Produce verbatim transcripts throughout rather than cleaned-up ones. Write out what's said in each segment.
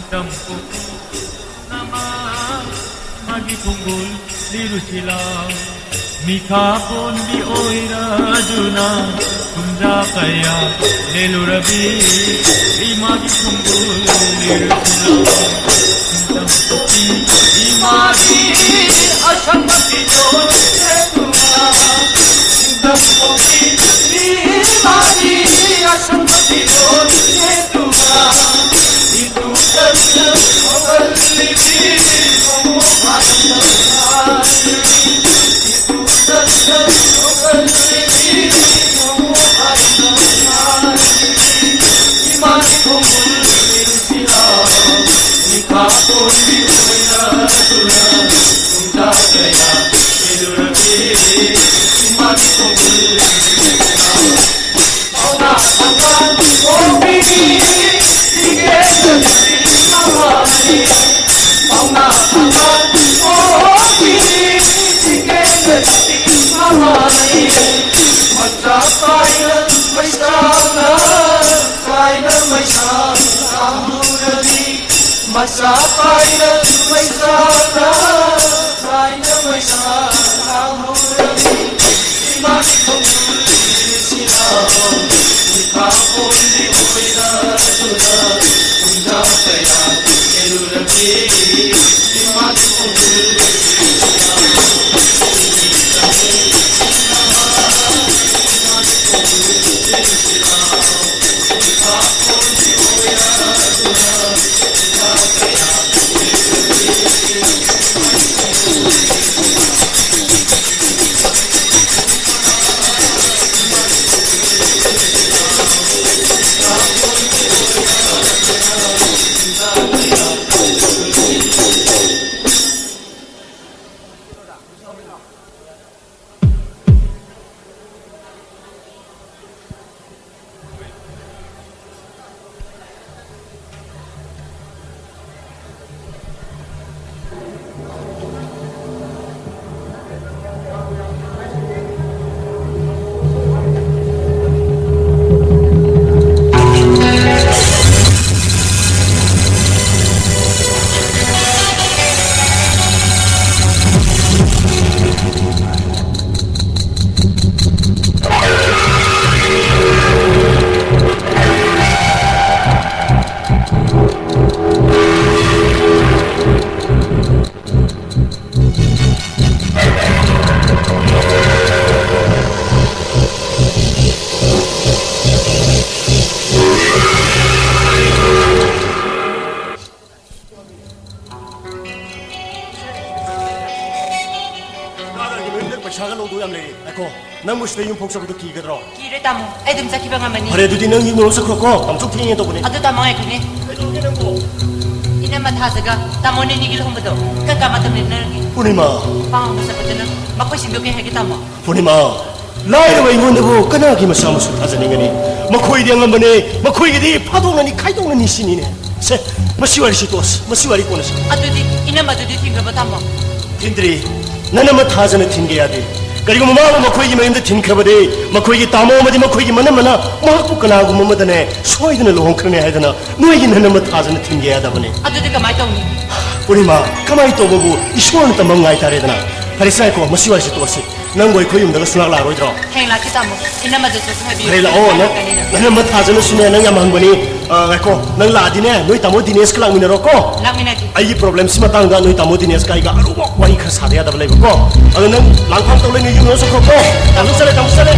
ꯅꯤꯡꯇꯝ ꯄꯣꯛꯄꯤ ꯅꯃꯥ, ꯃꯥꯒꯤ ꯈꯣꯡꯒꯨꯜ ꯂꯤꯔꯨꯁꯤꯂꯥ꯫ ꯃꯤꯈꯥ ꯄꯣꯟꯕꯤ ꯑꯣꯏꯔꯗꯨꯅ ꯀꯨꯝꯖꯥ ꯀꯌꯥ ꯂꯦꯜꯂꯨꯔꯕꯤ ꯏꯃꯥꯒꯤ ꯈꯣꯡꯒꯨꯜ ꯂꯤꯔꯨꯁꯤꯂꯥ꯫ ꯅꯤꯡꯇꯝ ꯄꯣꯛꯄꯤ ꯏꯃꯥꯒꯤ ꯑꯁꯪꯕ ꯐꯤꯖꯣꯜ ꯁꯦꯠꯇꯨꯅ, ꯅꯤꯡꯇꯝ ꯄꯣꯛꯄꯤ ꯏꯃꯥꯒꯤ ꯑꯁꯪꯕ ꯐꯤꯖꯣꯜ ꯁꯦꯠꯇꯨꯅ, ꯑꯁꯥ ꯄꯥꯏꯔꯛ ꯃꯩꯁꯥꯅ ꯊꯥꯏꯅ ꯃꯩꯁꯥ ꯂꯥꯡꯍꯧꯔꯝꯃꯤ꯫ ꯏꯃꯥꯒꯤ ꯈꯣꯡꯒꯨꯜ ꯏꯁꯤꯡ ꯏꯈꯥ ꯀꯣꯟꯕꯤ ꯑꯣꯏꯔꯗꯨꯅ ꯀꯨꯝꯖꯥ ꯀꯌꯥ ꯆꯦꯜꯂꯨꯔꯕꯤ꯫ ꯏꯃꯥꯒꯤ ꯈꯣꯡꯒꯨꯜ ꯏꯁꯤꯡ ꯀꯥꯗꯒꯤ ꯃꯌꯨꯝꯗ ꯄꯩꯁꯥꯒ ꯂꯧꯗꯧ ꯌꯥꯝ ꯂꯩꯔꯤ꯫ ꯉꯥꯏꯈꯣ, ꯅꯪꯕꯨ ꯁꯤꯗ ꯌꯨꯝ ꯐꯥꯎ ꯆꯠꯄꯗꯣ ꯀꯤꯒꯗ꯭ꯔꯣ? ꯀꯤꯔꯣꯏ ꯇꯥꯃꯣ, ꯑꯩ ꯑꯗꯨꯝ ꯆꯠꯈꯤꯕ ꯉꯝꯃꯅꯤ꯫ ꯐꯔꯦ, ꯑꯗꯨꯗꯤ ꯅꯪ ꯌꯨꯝ ꯌꯧꯔ ꯆꯠꯈ꯭ꯔꯣꯀꯣ꯫ ꯌꯥꯝ ꯊꯦꯡꯉꯦ ꯇꯧꯕꯅꯦ꯫ ꯑꯗꯨ ꯇꯥꯃꯣ ꯉꯥꯏꯈꯣꯅꯦ꯫ ꯀꯩꯗꯧꯔꯒꯦ ꯅꯪꯕꯨ? ꯏꯅꯝꯃ ꯊꯥꯖꯒ ꯇꯥꯃꯣ ꯅꯤꯅꯤꯒꯤ ꯂꯨꯍꯣꯡꯕꯗꯣ ꯀꯔꯝ ꯀꯥꯟ ꯃꯇꯝ ꯂꯦꯞꯅꯔꯒꯦ? ꯄꯨꯔꯅꯤꯃꯥ꯫ ꯄꯥꯎ ꯍꯪꯕ ꯆꯠꯄꯗ ꯅꯪ ꯃꯈꯣꯏꯁꯤꯡꯗꯣ ꯀꯩ ꯍꯥꯏꯒꯦ ꯇꯥꯃꯣ? ꯄꯨꯔꯅꯤꯃꯥ, ꯂꯥꯏꯔꯕ ꯑꯩꯉꯣꯟꯗꯕꯨ ꯀꯅꯥꯒꯤ ꯃꯆꯥ ꯃꯁꯨ ꯊꯥꯖꯅꯤꯡꯒꯅꯤ? ꯃꯈꯣꯏꯗꯤ ꯑꯉꯝꯕꯅꯦ, ꯃꯈꯣꯏꯒꯤꯗꯤ ꯐꯥꯗꯣꯛꯅꯅꯤ ꯈꯥꯏꯗꯣꯛꯅꯅꯤ ꯁꯤꯅꯤꯅꯦ꯫ ꯁꯦ, ꯃꯁꯤ ꯋꯥꯔꯤꯁꯤ ꯇꯣꯛꯑꯁꯤ, ꯃꯁꯤ ꯋꯥꯔꯤ ꯀꯣꯟꯅ ꯁꯥ꯫ ꯑꯗꯨꯗꯤ ꯏꯅꯝꯃ ꯑꯗꯨꯗꯤ ꯊꯤꯡꯈ꯭ꯔꯕ ꯇꯥꯃꯣ? ꯊꯤꯟꯗ꯭ꯔꯤ꯫ ꯅꯅꯝꯃ ꯊꯥꯖꯅ ꯊꯤꯟꯒꯦ ꯌꯥꯗꯦ꯫ ꯀꯔꯤꯒꯨꯝꯕ ꯃꯥꯕꯨ ꯃꯈꯣꯏꯒꯤ ꯃꯌꯨꯝꯗ ꯊꯤꯟꯈ꯭ꯔꯕꯗꯤ, ꯃꯈꯣꯏꯒꯤ ꯇꯥꯃꯣ ꯑꯃꯗꯤ ꯃꯈꯣꯏꯒꯤ ꯃꯅꯝꯃꯅ ꯃꯍꯥꯛꯄꯨ ꯀꯅꯥꯒꯨꯝꯕ ꯑꯃꯗꯅꯦ ꯁꯣꯏꯗꯅ ꯂꯨꯍꯣꯡꯈ꯭ꯔꯅꯤ ꯍꯥꯏꯗꯅ ꯅꯣꯏꯒꯤ ꯅꯅꯝꯃ ꯊꯥꯖꯅ ꯊꯤꯟꯒꯦ ꯌꯥꯗꯕꯅꯤ꯫ ꯑꯗꯨꯗꯤ ꯀꯃꯥꯏ ꯇꯧꯅꯤ? ꯄꯨꯔꯅꯤꯃꯥ, ꯀꯃꯥꯏ ꯇꯧꯕꯕꯨ ꯏꯁꯣꯔꯅ ꯇꯝꯕ ꯉꯥꯏ ꯇꯥꯔꯦꯗꯅ꯫ ꯐꯔꯦ, ꯁꯥꯏꯀꯣ, ꯃꯁꯤ ꯋꯥꯔꯤꯁꯤ ꯇꯣꯛꯑꯁꯤ꯫ ꯅꯪꯕꯨ ꯑꯩꯈꯣꯏ ꯌꯨꯝꯗꯒ ꯁꯨꯡꯂꯥꯛ ꯂꯥꯛꯑꯔꯣꯏꯗ꯭ꯔꯣ? ꯍꯌꯦꯡ ꯂꯥꯛꯀꯦ, ꯇꯥꯃꯣ꯫ ꯏꯅꯝꯃꯗꯁꯨ ꯍꯥꯏꯕꯤꯌꯨ꯫ ꯐꯔꯦ, ꯂꯥꯛꯑꯣ꯫ ꯅꯪ, ꯂꯥꯛꯀꯅꯤꯅ꯫ ꯅꯅꯝꯃ ꯊꯥꯖꯅꯁꯨꯅꯦ, ꯅꯪ ꯌꯥꯝ ꯍꯪꯕꯅꯤ꯫ ꯑ, ꯉꯥꯏꯈꯣ, ꯅꯪ ꯂꯥꯛꯑꯗꯤꯅꯦ, ꯅꯣꯏ ꯇꯥꯃꯣ ꯗꯤꯅꯦꯁꯀ ꯂꯥꯛꯃꯤꯟꯅꯔꯣꯀꯣ꯫ ꯂꯥꯛꯃꯤꯟꯅꯒꯦ꯫ ꯑꯩꯒꯤ problemꯁꯤ ꯃꯇꯥꯡꯗ ꯅꯣꯏ ꯇꯥꯃꯣ ꯗꯤꯅꯦꯁꯀ ꯑꯩꯒ ꯑꯔꯨꯕ ꯋꯥꯔꯤ ꯈꯔ ꯁꯥꯗ ꯌꯥꯗꯕ ꯂꯩꯕꯀꯣ꯫ ꯑꯗꯣ ꯅꯪ ꯂꯥꯡꯐꯥꯡ ꯇꯧ ꯂꯩ, ꯅꯣꯏ ꯌꯨꯝ ꯌꯧꯔ ꯆꯠꯈ꯭ꯔꯣꯀꯣ꯫ ꯇꯥꯃꯣ ꯆꯠꯂꯦ, ꯇꯥꯃꯣ ꯆꯠꯂꯦ꯫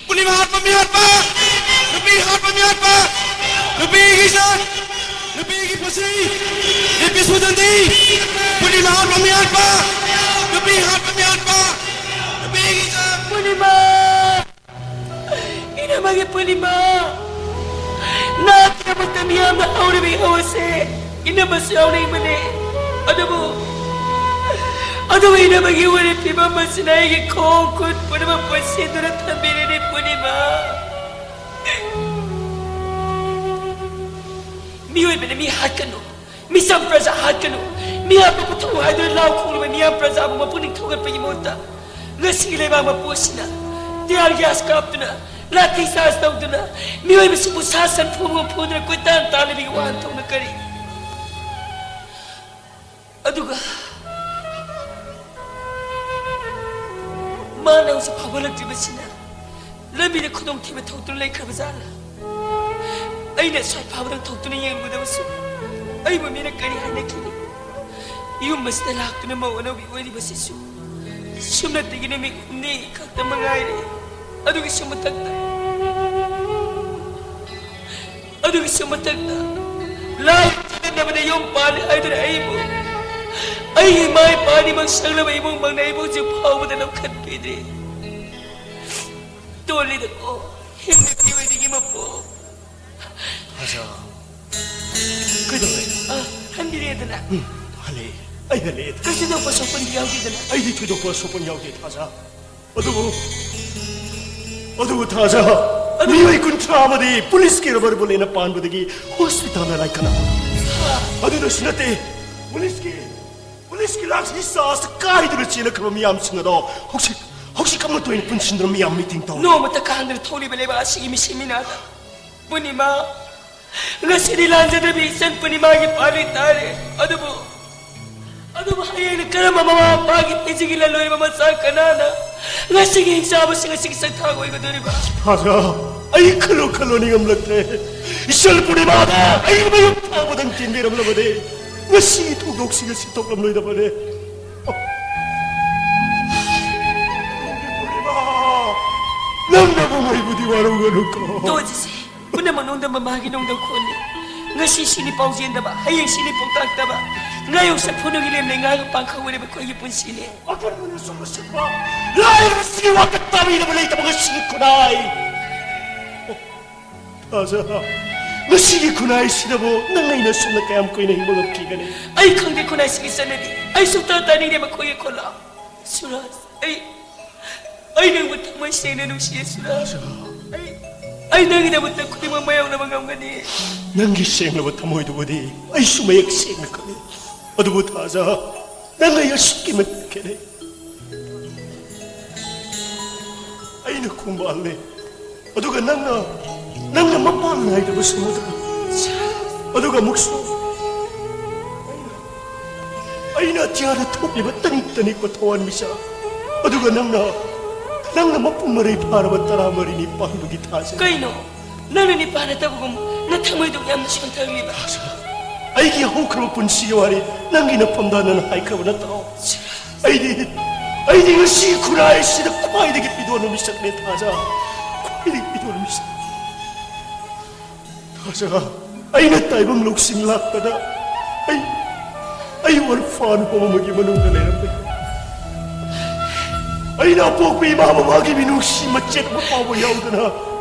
ꯄꯨꯔꯅꯤꯃꯥ ꯍꯥꯠꯄ ꯃꯤ ꯍꯥꯠꯄ! ꯅꯨꯄꯤ ꯍꯥꯠꯄ ꯃꯤ ꯍꯥꯠꯄ! ꯅꯨꯄꯤꯒꯤ ꯏꯖꯠ! ꯅꯨꯄꯤꯒꯤ ꯄꯨꯟꯁꯤ! ꯅꯨꯄꯤ ꯁꯨꯗꯟꯗꯤ! ꯄꯨꯔꯅꯤꯃꯥ ꯍꯥꯠꯄ ꯃꯤ ꯍꯥꯠꯄ! ꯅꯨꯄꯤ ꯍꯥꯠꯄ ꯃꯤ ꯍꯥꯠꯄ! ꯅꯨꯄꯤꯒꯤ ꯏꯖꯠ! ꯄꯨꯔꯅꯤꯃꯥ! ꯏꯅꯝꯃꯒꯤ ꯄꯨꯔꯅꯤꯃꯥ! ꯅꯍꯥꯛꯀꯤꯗꯃꯛꯇ ꯃꯤꯌꯥꯝꯅ ꯍꯧꯔꯤꯕ ꯏꯍꯧ ꯑꯁꯤ ꯏꯅꯝꯃꯁꯨ ꯌꯥꯎꯅꯤꯡꯕꯅꯤ꯫ ꯑꯗꯨꯕꯨ, ꯑꯗꯨꯕꯨ ꯏꯅꯝꯃꯒꯤ ꯑꯣꯏꯔꯤꯕ ꯐꯤꯕꯝ ꯑꯁꯤꯅ ꯑꯩꯒꯤ ꯈꯣꯡ ꯈꯨꯠ ꯄꯨꯝꯅꯃꯛ ꯄꯨꯟꯁꯤꯟꯗꯨꯅ ꯊꯝꯕꯤꯔꯤꯅꯤ, ꯄꯨꯔꯅꯤꯃꯥ꯫ ꯃꯤꯑꯣꯏꯕꯅ ꯃꯤ ꯍꯥꯠꯀꯅꯨ, ꯃꯤꯆꯝ ꯄ꯭ꯔꯖꯥ ꯍꯥꯠꯀꯅꯨ, ꯃꯤꯌꯥꯝꯕꯨ ꯄꯨꯊꯣꯛꯎ ꯍꯥꯏꯗꯨꯅ ꯂꯥꯎ ꯈꯣꯡꯂꯤꯕ ꯃꯤꯌꯥꯝ ꯄ꯭ꯔꯖꯥꯕꯨ ꯃꯄꯨꯛꯅꯤꯡ ꯊꯧꯒꯠꯄꯒꯤ ꯃꯍꯨꯠꯇ, ꯉꯁꯤꯒꯤ ꯂꯩꯕꯥꯛ ꯃꯄꯨ ꯑꯁꯤꯅ tear gas ꯀꯥꯞꯇꯨꯅ, ꯂꯥꯊꯤ ꯆꯥꯔꯖ ꯇꯧꯗꯨꯅ, ꯃꯤꯑꯣꯏꯕꯁꯤꯡꯕꯨ ꯁꯥ ꯁꯟ ꯐꯨꯕꯒꯨꯝ ꯐꯨꯗꯨꯅ ꯀꯣꯏꯇꯥꯟ ꯇꯥꯜꯂꯤꯕꯒꯤ ꯋꯥꯍꯟꯊꯣꯛꯅ ꯀꯔꯤ? ꯑꯗꯨꯒ ꯃꯥꯅ ꯍꯧꯖꯤꯛ ꯐꯥꯎꯒꯠꯂꯛꯇ꯭ꯔꯤꯕꯁꯤꯅ ꯂꯝꯕꯤꯗ ꯈꯨꯗꯣꯡꯊꯤꯕ ꯊꯣꯛꯇꯨꯅ ꯂꯩꯈ꯭ꯔꯕ ꯖꯥꯠꯂ? ꯑꯩꯅ ꯁ꯭ꯋꯥꯏ ꯐꯥꯎꯕꯗꯪ ꯊꯣꯛꯇꯨꯅ ꯌꯦꯡꯂꯨꯗꯕꯁꯨ ꯑꯩꯕꯨ ꯃꯤꯅ ꯀꯔꯤ ꯍꯥꯏꯅꯈꯤꯅꯤ? ꯌꯨꯝ ꯑꯁꯤꯗ ꯂꯥꯛꯇꯨꯅ ꯃꯧ ꯑꯅꯧꯕꯤ ꯑꯣꯏꯔꯤꯕꯁꯤꯁꯨ ꯁꯨꯞꯅꯇꯒꯤ ꯅꯨꯃꯤꯠ ꯍꯨꯝꯅꯤ ꯈꯛꯇ ꯃꯉꯥꯏꯔꯦ꯫ ꯑꯗꯨꯒꯤꯁꯨ ꯃꯊꯛꯇ ꯑꯗꯨꯒꯤꯁꯨ ꯃꯊꯛꯇ ꯂꯥꯏ ꯆꯠꯅꯕꯗ ꯌꯨꯝ ꯄꯥꯜꯂꯤ ꯍꯥꯏꯗꯨꯅ ꯑꯩꯕꯨ, ꯑꯩꯒꯤ ꯏꯃꯥ ꯏꯄꯥ ꯑꯅꯤꯃꯛ ꯁꯪꯂꯕ ꯏꯃꯨꯡ ꯃꯪꯅ ꯑꯩꯕꯨ ꯍꯧꯖꯤꯛ ꯐꯥꯎꯕꯗ ꯂꯧꯈꯠꯄꯤꯗ꯭ꯔꯤ꯫ ꯇꯣꯜꯂꯤꯗꯀꯣ, ꯍꯦꯟꯅ ꯄꯤꯑꯣꯏꯗꯒꯤ ꯃꯄꯣꯛ꯫ ꯊꯥꯖ, ꯀꯩꯗꯧꯔꯦ? ꯑ, ꯍꯟꯕꯤꯔꯦꯗꯅ꯫ ꯎꯝ, ꯍꯜꯂꯛꯑꯦ꯫ ꯑꯩ ꯍꯜꯂꯛꯑꯦ꯫ ꯀꯩꯁꯨ ꯊꯣꯏꯗꯣꯛꯄ ꯑꯁꯣꯛꯄꯗꯤ ꯌꯥꯎꯗꯦꯗꯅ? ꯑꯩꯗꯤ ꯊꯣꯏꯗꯣꯛꯄ ꯑꯁꯣꯛꯄ ꯌꯥꯎꯗꯦ, ꯊꯥꯖ꯫ ꯑꯗꯨꯕꯨ, ꯑꯗꯨꯕꯨ ꯊꯥꯖ, ꯑꯗꯨ ꯃꯤꯑꯣꯏ ꯀꯨꯟꯊ꯭ꯔꯥ ꯑꯃꯗꯤ ꯄꯨꯂꯤꯁꯀꯤ ꯔꯕꯔ ꯕꯨꯂꯦꯠꯅ ꯄꯥꯟꯕꯗꯒꯤ ꯍꯣꯁꯄꯤꯇꯥꯜꯗ ꯂꯥꯏꯀꯠꯅ꯫ ꯑꯗꯨꯗꯁꯨ ꯅꯠꯇꯦ, ꯄꯨꯂꯤꯁꯀꯤ, ꯄꯨꯂꯤꯁꯀꯤ ꯂꯥꯊꯤ ꯆꯥꯔꯖ ꯀꯥꯏꯗꯨꯅ ꯆꯦꯜꯂꯛꯈ꯭ꯔꯕ ꯃꯤꯌꯥꯝꯁꯤꯡ ꯑꯗꯣ ꯍꯧꯖꯤꯛ, ꯍꯧꯖꯤꯛ ꯑꯃꯠꯇ ꯑꯣꯏꯅ ꯄꯨꯟꯁꯤꯟꯗꯨꯅ ꯃꯤꯌꯥꯝ ꯃꯤꯇꯤꯡ ꯇꯧꯔꯤ꯫ ꯅꯣꯡꯃꯇ ꯀꯥꯡꯗꯅ ꯊꯣꯛꯂꯤꯕ ꯂꯩꯕꯥꯛ ꯑꯁꯤꯒꯤ ꯃꯤꯁꯤ ꯃꯤꯅꯥꯗ ꯄꯨꯔꯅꯤꯃꯥ, ꯉꯁꯤꯗꯤ ꯂꯥꯟꯖꯗꯕꯤ ꯏꯆꯟ ꯄꯨꯔꯅꯤꯃꯥꯒꯤ ꯄꯥꯜꯂꯤ ꯇꯥꯔꯦ꯫ ꯑꯗꯨꯕꯨ, ꯑꯗꯨꯕꯨ ꯍꯌꯦꯡꯅ ꯀꯔꯝꯕ ꯃꯃꯥ ꯃꯄꯥꯒꯤ ꯄꯤꯖꯤꯒꯤ ꯂꯜꯂꯣꯏꯕ ꯃꯆꯥ ꯀꯅꯥꯅ ꯉꯁꯤꯒꯤ ꯍꯤꯡꯆꯥꯕꯁꯤꯡ ꯑꯁꯤꯒꯤ ꯁꯛꯊꯥꯛ ꯑꯣꯏꯒꯗꯧꯔꯤꯕ? ꯊꯥꯖ, ꯑꯩ ꯈꯜꯂꯨ ꯈꯜꯂꯨ ꯅꯤꯡꯉꯝꯂꯛꯇ꯭ꯔꯦ꯫ ꯏꯆꯜ ꯄꯨꯔꯅꯤꯃꯥꯗ ꯑꯩ ꯃꯌꯨꯝ ꯐꯥꯎꯕꯗꯪ ꯆꯦꯟꯕꯤꯔꯝꯂꯕꯗꯤ ꯉꯁꯤꯒꯤ ꯊꯧꯗꯣꯛꯁꯤꯡ ꯑꯁꯤ ꯊꯣꯛꯂꯝꯂꯣꯏꯗꯕꯅꯦ꯫ ꯄꯨꯔꯅꯤꯃꯥ, ꯅꯪꯅꯕꯨ ꯑꯩꯕꯨꯗꯤ ꯋꯥꯔꯧꯒꯅꯨꯀꯣ꯫ ꯇꯣꯖꯤꯁꯦ꯫ ꯄꯨꯝꯅꯃꯛ ꯅꯣꯡꯗꯝꯕ ꯃꯥꯒꯤ ꯅꯣꯡꯗꯝꯈꯣꯟꯅꯤ꯫ ꯉꯁꯤ ꯁꯤꯅꯤ ꯄꯥꯎꯖꯦꯟꯗꯕ, ꯍꯌꯦꯡ ꯁꯤꯅꯤ ꯄꯥꯎꯇꯥꯛꯇꯕ꯫ ꯉꯥꯌꯣꯡ ꯁꯛꯐꯨꯅꯨꯒꯤ ꯂꯦꯝꯅ ꯉꯥꯒ ꯄꯥꯡꯈꯪ ꯑꯣꯏꯔꯕ ꯑꯩꯈꯣꯏꯒꯤ ꯄꯨꯟꯁꯤꯅꯦ꯫ ꯑꯀꯟꯕꯅ ꯁꯣꯛꯅ ꯁꯛꯄ ꯂꯥꯏꯔꯕꯁꯤꯒꯤ ꯋꯥꯈꯜ ꯇꯥꯕꯤꯅꯕ ꯂꯩꯇꯕ ꯉꯁꯤꯒꯤ ꯈꯨꯟꯅꯥꯏ꯫ ꯑꯣ, ꯊꯥꯖ, ꯉꯁꯤꯒꯤ ꯈꯨꯟꯅꯥꯏꯁꯤꯗꯕꯨ ꯅꯪ ꯑꯩꯅ ꯁꯨꯝꯅ ꯀꯌꯥꯝ ꯀꯨꯏꯅ ꯍꯤꯡꯕ ꯉꯝꯈꯤꯒꯅꯤ? ꯑꯩ ꯈꯪꯗꯦ ꯈꯨꯟꯅꯥꯏꯁꯤꯒꯤ ꯆꯠꯅꯕꯤ꯫ ꯑꯩ ꯁꯨꯛꯇꯥ ꯇꯥꯅꯤꯡꯗꯦ ꯃꯈꯣꯏꯒꯤ ꯈꯣꯜꯂꯥꯎ꯫ ꯁꯨꯔꯖ, ꯑꯩ, ꯑꯩ ꯅꯪꯕꯨ ꯊꯃꯣꯏ ꯁꯦꯡꯅ ꯅꯨꯡꯁꯤꯌꯦ, ꯁꯨꯔꯖ꯫ ꯑꯩ, ꯑꯩ ꯅꯪꯒꯤꯗꯃꯛꯇ ꯈꯨꯗꯤꯡꯃꯛ ꯃꯥꯌꯣꯛꯅꯕ ꯉꯝꯒꯅꯤ꯫ ꯅꯪꯒꯤ ꯁꯦꯡꯂꯕ ꯊꯃꯣꯏꯗꯨꯕꯨꯗꯤ ꯑꯩꯁꯨ ꯃꯌꯦꯛ ꯁꯦꯡꯅ ꯈꯪꯏ꯫ ꯑꯗꯨꯕꯨ ꯊꯥꯖ, ꯅꯪ ꯑꯩ ꯑꯁꯨꯛꯀꯤ ꯃꯇꯤꯛ ꯈꯦꯠꯅꯩ꯫ ꯑꯩꯅ ꯈꯣꯡꯕꯥꯜꯅꯦ, ꯑꯗꯨꯒ ꯅꯪꯅ, ꯅꯪꯅ ꯃꯄꯥꯟ ꯅꯥꯏꯗꯕ ꯁꯃꯨꯗ꯭ꯔ, ꯑꯗꯨꯒ ꯑꯃꯨꯛꯁꯨ ꯑꯩꯅ, ꯑꯩꯅ ꯑꯇꯤꯌꯥꯗ ꯊꯣꯛꯂꯤꯕ ꯇꯅꯤꯛ ꯇꯅꯤꯛꯄ ꯊꯋꯥꯟꯃꯤꯆꯥꯛ, ꯑꯗꯨꯒ ꯅꯪꯅ, ꯅꯪꯅ ꯃꯄꯨꯡ ꯃꯔꯩ ꯐꯥꯔꯕ ꯇꯔꯥꯃꯔꯤꯅꯤ ꯄꯥꯟꯕꯒꯤ ꯊꯥꯖ꯫ ꯀꯩꯅꯣ? ꯅꯪꯅ ꯅꯤꯄꯥꯟ ꯅꯠꯇꯕꯒꯨꯝ ꯅꯊꯃꯣꯏꯗꯨ ꯌꯥꯝꯅ ꯁꯣꯟꯊꯔꯤꯕ꯫ ꯑꯩꯒꯤ ꯍꯧꯈ꯭ꯔꯕ ꯄꯨꯟꯁꯤꯒꯤ ꯋꯥꯔꯤ ꯅꯪꯒꯤ ꯅꯐꯝꯗ ꯅꯪꯅ ꯍꯥꯏꯈ꯭ꯔꯕ ꯅꯠꯇ꯭ꯔꯣ? ꯑꯩꯗꯤ, ꯑꯩꯗꯤ ꯉꯁꯤ ꯈꯨꯟꯅꯥꯏꯁꯤꯗ ꯈ꯭ꯋꯥꯏꯗꯒꯤ ꯄꯤꯗꯣꯟꯕ ꯃꯤꯁꯛꯅꯦ, ꯊꯥꯖ꯫ ꯈ꯭ꯋꯥꯏꯗꯒꯤ ꯄꯤꯗꯣꯟꯕ ꯃꯤꯁꯛ꯫ ꯇꯥꯖꯥ, ꯑꯩꯅ ꯇꯥꯏꯕꯪ ꯂꯧꯁꯤꯡ ꯂꯥꯛꯄꯗ ꯑꯩ, ꯑꯩ ꯑꯣꯔꯐꯥꯟ ꯍꯣꯝ ꯑꯃꯒꯤ ꯃꯅꯨꯡꯗ ꯂꯩꯔꯝꯃꯤ꯫ ꯑꯩꯅ ꯑꯄꯣꯛꯄ ꯏꯃꯥ ꯕꯕꯥꯒꯤ ꯃꯤꯅꯨꯡꯁꯤ ꯃꯆꯦꯠ ꯑꯃ ꯐꯥꯎꯕ ꯌꯥꯎꯗꯅ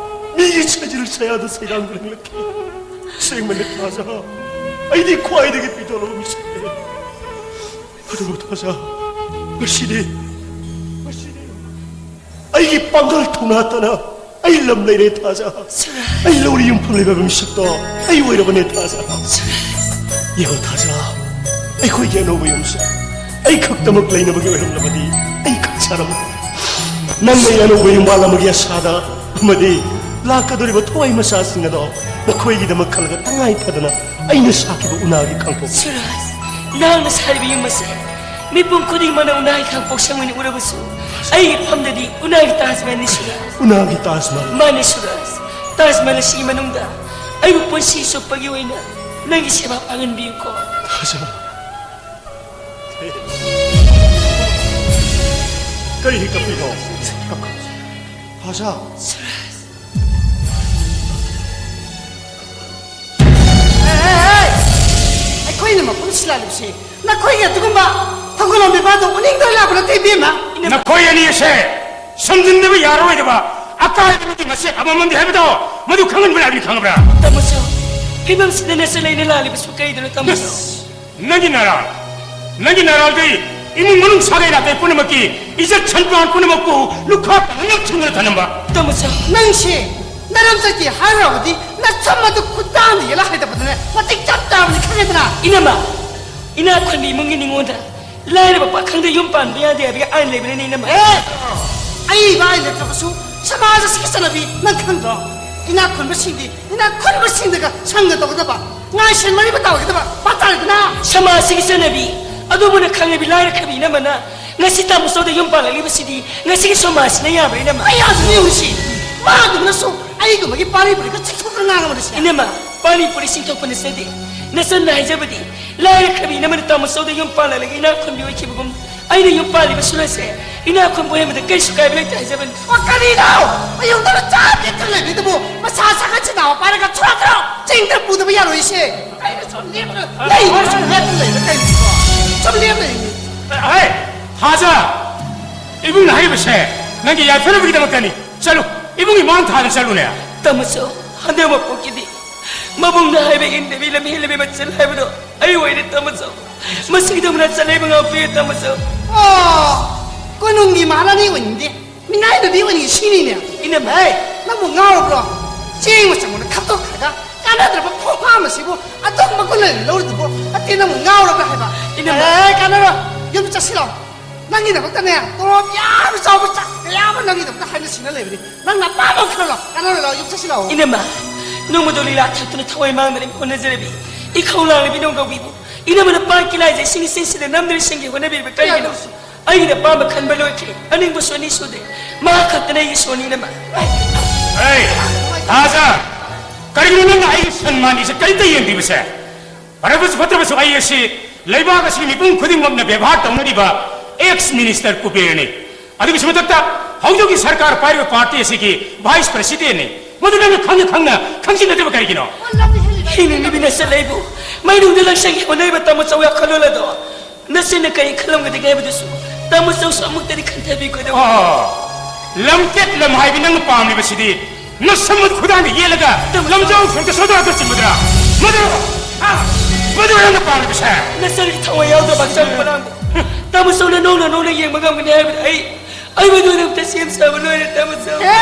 ꯃꯤꯒꯤ ꯁꯖꯤꯜ ꯁꯌꯥꯗ ꯁꯩꯗꯥꯡꯗꯨꯅ ꯍꯤꯡꯂꯛꯈꯤ꯫ ꯑꯁꯦꯡꯕꯅꯤ ꯇꯥꯖꯥ, ꯑꯩꯗꯤ ꯈ꯭ꯋꯥꯏꯗꯒꯤ ꯄꯤꯗꯣꯜꯂꯕ ꯃꯤꯁꯛꯅꯤ꯫ ꯑꯗꯨꯕꯨ ꯇꯥꯖꯥ, ꯉꯁꯤꯗꯤ, ꯉꯁꯤꯗꯤ ꯑꯩꯒꯤ ꯄꯥꯡꯒꯜ ꯊꯧꯅꯥꯇꯅ ꯑꯩ ꯂꯝ ꯂꯩꯔꯦ ꯇꯥꯖꯥ꯫ ꯁꯨꯔꯖ꯫ ꯑꯩ ꯂꯧꯔꯤ ꯌꯨꯝꯐꯝ ꯂꯩꯕ ꯃꯤꯁꯛꯇꯣ ꯑꯩ ꯑꯣꯏꯔꯕꯅꯦ ꯇꯥꯖꯥ꯫ ꯁꯨꯔꯖ꯫ ꯌꯦꯡꯉꯣ ꯇꯥꯖꯥ, ꯑꯩꯈꯣꯏꯒꯤ ꯑꯅꯧꯕ ꯌꯨꯝꯁꯦ ꯑꯩ ꯈꯛꯇꯃꯛ ꯂꯩꯅꯕꯒꯤ ꯑꯣꯏꯔꯝꯂꯕꯗꯤ ꯑꯩ ꯈꯪꯖꯔꯝꯃꯣꯏ꯫ ꯅꯪꯅ ꯑꯩ ꯑꯅꯧꯕ ꯌꯨꯝꯕꯥꯜ ꯑꯃꯒꯤ ꯑꯁꯥꯗ ꯑꯃꯗꯤ ꯂꯥꯛꯀꯗꯧꯔꯤꯕ ꯊꯋꯥꯏ ꯃꯆꯥꯁꯤꯡ ꯑꯗꯣ ꯃꯈꯣꯏꯒꯤꯗꯃꯛ ꯈꯜꯂꯒ ꯇꯉꯥꯏ ꯐꯗꯅ ꯑꯩꯅ ꯁꯥꯈꯤꯕ ꯎꯅꯥꯒꯤ ꯀꯥꯡꯄꯣꯛ꯫ ꯁꯨꯔꯖ, ꯅꯍꯥꯛꯅ ꯁꯥꯔꯤꯕ ꯌꯨꯝ ꯑꯁꯦ ꯃꯤꯄꯨꯝ ꯈꯨꯗꯤꯡꯃꯛꯅ ꯎꯅꯥꯒꯤ ꯀꯥꯡꯄꯣꯛ ꯁꯪ ꯑꯣꯏꯅ ꯎꯔꯕꯁꯨ, ꯑꯩꯒꯤ ꯐꯝꯗꯗꯤ ꯎꯅꯥꯒꯤ ꯇꯥꯖ ꯃꯍꯜꯅꯤ ꯁꯨꯔꯖ꯫ ꯎꯅꯥꯒꯤ ꯇꯥꯖ ꯃꯍꯜ? ꯃꯥꯅꯤ ꯁꯨꯔꯖ, ꯇꯥꯖ ꯃꯍꯜ ꯑꯁꯤꯒꯤ ꯃꯅꯨꯡꯗ ꯑꯩꯕꯨ ꯄꯨꯟꯁꯤ ꯆꯨꯞꯄꯒꯤ ꯑꯣꯏꯅ ꯅꯪꯒꯤ ꯁꯦꯕꯥ ꯄꯥꯡꯍꯟꯕꯤꯌꯨꯀꯣ꯫ ꯇꯥꯖ ꯃꯍꯜ꯫ ꯀꯔꯤꯒꯤ ꯀꯞꯄꯤꯅꯣ? ꯇꯥꯖꯥ꯫ ꯁꯨꯔꯖ꯫ ꯑꯦ, ꯑꯦ, ꯑꯦ! ꯑꯩꯈꯣꯏꯅ ꯃꯐꯝꯁꯤ ꯂꯥꯛꯂꯤꯕꯁꯤ ꯅꯈꯣꯏꯒꯤ ꯑꯗꯨꯒꯨꯝꯕ ꯊꯧꯒꯜꯂꯣꯟ ꯕꯦꯕꯥꯔꯗꯣ ꯎꯅꯤꯡꯗꯅ ꯂꯥꯛꯄ ꯅꯠꯇꯦ, ꯏꯕꯦꯝꯃ꯫ ꯅꯈꯣꯏ ꯑꯅꯤ ꯑꯁꯦ ꯁꯝꯖꯤꯟꯅꯕ ꯌꯥꯔꯣꯏꯗꯕ ꯑꯀꯥꯏꯕꯒꯤ ꯃꯆꯦꯠ ꯑꯃꯃꯝꯗꯤ ꯍꯥꯏꯕꯗꯣ ꯃꯗꯨ ꯈꯪꯍꯟꯕ ꯂꯥꯛꯂꯤꯕꯅꯤ, ꯈꯪꯉꯕ꯭ꯔꯥ? ꯇꯥꯃꯣꯆꯧ, ꯐꯤꯕꯝꯁꯤꯗ ꯅꯆꯜ ꯑꯩꯅ ꯂꯥꯛꯂꯤꯕꯁꯨ ꯀꯔꯤꯗꯅꯣ, ꯇꯥꯃꯣꯆꯧ? ꯅꯪꯒꯤ ꯅꯔꯥꯜ, ꯅꯪꯒꯤ ꯅꯔꯥꯜꯗꯤ ꯏꯃꯨꯡ ꯃꯅꯨꯡ ꯁꯥꯒꯩ ꯅꯥꯇꯩ ꯄꯨꯝꯅꯃꯛꯀꯤ ꯏꯖꯠ ꯁꯟꯃꯥꯟ ꯄꯨꯝꯅꯃꯛꯄꯨ ꯂꯨꯈꯥ ꯇꯪꯅ ꯊꯨꯡꯗꯨꯅ ꯊꯅꯝꯕ꯫ ꯇꯥꯃꯣꯆꯧ꯫ ꯅꯪꯁꯦ ꯅꯔꯝꯆꯠꯀꯤ ꯍꯥꯏꯔꯨꯔꯕꯗꯤ ꯅꯁꯝ ꯑꯗꯨ ꯈꯨꯠꯇꯥꯡꯗ ꯌꯦꯜꯂ ꯍꯥꯏꯗꯕꯗꯨꯅ ꯃꯇꯤꯛ ꯆꯞ ꯆꯥꯕꯅꯤ, ꯈꯪꯉꯦꯗꯅ? ꯏꯅꯝꯃ, ꯏꯅꯥꯛ ꯈꯨꯟꯕ ꯏꯃꯨꯡꯒꯤ ꯅꯤꯉꯣꯜꯗ ꯂꯥꯏꯔꯕ ꯄꯥꯈꯪꯗ ꯌꯨꯝ ꯄꯥꯟꯕ ꯌꯥꯗꯦ ꯍꯥꯏꯕꯒꯤ ꯑꯥꯏꯟ ꯂꯩꯕꯅꯤꯅꯦ, ꯏꯅꯝꯃ꯫ ꯑꯦ! ꯑꯏꯕ ꯑꯥꯏꯟ ꯂꯩꯇ꯭ꯔꯕꯁꯨ ꯁꯃꯥꯖ ꯑꯁꯤꯒꯤ ꯆꯠꯅꯕꯤ ꯅꯪ ꯈꯪꯗ꯭ꯔꯣ? ꯏꯅꯥꯛ ꯈꯨꯟꯕꯁꯤꯡꯗꯤ ꯏꯅꯥꯛ ꯈꯨꯟꯕꯁꯤꯡꯗꯒ ꯁꯪꯒ ꯇꯧꯒꯗꯕ, ꯉꯥꯏꯁꯦꯟ ꯃꯔꯤ ꯃꯇꯥ ꯑꯣꯏꯒꯗꯕ ꯄꯥꯇꯥꯔꯗꯅ꯫ ꯁꯃꯥꯖꯁꯤꯒꯤ ꯆꯠꯅꯕꯤ ꯑꯗꯨꯕꯨꯅ ꯈꯪꯂꯕꯤ ꯂꯥꯏꯔ ꯈꯕꯤ ꯏꯅꯝꯃꯅ ꯉꯁꯤ ꯇꯥꯃꯣꯆꯧꯗ ꯌꯨꯝ ꯄꯥꯜꯂꯛꯂꯤꯕꯁꯤꯗꯤ ꯉꯁꯤꯒꯤ ꯁꯃꯥꯖꯁꯤꯅ ꯌꯥꯕ꯭ꯔꯥ, ꯏꯅꯝꯃ? ꯑꯩ ꯌꯥꯝ ꯅꯤꯡꯉꯤꯁꯤ꯫ ꯃꯥꯒꯨꯝꯅꯁꯨ ꯑꯩꯒꯨꯝꯕꯒꯤ ꯄꯥꯔꯤ ꯄꯨꯔꯤꯒ ꯆꯤꯡꯊꯣꯛꯇꯅ ꯉꯥꯡꯉꯕꯅꯤꯁꯦ꯫ ꯏꯅꯝꯃ, ꯄꯥꯔꯤ ꯄꯨꯔꯤ ꯆꯤꯡꯊꯣꯛꯄ ꯅꯠꯆꯗꯦ꯫ ꯅꯆꯟꯅ ꯍꯥꯏꯖꯕꯗꯤ ꯂꯥꯏꯔ ꯈꯕꯤ ꯏꯅꯝꯃꯅ ꯇꯥꯃꯣꯆꯧꯗ ꯌꯨꯝ ꯄꯥꯜꯂꯛꯂꯒ ꯏꯅꯥꯛ ꯈꯨꯟꯕꯤ ꯑꯣꯏꯈꯤꯕꯒꯨꯝ ꯑꯩꯅ ꯌꯨꯝ ꯄꯥꯜꯂꯤꯕ ꯁꯨꯔꯖꯁꯦ ꯏꯅꯥꯛ ꯈꯨꯟꯕ ꯑꯣꯏꯍꯟꯕꯗ ꯀꯔꯤꯁꯨ ꯀꯥꯏꯕ ꯂꯩꯇꯦ ꯍꯥꯏꯖꯕꯅꯤ꯫ ꯑꯣ, ꯀꯔꯤꯅꯣ? ꯃꯌꯨꯝꯗ ꯃꯆꯥ ꯄꯤꯛꯇ ꯂꯩꯕꯤꯗꯨꯕꯨ ꯃꯁꯥ ꯁꯥꯒꯠ ꯁꯤꯟꯅꯥꯎ ꯄꯥꯏꯔꯒ ꯊꯨꯔꯥ ꯊꯨꯔꯥ ꯆꯤꯡꯗ ꯄꯨꯗꯕ ꯌꯥꯔꯣꯏꯁꯦ꯫ ꯀꯩꯅꯣ ꯁꯨꯝ ꯂꯦꯞꯄ ꯂꯩ? ꯁꯨꯝ ꯂꯦꯞꯄ ꯂꯩꯕ ꯀꯩꯅꯣ? ꯁꯨꯝ ꯂꯦꯞꯄ ꯂꯩ꯫ ꯍꯦ, ꯊꯥꯖ! ꯏꯕꯨꯡꯅ ꯍꯥꯏꯔꯤꯕꯁꯦ ꯅꯪꯒꯤ ꯌꯥꯏꯐꯅꯕꯒꯤꯗꯃꯛꯇꯅꯤ꯫ ꯆꯠꯂꯨ, ꯏꯕꯨꯡꯒꯤ ꯃꯥꯡ ꯊꯥꯗ ꯆꯠꯂꯨꯅꯦ꯫ ꯇꯥꯃꯣꯆꯧ, ꯍꯟꯗꯛ ꯃꯄꯣꯛꯀꯤꯗꯤ ꯃꯕꯨꯡꯅ ꯍꯥꯏꯕ ꯏꯟꯗꯕꯤ ꯂꯝꯍꯦꯜꯂꯕꯤ ꯃꯆꯜ ꯍꯥꯏꯕꯗꯣ ꯑꯩ ꯑꯣꯏꯔꯦ ꯇꯥꯃꯣꯆꯧ꯫ ꯃꯁꯤꯒꯤꯗꯃꯛ ꯆꯠꯂꯦꯕ ꯉꯥꯛꯄꯤꯌꯨ ꯇꯥꯃꯣꯆꯧ꯫ ꯑꯣ, ꯀꯣꯅꯨꯡꯒꯤ ꯃꯍꯥꯔꯥꯅꯤ ꯑꯣꯏꯅꯤꯡꯗꯦ, ꯃꯤꯅꯥꯏ ꯅꯨꯄꯤ ꯑꯣꯏꯅꯤꯡꯉꯤ ꯁꯤꯅꯤꯅꯦ꯫ ꯏꯅꯝꯃ꯫ ꯍꯦ, ꯅꯪꯕꯨ ꯉꯥꯎꯔꯕ꯭ꯔꯣ? ꯆꯦꯡ ꯃꯆꯪ ꯑꯣꯏꯅ ꯈꯞꯇꯣꯛꯈ꯭ꯔꯒ ꯀꯥꯟꯅꯗ꯭ꯔꯕ ꯈꯣꯡꯍꯥꯝ ꯑꯁꯤꯕꯨ ꯑꯗꯨꯝ ꯃꯒꯨꯟ ꯂꯩꯅ ꯂꯧꯔꯤꯗꯨꯕꯨ? ꯑꯇꯦ, ꯅꯪꯕꯨ ꯉꯥꯎꯔꯕ꯭ꯔꯥ ꯍꯥꯏꯕ? ꯏꯅꯝꯃ꯫ ꯑꯦ, ꯀꯥꯟꯅꯔꯣꯏ꯫ ꯌꯨꯝ ꯆꯠꯁꯤꯜꯂꯣ꯫ ꯅꯪꯒꯤꯗꯃꯛꯇꯅꯦ ꯇꯣꯂꯣꯞ ꯌꯥꯝꯅ ꯆꯥꯎꯕ ꯆꯥꯛ ꯀꯌꯥ ꯑꯃ ꯅꯪꯒꯤꯗꯃꯛꯇ ꯍꯥꯏꯅ ꯁꯤꯡꯅ ꯂꯩꯕꯅꯤ꯫ ꯅꯪꯅ ꯑꯄꯥꯝꯕ ꯑꯃ ꯈꯜꯂꯣ꯫ ꯀꯥꯟꯅꯔꯣꯏ, ꯂꯥꯛꯑꯣ, ꯌꯨꯝ ꯆꯠꯁꯤꯜꯂꯣ꯫ ꯏꯅꯝꯃ, ꯅꯣꯡꯃꯗꯣ ꯂꯤꯂꯥ ꯊꯛꯇꯨꯅ ꯊꯋꯥꯏ ꯃꯥꯡꯗꯅ ꯍꯣꯠꯅꯖꯔꯕꯤ ꯏꯈꯧ ꯂꯥꯡꯂꯕꯤ ꯅꯣꯡꯒꯧꯕꯤꯕꯨ ꯏꯅꯝꯃꯅ ꯄꯥꯟ ꯀꯤꯂꯥꯏꯁꯦ ꯏꯁꯤꯡ ꯏꯆꯦꯟꯁꯤꯗ ꯅꯝꯗꯨꯅ ꯁꯤꯡꯒꯦ ꯍꯣꯠꯅꯕꯤꯔꯤꯕ ꯀꯔꯤꯒꯤꯅꯣ? ꯑꯩꯒꯤꯗ ꯑꯄꯥꯝꯕ ꯈꯟꯕ ꯂꯣꯏꯈ꯭ꯔꯦ꯫ ꯑꯅꯤꯡꯕꯁꯨ ꯑꯅꯤ ꯁꯨꯗꯦ꯫ ꯃꯍꯥꯛ ꯈꯛꯇꯅ ꯑꯩꯒꯤ ꯁꯣꯔꯅꯤꯅ ꯃꯥ꯫ ꯑꯩ, ꯊꯥꯖ! ꯀꯔꯤꯒꯤꯅꯣ ꯅꯪꯅ ꯑꯩꯒꯤ ꯁꯟꯃꯥꯟ ꯏꯖꯠ ꯀꯔꯤꯝꯇ ꯌꯦꯡꯗ꯭ꯔꯤꯕꯁꯦ? ꯐꯔꯕꯁꯨ ꯐꯠꯇ꯭ꯔꯕꯁꯨ ꯑꯩ ꯑꯁꯤ ꯂꯩꯕꯥꯛ ꯑꯁꯤꯒꯤ ꯃꯤꯄꯨꯝ ꯈꯨꯗꯤꯡꯃꯛꯅ ꯕꯦꯕꯥꯔ ꯇꯧꯅꯔꯤꯕ ꯑꯦꯛꯁ ꯃꯤꯅꯤꯁꯇꯔ ꯀꯨꯕꯦꯔꯅꯤ꯫ ꯑꯗꯨꯒꯤꯁꯨ ꯃꯊꯛꯇ ꯍꯧꯖꯤꯛꯀꯤ ꯁꯔꯀꯥꯔ ꯄꯥꯏꯔꯤꯕ ꯄꯥꯔꯇꯤ ꯑꯁꯤꯒꯤ ꯚꯥꯏꯁ ꯄ꯭ꯔꯁꯤꯗꯦꯟꯠꯅꯤ꯫ ꯃꯗꯨ ꯅꯪꯅ ꯈꯪꯅ ꯈꯪꯅ ꯈꯪꯖꯤꯟꯅꯗ꯭ꯔꯤꯕ ꯀꯔꯤꯒꯤꯅꯣ? ꯍꯤꯡꯅꯤꯡꯂꯤꯕꯤ ꯅꯆꯠ ꯑꯩꯕꯨ ꯃꯩꯅꯨꯡꯗ ꯂꯪꯁꯪꯒꯤ ꯍꯣꯠꯅꯔꯤꯕ ꯇꯥꯃꯣ ꯆꯧ ꯋꯥꯈꯜꯂꯣꯟ ꯑꯗꯣ ꯅꯆꯦꯅ ꯀꯔꯤ ꯈꯜꯂꯝꯒꯗꯒꯦ ꯍꯥꯏꯕꯗꯨꯁꯨ ꯇꯥꯃꯣ ꯆꯧꯁꯨ ꯑꯃꯨꯛꯇꯗꯤ ꯈꯟꯊꯕꯤꯒꯗꯕ꯫ ꯑꯣ, ꯂꯝꯀꯦꯠ ꯂꯝꯍꯥꯏꯕꯤ ꯅꯪꯅ ꯄꯥꯝꯂꯤꯕꯁꯤꯗꯤ ꯅꯁꯝ ꯑꯗꯨ ꯈꯨꯗꯥꯡꯗ ꯌꯦꯠꯂꯒ ꯇꯥꯃꯣ ꯂꯝꯖꯥꯎ ꯁꯣꯔꯣꯛꯇ ꯁꯣꯗꯔꯒ ꯆꯤꯟꯕꯗꯨꯔꯥ? ꯃꯗꯨ, ꯍꯥ? ꯃꯗꯨ ꯅꯪꯅ ꯄꯥꯝꯂꯤꯕꯁꯦ? ꯅꯆꯦꯒꯤ ꯊꯋꯥꯏ ꯌꯥꯎꯗꯕ ꯍꯛꯆꯥꯡ ꯄꯂꯥꯡꯗ ꯇꯥꯃꯣ ꯆꯧꯅ ꯅꯣꯡꯅ ꯅꯣꯡꯅ ꯌꯦꯡꯕ ꯉꯝꯒꯅꯤ ꯍꯥꯏꯕꯗꯤ ꯑꯩ ꯑꯩ ꯃꯗꯨꯒꯤꯗꯃꯛꯇ ꯁꯦꯝ ꯁꯥꯕ ꯂꯣꯏꯔꯦ ꯇꯥꯃꯣ ꯆꯧ꯫ ꯍꯦ!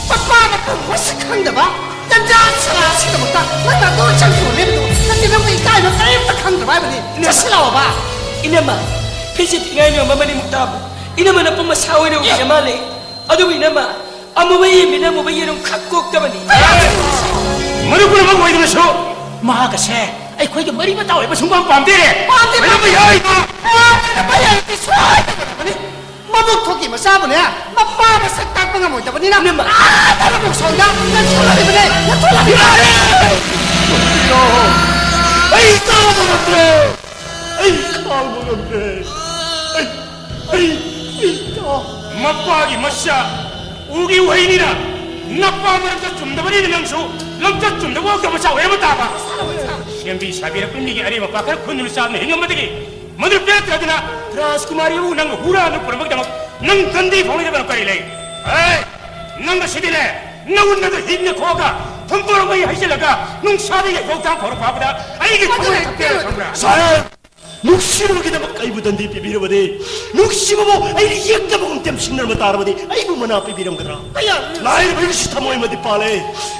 ꯃꯄꯥ ꯃꯄꯨ ꯃꯁꯛ ꯈꯪꯗꯕ ꯇꯟꯖꯥ ꯁꯔꯥꯁꯤꯗꯃꯛꯇ ꯅꯪꯅ ꯑꯗꯨ ꯆꯪꯈꯤꯕ ꯂꯦꯞꯄꯗꯨ ꯅꯪꯗꯤ ꯅꯪꯕꯨ ꯏꯀꯥꯏꯕ ꯀꯔꯤꯝꯇ ꯈꯪꯗ꯭ꯔꯕ ꯍꯥꯏꯕꯅꯤ꯫ ꯏꯅꯝꯃ꯫ ꯆꯠꯁꯤꯜꯂꯛꯑꯣꯕ꯫ ꯏꯅꯝꯃ, ꯐꯤꯖꯤꯠ ꯐꯤꯉꯥꯏ ꯃꯌꯥꯝ ꯑꯃꯅꯤ ꯃꯨꯛꯇꯥꯕꯨ ꯏꯅꯝꯃꯅ ꯄꯨꯝ ꯑꯁꯥ ꯑꯣꯏꯅ ꯎꯕꯤꯔ ꯃꯥꯜꯂꯦ꯫ ꯑꯗꯨꯕꯨ ꯏꯅꯝꯃ, ꯑꯃꯨꯕ ꯌꯦꯟꯕꯤꯅ ꯑꯃꯨꯕ ꯌꯦꯔꯨꯝ ꯈꯛ ꯀꯣꯛꯇꯕꯅꯤ꯫ ꯃꯗꯨ ꯄꯨꯝꯅꯃꯛ ꯑꯣꯏꯗ꯭ꯔꯁꯨ ꯃꯍꯥꯛ ꯑꯁꯦ ꯑꯩꯈꯣꯏꯒ ꯃꯔꯤ ꯃꯇꯥ ꯑꯣꯏꯕ ꯁꯨꯡꯄꯥꯝ ꯄꯥꯝꯗꯦ꯫ ꯄꯥꯝꯗꯦ, ꯃꯗꯨ ꯄꯥꯝꯗꯦ꯫ ꯌꯥꯏ꯫ ꯄꯥꯝꯗꯦ, ꯄꯥꯝꯗꯦ, ꯁꯣꯏꯗꯅ ꯐꯪꯒꯅꯤ꯫ ꯃꯕꯨꯛ ꯊꯣꯛꯈꯤ ꯃꯆꯥꯕꯨꯅꯦ ꯃꯄꯥ ꯃꯁꯛ ꯇꯥꯛꯄ ꯉꯝꯃꯣꯏꯗꯕꯅꯤꯅ ꯏꯅꯝꯃ꯫ ꯑꯥ ꯅꯔꯛ ꯃꯈꯣꯡꯗ ꯅꯪ ꯊꯣꯛꯂꯛꯂꯤꯕꯅꯦ, ꯅꯪ ꯊꯣꯛꯂꯛꯂꯤꯕꯅꯦ꯫ ꯑꯩ ꯇꯥꯕ ꯉꯝꯗ꯭ꯔꯦ꯫ ꯑꯩ ꯈꯥꯡꯕ ꯉꯝꯗ꯭ꯔꯦ꯫ ꯑꯩ, ꯑꯩ ꯃꯄꯥꯒꯤ ꯃꯆꯥ, ꯎꯒꯤ ꯎꯍꯩꯅꯤꯅ, ꯅꯄꯥ ꯃꯔꯝꯆꯠ ꯆꯨꯝꯗꯕꯅꯤꯅ ꯅꯪꯁꯨ ꯂꯝꯆꯠ ꯆꯨꯝꯗꯕ ꯑꯣꯛꯇ ꯃꯆꯥ ꯑꯣꯏꯔꯝꯕ ꯇꯥꯕ꯫ ꯁꯦꯝꯕꯤ ꯁꯥꯕꯤꯔꯛꯄ ꯃꯤꯒꯤ ꯑꯔꯦꯝ ꯑꯄꯥ ꯈꯔ ꯈꯨꯟꯗꯨꯅ ꯆꯥꯗꯨꯅ ꯍꯤꯡꯉꯝꯕꯗꯒꯤ ꯃꯗꯨ ꯄꯦꯟꯅꯗꯅ ꯔꯥꯖꯀꯨꯃꯥꯔꯤꯕꯨ ꯅꯪꯅ ꯍꯨꯔꯥꯟꯗꯨꯅ ꯄꯨꯔꯝꯕꯒꯤꯗꯃꯛ ꯅꯪ ꯗꯟꯗꯤ ꯐꯪꯂꯣꯏꯗꯕꯅ ꯀꯔꯤ ꯂꯩ? ꯑꯦ, ꯅꯪ ꯑꯁꯤꯗꯤꯅꯦ, ꯅꯉꯣꯟꯗ ꯍꯤꯡꯅ ꯈꯣꯛꯑꯒ ꯊꯨꯝꯕꯣꯔ ꯃꯩ ꯍꯩꯖꯤꯜꯂꯒ ꯅꯨꯡꯁꯥꯗ ꯌꯥꯏꯐꯧ ꯊꯥꯡ ꯐꯥꯎꯔꯛꯄ ꯍꯥꯏꯕꯗ ꯑꯩꯒꯤ ꯊꯃꯣꯏꯅ ꯀꯞꯄꯦ ꯈꯪꯕ꯭ꯔꯥ? ꯁꯥꯍꯦꯕ! ꯅꯨꯡꯁꯤꯕꯒꯤꯗꯃꯛ ꯑꯩꯕꯨ ꯗꯟꯗꯤ ꯄꯤꯕꯤꯔꯕꯗꯤ, ꯅꯨꯡꯁꯤꯕꯕꯨ ꯑꯩꯅ ꯌꯦꯛꯇꯕꯒꯨꯝ ꯇꯦꯝꯁꯤꯟꯅꯔꯝꯕ ꯇꯥꯔꯕꯗꯤ ꯑꯩꯕꯨ ꯃꯅꯥ ꯄꯤꯕꯤꯔꯝꯒꯗ꯭ꯔꯥ? ꯀꯌꯥ? ꯂꯥꯏꯔꯕ ꯑꯩꯒꯤꯁꯨ ꯊꯃꯣꯏ ꯑꯃꯗꯤ ꯄꯥꯜꯂꯦ꯫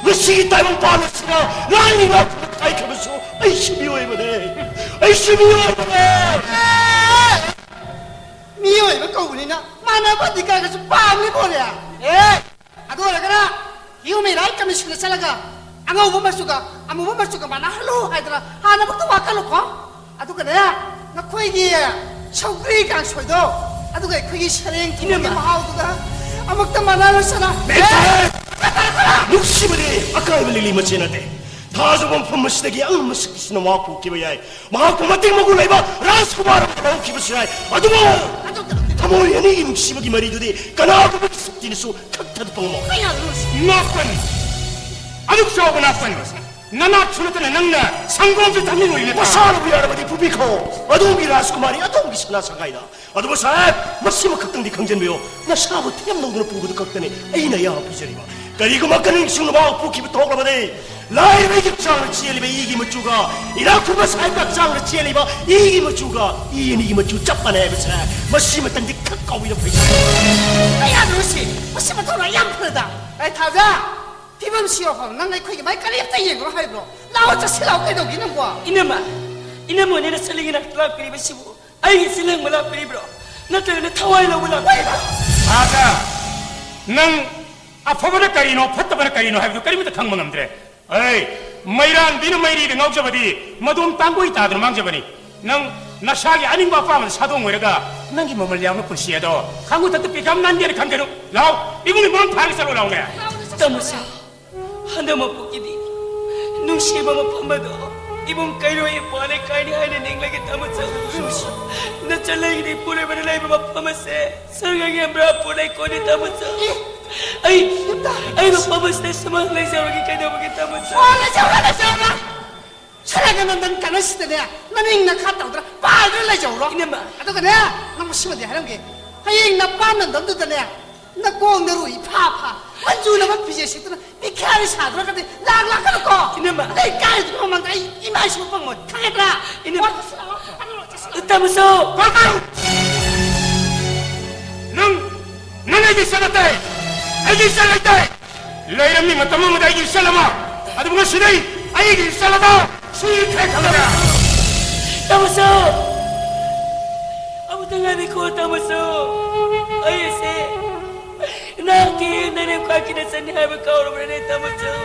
ꯉꯁꯤꯒꯤ ꯇꯥꯏꯕꯪ ꯄꯥꯟ ꯑꯁꯤꯗ ꯂꯥꯏꯅꯤꯡꯕ ꯀꯥꯏꯈ꯭ꯔꯕꯁꯨ ꯑꯩꯁꯨ ꯃꯤꯑꯣꯏꯕꯅꯦ꯫ ꯑꯩꯁꯨ ꯃꯤꯑꯣꯏꯕꯅꯦ꯫ ꯃꯤꯑꯣꯏꯕ ꯀꯧꯕꯅꯤꯅ ꯃꯥꯟꯅꯕ ꯑꯙꯤꯀꯥꯔꯒꯁꯨ ꯄꯥꯝꯂꯤ ꯄꯣꯠꯅꯦ꯫ ꯑꯦ! ꯑꯗꯨ ꯑꯣꯏꯔꯒꯅ Human Rights Commission ꯆꯠꯂꯒ ꯑꯉꯧꯕ ꯃꯆꯨꯒ ꯑꯃꯨꯕ ꯃꯆꯨꯒ ꯃꯥꯟꯅꯍꯜꯂꯨ ꯍꯥꯏꯗꯅ ꯍꯥꯟꯅꯃꯛꯇ ꯋꯥꯀꯜꯂꯨꯀꯣ꯫ ꯑꯗꯨꯒꯅꯦ, ꯅꯈꯣꯏꯒꯤ ꯁꯧꯒ꯭ꯔꯤ ꯀꯥꯡꯁꯣꯏꯗꯣ, ꯑꯗꯨꯒ ꯑꯩꯈꯣꯏꯒꯤ ꯁꯔꯦꯡ ꯊꯣꯡꯕꯒꯤ ꯏꯅꯝꯃ꯫ ꯃꯍꯥꯎꯗꯨꯒ ꯑꯃꯨꯛꯇ ꯃꯥꯟꯅꯍꯜꯂꯨꯁꯅ꯫ ꯃꯦꯊꯥꯏ! ꯅꯨꯡꯁꯤꯕꯗꯤ ꯑꯀꯥꯏꯕ ꯂꯤꯛꯂꯤ ꯃꯆꯦ ꯅꯠꯇꯦ꯫ ꯊꯥꯖꯕ ꯃꯐꯝ ꯑꯁꯤꯗꯒꯤ ꯑꯉꯝꯕ ꯁꯛꯇꯤꯁꯤꯅ ꯃꯍꯥꯛ ꯄꯨꯈꯤꯕ ꯌꯥꯏ꯫ ꯃꯍꯥꯛꯄꯨ ꯃꯇꯤꯛ ꯃꯒꯨꯟ ꯂꯩꯕ ꯔꯥꯖꯀꯨꯃꯥꯔ ꯑꯃ ꯂꯧꯈꯤꯕꯁꯨ ꯌꯥꯏ꯫ ꯑꯗꯨꯕꯨ ꯊꯃꯣꯏ ꯑꯅꯤꯒꯤ ꯅꯨꯡꯁꯤꯕꯒꯤ ꯃꯔꯤꯗꯨꯗꯤ ꯀꯅꯥꯒꯨꯝꯕꯒꯤ ꯁꯛꯇꯤꯅꯁꯨ ꯀꯛꯊꯠꯄ ꯉꯝꯃꯣꯏ꯫ ꯀꯌꯥꯗꯅꯣ ꯁꯤ? ꯅꯣꯛꯄꯟ! ꯑꯗꯨꯛ ꯆꯥꯎꯕ ꯅꯥꯄꯟ! ꯅꯅꯥꯠꯁꯨ ꯅꯠꯇꯅ ꯅꯪꯅ ꯁꯪꯒꯣꯝꯁꯨ ꯊꯛꯅꯤꯡꯉꯣꯏꯅꯦ꯫ ꯃꯁꯥꯅꯕꯨ ꯌꯥꯔꯕꯗꯤ ꯄꯨꯕꯤꯈꯣ꯫ ꯑꯗꯣꯝꯒꯤ ꯔꯥꯖꯀꯨꯃꯥꯔꯤ, ꯑꯗꯣꯝꯒꯤ ꯁꯅꯥ ꯁꯪꯒꯥꯏꯗ꯫ ꯑꯗꯨꯕꯨ ꯁꯥꯍꯦꯕ, ꯃꯁꯤꯃ ꯈꯛꯇꯪꯗꯤ ꯈꯪꯖꯟꯕꯤꯌꯨ꯫ ꯅꯁꯥꯕꯨ ꯊꯦꯝ ꯂꯧꯗꯨꯅ ꯄꯨꯕꯗꯨ ꯈꯛꯇꯅꯤ ꯑꯩꯅ ꯑꯌꯥꯕ ꯄꯤꯖꯔꯤꯕ꯫ ꯀꯔꯤꯒꯨꯝꯕ ꯀꯅꯤꯡꯁꯤꯡꯅ ꯃꯍꯥꯛ ꯄꯣꯛꯈꯤꯕ ꯊꯣꯛꯂꯕꯗꯤ, ꯂꯥꯏꯔꯕ ꯑꯩꯒꯤ ꯍꯛꯆꯥꯡꯗ ꯆꯦꯜꯂꯤꯕ ꯏꯒꯤ ꯃꯆꯨꯒ ꯏꯅꯥꯛ ꯈꯨꯟꯕ ꯁꯥꯍꯦꯕꯀ ꯍꯛꯆꯥꯡꯗ ꯆꯦꯜꯂꯤꯕ ꯏꯒꯤ ꯃꯆꯨꯒ ꯏ ꯑꯅꯤꯒꯤ ꯃꯆꯨ ꯆꯞ ꯃꯥꯟꯅꯩ ꯍꯥꯏꯕꯁꯦ ꯃꯁꯤꯃꯇꯪꯗꯤ ꯈꯛ ꯀꯥꯎꯕꯤꯗ ꯐꯩ꯫ ꯀꯌꯥꯗꯅꯣ ꯁꯤ? ꯃꯁꯤ ꯃꯊꯧꯅꯥ ꯌꯥꯝ ꯐꯔꯗ꯫ ꯑꯩ ꯊꯥꯖ꯫ ꯐꯤꯕꯝꯁꯤ ꯌꯧꯐꯝ ꯅꯪ ꯑꯩꯈꯣꯏꯒꯤ ꯃꯥꯏ ꯀꯔꯤꯝꯇ ꯌꯦꯡꯉꯔꯣꯏ ꯍꯥꯏꯕ꯭ꯔꯣ? ꯂꯥꯛꯑꯣ, ꯆꯠꯁꯤꯜꯂꯛꯑꯣ, ꯀꯩꯗꯧꯒꯦ ꯅꯪꯕꯣ? ꯏꯅꯝꯃ, ꯏꯅꯝꯃ ꯍꯣꯏꯅ ꯆꯠꯂꯒꯦꯅ ꯂꯥꯛꯄꯤꯔꯤꯕꯁꯤꯕꯨ ꯑꯩꯒꯤ ꯆꯤꯜꯍꯪꯕ ꯂꯥꯛꯄꯤꯔꯤꯕ꯭ꯔꯣ? ꯅꯠꯇ꯭ꯔꯒꯅ ꯊꯋꯥꯏ ꯂꯧꯕ ꯂꯥꯛꯄꯤꯔꯤꯕ꯭ꯔꯣ? ꯊꯥꯖ, ꯅꯪ ꯑꯐꯕꯅ ꯀꯔꯤꯅꯣ, ꯐꯠꯇꯕꯅ ꯀꯔꯤꯅꯣ ꯍꯥꯏꯕꯗꯨ ꯀꯔꯤꯃꯠꯇ ꯈꯪꯕ ꯉꯝꯗ꯭ꯔꯦ꯫ ꯑꯩ, ꯃꯩꯔꯥꯟꯕꯤꯅ ꯃꯩꯔꯤꯗ ꯉꯥꯎꯖꯕꯗꯤ ꯃꯗꯣꯝ ꯇꯥꯡꯒꯣꯏ ꯇꯥꯗꯅ ꯃꯥꯡꯖꯕꯅꯤ꯫ ꯅꯪ ꯅꯁꯥꯒꯤ ꯑꯅꯤꯡꯕ ꯑꯄꯥꯝꯕꯗ ꯁꯥꯗꯣꯡ ꯑꯣꯏꯔꯒ ꯅꯪꯒꯤ ꯃꯃꯜ ꯌꯥꯎꯅ ꯄꯨꯟꯁꯤ ꯑꯗꯣ ꯈꯥꯡꯕ ꯊꯛꯇ ꯄꯤꯛꯑꯝ ꯅꯥꯟꯒꯦꯅ ꯈꯟꯒꯅꯨ꯫ ꯂꯥꯎ, ꯏꯕꯨꯡꯒꯤ ꯃꯔꯝ ꯐꯥꯔꯒ ꯆꯠꯂꯣ ꯂꯥꯎꯅꯦ꯫ ꯇꯥꯃꯣꯁꯥ, ꯍꯟꯗꯛ ꯃꯄꯣꯛꯀꯤꯗꯤ ꯅꯨꯡꯁꯤꯕ ꯃꯐꯝ ꯑꯗꯣ ꯏꯕꯨꯡ ꯀꯩꯔꯣꯏ ꯏꯄ꯭ꯋꯥ ꯂꯩꯀꯥꯏꯅꯤ ꯍꯥꯏꯅ ꯅꯤꯡꯂꯒꯦ ꯇꯥꯃꯣꯆꯧ꯫ ꯅꯆꯜ ꯂꯩꯒꯤꯗꯤ ꯏꯄꯨꯔꯣꯏꯕꯅ ꯂꯩꯕ ꯃꯐꯝ ꯑꯁꯦ ꯁꯔꯒꯒꯤ ꯑꯝꯕ꯭ꯔꯥꯄꯨꯔ ꯂꯩꯀꯣꯜꯅꯤ ꯇꯥꯃꯣꯆꯧ꯫ ꯑꯩ, ꯑꯩ ꯃꯐꯝ ꯑꯁꯤꯗ ꯁꯨꯃꯥꯡ ꯂꯩꯖꯔꯒꯦ ꯀꯩꯗꯧꯕꯒꯦ ꯇꯥꯃꯣꯆꯧ? ꯁꯔꯒ ꯅꯟꯗꯟ ꯀꯥꯟꯅꯁꯤꯗꯅꯦ, ꯅꯅꯤꯡ ꯅꯈꯥ ꯇꯧꯗ꯭ꯔꯥ ꯄꯥꯏꯗꯨꯅ ꯂꯩꯖꯧꯔꯣ꯫ ꯏꯅꯝꯃ꯫ ꯑꯗꯨꯒꯅꯦ, ꯅꯪ ꯃꯁꯤꯃꯗꯤ ꯍꯥꯏꯔꯝꯒꯦ꯫ ꯍꯌꯦꯡ ꯅꯄꯥ ꯅꯟꯗꯟꯗꯨꯗꯅꯦ, ꯅꯀꯣꯡ ꯅꯔꯨ ꯏꯐꯥ ꯐꯥ, ꯃꯟꯖꯨ ꯂꯕ ꯐꯤꯖꯦꯠ ꯁꯦꯠꯇꯅ ꯃꯤꯈꯥꯔꯤ ꯁꯥꯗ꯭ꯔꯒꯗꯤ ꯂꯥꯛ ꯂꯥꯛꯀꯅꯨꯀꯣ꯫ ꯏꯅꯝꯃ꯫ ꯑꯩ ꯀꯥꯏꯗꯅꯣ ꯃꯃꯥꯡꯗ ꯑꯩ ꯏꯃꯥ ꯏꯁꯨ ꯐꯪꯉꯣꯏ꯫ ꯈꯪꯉꯦꯗ꯭ꯔꯥ? ꯏꯅꯝꯃ꯫ ꯇꯥꯃꯣꯆꯧ! ꯅꯪ, ꯅꯪ ꯑꯩꯒꯤ ꯏꯆꯜ ꯅꯠꯇꯦ! ꯑꯩꯒꯤ ꯏꯆꯜ ꯂꯩꯇꯦ! ꯂꯩꯔꯝꯃꯤ ꯃꯇꯝ ꯑꯃꯗ ꯑꯩꯒꯤ ꯏꯆꯜ ꯑꯃ, ꯑꯗꯨꯕꯨ ꯉꯁꯤꯗꯤ ꯑꯩꯒꯤ ꯏꯆꯜ ꯑꯃ ꯁꯤꯈ꯭ꯔꯦ ꯈꯜꯂꯒ꯫ ꯇꯥꯃꯣꯆꯧ! ꯑꯃꯨꯛꯇ ꯉꯥꯏꯕꯤꯈꯣ ꯇꯥꯃꯣꯆꯧ! ꯑꯩ ꯑꯁꯦ ꯅꯍꯥꯛꯀꯤ ꯅꯅꯦꯝ ꯈ꯭ꯋꯥꯏꯒꯤ ꯅꯆꯟꯅꯤ ꯍꯥꯏꯕ ꯀꯥꯎꯔꯕ꯭ꯔꯅꯦ ꯇꯥꯃꯣꯆꯧ?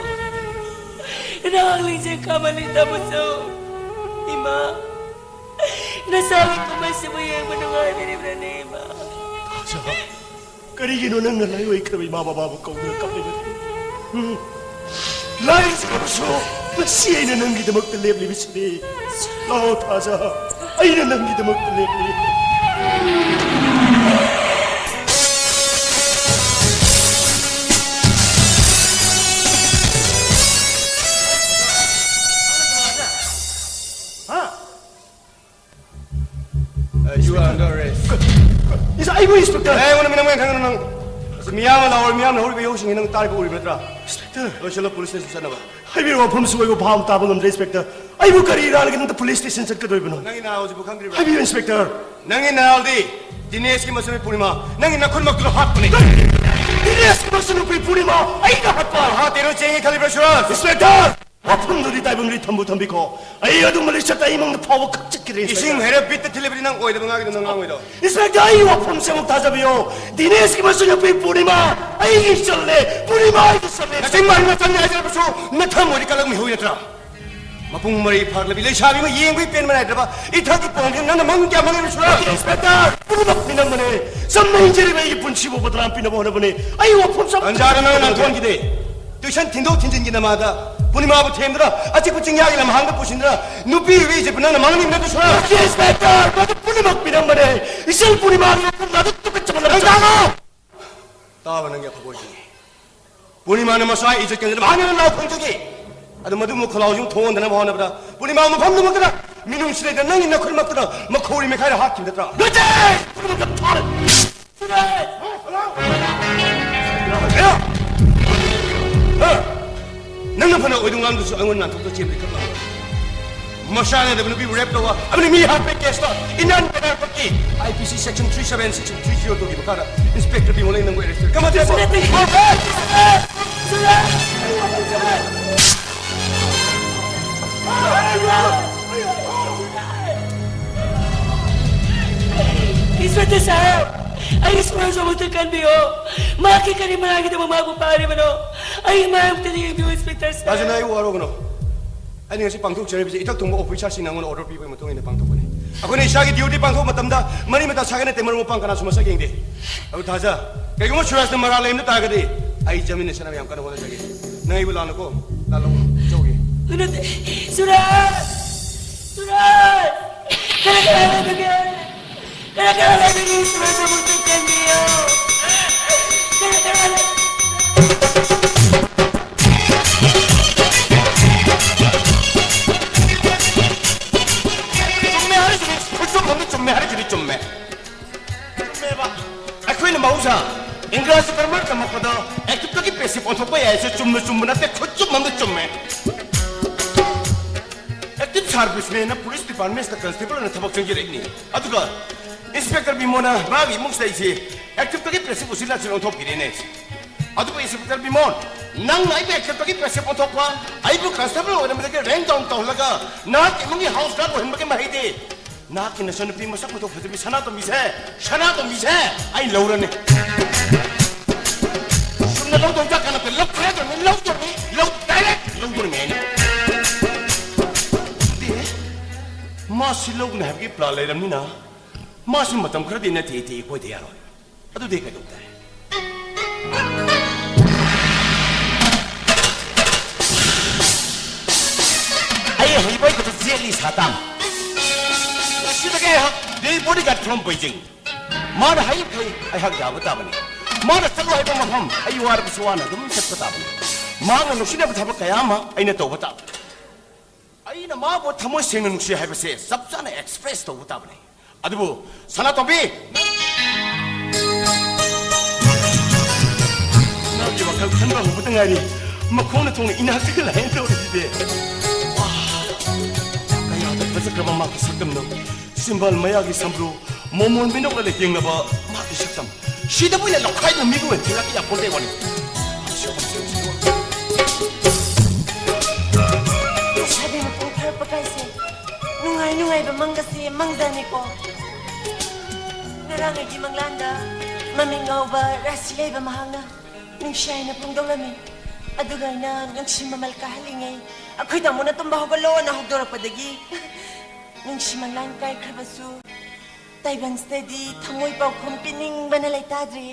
ꯅꯍꯥꯛ ꯂꯤꯡꯖꯦꯜ ꯀꯥꯃꯜꯂꯤ ꯇꯥꯃꯣꯆꯧ! ꯏꯃꯥ, ꯅꯆꯥꯒꯤ ꯀꯨꯝꯍꯩꯁꯤꯕꯨ ꯌꯦꯡꯕ ꯅꯨꯡꯉꯥꯏꯕꯤꯔꯤꯕ꯭ꯔꯅꯦ ꯏꯃꯥ? ꯀꯔꯤꯒꯤꯅꯣ ꯅꯪꯅ ꯂꯥꯏꯑꯣꯏꯈ꯭ꯔꯕ ꯏꯃꯥ ꯕꯕꯥꯕꯨ ꯀꯧꯗꯨꯅ ꯀꯞꯂꯤꯕꯗꯨ? ꯎꯝ? ꯂꯥꯏꯔꯤꯛꯁꯤꯡ ꯑꯃꯁꯨ ꯉꯁꯤ ꯑꯩꯅ ꯅꯪꯒꯤꯗꯃꯛꯇ ꯂꯦꯞꯂꯤꯕꯁꯤꯅꯤ꯫ ꯂꯥꯛꯑꯣ ꯊꯥꯖ, ꯑꯩꯅ ꯅꯪꯒꯤꯗꯃꯛꯇ ꯂꯦꯞꯂꯤ꯫ ꯍꯥ? Uh, you are under arrest. ꯏꯁ, ꯑꯩꯕꯨ ꯏꯟꯁꯄꯦꯛꯇꯔ? ꯑꯦ, ꯑꯩꯉꯣꯟꯗ ꯃꯤꯅꯝ ꯑꯣꯏꯅ ꯈꯪꯒꯅꯨ ꯅꯪ꯫ ꯑꯁꯤ ꯃꯤꯌꯥꯝꯅ ꯂꯥꯎꯔ ꯃꯤꯌꯥꯝꯅ ꯍꯧꯔꯤꯕ ꯏꯍꯧꯁꯤꯡꯁꯤ ꯅꯪ ꯇꯥꯔꯤꯕ ꯎꯔꯤꯕ ꯅꯠꯇ꯭ꯔꯥ? ꯏꯟꯁꯄꯦꯛꯇꯔ꯫ ꯂꯣꯏꯁꯤꯜꯂꯣ, ꯄꯨꯂꯤꯁ ꯁ꯭ꯇꯦꯁꯟ ꯆꯠꯅꯕ꯫ ꯍꯥꯏꯕꯤꯔꯣ, ꯋꯥꯐꯝꯁꯨ ꯑꯣꯏꯕ ꯚꯥꯕ ꯇꯥꯕ ꯉꯝꯗ꯭ꯔꯦ, ꯏꯟꯁꯄꯦꯛꯇꯔ꯫ ꯑꯩꯕꯨ ꯀꯔꯤ ꯏꯔꯥꯟꯒꯤꯗꯃꯛꯇ ꯄꯨꯂꯤꯁ ꯁ꯭ꯇꯦꯁꯟ ꯆꯠꯀꯗꯧꯔꯤꯕꯅꯣ? ꯅꯪꯒꯤ ꯅꯥꯎ ꯍꯧꯖꯤꯛꯄꯨ ꯈꯪꯗ꯭ꯔꯤꯕ꯭ꯔꯥ? ꯍꯥꯏꯕꯤꯌꯨ, ꯏꯟꯁꯄꯦꯛꯇꯔ꯫ ꯅꯪꯒꯤ ꯅꯥꯎꯗꯤ ꯗꯤꯅꯦꯁꯀꯤ ꯃꯆꯟꯅꯨꯄꯤ ꯄꯨꯔꯅꯤꯃꯥ ꯅꯪꯒꯤ ꯅꯈꯨꯠꯃꯛꯇꯨꯅ ꯍꯥꯠꯄꯅꯤ꯫ ꯗꯤꯅꯦꯁꯀꯤ ꯃꯆꯟꯅꯨꯄꯤ ꯄꯨꯔꯅꯤꯃꯥ ꯑꯩꯅ ꯍꯥꯠꯄ? ꯍꯥ, ꯇꯦꯔꯣ ꯆꯦꯡꯉꯤ ꯈꯜꯂꯤꯕ꯭ꯔꯥ, ꯁꯨꯔꯖ? ꯏꯟꯁꯄꯦꯛꯇꯔ! ꯋꯥꯐꯝꯗꯨꯗꯤ ꯇꯥꯏꯕꯪꯗꯤ ꯊꯝꯕꯨ ꯊꯝꯕꯤꯈꯣ꯫ ꯑꯩ ꯑꯗꯨꯝꯕ ꯂꯤꯆꯠꯇ ꯑꯩ ꯃꯪꯗ ꯐꯥꯎꯕ ꯈꯛ ꯆꯠꯈꯤꯗ꯭ꯔꯦ, ꯏꯁꯤꯡ ꯏꯟꯁꯄꯦꯛꯇꯔ꯫ ꯍꯩꯔꯞ ꯕꯤꯠꯇ ꯊꯤꯜꯂꯤꯕꯗꯤ ꯅꯪ ꯑꯣꯏꯗꯕ ꯉꯥꯡꯉꯤꯗꯣ ꯅꯪ ꯉꯥꯡꯉꯣꯏꯗꯣ꯫ ꯏꯟꯁꯄꯦꯛꯇꯔ, ꯑꯩꯒꯤ ꯋꯥꯐꯝꯁꯦ ꯑꯃꯨꯛ ꯇꯥꯖꯕꯤꯌꯣ꯫ ꯗꯤꯅꯦꯁꯀꯤ ꯃꯆꯟꯅꯨꯄꯤ ꯄꯨꯔꯅꯤꯃꯥ ꯑꯩꯒꯤ ꯏꯆꯜꯅꯦ꯫ ꯄꯨꯔꯅꯤꯃꯥ ꯑꯩꯒꯤ ꯏꯆꯜꯅꯦ꯫ ꯅꯆꯤꯟ ꯃꯥꯟꯕ ꯆꯪꯗꯦ ꯍꯥꯏꯖꯔꯕꯁꯨ ꯅꯊꯃꯣꯏꯗꯤ ꯀꯜꯂꯛ ꯃꯤꯍꯨꯏ ꯅꯠꯇ꯭ꯔꯥ? ꯃꯄꯨꯡ ꯃꯔꯩ ꯐꯥꯔꯛꯂꯕꯤ ꯂꯩꯁꯥꯕꯤ ꯑꯃ ꯌꯦꯡꯕꯒꯤ ꯄꯦꯟꯕ ꯅꯥꯏꯗ꯭ꯔꯕ ꯏꯊꯛꯀꯤ ꯄꯣꯡꯁꯤꯅ ꯅꯪꯅ ꯃꯪ ꯀꯌꯥ ꯃꯪꯉꯤꯕ ꯁꯨꯔ? ꯏꯟꯁꯄꯦꯛꯇꯔ, ꯄꯨꯝꯅꯃꯛ ꯃꯤꯅꯝꯕꯅꯦ꯫ ꯆꯝꯅ ꯍꯤꯡꯖꯔꯤꯕ ꯑꯩꯒꯤ ꯄꯨꯟꯁꯤꯕꯨ ꯕꯗꯅꯥꯝ ꯄꯤꯅꯕ ꯍꯣꯠꯅꯕꯅꯦ꯫ ꯑꯩ ꯋꯥꯐꯝ ꯆꯥꯕ ꯇꯟꯖꯥꯗ ꯅꯪꯅ ꯅꯥꯟꯊꯣꯛꯍꯟꯈꯤꯗꯦ꯫ ꯇꯨꯏꯁꯟ ꯊꯤꯟꯗꯣꯛ ꯊꯤꯟꯖꯤꯟꯒꯤ ꯅꯃꯥꯗ ꯄꯨꯔꯅꯤꯃꯥꯕꯨ ꯊꯦꯝꯗꯨꯅ ꯑꯆꯤꯛꯄ ꯆꯤꯡꯌꯥꯒꯤ ꯂꯝꯍꯥꯡꯗ ꯄꯨꯁꯤꯟꯗꯨꯅ ꯅꯨꯄꯤ ꯑꯣꯏꯕꯤ ꯏꯖꯠꯄꯨ ꯅꯪꯅ ꯃꯥꯡꯍꯟꯅꯤꯡꯕ ꯅꯠꯇ꯭ꯔꯣ, ꯁꯣꯔꯥ? ꯏꯟꯁꯄꯦꯛꯇꯔ, ꯃꯗꯨ ꯄꯨꯝꯅꯃꯛ ꯃꯤꯅꯝꯕꯅꯦ꯫ ꯏꯆꯜ ꯄꯨꯔꯅꯤꯃꯥꯒꯤ ꯃꯐꯝꯗ ꯑꯗꯨ ꯇꯨꯀꯠꯆꯕ ꯂꯝꯆꯠ꯫ ꯅꯪ ꯇꯥꯡꯉꯣ! ꯇꯥꯕ ꯅꯪꯒꯤ ꯑꯐꯕ ꯑꯣꯏꯖꯅꯤ꯫ ꯄꯨꯔꯅꯤꯃꯥꯅ ꯃꯁꯥ ꯏꯖꯠ ꯀꯟꯖꯅꯕ ꯍꯥꯟꯅ ꯂꯥꯎ ꯈꯣꯡꯖꯒꯤ꯫ ꯑꯗꯨ ꯃꯗꯨꯒꯨꯝꯕ ꯈꯣꯜꯂꯥꯎꯁꯤꯡ ꯊꯣꯛꯍꯟꯗꯅꯕ ꯍꯣꯠꯅꯕꯗ ꯄꯨꯔꯅꯤꯃꯥ ꯃꯐꯝꯗꯨꯃꯛꯇꯗ ꯃꯤꯅꯨꯡꯁꯤ ꯂꯩꯇꯅ ꯅꯪꯒꯤ ꯅꯈꯨꯠꯃꯛꯇꯨꯅ ꯃꯈꯧꯔꯤ ꯃꯦꯈꯥꯏꯔ ꯍꯥꯠꯈꯤꯕ ꯅꯠꯇ꯭ꯔꯥ? ꯅꯠꯇꯦ! ꯄꯨꯝꯅꯃꯛꯇ ꯊꯥꯔꯦ꯫ ꯍꯦꯔꯥ! ꯍꯥ? ꯅꯪꯅ ꯐꯅ ꯑꯣꯏꯗꯨ ꯉꯥꯡꯗꯨꯁꯨ ꯑꯩꯉꯣꯟꯗ ꯅꯥꯟꯊꯣꯛꯇ ꯆꯦꯟꯕꯗꯤ ꯈꯛ ꯉꯝꯂꯣꯏ꯫ ꯃꯁꯥꯅ ꯅꯠꯇꯕ ꯅꯨꯄꯤꯕꯨ ꯔꯦꯞ ꯇꯧꯕ ꯑꯃꯗꯤ ꯃꯤ ꯍꯥꯠꯄꯒꯤ ꯀꯦꯁꯇ ꯏꯟꯗꯤꯌꯥꯟ ꯄꯦꯅꯥꯜ ꯀꯣꯗꯀꯤ ꯑꯥꯏ ꯄꯤ ꯁꯤ section three seven six three zero ꯇꯨꯒꯤ ꯃꯈꯥꯗ ꯏꯟꯁꯄꯦꯛꯇꯔ ꯕꯤꯃꯣꯜ ꯑꯩ ꯅꯪꯕꯨ ꯑꯦꯔꯦꯁ ꯇꯧꯔꯦ꯫ ꯀꯃꯥꯟ ꯇꯧꯔꯦ? ꯏꯟꯁꯄꯦꯛꯇꯔ ꯁꯥꯍꯦꯕ, ꯑꯩꯒꯤ ꯁꯣꯔꯁꯨ ꯑꯃꯨꯛꯇ ꯀꯟꯕꯤꯌꯨ꯫ ꯃꯍꯥꯛꯀꯤ ꯀꯔꯤ ꯃꯔꯥꯜꯒꯤꯗꯃꯛ ꯃꯍꯥꯛꯄꯨ ꯐꯥꯔꯤꯕꯅꯣ? ꯑꯩꯒꯤ ꯃꯥꯏ ꯑꯃꯨꯛꯇꯗꯤ ꯌꯦꯡꯕꯤꯌꯨ, ꯏꯟꯁꯄꯦꯛꯇꯔ ꯁꯥꯍꯦꯕ꯫ ꯊꯥꯖꯅ ꯑꯩ ꯋꯥꯔꯧꯒꯅꯨ꯫ ꯑꯩꯅ ꯉꯁꯤ ꯄꯥꯡꯊꯣꯛꯆꯔꯤꯕꯁꯤ ꯏꯊꯛ ꯊꯣꯡꯕ ꯑꯣꯐꯤꯁꯥꯔꯁꯤꯡꯅ ꯑꯩꯉꯣꯟꯗ ꯑꯣꯔꯗꯔ ꯄꯤꯕꯒꯤ ꯃꯇꯨꯡ ꯏꯟꯅ ꯄꯥꯡꯊꯣꯛꯄꯅꯤ꯫ ꯑꯩꯈꯣꯏꯅ ꯏꯁꯥꯒꯤ ꯗ꯭ꯌꯨꯇꯤ ꯄꯥꯡꯊꯣꯛꯄ ꯃꯇꯝꯗ ꯃꯔꯤ ꯃꯇꯥ ꯁꯥꯒꯩ ꯅꯠꯇꯦ, ꯃꯔꯨꯞ ꯃꯄꯥꯡ ꯀꯅꯥꯁꯨ ꯃꯁꯛ ꯌꯦꯡꯗꯦ꯫ ꯑꯗꯨ ꯊꯥꯖ, ꯀꯩꯒꯨꯝꯕ ꯁꯨꯔꯖꯅ ꯃꯔꯥꯜ ꯂꯩꯔꯝꯕ ꯇꯥꯔꯒꯗꯤ ꯑꯩ ꯖꯃꯤꯟ ꯂꯩꯁꯟꯅꯕ ꯌꯥꯝ ꯀꯟꯅ ꯍꯣꯠꯅꯖꯒꯦ꯫ ꯅꯪ ꯑꯩꯕꯨ ꯂꯥꯟꯅꯀꯣ, ꯂꯥꯜꯂꯧꯒꯅꯨ꯫ ꯆꯧꯒꯦ꯫ ꯅꯠꯇꯦ, ꯁꯨꯔꯖ! ꯁꯨꯔꯖ! ꯀꯅꯥ ꯀꯅꯥ ꯂꯩꯕꯒꯦ? ꯀꯅꯥ ꯀꯅꯥ ꯂꯩꯕꯒꯦ? ꯁꯨꯔꯖ ꯑꯃꯨꯛꯇ ꯆꯦꯟꯕꯤꯌꯣ꯫ ꯀꯅꯥ ꯀꯅꯥ ꯂꯩ-, ꯆꯨꯝꯃꯦ ꯍꯥꯏꯔꯤꯁꯤꯗꯤ, ꯈꯨꯆꯨꯝ ꯑꯃ ꯆꯨꯝꯃꯦ ꯍꯥꯏꯔꯤꯁꯤꯗꯤ ꯆꯨꯝꯃꯦ꯫ ꯆꯨꯝꯃꯦꯕ꯫ ꯑꯩꯈꯣꯏꯅ ꯃꯍꯧꯁꯥ ꯏꯪꯒ꯭ꯔꯥꯖꯤ ꯒ꯭ꯔꯥꯃꯔ ꯇꯝꯃꯛꯄꯗ ꯑꯦꯛꯇꯤꯚꯇꯒꯤ ꯄꯦꯁꯤꯚ ꯑꯣꯟꯊꯣꯛꯄ ꯌꯥꯏ ꯍꯥꯏꯁꯦ ꯆꯨꯝꯅ ꯆꯨꯝꯕ ꯅꯠꯇꯦ, ꯈꯨꯆꯨꯝ ꯑꯃꯗ ꯆꯨꯝꯃꯦ꯫ ꯑꯦꯛꯇꯤꯚ ꯁꯥꯔꯚꯤꯁꯃꯦꯟꯅ ꯄꯨꯂꯤꯁ ꯗꯤꯄꯥꯔꯠꯃꯦꯟꯁꯇ ꯀꯟꯁꯇꯦꯕꯜ ꯑꯣꯏꯅ ꯊꯕꯛ ꯆꯪꯖꯔꯛꯏꯅꯤ꯫ ꯑꯗꯨꯒ ꯏꯟꯁꯄꯦꯛꯇꯔ ꯕꯤꯃꯣꯅ ꯃꯥꯒꯤ ꯏꯃꯨꯡꯁꯤꯗ ꯑꯩꯁꯦ ꯑꯦꯛꯇꯤꯚꯇꯒꯤ ꯄꯦꯁꯤꯚ ꯎꯆꯤꯟ ꯅꯥꯆꯤꯟ ꯑꯣꯟꯊꯣꯛꯄꯤꯔꯦꯅꯦ꯫ ꯑꯗꯨꯕꯨ ꯏꯟꯁꯄꯦꯛꯇꯔ ꯕꯤꯃꯣꯟ, ꯅꯪꯅ ꯑꯩꯕꯨ ꯑꯦꯛꯇꯤꯚꯇꯒꯤ ꯄꯦꯁꯤꯚ ꯑꯣꯟꯊꯣꯛꯄ, ꯑꯩꯕꯨ ꯀꯟꯁꯇꯦꯕꯜ ꯑꯣꯏꯔꯝꯕꯗꯒꯤ ꯔꯦꯡ ꯗꯥꯎꯟ ꯇꯧꯍꯜꯂꯒ ꯅꯍꯥꯛꯀꯤ ꯏꯃꯨꯡꯒꯤ ꯍꯥꯎꯁ ꯒꯥꯔꯗ ꯑꯣꯏꯍꯟꯕꯒꯤ ꯃꯍꯩꯗꯤ ꯅꯍꯥꯛꯀꯤ ꯅꯆꯟꯅꯨꯄꯤ ꯃꯁꯛ ꯃꯇꯧ ꯐꯖꯕꯤ ꯁꯅꯥꯇꯣꯝꯕꯤꯁꯦ, ꯁꯅꯥꯇꯣꯝꯕꯤꯁꯦ ꯑꯩ ꯂꯧꯔꯅꯤ꯫ ꯆꯨꯝꯅ ꯂꯧꯗꯧ ꯆꯥꯛ ꯀꯥꯟꯅꯗꯦ, ꯂꯧꯈ꯭ꯔꯦ ꯇꯧꯔꯅꯤ, ꯂꯧꯗꯧꯔꯅꯤ, ꯂꯧ, ꯗꯥꯏꯔꯦꯛ ꯂꯧꯗꯧꯔꯅꯤ ꯑꯩꯅ꯫ ꯑꯗꯨꯗꯤ ꯃꯥꯁꯤ ꯂꯧꯒꯅꯤ ꯍꯥꯏꯕꯒꯤ ꯄ꯭ꯂꯥꯟ ꯂꯩꯔꯝꯅꯤꯅ ꯃꯥꯁꯤ ꯃꯇꯝ ꯈꯔꯗꯤ ꯅꯠꯇꯦ ꯏꯇꯦ ꯀꯣꯏꯗ ꯌꯥꯔꯣꯏ꯫ ꯑꯗꯨꯗꯤ ꯀꯩꯗꯧ ꯇꯥꯏ? ꯁꯥ ꯇꯥꯝ꯫ ꯉꯁꯤꯗꯒꯤ ꯑꯩꯍꯥꯛ ꯗꯦꯂꯤ ꯕꯣꯗꯤꯒꯥꯔꯗ from ꯕꯩꯖꯤꯡ꯫ ꯃꯥꯅ ꯍꯥꯏꯔꯤꯕꯈꯩ ꯑꯩꯍꯥꯛ ꯌꯥꯕ ꯇꯥꯕꯅꯤ꯫ ꯃꯥꯅ ꯆꯠꯂꯣ ꯍꯥꯏꯕ ꯃꯐꯝ ꯑꯩ ꯋꯥꯔꯕꯁꯨ ꯋꯥꯅ ꯑꯗꯨꯝ ꯆꯠꯄ ꯇꯥꯕꯅꯤ꯫ ꯃꯥꯒ ꯅꯨꯡꯁꯤꯅꯕ ꯊꯕꯛ ꯀꯌꯥ ꯑꯃ ꯑꯩꯅ ꯇꯧꯕ ꯇꯥꯕꯅꯤ꯫ ꯑꯩꯅ ꯃꯥꯕꯨ ꯊꯃꯣꯏ ꯁꯦꯡꯅ ꯅꯨꯡꯁꯤ ꯍꯥꯏꯕꯁꯦ ꯆꯞ ꯆꯥꯅ ꯑꯦꯛꯁꯄ꯭ꯔꯦꯁ ꯇꯧꯕ ꯇꯥꯕꯅꯤ꯫ ꯑꯗꯨꯕꯨ ꯁꯅꯥꯇꯣꯝꯕꯤ, ꯅꯪꯒꯤ ꯋꯥꯈꯜ ꯈꯟꯕ ꯍꯧꯕꯗ ꯉꯥꯏꯔꯤ꯫ ꯃꯈꯣꯡꯅ ꯊꯣꯡꯅ ꯏꯅꯥꯛꯇꯒ ꯂꯥꯏꯌꯦꯡ ꯇꯧꯔꯤꯁꯤꯗꯤ꯫ ꯋꯥ, ꯀꯌꯥꯗ ꯐꯖꯈ꯭ꯔꯕ ꯃꯥꯒꯤ ꯁꯛꯇꯝꯅꯣ꯫ ꯆꯤꯝꯕꯥꯜ ꯃꯌꯥꯒꯤ ꯁꯝꯕ꯭ꯔꯨ, ꯃꯣꯃꯣꯟ ꯃꯤꯅꯣꯛꯅ ꯂꯩꯇꯦꯡꯅꯕ ꯃꯥꯒꯤ ꯁꯛꯇꯝ꯫ ꯁꯤꯗꯕꯨ ꯑꯩꯅ ꯂꯧꯈꯥꯏꯗꯨꯅ ꯃꯤꯒꯤ ꯑꯣꯏꯅ ꯊꯤꯜꯂꯛꯀꯦ ꯌꯥꯄꯣꯟꯇꯦ ꯋꯥꯅꯤ꯫ ꯂꯩꯁꯥꯕꯤ ꯃꯄꯨꯡ ꯐꯥꯔꯛꯄ ꯀꯥꯏꯁꯦ ꯅꯨꯡꯉꯥꯏ ꯅꯨꯡꯉꯥꯏꯕ ꯃꯪꯒꯁꯦ ꯃꯪꯖꯅꯤꯀꯣ꯫ ꯉꯔꯥꯡ ꯑꯩꯒꯤ ꯃꯪꯂꯥꯟꯗ ꯃꯃꯤꯡ ꯉꯥꯎꯕ ꯔꯥꯁꯤ ꯂꯩꯕ ꯃꯍꯥꯛꯅ ꯅꯨꯡꯁꯤ ꯍꯥꯏꯅ ꯐꯣꯡꯗꯣꯛꯂꯝꯃꯤ꯫ ꯑꯗꯨꯒ ꯑꯩꯅ ꯅꯨꯡꯁꯤ ꯃꯃꯜ ꯀꯥꯍꯜꯂꯤꯉꯩ ꯑꯩꯈꯣꯏ ꯇꯥꯃꯣꯅ ꯇꯨꯝꯕ ꯍꯧꯒꯠꯂꯣꯅ ꯍꯧꯗꯣꯔꯛꯄꯗꯒꯤ ꯅꯨꯡꯁꯤ ꯃꯪꯂꯥꯟ ꯀꯥꯏꯈ꯭ꯔꯕꯁꯨ ꯇꯥꯏꯕꯪꯁꯤꯗꯗꯤ ꯊꯃꯣꯏ ꯄꯥꯎꯈꯨꯝ ꯄꯤꯅꯤꯡꯕꯅ ꯂꯩꯇꯥꯗ꯭ꯔꯤ꯫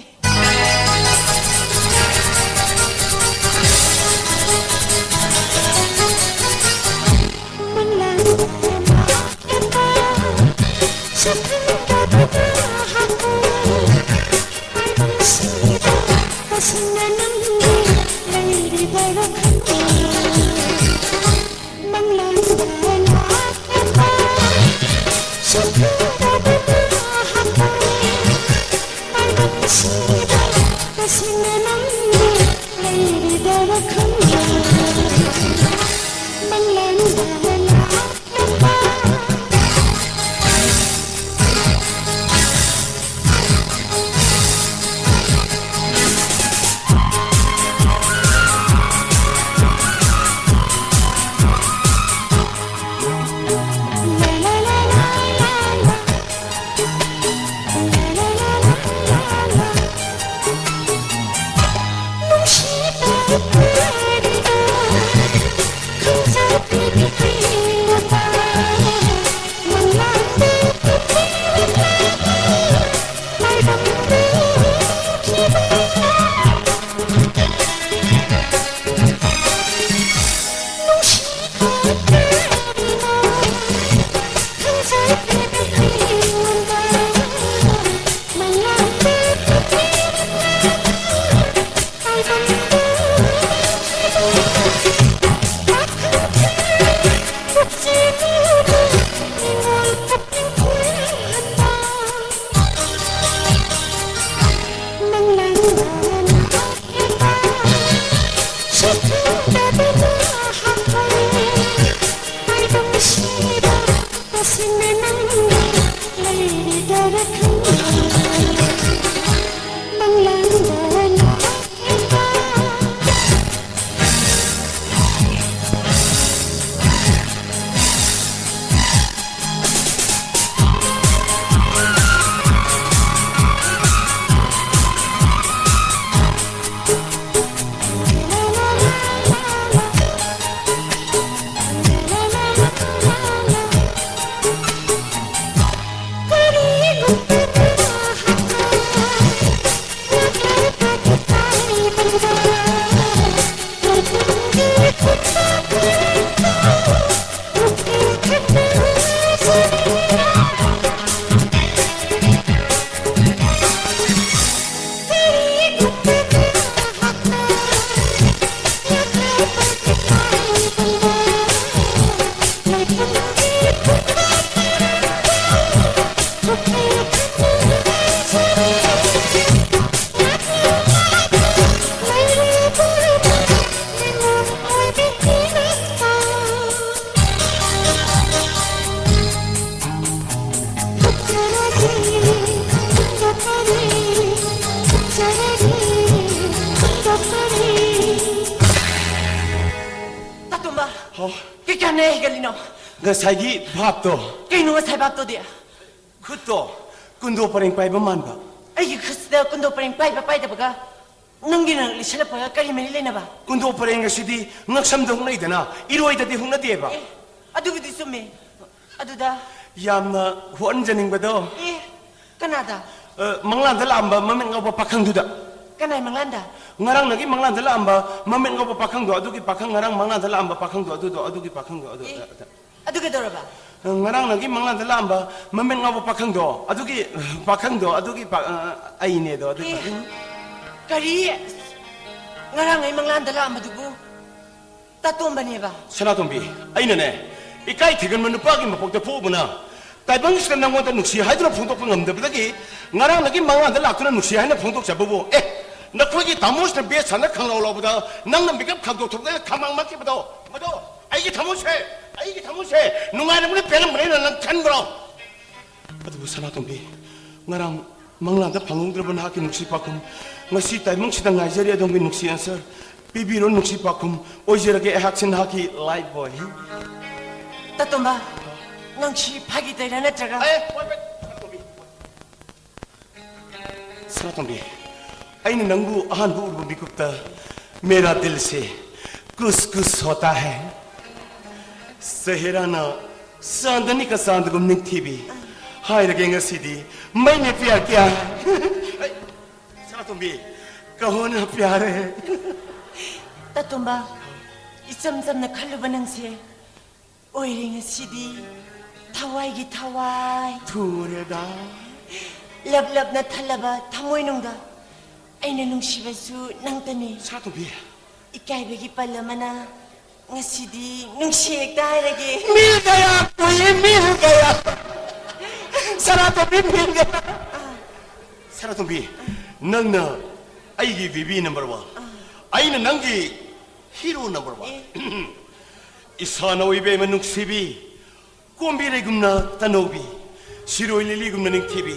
ꯇꯥꯇꯣꯝꯕ, ꯍꯥꯎ꯫ ꯀꯩ ꯀꯥꯟꯅꯩ ꯍꯥꯏꯒꯠꯂꯤꯅꯣ? ꯉꯁꯥꯏꯒꯤ ꯚꯥꯞꯇꯣ꯫ ꯀꯩꯅꯣ ꯉꯁꯥꯏ ꯚꯥꯞꯇꯣꯗꯤ? ꯈꯨꯠꯇꯣ ꯀꯨꯟꯗꯣ ꯄꯔꯦꯡ ꯄꯥꯏꯕ ꯃꯥꯟꯕ꯫ ꯑꯩꯒꯤ ꯈꯨꯠꯁꯤꯗ ꯀꯨꯟꯗꯣ ꯄꯔꯦꯡ ꯄꯥꯏꯕ ꯄꯥꯏꯗꯕꯒ ꯅꯪꯒꯤ ꯅꯪ ꯂꯤꯁꯜꯂꯛꯄꯒ ꯀꯔꯤ ꯃꯔꯤ ꯂꯩꯅꯕ? ꯀꯨꯟꯗꯣ ꯄꯔꯦꯡ ꯑꯁꯤꯗꯤ ꯉꯛꯁꯝꯗ ꯍꯨꯛꯅꯩꯗꯅ, ꯏꯔꯣꯏꯗꯗꯤ ꯍꯨꯛꯅꯗꯦꯕ꯫ ꯑꯦ, ꯑꯗꯨꯕꯨꯗꯤ ꯆꯨꯝꯃꯦ꯫ ꯑꯗꯨꯗ ꯌꯥꯝꯅ ꯍꯣꯟꯖꯅꯤꯡꯕꯗꯣ꯫ ꯑꯦ, ꯀꯅꯥꯗ? ꯑ, ꯃꯪꯂꯥꯟꯗ ꯂꯥꯛꯑꯝꯕ ꯃꯃꯤꯠ ꯉꯥꯎꯕ ꯄꯥꯈꯪꯗꯨꯗ꯫ ꯀꯅꯥꯏ ꯃꯪꯂꯥꯟꯗ? ꯉꯔꯥꯡ ꯅꯒꯤ ꯃꯪꯂꯥꯟꯗ ꯂꯥꯛꯑꯝꯕ ꯃꯃꯤꯠ ꯉꯥꯎꯕ ꯄꯥꯈꯪꯗꯣ, ꯑꯗꯨꯒꯤ ꯄꯥꯈꯪ, ꯉꯔꯥꯡ ꯃꯪꯂꯥꯟꯗ ꯂꯥꯛꯑꯝꯕ ꯄꯥꯈꯪꯗꯣ, ꯑꯗꯨꯗꯣ, ꯑꯗꯨꯒꯤ ꯄꯥꯈꯪꯗꯣ, ꯑꯗꯨ, ꯑꯦ, ꯑ, ꯑ, ꯑꯗꯨ ꯀꯩꯗꯧꯔꯕ? ꯉꯔꯥꯡ ꯅꯒꯤ ꯃꯪꯂꯥꯟꯗ ꯂꯥꯛꯑꯝꯕ ꯃꯃꯤꯠ ꯉꯥꯎꯕ ꯄꯥꯈꯪꯗꯣ, ꯑꯗꯨꯒꯤ ꯄꯥꯈꯪꯗꯣ, ꯑꯗꯨꯒꯤ ꯄꯥ-, ꯑ, ꯑꯩꯅꯦꯗꯣ, ꯑꯗꯨ ꯑꯦ, ꯄꯥꯈꯪ꯫ ꯀꯔꯤ? ꯉꯔꯥꯡ ꯑꯩ ꯃꯪꯂꯥꯟꯗ ꯂꯥꯛꯑꯝꯕꯗꯨꯕꯨ ꯇꯥꯇꯣꯝꯕꯅꯦꯕ? ꯁꯅꯥꯇꯣꯝꯕꯤ, ꯑꯩꯅꯅꯦ, ꯏꯀꯥꯏ ꯊꯤꯒꯟꯕ ꯅꯨꯄꯥꯒꯤ ꯃꯄꯣꯛꯇ ꯄꯣꯛꯎꯕꯅ, ꯇꯥꯏꯕꯪꯁꯤꯗ ꯅꯪꯉꯣꯟꯗ ꯅꯨꯡꯁꯤ ꯍꯥꯏꯗꯨꯅ ꯐꯣꯡꯗꯣꯛꯄ ꯉꯝꯗꯕꯗꯒꯤ, ꯉꯔꯥꯡ ꯅꯒꯤ ꯃꯪꯂꯥꯟꯗ ꯂꯥꯛꯇꯨꯅ ꯅꯨꯡꯁꯤ ꯍꯥꯏꯅ ꯐꯣꯡꯗꯣꯛꯆꯕꯕꯨ, ꯑꯦ, ꯅꯈꯣꯏꯒꯤ ꯇꯥꯃꯣꯁꯤꯅ ꯕꯦꯠ ꯁꯥꯟꯅ ꯈꯪꯂꯥꯎ ꯂꯥꯎꯕꯗ, ꯅꯪꯅ ꯃꯤꯀꯞ ꯈꯪꯗꯣꯛ ꯊꯣꯛꯇꯅ ꯈꯃꯥꯡ ꯃꯛꯈꯤꯕꯗꯣ, ꯃꯗꯣ ꯑꯩꯒꯤ ꯊꯃꯣꯏꯁꯦ, ꯑꯩꯒꯤ ꯊꯃꯣꯏꯁꯦ ꯅꯨꯡꯉꯥꯏꯔꯝꯒꯅꯤ, ꯄꯦꯜꯂꯝꯒꯅꯤꯅ ꯅꯪ ꯈꯟꯕ꯭ꯔꯣ? ꯑꯗꯨꯕꯨ ꯁꯅꯥꯇꯣꯝꯕꯤ, ꯉꯔꯥꯡ ꯃꯪꯂꯥꯟꯗ ꯐꯪꯍꯧꯗ꯭ꯔꯕ ꯅꯍꯥꯛꯀꯤ ꯅꯨꯡꯁꯤ ꯄꯥꯎꯈꯨꯝ ꯉꯁꯤ ꯇꯥꯏꯕꯪꯁꯤꯗ ꯉꯥꯏꯖꯔꯤ꯫ ꯑꯗꯣꯝꯒꯤ ꯅꯨꯡꯁꯤ answer ꯄꯤꯕꯤꯔꯣ, ꯅꯨꯡꯁꯤ ꯄꯥꯎꯈꯨꯝ ꯑꯣꯏꯖꯔꯒꯦ ꯑꯩꯍꯥꯛꯁꯤ ꯅꯍꯥꯛꯀꯤ life boy꯫ ꯇꯥꯇꯣꯝꯕ, ꯅꯪ ꯁꯤ ꯐꯥꯒꯤ ꯇꯧꯔꯤꯔꯥ ꯅꯠꯇ꯭ꯔꯒ? ꯑꯦ, wait, wait, ꯁꯅꯥꯇꯣꯝꯕꯤ꯫ ꯁꯅꯥꯇꯣꯝꯕꯤ, ꯑꯩꯅ ꯅꯪꯕꯨ ꯑꯍꯥꯟꯕ ꯎꯔꯨꯕ ꯃꯤꯀꯨꯞꯇ ꯃꯦꯔꯥ ꯗꯤꯜ ꯁꯦ ꯀꯨꯁ ꯀꯨꯁ ꯍꯣꯇꯥ ꯍꯦ, ꯁꯦꯍꯦꯔꯥꯅ ꯆꯥꯟꯗꯅꯤ ꯀ ꯆꯥꯟꯗꯒꯨꯝ ꯅꯤꯡꯊꯤꯕꯤ ꯍꯥꯏꯔꯒꯦ ꯉꯁꯤꯗꯤ꯫ ꯃꯩꯅꯦ ꯄꯤꯌꯥꯔ ꯀꯤꯌꯥ꯫ ꯑꯩ, ꯁꯅꯥꯇꯣꯝꯕꯤ, कहो ना प्यारे। ꯇꯥꯇꯣꯝꯕ, ꯏꯆꯝ ꯆꯝꯅ ꯈꯜꯂꯨꯕ ꯅꯪꯁꯦ ꯑꯣꯏꯔꯦ ꯉꯁꯤꯗꯤ ꯊꯋꯥꯏꯒꯤ ꯊꯋꯥꯏ꯫ ꯊꯨꯔꯦꯗ꯫ ꯂꯞ ꯂꯞꯅ ꯊꯜꯂꯕ ꯊꯃꯣꯏꯅꯨꯡꯗ ꯑꯩꯅ ꯅꯨꯡꯁꯤꯕꯁꯨ ꯅꯪꯇꯅꯤ꯫ ꯁꯅꯥꯇꯣꯝꯕꯤ꯫ ꯏꯀꯥꯏꯕꯒꯤ ꯄꯜ ꯑꯃꯅ ꯉꯁꯤꯗꯤ ꯅꯨꯡꯁꯤ ꯍꯦꯛꯇ ꯍꯥꯏꯔꯒꯦ꯫ मिल गया कोई, मिल गया। ꯁꯅꯥꯇꯣꯝꯕꯤ, मिल गया꯫ ꯁꯅꯥꯇꯣꯝꯕꯤ, ꯅꯪꯅ ꯑꯩꯒꯤ ꯕꯦꯕꯤ ꯅꯝꯕꯔ ꯋꯥꯟ, ꯑꯩꯅ ꯅꯪꯒꯤ ꯍꯤꯔꯣ ꯅꯝꯕꯔ ꯋꯥꯟ꯫ ꯑꯦ꯫ ꯏꯁꯥꯅ ꯑꯣꯏꯕ ꯑꯃ ꯅꯨꯡꯁꯤꯕꯤ, ꯀꯣꯝꯕꯤꯔꯩꯒꯨꯝꯅ ꯇꯅꯧꯕꯤ, ꯁꯤꯔꯣꯏ ꯂꯤꯂꯤꯒꯨꯝꯅ ꯅꯤꯡꯊꯤꯕꯤ,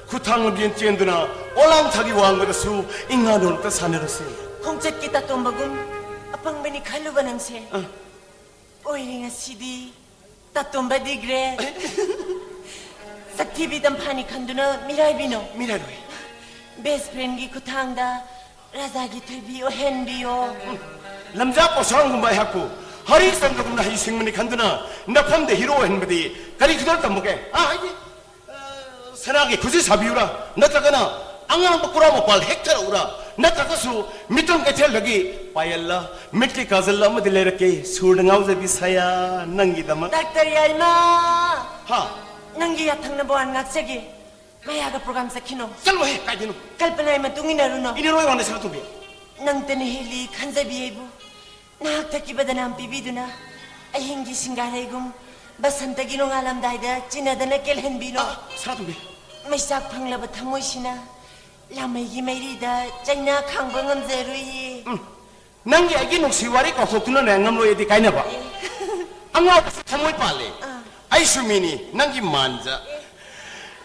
ꯈꯨꯠꯊꯥꯡ ꯂꯝꯖꯦꯟ ꯆꯦꯟꯗꯨꯅ ꯑꯣꯂꯥꯡ ꯊꯥꯒꯤ ꯋꯥꯡꯃꯗꯁꯨ ꯏꯉꯥ ꯅꯣꯜꯇ ꯁꯥꯟꯅꯔꯁꯤ꯫ ꯈꯣꯡꯆꯠꯀꯤ ꯇꯥꯇꯣꯝꯕꯒꯨꯝ ꯑꯄꯪꯕꯅꯤ ꯈꯜꯂꯨꯕ ꯅꯪꯁꯦ꯫ ꯑ꯫ ꯑꯣꯏꯔꯦ ꯉꯁꯤꯗꯤ ꯇꯥꯇꯣꯝꯕ ꯗꯤ ꯒ꯭ꯔꯦꯠ꯫ ꯁꯛꯊꯤꯕꯤ ꯇꯝꯐꯥꯅꯤ ꯈꯟꯗꯨꯅ ꯃꯤꯔꯥꯏꯕꯤꯅꯣ꯫ ꯃꯤꯔꯥꯏꯔꯣꯏ꯫ ꯕꯦꯁ ꯐ꯭ꯔꯦꯟꯒꯤ ꯈꯨꯠꯊꯥꯡꯗ ꯔꯥꯖꯥꯒꯤ ꯊꯣꯏꯕꯤ ꯑꯣꯏꯍꯟꯕꯤꯌꯣ꯫ ꯎꯝ꯫ ꯂꯝꯖꯥ ꯄꯣꯁꯥꯡꯒꯨꯝꯕ ꯑꯩꯍꯥꯛꯄꯨ ꯍꯔꯤꯆꯟꯗ꯭ꯔꯒꯨꯝꯅ ꯍꯩꯁꯤꯡꯕꯅꯤ ꯈꯟꯗꯨꯅ ꯅꯐꯝꯗ ꯍꯤꯔꯣ ꯑꯣꯏꯍꯟꯕꯗꯤ ꯀꯔꯤ ꯈꯨꯗꯣꯜ ꯇꯝꯕꯒꯦ? ꯑꯥ, ꯑꯩꯗꯤ, ꯑ, ꯁꯅꯥꯒꯤ ꯈꯨꯖꯤ ꯁꯥꯕꯤꯌꯨꯔꯥ? ꯅꯠꯇ꯭ꯔꯒꯅ ꯑꯉꯥꯡꯕ ꯀꯨꯔꯥ ꯃꯄꯥꯜ ꯍꯦꯛꯊꯔꯛꯎꯔꯥ? ꯅꯠꯇ꯭ꯔꯒꯁꯨ ꯃꯤꯇꯣꯟ ꯀꯩꯊꯦꯜꯗꯒꯤ ꯄꯥꯌꯦꯜꯂ, ꯃꯤꯠꯀꯤ ꯀꯥꯖꯜ ꯑꯃꯗꯤ ꯂꯩꯔꯛꯀꯦ, ꯁꯨꯔꯗ ꯉꯥꯎꯖꯕꯤ ꯁꯌꯥ, ꯅꯪꯒꯤꯗꯃꯛ꯫ ꯗꯥꯛꯇꯔ ꯌꯥꯏꯃ! ꯍꯥ? ꯅꯪꯒꯤ ꯌꯥꯊꯪꯅꯕ ꯋꯥꯟ ꯉꯥꯛꯆꯒꯦ꯫ ꯃꯌꯥꯒ ꯄ꯭ꯔꯣꯒ꯭ꯔꯥꯝ ꯆꯠꯈꯤꯅꯣ꯫ ꯆꯠꯂꯣꯍꯦ, ꯀꯥꯏꯗꯅꯣ? ꯀꯜꯄꯅꯥꯒꯤ ꯃꯇꯨꯡ ꯏꯟꯅꯔꯨꯅꯣ꯫ ꯏꯟꯅꯔꯣꯏ ꯋꯥꯅꯦ, ꯁꯅꯥꯇꯣꯝꯕꯤ꯫ ꯅꯪꯇꯅ ꯍꯦꯜꯂꯤ ꯈꯟꯖꯕꯤ ꯑꯩꯕꯨ꯫ ꯅꯍꯥꯛ ꯊꯛꯀꯤ ꯕꯗꯅꯥꯝ ꯄꯤꯕꯤꯗꯨꯅ ꯑꯍꯤꯡꯒꯤ ꯁꯤꯡꯒꯥꯔꯩꯒꯨꯝ ꯕꯁꯟꯇꯒꯤ ꯅꯣꯡꯉꯥꯜꯂꯝꯗꯥꯏꯗ ꯆꯤꯟꯅꯗꯅ ꯀꯦꯜꯍꯟꯕꯤꯅꯣ꯫ ꯑ, ꯁꯅꯥꯇꯣꯝꯕꯤ꯫ ꯃꯩꯆꯥꯛ ꯐꯪꯂꯕ ꯊꯃꯣꯏꯁꯤꯅ ꯂꯥꯃꯩꯒꯤ ꯃꯩꯔꯤꯗ ꯆꯩꯅꯥ ꯈꯥꯡꯕ ꯉꯝꯖꯔꯨꯏꯌꯦ꯫ ꯎꯝ꯫ ꯅꯪꯒꯤ ꯑꯩꯒꯤ ꯅꯨꯡꯁꯤ ꯋꯥꯔꯤ ꯀꯥꯎꯊꯣꯛꯇꯨꯅꯅꯦ ꯉꯝꯂꯣꯏ ꯑꯩꯗꯤ ꯀꯥꯏꯅꯕ꯫ ꯑꯦ꯫ ꯑꯉꯥꯎꯕꯁꯨ ꯊꯃꯣꯏ ꯄꯥꯜꯂꯦ꯫ ꯑꯥ꯫ ꯑꯩꯁꯨ ꯃꯤꯅꯤ, ꯅꯪꯒꯤ ꯃꯥꯟꯖ꯫ ꯑꯦ꯫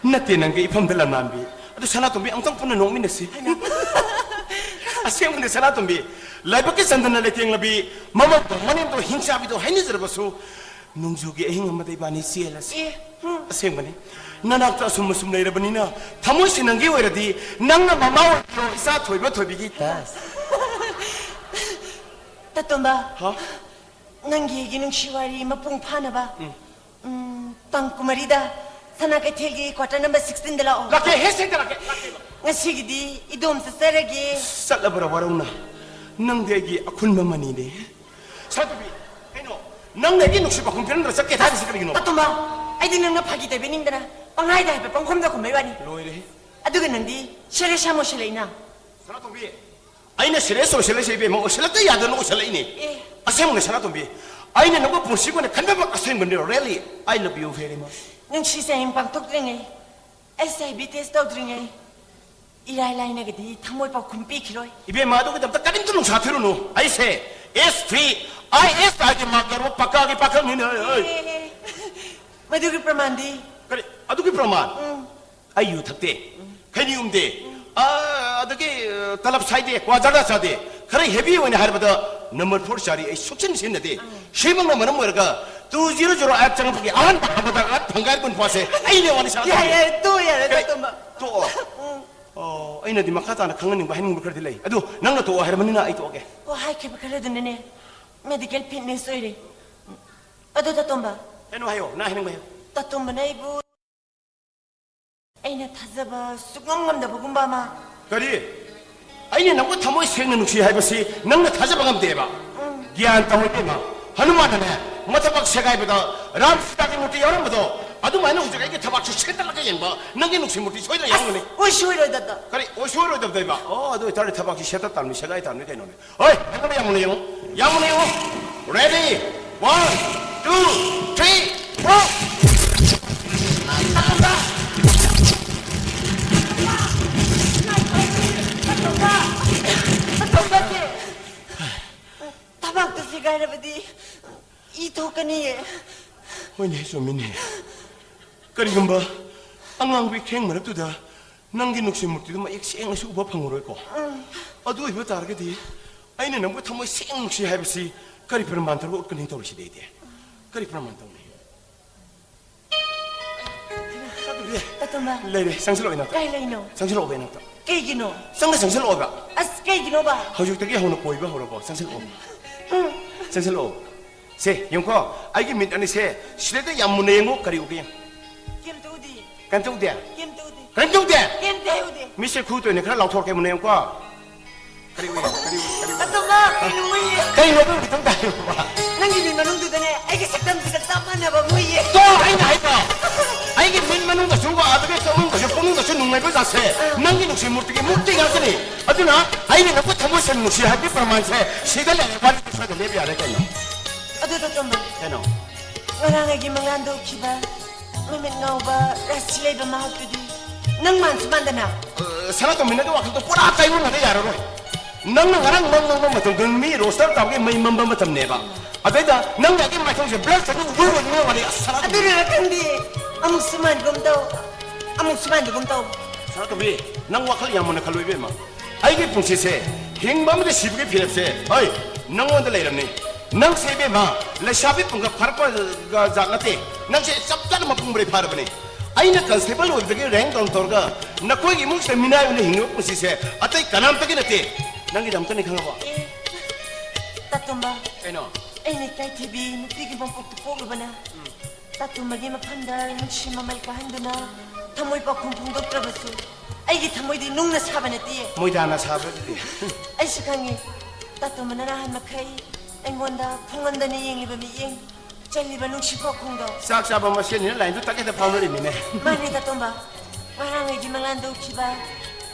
ꯅꯠꯇꯦ, ꯅꯪꯒꯤ ꯏꯐꯝꯗ ꯂꯝꯅꯥꯟꯕꯤ꯫ ꯑꯗꯨ ꯁꯅꯥꯇꯣꯝꯕꯤ, ꯑꯃꯨꯛꯇꯪ ꯄꯨꯟꯅ ꯅꯣꯛꯃꯤꯟꯅꯁꯤ꯫ ꯍꯩꯃꯥ꯫ ꯑꯁꯦꯡꯕꯅꯤ ꯁꯅꯥꯇꯣꯝꯕꯤ, ꯂꯥꯏꯕꯛꯀꯤ ꯆꯟꯗꯅ ꯂꯩꯇꯦꯡꯂꯕꯤ, ꯃꯃꯧꯗꯣ ꯃꯅꯦꯝꯗꯣ ꯍꯤꯡꯆꯥꯕꯤꯗꯣ ꯍꯥꯏꯅꯖꯔꯕꯁꯨ, ꯅꯣꯡꯖꯨꯒꯤ ꯑꯍꯤꯡ ꯑꯃꯗ ꯏꯕꯥꯅꯤ ꯆꯦꯜꯂꯁꯤ꯫ ꯑꯦ, ꯍꯨꯝ꯫ ꯑꯁꯦꯡꯕꯅꯤ꯫ ꯅꯅꯥꯛꯇ ꯑꯁꯨꯝ ꯑꯁꯨꯝ ꯂꯩꯔꯕꯅꯤꯅ, ꯊꯃꯣꯏꯁꯤ ꯅꯪꯒꯤ ꯑꯣꯏꯔꯗꯤ, ꯅꯪꯅ ꯃꯃꯥ ꯑꯣꯏꯕꯤꯔꯣ, ꯏꯆꯥ ꯊꯣꯏꯕ ꯊꯣꯏꯕꯤꯒꯤ꯫ ꯇꯥꯇꯣꯝꯕ, ꯍꯥ? ꯅꯪꯒꯤ ꯑꯩꯒꯤ ꯅꯨꯡꯁꯤ ꯋꯥꯔꯤ ꯃꯄꯨꯡ ꯐꯥꯅꯕ, ꯎꯝ꯫ ꯎꯝ, ꯇꯥꯡ ꯀꯨꯟꯃꯔꯤꯗ ꯁꯅꯥ ꯀꯩꯊꯦꯜꯒꯤ quarter number sixteen ꯗ ꯂꯥꯛꯑꯣ꯫ ꯂꯥꯛꯀꯦ, ꯍꯦ, ꯁꯦꯡꯇ ꯂꯥꯛꯀꯦ, ꯂꯥꯛꯀꯦꯕ꯫ ꯉꯁꯤꯒꯤꯗꯤ ꯏꯗꯣꯝ ꯆꯠꯆꯔꯒꯦ꯫ ꯆꯠꯂꯕ꯭ꯔꯥ ꯋꯥꯔꯧꯅ? ꯅꯪꯗꯤ ꯑꯩꯒꯤ ꯑꯈꯨꯟꯕ ꯃꯅꯤꯅꯦ꯫ ꯁꯅꯥꯇꯣꯝꯕꯤ, ꯀꯩꯅꯣ? ꯅꯪꯅ ꯑꯩꯒꯤ ꯅꯨꯡꯁꯤ ꯄꯥꯎꯈꯨꯝ ꯄꯤꯔꯝꯗ꯭ꯔꯥ ꯆꯠꯀꯦ ꯍꯥꯏꯔꯤꯁꯤ ꯀꯔꯤꯒꯤꯅꯣ? ꯇꯥꯇꯣꯝꯕ, ꯑꯩꯗꯤ ꯅꯪꯅ ꯐꯥꯒꯤ ꯇꯧꯕꯤꯅꯤꯡꯗꯅ ꯄꯪꯍꯥꯏꯗ ꯍꯥꯏꯐꯦꯠ ꯄꯪꯈꯨꯝꯗ ꯈꯨꯝꯕꯩ ꯋꯥꯅꯤ꯫ ꯂꯣꯏꯔꯦꯍꯦ꯫ ꯑꯗꯨꯒ ꯅꯪꯗꯤ serious ꯌꯥꯝ ꯑꯣꯏꯁꯤꯜꯂꯛꯏꯅ꯫ ꯁꯅꯥꯇꯣꯝꯕꯤ, ꯑꯩꯅ serious ꯑꯣꯏꯁꯤꯜꯂꯛꯏꯁꯦ ꯏꯕꯦꯝꯃ, ꯑꯣꯏꯁꯤꯜꯂꯛꯇ ꯌꯥꯗꯅ ꯑꯣꯏꯁꯤꯜꯂꯛꯏꯅꯦ꯫ ꯑꯦ꯫ ꯑꯁꯦꯡꯕꯅꯦ ꯁꯅꯥꯇꯣꯝꯕꯤ, ꯑꯩꯅ ꯅꯪꯕꯨ ꯄꯨꯟꯁꯤꯒꯤ ꯑꯣꯏꯅ ꯈꯟꯕꯃꯛ ꯑꯁꯦꯡꯕꯅꯦ, really, I love you very much꯫ ꯅꯨꯡꯁꯤ ꯆꯥꯌꯦꯡ ꯄꯥꯡꯊꯣꯛꯇ꯭ꯔꯤꯉꯩ, H I V test ꯇꯧꯗ꯭ꯔꯤꯉꯩ, ꯏꯔꯥꯏ ꯂꯥꯏꯅꯒꯗꯤ ꯊꯃꯣꯏ ꯄꯥꯎꯈꯨꯝ ꯄꯤꯈꯤꯔꯣꯏ꯫ ꯏꯕꯦꯝꯃ, ꯑꯗꯨꯒꯤꯗꯃꯛꯇ ꯀꯔꯤꯝꯇ ꯅꯨꯡꯁꯥ ꯊꯤꯔꯨꯅꯨ꯫ ꯑꯩꯁꯦ S three I S ꯍꯥꯏꯗꯤ mark ꯌꯥꯎꯔꯕ ꯄꯛꯀꯥꯒꯤ ꯄꯥꯈꯪꯅꯤꯅꯦ꯫ ꯑꯩ, ꯑꯩ꯫ ꯑꯦ, ꯑꯦ, ꯑꯦ꯫ ꯃꯗꯨꯒꯤ ꯄ꯭ꯔꯃꯥꯟꯗꯤ? ꯀꯔꯤ? ꯑꯗꯨꯒꯤ ꯄ꯭ꯔꯃꯥꯟ? ꯎꯝ꯫ ꯑꯩ ꯌꯨ ꯊꯛꯇꯦ, ꯈꯩꯅꯤ ꯎꯝꯗꯦ, ꯑ, ꯑꯗꯒꯤ, ꯑ, ꯇꯂꯞ ꯁꯥꯏꯗꯦ, ꯀ꯭ꯋꯥ ꯖꯥꯔꯗꯥ ꯆꯥꯗꯦ꯫ ꯈꯔ heavy ꯑꯣꯏꯅ ꯍꯥꯏꯔꯕꯗ number four ꯆꯥꯔꯤ, ꯑꯩ ꯁꯨꯛꯁꯤꯟ ꯁꯤꯖꯤꯟꯅꯗꯦ꯫ ꯁꯤꯃꯛꯅ ꯃꯔꯝ ꯑꯣꯏꯔꯒ two zero zero eight ꯆꯪꯉꯛꯄꯒꯤ ꯑꯍꯥꯟꯕ ꯍꯥꯞꯄꯗ ꯐꯪꯒꯥꯏ ꯀꯨꯟ ꯐꯥꯁꯦ ꯑꯩꯅꯦ ꯋꯥꯅꯤ ꯁꯥ ꯌꯥꯔꯦ, ꯇꯧꯔꯤ꯫ ꯌꯥꯔꯦ, ꯇꯣꯛꯑꯣ, ꯌꯥꯔꯦ, ꯀꯩ? ꯇꯣꯝꯕ꯫ ꯇꯣꯛꯑꯣ꯫ ꯑꯣ, ꯑꯩꯅꯗꯤ ꯃꯈꯥ ꯇꯥꯅ ꯈꯪꯍꯟꯅꯤꯡꯕ, ꯍꯥꯏꯅꯤꯡꯕ ꯈꯔꯗꯤ ꯂꯩ꯫ ꯑꯗꯨ ꯅꯪꯅ ꯇꯣꯛꯑꯣ ꯍꯥꯏꯔꯕꯅꯤꯅ ꯑꯩ ꯇꯣꯛꯑꯒꯦ꯫ ꯑꯣ, ꯍꯥꯏꯈꯤꯕ ꯈꯔꯗꯨꯅꯅꯦ, medical fitness ꯑꯣꯏꯔꯦ꯫ ꯑꯗꯨ ꯇꯥꯇꯣꯝꯕ꯫ ꯀꯩꯅꯣ ꯍꯥꯏꯌꯣ, ꯅꯪ ꯍꯥꯏꯅꯤꯡꯕ ꯍꯥꯏꯌꯣ꯫ ꯇꯥꯇꯣꯝꯕꯅ ꯑꯩꯕꯨ ꯑꯩꯅ ꯊꯥꯖꯕ ꯁꯨꯛꯉꯝ ꯉꯝꯗꯕꯒꯨꯝꯕ ꯑꯃ꯫ ꯀꯔꯤ? ꯑꯩꯅ ꯅꯪꯕꯨ ꯊꯃꯣꯏ ꯁꯦꯡꯅ ꯅꯨꯡꯁꯤ ꯍꯥꯏꯕꯁꯤ ꯅꯪꯅ ꯊꯥꯖꯕ ꯉꯝꯗꯦꯕ? ꯎꯝ꯫ ꯒ꯭ꯌꯥꯟ ꯇꯧ ꯏꯕꯦꯝꯃ꯫ ꯍꯅꯨꯃꯥꯟꯅꯅꯦ, ꯃꯊꯕꯥꯛ ꯁꯦꯒꯥꯏꯕꯗ ꯔꯥꯝ ꯁꯤꯇꯥꯒꯤ ꯃꯨꯔꯇꯤ ꯌꯥꯎꯔꯝꯕꯗꯣ, ꯑꯗꯨꯃꯥꯏꯅ ꯍꯧꯖꯤꯛ ꯑꯩꯒꯤ ꯊꯕꯥꯛꯁꯤ ꯁꯦꯠꯇꯠꯂꯒ ꯌꯦꯡꯕ, ꯅꯪꯒꯤ ꯅꯨꯡꯁꯤ ꯃꯨꯔꯇꯤ ꯁꯣꯏꯗꯅ ꯌꯥꯎꯔꯝꯒꯅꯤ꯫ ꯑꯣꯏꯁꯨ ꯑꯣꯏꯔꯣꯏꯗꯕꯗ꯫ ꯀꯔꯤ ꯑꯣꯏꯁꯨ ꯑꯣꯏꯔꯣꯏꯗꯕꯗ ꯏꯕ? ꯑꯣ, ꯑꯗꯨ ꯑꯣꯏꯇꯥꯔꯗꯤ ꯊꯕꯥꯛꯁꯤ ꯁꯦꯠꯇꯠ ꯇꯥꯕꯅꯤ, ꯁꯦꯒꯥꯏ ꯇꯥꯕꯅꯤ ꯀꯩꯅꯣꯅꯦ꯫ ꯍꯣꯏ, ꯅꯪ ꯌꯥꯝ ꯃꯨꯟꯅ ꯌꯦꯡꯉꯨ꯫ ꯌꯥꯝ ꯃꯨꯟꯅ ꯌꯦꯡꯉꯨ꯫ Ready? One, two, three, four. ꯊꯕꯥꯛꯇꯨ ꯁꯦꯒꯥꯏꯔꯕꯗꯤ E ꯊꯣꯛꯀꯅꯤꯌꯦ꯫ ꯍꯣꯏꯅꯦ, ꯆꯨꯝꯃꯤꯅꯦ꯫ ꯀꯔꯤꯒꯨꯝꯕ ꯑꯉꯥꯡꯕ ꯏꯈꯦꯡ ꯃꯔꯛꯇꯨꯗ ꯅꯪꯒꯤ ꯅꯨꯡꯁꯤ ꯃꯨꯔꯇꯤꯗꯨ ꯃꯌꯦꯛ ꯁꯦꯡꯅꯁꯨ ꯎꯕ ꯐꯪꯉꯔꯣꯏꯀꯣ꯫ ꯎꯝ꯫ ꯑꯗꯨ ꯑꯣꯏꯕ ꯇꯥꯔꯒꯗꯤ ꯑꯩꯅ ꯅꯪꯕꯨ ꯊꯃꯣꯏ ꯁꯦꯡꯅ ꯅꯨꯡꯁꯤ ꯍꯥꯏꯕꯁꯤ ꯀꯔꯤ ꯄ꯭ꯔꯃꯥꯟ ꯇꯧꯔꯒ ꯎꯠꯀꯅꯤ ꯇꯧꯔꯤꯁꯤꯗꯤ ꯑꯩꯗꯤ? ꯀꯔꯤ ꯄ꯭ꯔꯃꯥꯟ ꯇꯧꯅꯤ? ꯇꯥꯇꯣꯝꯕ꯫ ꯂꯩꯔꯦ, ꯆꯪꯁꯤꯜꯂꯛꯑꯣ ꯏꯅꯥꯛꯇ꯫ ꯀꯥꯏ ꯂꯩꯅꯣ? ꯆꯪꯁꯤꯜꯂꯛꯑꯣ ꯏꯅꯥꯛꯇ꯫ ꯀꯩꯒꯤꯅꯣ? ꯆꯪꯗ ꯆꯪꯁꯤꯜꯂꯛꯑꯣꯕ꯫ ꯑꯁ, ꯀꯩꯒꯤꯅꯣꯕ? ꯍꯧꯖꯤꯛꯇꯒꯤ ꯍꯧꯅ ꯀꯣꯏꯕ ꯍꯧꯔꯕꯣ? ꯆꯪꯁꯤꯜꯂꯛꯑꯣ꯫ ꯎꯝ꯫ ꯆꯪꯁꯤꯜꯂꯛꯑꯣ꯫ ꯁꯦ, ꯌꯦꯡꯉꯨꯀꯣ꯫ ꯑꯩꯒꯤ ꯃꯤꯠ ꯑꯅꯤꯁꯦ ꯁꯤꯗꯩꯗ ꯌꯥꯝ ꯃꯨꯟꯅ ꯌꯦꯡꯉꯨ, ꯀꯔꯤ ꯎꯒꯦ ꯌꯦꯡꯉꯨ꯫ ꯀꯩꯝꯇ ꯀꯩꯝ ꯇꯧꯗꯦ? ꯀꯩꯝ ꯇꯧꯗꯦ꯫ ꯀꯩꯝ ꯇꯧꯗꯦ? ꯀꯩꯝ ꯇꯧꯗꯦ꯫ ꯃꯤꯁꯦ ꯈꯨ ꯇꯣꯏꯅꯦ, ꯈꯔ ꯂꯥꯎꯊꯣꯔꯛꯀꯦ ꯃꯨꯟꯅ ꯌꯦꯡꯉꯨꯀꯣ꯫ ꯀꯔꯤ ꯎꯏ? ꯀꯔꯤ ꯎꯏ? ꯀꯔꯤ ꯎꯏ? ꯑꯇꯣꯝꯕ, ꯀꯩꯅꯣ ꯎꯏ? ꯀꯩꯅꯣ ꯑꯗꯨ ꯈꯤꯇꯪ ꯇꯥꯏꯌꯨꯕ꯫ ꯅꯪꯒꯤ ꯃꯤꯠ ꯃꯅꯨꯡꯗꯨꯗꯅꯦ, ꯑꯩꯒꯤ ꯁꯛꯇꯝꯁꯤꯒ ꯆꯞ ꯃꯥꯟꯅꯕ ꯑꯃ ꯎꯏꯌꯦ꯫ ꯇꯣ, ꯑꯩꯅ ꯍꯥꯏꯕ, ꯑꯩꯒꯤ ꯃꯤꯠ ꯃꯅꯨꯡꯗꯁꯨ ꯎꯕ, ꯑꯗꯨꯒ ꯄꯨꯛꯅꯨꯡꯗꯁꯨ, ꯄꯨꯛꯅꯨꯡꯗꯁꯨ ꯅꯨꯡꯉꯥꯏꯕ ꯖꯥꯠꯁꯦ, ꯑꯥ꯫ ꯅꯪꯒꯤ ꯅꯨꯡꯁꯤ ꯃꯨꯔꯇꯤꯒꯤ ꯃꯨꯔꯇꯤ ꯉꯥꯛꯇꯅꯤ꯫ ꯑꯗꯨꯅ ꯑꯩꯅ ꯅꯪꯕꯨ ꯊꯃꯣꯏ ꯁꯦꯡꯅ ꯅꯨꯡꯁꯤ ꯍꯥꯏꯕꯒꯤ ꯄ꯭ꯔꯃꯥꯟꯁꯦ ꯁꯤꯗ ꯂꯩꯔꯦ, ꯋꯥꯔꯤꯗꯤ ꯁ꯭ꯋꯥꯏꯗ ꯂꯦꯞ ꯌꯥꯔꯦ ꯀꯩꯅꯣ꯫ ꯑꯗꯨ ꯇꯣꯝꯕ, ꯀꯩꯅꯣ? ꯉꯔꯥꯡ ꯑꯩꯒꯤ ꯃꯪꯂꯥꯟꯗ ꯎꯈꯤꯕ ꯃꯃꯤꯠ ꯉꯥꯎꯕ ꯔꯥꯁꯤ ꯂꯩꯕ ꯃꯍꯥꯛꯇꯨꯗꯤ ꯅꯪ ꯃꯥꯟꯁꯨ ꯃꯥꯟꯗꯅ꯫ ꯑ, ꯁꯅꯥꯇꯣꯝꯕꯤ, ꯅꯪꯒꯤ ꯋꯥꯈꯜꯗꯣ ꯄꯨꯔꯥ ꯀꯥꯏꯑꯣꯟꯅꯔꯦ, ꯌꯥꯔꯔꯣꯏ꯫ ꯅꯪꯅ ꯉꯔꯥꯡ ꯃꯪ ꯃꯪꯕ ꯃꯇꯝꯗꯨ ꯃꯤ ꯔꯣꯁꯇꯔ ꯇꯥꯕꯒꯤ ꯃꯩ ꯃꯝꯕ ꯃꯇꯝꯅꯦꯕ꯫ ꯑꯗꯩꯗ ꯅꯪꯒꯤ ꯑꯩꯒꯤ ꯃꯥꯏꯊꯣꯡꯁꯦ ꯕ꯭ꯂꯔ ꯆꯠꯂꯒ ꯎꯕ ꯑꯣꯏꯅꯤꯡꯉꯦ ꯋꯥꯔꯤ꯫ ꯑꯁ, ꯁꯅꯥꯇꯣꯝꯕꯤ꯫ ꯑꯗꯨꯅꯔ ꯈꯪꯗꯦ, ꯑꯃꯨꯛꯁꯨ ꯃꯥꯟꯒꯨꯝ ꯇꯧ, ꯑꯃꯨꯛꯁꯨ ꯃꯥꯟꯗꯒꯨꯝ ꯇꯧ꯫ ꯁꯅꯥꯇꯣꯝꯕꯤ, ꯅꯪ ꯋꯥꯈꯜ ꯌꯥꯝ ꯃꯨꯟꯅ ꯈꯜꯂꯨ ꯏꯕꯦꯝꯃ꯫ ꯑꯩꯒꯤ ꯄꯨꯟꯁꯤꯁꯦ, ꯍꯤꯡꯕ ꯑꯃꯗꯤ ꯁꯤꯕꯒꯤ ꯐꯤꯔꯦꯞꯁꯦ, ꯍꯣꯏ, ꯅꯪꯉꯣꯟꯗ ꯂꯩꯔꯝꯅꯤ꯫ ꯅꯪꯁꯦ ꯏꯕꯦꯝꯃ, ꯂꯩꯁꯥꯕꯤ ꯄꯨꯡꯀ ꯐꯥꯔꯛꯄ ꯖꯥꯠ ꯅꯠꯇꯦ꯫ ꯅꯪꯁꯦ ꯆꯞ ꯆꯥꯅ ꯃꯄꯨꯡ ꯃꯔꯩ ꯐꯥꯔꯕꯅꯤ꯫ ꯑꯩꯅ ꯀꯟꯁꯇꯦꯕꯜ ꯑꯣꯏꯕꯗꯒꯤ ꯔꯦꯡ ꯗꯥꯎꯟ ꯇꯧꯔꯒ ꯅꯈꯣꯏꯒꯤ ꯏꯃꯨꯡꯁꯤꯗ ꯃꯤꯅꯥꯏ ꯑꯣꯏꯅ ꯍꯤꯡꯉꯤꯕ ꯄꯨꯟꯁꯤꯁꯦ ꯑꯇꯩ ꯀꯅꯥꯝꯇꯒꯤ ꯅꯠꯇꯦ, ꯅꯪꯒꯤꯗꯃꯛꯇꯅꯤ, ꯈꯪꯉꯕꯣ? ꯑꯦ, ꯇꯥꯇꯣꯝꯕ, ꯀꯩꯅꯣ? ꯑꯩꯅ ꯏꯀꯥꯏꯊꯤꯕꯤ ꯅꯨꯄꯤꯒꯤ ꯃꯄꯣꯛꯇ ꯄꯣꯛꯂꯨꯕꯅ ꯇꯥꯇꯣꯝꯕꯒꯤ ꯃꯐꯝꯗ ꯅꯨꯡꯁꯤ ꯃꯃꯜ ꯀꯥꯍꯟꯗꯨꯅ ꯊꯃꯣꯏ ꯄꯥꯎꯈꯨꯝ ꯐꯣꯡꯗꯣꯛꯇ꯭ꯔꯕꯁꯨ, ꯑꯩꯒꯤ ꯊꯃꯣꯏꯗꯤ ꯅꯨꯡꯅ ꯁꯥꯕ ꯅꯠꯇꯦ꯫ ꯃꯣꯏꯗꯥꯅ ꯁꯥꯕꯗꯨꯗꯤ꯫ ꯑꯩꯁꯨ ꯈꯪꯉꯤ, ꯇꯥꯇꯣꯝꯕꯅ ꯅꯍꯥꯟ ꯃꯈꯩ ꯑꯩꯉꯣꯟꯗ ꯐꯣꯡꯍꯟꯗꯅ ꯌꯦꯡꯂꯤꯕ ꯃꯤꯠꯌꯦꯡ, ꯆꯜꯂꯤꯕ ꯅꯨꯡꯁꯤ ꯄꯥꯎꯈꯨꯝꯗꯣ꯫ ꯆꯥꯛ ꯆꯥꯕ ꯃꯁꯦꯟꯅꯤꯅ ꯂꯥꯏꯟꯗꯨ ꯇꯛꯍꯦꯛꯇ ꯐꯥꯎꯅꯔꯤꯃꯤꯅꯦ꯫ ꯃꯥꯅꯦ, ꯇꯥꯇꯣꯝꯕ꯫ ꯉꯔꯥꯡ ꯑꯩꯒꯤ ꯃꯪꯂꯥꯟꯗ ꯎꯈꯤꯕ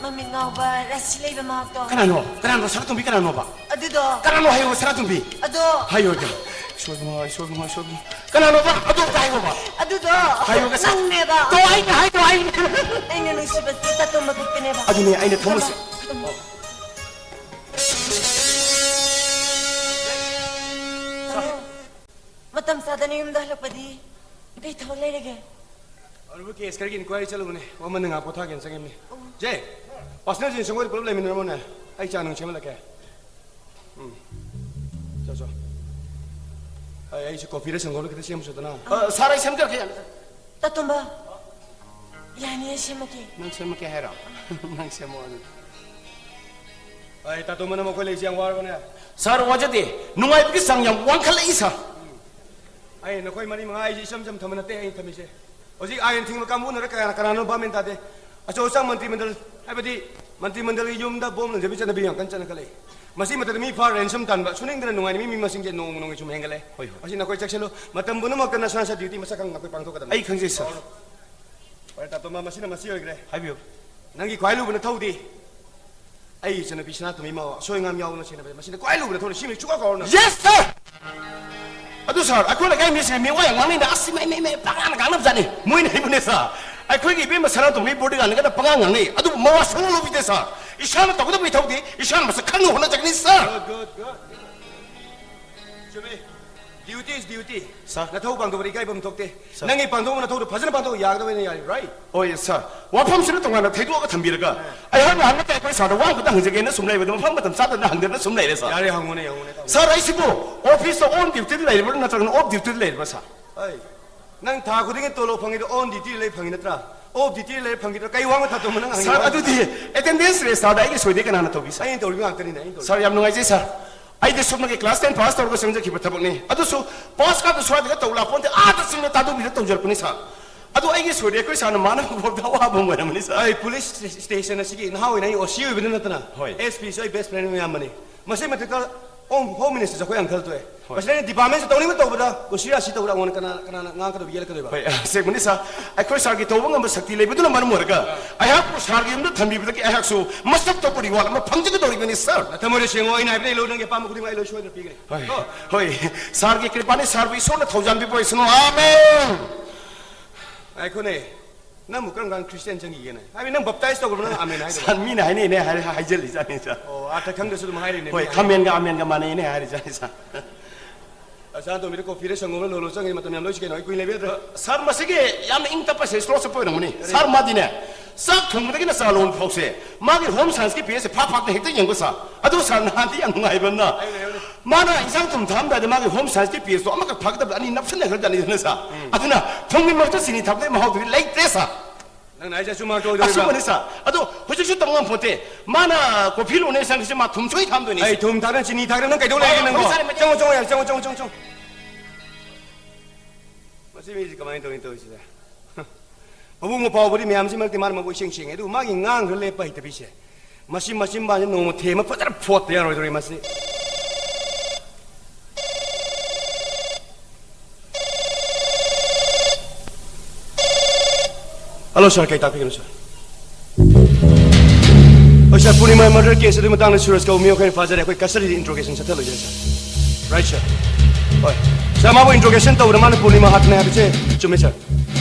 ꯃꯃꯤꯠ ꯉꯥꯎꯕ ꯔꯥꯁꯤ ꯂꯩꯕ ꯃꯍꯥꯛꯇꯣ꯫ ꯀꯅꯥꯅꯣ? ꯀꯅꯥꯅꯣ? ꯁꯅꯥꯇꯣꯝꯕꯤ ꯀꯅꯥꯅꯣꯕ? ꯑꯗꯨꯗꯣ꯫ ꯀꯅꯥꯅꯣ ꯍꯥꯏꯌꯣ, ꯁꯅꯥꯇꯣꯝꯕꯤ? ꯑꯗꯣ꯫ ꯍꯥꯏꯌꯣ, ꯍꯥꯏꯌꯣ꯫ ꯏꯁꯣꯔ ꯏꯕꯨꯡꯉꯣ, ꯏꯁꯣꯔ ꯏꯕꯨꯡꯉꯣ, ꯏꯁꯣꯔ ꯏꯕꯨꯡꯉꯣ꯫ ꯀꯅꯥꯅꯣꯕ? ꯑꯗꯣ ꯑꯝꯇ ꯍꯥꯏꯌꯣꯕ꯫ ꯑꯗꯨꯗꯣ꯫ ꯍꯥꯏꯌꯣ, ꯉꯁꯥꯏ꯫ ꯅꯪꯅꯦꯕ꯫ ꯇꯣ, ꯑꯩꯅ ꯍꯥꯏꯗ꯭ꯔꯣ, ꯑꯩꯅ꯫ ꯑꯩꯅ ꯅꯨꯡꯁꯤꯕꯁꯦ ꯇꯥꯇꯣꯝꯕ ꯈꯛꯇꯅꯦꯕ꯫ ꯑꯗꯨꯅꯦ ꯑꯩꯅ ꯊꯃꯣꯏꯁꯦ꯫ ꯇꯥꯇꯣꯝꯕ꯫ ꯃꯇꯝ ꯆꯥꯗꯅ ꯌꯨꯝꯗ ꯍꯜꯂꯛꯄꯗꯤ ꯀꯩ ꯊꯕꯛ ꯂꯩꯔꯒꯦ? ꯑꯔꯨꯕ ꯀꯦꯁ ꯈꯔꯒꯤ ꯏꯟꯀ꯭ꯋꯥꯏꯔꯤ ꯆꯠꯂꯨꯕꯅꯦ꯫ ꯋꯥꯃꯟꯗ ꯉꯥꯏꯍꯥꯛ ꯄꯣꯊꯥꯒꯦꯅ ꯆꯪꯉꯤꯕꯅꯤ꯫ ꯑꯣ꯫ ꯖꯦ, ꯄꯥꯔꯁꯅꯦꯜ ꯖꯤꯟꯁ ꯑꯩꯈꯣꯏꯗ ꯄꯨꯂꯞ ꯂꯩꯃꯤꯟꯅꯔꯝꯃꯣꯅꯦ꯫ ꯑꯩ ꯆꯥ ꯅꯨꯡ ꯁꯦꯝꯍꯜꯂꯛꯀꯦ꯫ ꯎꯝ꯫ ꯆꯣ, ꯆꯣ꯫ ꯑꯩ, ꯑꯩꯁꯨ ꯀꯣꯐꯤꯔ ꯁꯪꯒꯣꯝꯔ ꯈꯤꯇ ꯁꯦꯝꯃꯨꯁꯨꯗꯅ꯫ ꯑ, ꯁꯥꯔ, ꯑꯩ ꯁꯦꯝꯖꯔꯛꯀꯦ, ꯌꯥꯅꯤ, ꯁꯥꯔ꯫ ꯇꯥꯇꯣꯝꯕ, ꯌꯥꯅꯤ, ꯑꯩ ꯁꯦꯝꯃꯛꯀꯦ꯫ ꯅꯪ ꯁꯦꯝꯃꯛꯀꯦ ꯍꯥꯏꯔꯣ? ꯅꯪ ꯁꯦꯝꯃꯛꯑꯣ ꯑꯗꯨꯗꯤ꯫ ꯑꯩ ꯇꯥꯇꯣꯝꯕꯅ ꯃꯈꯣꯏ ꯂꯩꯁꯦ ꯌꯥꯝ ꯋꯥꯔꯕꯅꯦ꯫ ꯁꯥꯔ, ꯋꯥꯖꯗꯦ꯫ ꯅꯨꯡꯉꯥꯏꯕꯒꯤ ꯆꯥꯡ ꯌꯥꯝ ꯋꯥꯡꯈꯠꯂꯛꯏ, ꯁꯥꯔ꯫ ꯑꯩ ꯅꯈꯣꯏ ꯃꯔꯤ ꯃꯉꯥ ꯑꯩꯁꯦ ꯏꯆꯝ ꯆꯝ ꯊꯝꯕ ꯅꯠꯇꯦ ꯑꯩꯅ ꯊꯝꯃꯤꯁꯦ꯫ ꯍꯧꯖꯤꯛ ꯑꯥꯏꯟ ꯊꯤꯡꯕ ꯀꯥꯡꯕꯨꯅꯔ ꯀꯌꯥꯅ ꯀꯅꯥꯅꯣ ꯚꯥꯞ ꯃꯦꯟ ꯇꯥꯗꯦ꯫ ꯑꯆꯧ ꯑꯁꯥꯡ ꯃꯟꯇ꯭ꯔꯤ ꯃꯟꯗꯜ, ꯍꯥꯏꯕꯗꯤ ꯃꯟꯇ꯭ꯔꯤ ꯃꯟꯗꯜꯒꯤ ꯌꯨꯝꯗ ꯕꯣꯝ ꯂꯪꯖꯕꯒꯤ ꯆꯠꯅꯕꯤ ꯌꯥꯝ ꯀꯟꯅ ꯆꯠꯅꯈꯠꯂꯛꯏ꯫ ꯃꯁꯤ ꯃꯇꯝꯗ ꯃꯤ ꯐꯥ ꯔꯦꯟꯁꯝ ꯇꯥꯟꯕ, ꯁꯨꯅꯤꯡꯗꯅ ꯅꯨꯡꯉꯥꯏꯅ ꯃꯤ, ꯃꯤ ꯃꯁꯤꯡꯁꯦ ꯅꯣꯡꯃ ꯅꯣꯡꯃꯒꯤ ꯁꯨꯝ ꯍꯦꯟꯒꯠꯂꯦ꯫ ꯍꯣꯏ, ꯍꯣꯏ꯫ ꯃꯁꯤ ꯅꯈꯣꯏ ꯆꯦꯛꯁꯤꯜꯂꯨ꯫ ꯃꯇꯝ ꯄꯨꯝꯅꯃꯛꯇ ꯅꯁꯥ ꯅꯁꯥ ꯗ꯭ꯌꯨꯇꯤ ꯃꯁꯛ ꯈꯪꯅ ꯑꯩꯈꯣꯏ ꯄꯥꯡꯊꯣꯛꯀꯗꯕꯅꯤ꯫ ꯑꯩ ꯈꯪꯖꯩ, ꯁꯥꯔ꯫ ꯐꯔꯦ, ꯇꯥꯇꯣꯝꯕ, ꯃꯁꯤꯅ ꯃꯁꯤ ꯑꯣꯏꯈ꯭ꯔꯦ꯫ ꯍꯥꯏꯕꯤꯌꯨ꯫ ꯅꯪꯒꯤ ꯈ꯭ꯋꯥꯏ ꯂꯨꯕ ꯅꯊꯧꯗꯤ? ꯑꯩ ꯏꯆꯟꯅꯨꯄꯤ ꯁꯅꯥꯇꯣꯝꯕꯤ ꯃꯥꯎ ꯑꯁꯣꯏ ꯑꯉꯥꯝ ꯌꯥꯎꯗꯅ ꯁꯦꯟꯅꯕ, ꯃꯁꯤꯅ ꯈ꯭ꯋꯥꯏ ꯂꯨꯕ ꯅꯊꯧꯅꯤ꯫ ꯁꯤꯃ ꯁꯨꯛꯀꯥꯎ ꯀꯥꯎꯔꯅꯨ꯫ Yes, sir! ꯑꯗꯨ, ꯁꯥꯔ, ꯑꯩꯈꯣꯏ ꯂꯩꯀꯥꯏ ꯃꯤꯁꯤꯡ ꯃꯤꯋꯥ ꯌꯥꯝ ꯉꯥꯡꯅꯩꯅ, ꯑꯁ, ꯃꯩ, ꯃꯩ, ꯃꯩ, ꯄꯉꯥꯡꯗ ꯉꯥꯡꯅꯕ ꯖꯥꯠꯅꯤ꯫ ꯃꯣꯏꯅ ꯍꯩꯕꯅꯦ, ꯁꯥꯔ꯫ ꯑꯩꯈꯣꯏꯒꯤ ꯏꯕꯦꯝꯃ ꯁꯅꯥꯇꯣꯝꯕꯤ ꯕꯣꯗꯤꯒꯥꯔꯗꯅ ꯄꯉꯥꯡ ꯉꯥꯡꯅꯩ, ꯑꯗꯨꯕꯨ ꯃꯋꯥ ꯁꯨꯡꯂꯧ ꯂꯧꯕꯤꯗꯦ, ꯁꯥꯔ꯫ ꯏꯁꯥꯅ ꯇꯧꯒꯗꯕ ꯏꯊꯧꯗꯤ ꯏꯁꯥꯅ ꯃꯁꯛ ꯈꯪꯅ ꯍꯣꯠꯅꯖꯒꯅꯤ, ꯁꯥꯔ꯫ Good, good, good. ꯆꯨꯝꯃꯤ꯫ Duty is duty. Sir. ꯅꯊꯧ ꯄꯥꯡꯊꯣꯛꯄꯗ ꯏꯀꯥꯏꯐꯝ ꯊꯣꯛꯇꯦ꯫ Sir. ꯅꯪꯒꯤ ꯄꯥꯡꯊꯣꯛꯄ ꯅꯊꯧꯗꯣ ꯐꯖꯅ ꯄꯥꯡꯊꯣꯛꯑꯣ, ꯌꯥꯒꯗꯕꯅ ꯌꯥꯔꯤ, right? ꯍꯣꯏ, ꯁꯥꯔ꯫ ꯋꯥꯐꯝꯁꯤꯅ ꯇꯣꯉꯥꯟꯅ ꯊꯩꯗꯣꯛꯑꯒ ꯊꯝꯕꯤꯔꯒ, ꯑꯩꯍꯥꯛꯅ ꯍꯪꯒꯗꯕ ꯑꯩꯈꯣꯏ ꯁꯥꯔꯗ ꯋꯥ ꯑꯃꯈꯛꯇ ꯍꯪꯖꯒꯦꯅ ꯁꯨꯝ ꯂꯩꯕꯗ, ꯃꯐꯝ ꯃꯇꯝ ꯆꯥꯗꯅ ꯍꯪꯗꯅ ꯁꯨꯝ ꯂꯩꯔꯦ, ꯁꯥꯔ꯫ ꯌꯥꯔꯦ, ꯍꯪꯉꯨꯅꯦ, ꯍꯪꯉꯨꯅꯦ, ꯇꯥꯃꯣ꯫ ꯁꯥꯔ, ꯑꯩꯁꯤꯕꯨ ꯑꯣꯐꯤꯁꯇ on duty ꯗ ꯂꯩꯔꯤꯕ꯭ꯔꯥ ꯅꯠꯇ꯭ꯔꯒꯅ off duty ꯗ ꯂꯩꯔꯤꯕ꯭ꯔꯥ, ꯁꯥꯔ? ꯑꯩ, ꯅꯪ ꯊꯥ ꯈꯨꯗꯤꯡꯒꯤ ꯇꯣꯂꯣꯞ ꯐꯪꯉꯤꯗꯣ on duty ꯗ ꯂꯩ ꯐꯪꯉꯤ ꯅꯠꯇ꯭ꯔꯥ? Off duty ꯗ ꯂꯩ ꯐꯪꯈꯤꯗ꯭ꯔꯥ? ꯀꯩ ꯋꯥꯡꯅ ꯊꯥꯗꯣꯛꯑꯝꯕ ꯅꯪ ꯍꯪꯉꯤꯗꯣ? ꯁꯥꯔ, ꯑꯗꯨꯗꯤ attendance register ꯗ ꯑꯩꯒꯤ ꯁꯣꯏꯗꯦ ꯀꯅꯥꯅ ꯇꯧꯕꯤ, ꯁꯥꯔ? ꯑꯩꯅ ꯇꯧꯔꯤꯕ ꯉꯥꯛꯇꯅꯤꯅꯦ, ꯑꯩꯅ ꯇꯧꯔꯤꯕ꯫ ꯁꯥꯔ, ꯌꯥꯝ ꯅꯨꯡꯉꯥꯏꯖꯩ, ꯁꯥꯔ꯫ ꯑꯩꯗꯤ ꯁꯨꯞꯅꯒꯤ class ten pass ꯇꯧꯔꯒ ꯆꯪꯖꯈꯤꯕ ꯊꯕꯛꯅꯤ꯫ ꯑꯗꯨꯁꯨ pass card ꯗꯨ ꯁ꯭ꯋꯥꯏꯗꯒ ꯇꯧ ꯂꯥꯛꯄ ꯅꯠꯇꯦ, ꯑꯥꯗ ꯆꯤꯡꯗ ꯇꯥꯗꯨꯕꯤꯗ ꯇꯧꯖꯔꯛꯄꯅꯤ, ꯁꯥꯔ꯫ ꯑꯗꯨ ꯑꯩꯒꯤ ꯁꯣꯏꯗꯦ, ꯑꯩꯈꯣꯏ ꯁꯥꯔꯅ ꯃꯥꯟꯅꯕ ꯐꯥꯎꯗ ꯑꯋꯥꯕ ꯑꯃ ꯑꯣꯏꯔꯝꯃꯅꯤ, ꯁꯥꯔ꯫ ꯑꯩ ꯄꯨꯂꯤꯁ ꯁ꯭ꯇꯦ-, ꯁ꯭ꯇꯦꯁꯟ ꯑꯁꯤꯒꯤ ꯅꯍꯥ ꯑꯣꯏꯅ ꯑꯩ ꯑꯣ ꯁꯤ ꯑꯣꯏꯕꯗ ꯅꯠꯇꯅ, ꯍꯣꯏ꯫ ꯑꯦꯁ ꯄꯤꯁꯨ ꯑꯩ best friend ꯃꯌꯥꯝꯕꯅꯤ꯫ ꯃꯁꯤ ꯃꯊꯛꯇ ꯍꯣꯝ, ꯍꯣꯝ ꯃꯤꯅꯤꯁꯇꯔꯁꯨ ꯑꯩꯈꯣꯏ ꯑꯪꯀꯜ ꯊꯣꯛꯑꯦ꯫ ꯍꯣꯏ꯫ ꯃꯁꯤꯗ ꯑꯩꯅ department ꯁꯦ ꯇꯧꯅꯤꯡꯕ ꯇꯧꯕꯗ ꯀꯨꯁꯤ ꯔꯥꯁꯤ ꯇꯧꯕꯗ ꯑꯩꯉꯣꯟꯗ ꯀꯅꯥ, ꯀꯅꯥꯅ ꯉꯥꯡꯒꯗꯕ, ꯌꯦꯠꯂꯛꯀꯗꯣꯏꯕ? ꯍꯣꯏ, ꯑꯁꯦꯡꯕꯅꯤ, ꯁꯥꯔ꯫ ꯑꯩꯈꯣꯏ ꯁꯥꯔꯒꯤ ꯇꯧꯕ ꯉꯝꯕ ꯁꯛꯇꯤ ꯂꯩꯕꯗꯨꯅ ꯃꯔꯝ ꯑꯣꯏꯔꯒ ꯑꯩꯍꯥꯛꯄꯨ ꯁꯥꯔꯒꯤ ꯌꯨꯝꯗ ꯊꯝꯕꯤꯕꯗꯒꯤ ꯑꯩꯍꯥꯛꯁꯨ ꯃꯁꯛ ꯊꯣꯛꯄ reward ꯑꯃ ꯐꯪꯖꯒꯗꯧꯔꯤꯕꯅꯤ, ꯁꯥꯔ꯫ ꯅꯊꯃꯣꯏꯗ ꯁꯦꯡꯉꯣ, ꯑꯩꯅ ꯍꯥꯏꯕꯗ ꯏꯜꯂꯨ, ꯅꯪꯒꯤ ꯑꯄꯥꯝꯕ ꯈꯨꯗꯤꯡꯃꯛ ꯑꯩ ꯂꯣꯏ ꯁꯣꯏꯗꯅ ꯄꯤꯒꯅꯤ꯫ ꯍꯣꯏ, ꯀꯣ? ꯍꯣꯏ, ꯁꯥꯔꯒꯤ ꯀ꯭ꯔꯤꯄꯥꯅꯤ, ꯁꯥꯔꯕꯨ ꯏꯁꯣꯔꯅ ꯊꯧꯖꯥꯟꯕꯤꯕ ꯑꯣꯏꯁꯅꯨ꯫ ꯑꯥꯃꯦꯟ꯫ ꯉꯥꯏꯈꯣꯅꯦ, ꯅꯪꯕꯨ ꯀꯔꯝ ꯀꯥꯟꯗ ꯈ꯭ꯔꯤꯁꯇꯤꯌꯥꯟ ꯆꯪꯈꯤꯒꯦꯅꯦ? ꯍꯥꯏꯕꯗꯤ ꯅꯪ baptize ꯇꯧꯈ꯭ꯔꯕ ꯅꯪ ꯑꯥꯃꯦꯟ ꯍꯥꯏꯗꯕ? ꯁꯥꯔ, ꯃꯤꯅ ꯍꯥꯏꯅꯩꯅꯦ ꯍꯥꯏꯔ ꯍꯥꯏꯖꯜꯂꯤꯖꯥꯠꯅꯤ, ꯁꯥꯔ꯫ ꯑꯣ, ꯑꯥꯔꯊ ꯈꯪꯗ꯭ꯔꯁꯨ ꯑꯗꯨꯝ ꯍꯥꯏꯔꯤꯅꯦ, ꯍꯣꯏ, ꯃꯤꯅ ꯈꯥꯃꯦꯟꯒ ꯍꯥꯏꯅꯩꯅꯦ꯫ ꯑꯥꯃꯦꯟꯒ ꯃꯥꯟꯅꯩꯅꯦ ꯍꯥꯏꯔꯤꯖꯥꯠꯅꯤ, ꯁꯥꯔ꯫ ꯑꯁꯥ ꯇꯣꯝꯕꯤꯗ ꯀꯣꯐꯤꯗ ꯁꯪꯒꯣꯝꯗ ꯂꯣꯜꯂꯣ ꯆꯪꯉꯤ ꯃꯇꯝ ꯌꯥꯝ ꯂꯣꯏꯁꯤ ꯀꯩꯅꯣ, ꯑꯩ ꯀꯨꯏꯅ ꯂꯩꯕ ꯌꯥꯗ꯭ꯔꯣ? ꯁꯥꯔ, ꯃꯁꯤꯒꯤ ꯌꯥꯝꯅ ꯏꯪ ꯇꯞꯄꯁꯦ slow ꯆꯠꯄ ꯑꯣꯏꯔꯝꯒꯅꯤ꯫ ꯀꯔꯤ? ꯁꯥꯔ, ꯃꯥꯗꯤꯅꯦ, ꯆꯥꯛ ꯊꯣꯡꯕꯗꯒꯤꯅ ꯆꯥ ꯂꯣꯟꯕ ꯐꯥꯎꯁꯦ ꯃꯥꯒꯤ home science ꯀꯤ page ꯁꯦ ꯐꯥꯛ ꯐꯥꯛꯅ ꯍꯦꯛꯇ ꯌꯦꯡꯕ, ꯁꯥꯔ꯫ ꯑꯗꯨ ꯁꯥꯔ, ꯅꯍꯥꯟꯗꯤ ꯌꯥꯝ ꯅꯨꯡꯉꯥꯏꯕ ꯑꯃꯅ, ꯍꯥꯏꯌꯨꯅꯦ, ꯍꯥꯏꯌꯨꯅꯦ꯫ ꯃꯥꯅ ꯏꯟꯁꯥꯡ ꯊꯨꯝ ꯊꯥꯔꯝꯗꯥꯏꯗ ꯃꯥꯒꯤ home science ꯀꯤ page ꯇꯣ ꯑꯃꯈꯛ ꯐꯥꯒꯗꯕꯗ ꯑꯅꯤ ꯅꯞꯁꯤꯟꯅꯈ꯭ꯔꯖꯥꯠꯅꯤꯗꯅ, ꯁꯥꯔ꯫ ꯎꯝ꯫ ꯑꯗꯨꯅ ꯊꯨꯝꯒꯤ ꯃꯔꯛꯇ ꯆꯤꯅꯤ ꯊꯥꯛꯄꯒꯤ ꯃꯍꯥꯎꯗꯨꯗꯤ ꯂꯩꯇ꯭ꯔꯦ, ꯁꯥꯔ꯫ ꯅꯪꯅ ꯍꯥꯏꯁꯦ ꯑꯆꯨꯝꯕ ꯉꯥꯛꯇ ꯑꯣꯏꯗꯣꯔꯤꯕ꯭ꯔꯥ? ꯑꯆꯨꯝꯕꯅꯤ, ꯁꯥꯔ꯫ ꯑꯗꯣ ꯍꯧꯖꯤꯛꯁꯨ ꯇꯝ ꯉꯝꯄꯣꯠꯇꯦ꯫ ꯃꯥꯅ ꯀꯣꯐꯤ ꯂꯣꯟꯅꯦ ꯆꯪꯉꯤꯁꯦ, ꯃꯥ ꯊꯨꯝ ꯁꯣꯏ ꯊꯥꯝꯗꯣꯏꯅꯤ꯫ ꯑꯩ ꯊꯨꯝ ꯊꯥꯛꯅ ꯆꯤꯅꯤ ꯊꯥꯛꯅ ꯅꯪ ꯀꯩꯗꯧ ꯂꯩꯒꯦ ꯍꯣꯏ, ꯅꯪꯕꯣ? ꯐꯔꯦ, ꯁꯥꯔ, ꯆꯪꯉꯣ, ꯆꯪꯉꯣ, ꯌꯥꯔꯦ, ꯆꯪꯉꯣ, ꯆꯪꯉꯣ, ꯆꯪꯉꯣ, ꯆꯪꯉꯣ꯫ ꯃꯁꯤ ꯃꯤꯁꯤ ꯀꯃꯥꯏꯅ ꯇꯧꯔꯤꯅꯣ ꯇꯧꯔꯤꯁꯤꯗ? ꯃꯕꯨꯡ ꯃꯧꯄ꯭ꯋꯥꯕꯨꯗꯤ ꯃꯌꯥꯝꯁꯤ ꯃꯔꯛꯇꯤ ꯃꯥꯅ ꯃꯕꯨꯛ ꯏꯁꯦꯡ ꯁꯦꯡꯉꯦ, ꯑꯗꯨꯕꯨ ꯃꯥꯒꯤ ꯉꯥꯡꯈ꯭ꯔ ꯂꯦꯞꯄ ꯍꯩꯇꯕꯤꯁꯦ, ꯃꯁꯤ ꯃꯆꯤꯟꯕꯥꯁꯤ ꯅꯣꯡꯃ ꯊꯦꯝꯃ ꯐꯖꯅ ꯐꯣꯠꯇ ꯌꯥꯔꯣꯏꯗꯧꯔꯤ ꯃꯁꯤ꯫ ꯍꯜꯂꯣ ꯁꯥꯔ, ꯀꯩ ꯇꯥꯛꯄꯤꯒꯅꯣ ꯁꯥꯔ? ꯍꯣꯏ ꯁꯥꯔ, ꯄꯨꯔꯅꯤꯃꯥ ꯃꯔꯗꯔ ꯀꯦꯁ ꯑꯗꯨꯒꯤ ꯃꯇꯥꯡꯗ ꯁꯨꯔꯖ ꯀꯧꯕ ꯃꯤ ꯑꯩꯈꯣꯏꯅ ꯐꯥꯖꯔꯦ꯫ ꯑꯩꯈꯣꯏ ꯀꯁꯇꯗꯤꯗ ꯏꯟꯇ꯭ꯔꯣꯒꯦꯁꯟ ꯆꯠꯊꯍꯜꯂꯣꯏꯖꯔꯦ ꯁꯥꯔ꯫ ꯔꯥꯏꯠ ꯁꯥꯔ꯫ ꯍꯣꯏ ꯁꯥꯔ, ꯃꯥꯕꯨ ꯏꯟꯇ꯭ꯔꯣꯒꯦꯁꯟ ꯇꯧꯕꯗ ꯃꯥꯅ ꯄꯨꯔꯅꯤꯃꯥ ꯍꯥꯠꯄꯅꯦ ꯍꯥꯏꯕꯁꯦ ꯆꯨꯝꯃꯦ ꯁꯥꯔ꯫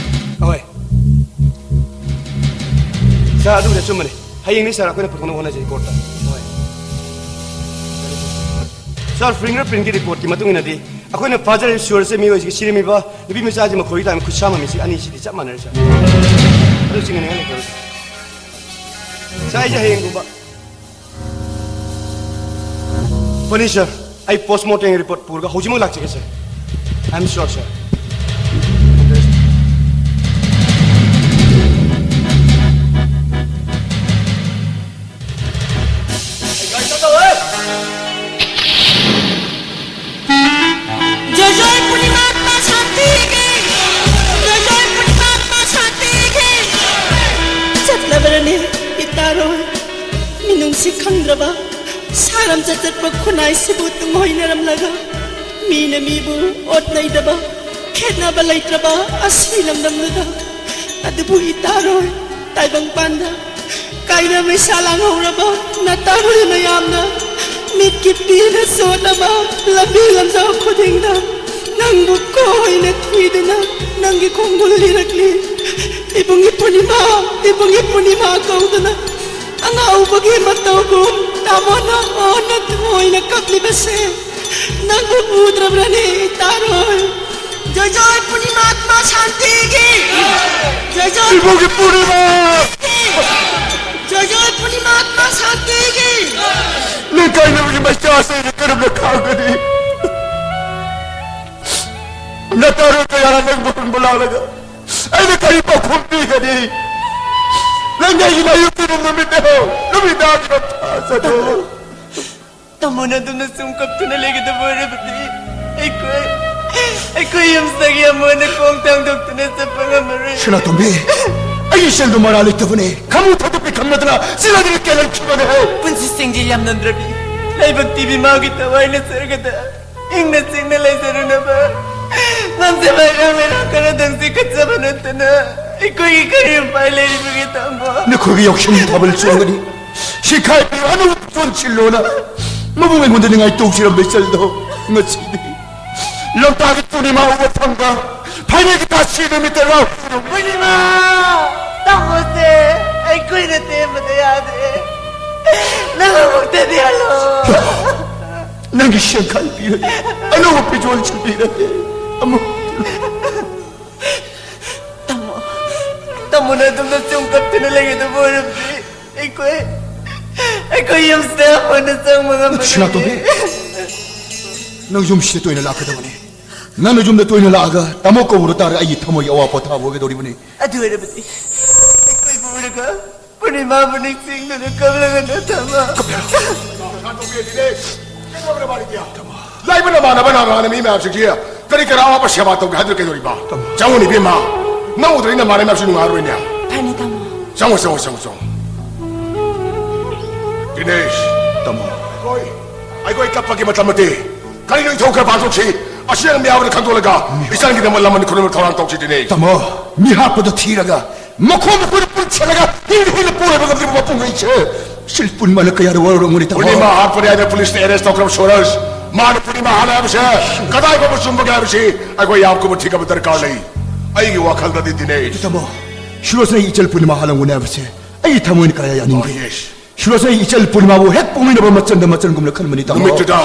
ꯍꯣꯏ ꯁꯥꯔ, ꯑꯗꯨꯕꯨꯗꯤ ꯑꯆꯨꯝꯕꯅꯤ꯫ ꯍꯌꯦꯡꯅꯤ ꯁꯥꯔ, ꯑꯩꯈꯣꯏꯅ ꯄꯨꯊꯣꯛꯅꯕ ꯍꯣꯠꯅꯖꯩ ꯀꯣꯔꯠꯇ꯫ ꯍꯣꯏ ꯁꯥꯔ, ꯐꯤꯡꯒꯔ ꯄ꯭ꯔꯤꯟꯒꯤ ꯔꯤꯄꯣꯔꯠꯀꯤ ꯃꯇꯨꯡ ꯏꯟꯅꯗꯤ ꯑꯩꯈꯣꯏꯅ ꯐꯥꯖꯔꯤꯕ ꯁꯨꯔꯖꯁꯦ ꯃꯤꯑꯣꯏꯁꯤꯒꯤ ꯁꯤꯔꯝꯃꯤꯕ ꯅꯨꯄꯤ ꯃꯆꯥꯁꯤ ꯃꯈꯣꯏꯒꯤ ꯇꯥꯏꯝ ꯈꯨꯠꯁꯥ ꯃꯃꯤꯁꯤ ꯑꯅꯤꯁꯤꯗꯤ ꯆꯞ ꯃꯥꯟꯅꯔꯦ ꯁꯥꯔ꯫ ꯑꯗꯨ ꯆꯤꯡꯅꯅꯤꯡꯉꯥꯏ ꯂꯩꯇꯕ ꯁꯥꯔ꯫ ꯁꯥꯔ, ꯑꯩꯁꯦ ꯍꯌꯦꯡꯒꯨꯝꯕ ꯐꯅꯤ ꯁꯥꯔ, ꯑꯩ ꯄꯣꯁꯃꯣꯔꯇꯦꯝꯒꯤ ꯔꯤꯄꯣꯔꯠ ꯄꯨꯔꯒ ꯍꯧꯖꯤꯛꯃꯛ ꯂꯥꯛꯆꯒꯦ ꯁꯥꯔ꯫ I am sure ꯁꯥꯔ꯫ ꯖꯣꯏ ꯖꯣꯏ ꯄꯨꯔꯅꯤꯃꯥ ꯁꯥꯟꯇꯤꯒꯤ꯫ ꯖꯣꯏ ꯖꯣꯏ ꯄꯨꯔꯅꯤꯃꯥ ꯁꯥꯟꯇꯤꯒꯤ꯫ ꯆꯠꯂꯕꯔꯅꯦ ꯏꯇꯥꯔꯣꯏ, ꯃꯤꯅꯨꯡꯁꯤ ꯈꯪꯗ꯭ꯔꯕ ꯁꯥꯔꯝ ꯆꯠꯆꯠꯄ ꯈꯨꯟꯅꯥꯏꯁꯤꯕꯨ ꯇꯨꯡꯍꯣꯏꯅꯔꯝꯂꯒ, ꯃꯤꯅ ꯃꯤꯕꯨ ꯑꯣꯠꯅꯩꯗꯕ ꯈꯦꯠꯅꯕ ꯂꯩꯇ꯭ꯔꯕ ꯑꯁꯤ ꯂꯝꯗꯝꯗꯨꯗ꯫ ꯑꯗꯨꯕꯨ ꯏꯇꯥꯔꯣꯏ, ꯇꯥꯏꯕꯪꯄꯥꯟꯗ ꯀꯥꯏꯅ ꯃꯩꯁꯥ ꯂꯥꯡꯍꯧꯔꯕ ꯅꯇꯥꯔꯣꯏ ꯃꯌꯥꯝꯅ ꯃꯤꯠꯀꯤ ꯄꯤꯅ ꯆꯣꯠꯂꯕ ꯂꯝꯕꯤ ꯂꯝꯖꯥꯎ ꯈꯨꯗꯤꯡꯗ ꯅꯪꯕꯨ ꯀꯣꯏꯅ ꯊꯤꯗꯨꯅ ꯅꯪꯒꯤ ꯈꯣꯡꯒꯨꯜ ꯂꯤꯔꯛꯂꯤ꯫ ꯏꯕꯨꯡꯒꯤ ꯄꯨꯔꯅꯤꯃꯥ, ꯏꯕꯨꯡꯒꯤ ꯄꯨꯔꯅꯤꯃꯥ ꯀꯧꯗꯨꯅ ꯑꯉꯥꯎꯕꯒꯤ ꯃꯇꯧꯒꯨꯝ ꯇꯥꯃꯣꯅ ꯑꯣꯟꯅ ꯊꯣꯏꯅ ꯀꯞꯂꯤꯕꯁꯦ ꯅꯪꯕꯨ ꯎꯗ꯭ꯔꯕ꯭ꯔꯅꯦ ꯏꯇꯥꯔꯣꯏ? ꯖꯣꯏ ꯖꯣꯏ ꯄꯨꯔꯅꯤꯃꯥ ꯁꯥꯟꯇꯤꯒꯤ꯫ ꯖꯣꯏ ꯖꯣꯏ ꯏꯕꯨꯡꯒꯤ ꯄꯨꯔꯅꯤꯃꯥ! ꯖꯣꯏ ꯖꯣꯏ ꯄꯨꯔꯅꯤꯃꯥ ꯁꯥꯟꯇꯤꯒꯤ꯫ ꯅꯪ ꯀꯥꯏꯅꯕꯒꯤ ꯃꯩꯁꯥꯁꯦ ꯑꯩꯅ ꯀꯔꯝꯅ ꯈꯥꯡꯒꯅꯤ? ꯅꯇꯥꯔꯣꯏ ꯀꯌꯥꯅ ꯅꯪꯕꯨ ꯍꯨꯟꯕ ꯂꯥꯛꯂꯒ ꯑꯩꯅ ꯀꯔꯤ ꯄꯥꯎꯈꯨꯝ ꯄꯤꯒꯅꯤ? ꯅꯪ ꯑꯩꯒꯤ ꯅꯥꯌꯣꯛꯇꯨꯅ ꯅꯨꯃꯤꯠ ꯅꯨꯃꯤꯗꯥꯡꯒꯤ ꯊꯥꯖꯗꯣ꯫ ꯇꯥꯃꯣꯅ ꯑꯗꯨꯝꯅ ꯁꯨꯝ ꯀꯞꯇꯨꯅ ꯂꯩꯒꯗꯕ ꯑꯣꯏꯔꯕꯗꯤ ꯑꯩꯈꯣꯏ ꯑꯩꯈꯣꯏ ꯌꯨꯝꯁꯤꯗꯒꯤ ꯑꯃꯨꯛ ꯍꯟꯅ ꯈꯣꯡ ꯊꯥꯡꯗꯣꯛꯇꯨꯅ ꯆꯠꯄ ꯉꯝꯃꯔꯣꯏ꯫ ꯁꯅꯥꯇꯣꯝꯕꯤ, ꯑꯩꯒꯤ ꯁꯦꯜꯗꯣ ꯃꯔꯥ ꯂꯩꯇꯕꯅꯦ꯫ ꯈꯃꯨ ꯊꯥꯗꯣꯛꯄꯤ ꯈꯝꯅꯗꯅ ꯁꯤꯗꯒꯤ ꯀꯦꯜꯍꯟꯈꯤꯕꯅꯦ꯫ ꯄꯨꯟꯁꯤ ꯁꯤꯡꯗꯤ ꯌꯥꯝ ꯅꯝꯗ꯭ꯔꯕꯤ ꯂꯥꯏꯕꯛ ꯊꯤꯕꯤ ꯃꯥꯒꯤ ꯊꯋꯥꯏꯅ ꯁꯔꯒꯗ ꯏꯪꯅ ꯆꯤꯛꯅ ꯂꯩꯖꯔꯨꯅꯕ ꯉꯝꯖꯕ ꯑꯉꯥꯡ ꯂꯩꯔꯥꯛ ꯈꯔꯗꯪ ꯆꯤꯡꯈꯠꯆꯕ ꯅꯠꯇꯅ ꯑꯩꯈꯣꯏꯒꯤ ꯀꯔꯤ ꯎꯄꯥꯏ ꯂꯩꯔꯤꯕꯒꯦ, ꯇꯥꯃꯣ? ꯅꯈꯣꯏꯒꯤ ꯌꯥꯎꯁꯪ ꯊꯥꯕꯜ ꯆꯣꯡꯒꯅꯤ꯫ ꯁꯤꯈꯥꯏꯕꯤꯔꯣ, ꯑꯅꯧꯕ ꯆꯣꯟꯁꯤꯜꯂꯣꯅ ꯃꯕꯨꯡ ꯑꯩꯉꯣꯟꯗ ꯅꯤꯡꯉꯥꯏ ꯇꯧꯖꯔꯝꯕ ꯏꯆꯜꯗꯣ ꯉꯁꯤꯗꯤ ꯂꯝꯇꯥꯒꯤ ꯄꯨꯔꯅꯤꯃꯥ ꯎꯕ ꯐꯪꯕ ꯐꯥꯏꯅꯦꯜꯒꯤ ꯊꯥꯁꯤ ꯅꯨꯃꯤꯠꯇ ꯂꯥꯎ꯫ ꯄꯨꯔꯅꯤꯃꯥ! ꯇꯥꯃꯣꯁꯦ ꯑꯩꯈꯣꯏꯅ ꯇꯦꯝꯕꯗ ꯌꯥꯗ꯭ꯔꯦ꯫ ꯅꯪ ꯑꯃꯨꯛꯇꯗꯤ ꯍꯜꯂꯣ꯫ ꯅꯪꯒꯤ ꯁꯦꯟꯈꯥꯏ ꯄꯤꯔꯒꯦ, ꯑꯅꯧꯕ ꯐꯤꯖꯣꯜ ꯁꯨꯕꯤꯔꯒꯦ꯫ ꯑꯃꯨꯛ ꯇꯥꯃꯣ, ꯇꯥꯃꯣꯅ ꯑꯗꯨꯝꯅ ꯁꯨꯝ ꯀꯞꯇꯨꯅ ꯂꯩꯒꯗꯕ ꯑꯣꯏꯔꯕꯗꯤ ꯑꯩꯈꯣꯏ, ꯑꯩꯈꯣꯏ ꯌꯨꯝꯁꯤꯗ ꯍꯟꯅ ꯆꯪꯕ ꯉꯝꯃꯔꯣꯏ꯫ ꯁꯅꯥꯇꯣꯝꯕꯤ, ꯅꯪ ꯌꯨꯝꯁꯤꯗ ꯇꯣꯏꯅ ꯂꯥꯛꯀꯗꯕꯅꯤ꯫ ꯅꯪꯅ ꯌꯨꯝꯗ ꯇꯣꯏꯅ ꯂꯥꯛꯑꯒ ꯇꯥꯃꯣ ꯀꯧꯕꯗ ꯇꯥꯔꯒ ꯑꯩꯒꯤ ꯊꯃꯣꯏꯒꯤ ꯑꯋꯥ ꯄꯣꯊꯥꯕ ꯑꯣꯏꯒꯗꯧꯔꯤꯕꯅꯤ꯫ ꯑꯗꯨ ꯑꯣꯏꯔꯕꯗꯤ ꯑꯩꯈꯣꯏꯕꯨ ꯎꯔꯒ ꯄꯨꯔꯅꯤꯃꯥꯕꯨ ꯅꯤꯡꯁꯤꯡꯗꯨꯅ ꯀꯞꯂꯒ ꯅꯊꯃ ꯂꯩꯕ ꯅꯃꯥꯟꯅꯕ ꯅꯍꯥꯟ ꯃꯤ ꯃꯌꯥꯝꯁꯤꯡꯁꯤ ꯀꯔꯤ ꯀꯔꯥ ꯑꯋꯥꯕ ꯁꯦꯕꯥ ꯇꯧꯒꯦ ꯍꯥꯏꯗꯨꯅ ꯀꯩꯗꯧꯔꯤꯕ? ꯆꯪꯉꯨꯅꯦ ꯏꯕꯦꯝꯃ, ꯅꯪ ꯎꯗ꯭ꯔꯗꯤ ꯅꯃꯥꯟꯅꯕ ꯃꯌꯥꯝꯁꯤ ꯅꯨꯡꯉꯥꯏꯔꯣꯏꯅꯦ꯫ ꯐꯅꯤ ꯇꯥꯃꯣ꯫ ꯆꯪꯉꯣ, ꯆꯪꯉꯣ, ꯆꯪꯉꯣ, ꯆꯪꯉꯣ꯫ ꯗꯤꯅꯦꯁ꯫ ꯇꯥꯃꯣ꯫ ꯑꯩꯈꯣꯏ, ꯑꯩꯈꯣꯏ ꯀꯞꯄꯒꯤ ꯃꯇꯝ ꯅꯠꯇꯦ꯫ ꯀꯔꯤꯅꯣ ꯏꯊꯧ ꯈꯔ ꯄꯥꯡꯊꯣꯛꯁꯤ꯫ ꯑꯁꯤ ꯑꯉꯝꯕ ꯌꯥꯕꯗ ꯈꯟꯗꯣꯛꯂꯒ ꯏꯆꯟꯒꯤꯗꯃꯛ ꯂꯃꯟ ꯈꯨꯔꯨꯝꯕ ꯊꯧꯔꯥꯡ ꯇꯧꯁꯤ, ꯗꯤꯅꯦꯁ꯫ ꯇꯥꯃꯣ, ꯃꯤ ꯍꯥꯠꯄꯗ ꯊꯤꯔꯒ ꯃꯈꯣꯡ ꯃꯈꯨꯠ ꯄꯨꯟꯁꯤꯜꯂꯒ ꯍꯤꯡꯅ ꯍꯤꯡꯅ ꯄꯣꯔꯕ ꯉꯝꯗ꯭ꯔꯤꯕ ꯃꯄꯨꯡ ꯑꯩꯁꯦ ꯁꯤꯜ ꯄꯨꯔꯅꯤꯃꯥꯅ ꯀꯌꯥꯗ ꯋꯥꯔꯧꯔꯝꯒꯅꯤ, ꯇꯥꯃꯣ? ꯄꯨꯔꯅꯤꯃꯥ ꯍꯥꯠꯄꯅꯤ ꯍꯥꯏꯅ ꯄꯨꯂꯤꯁꯅ ꯑꯦꯔꯦꯁ ꯇꯧꯈ꯭ꯔꯕ ꯁꯨꯔꯖ, ꯃꯥꯅ ꯄꯨꯔꯅꯤꯃꯥ ꯍꯥꯠꯂꯦ ꯍꯥꯏꯕꯁꯦ ꯀꯗꯥꯏ ꯐꯥꯎꯕ ꯆꯨꯝꯕꯒꯦ ꯍꯥꯏꯕꯁꯤ ꯑꯩꯈꯣꯏ ꯌꯥꯝ ꯀꯨꯞꯅ ꯊꯤꯒꯠꯄ ꯗꯔꯀꯥꯔ ꯂꯩ꯫ ꯑꯩꯒꯤ ꯋꯥꯈꯜꯗꯗꯤ, ꯗꯤꯅꯦꯁ꯫ ꯇꯥꯃꯣ, ꯁꯨꯔꯖꯅ ꯑꯩ ꯏꯆꯜ ꯄꯨꯔꯅꯤꯃꯥ ꯍꯥꯠꯂꯝꯒꯅꯤ ꯍꯥꯏꯕꯁꯦ ꯑꯩꯒꯤ ꯊꯃꯣꯏꯅ ꯀꯌꯥ ꯌꯥꯅꯤꯡꯗꯦ꯫ ꯑꯣ, ꯌꯦꯁ꯫ ꯁꯨꯔꯖꯅ ꯑꯩ ꯏꯆꯜ ꯄꯨꯔꯅꯤꯃꯥꯕꯨ ꯍꯦꯛ ꯄꯣꯛꯃꯤꯟꯅꯕ ꯃꯆꯟꯗ ꯃꯆꯟꯒꯨꯝꯅ ꯈꯟꯕꯅꯤ, ꯇꯥꯃꯣ꯫ ꯅꯨꯃꯤꯠꯇꯨꯗ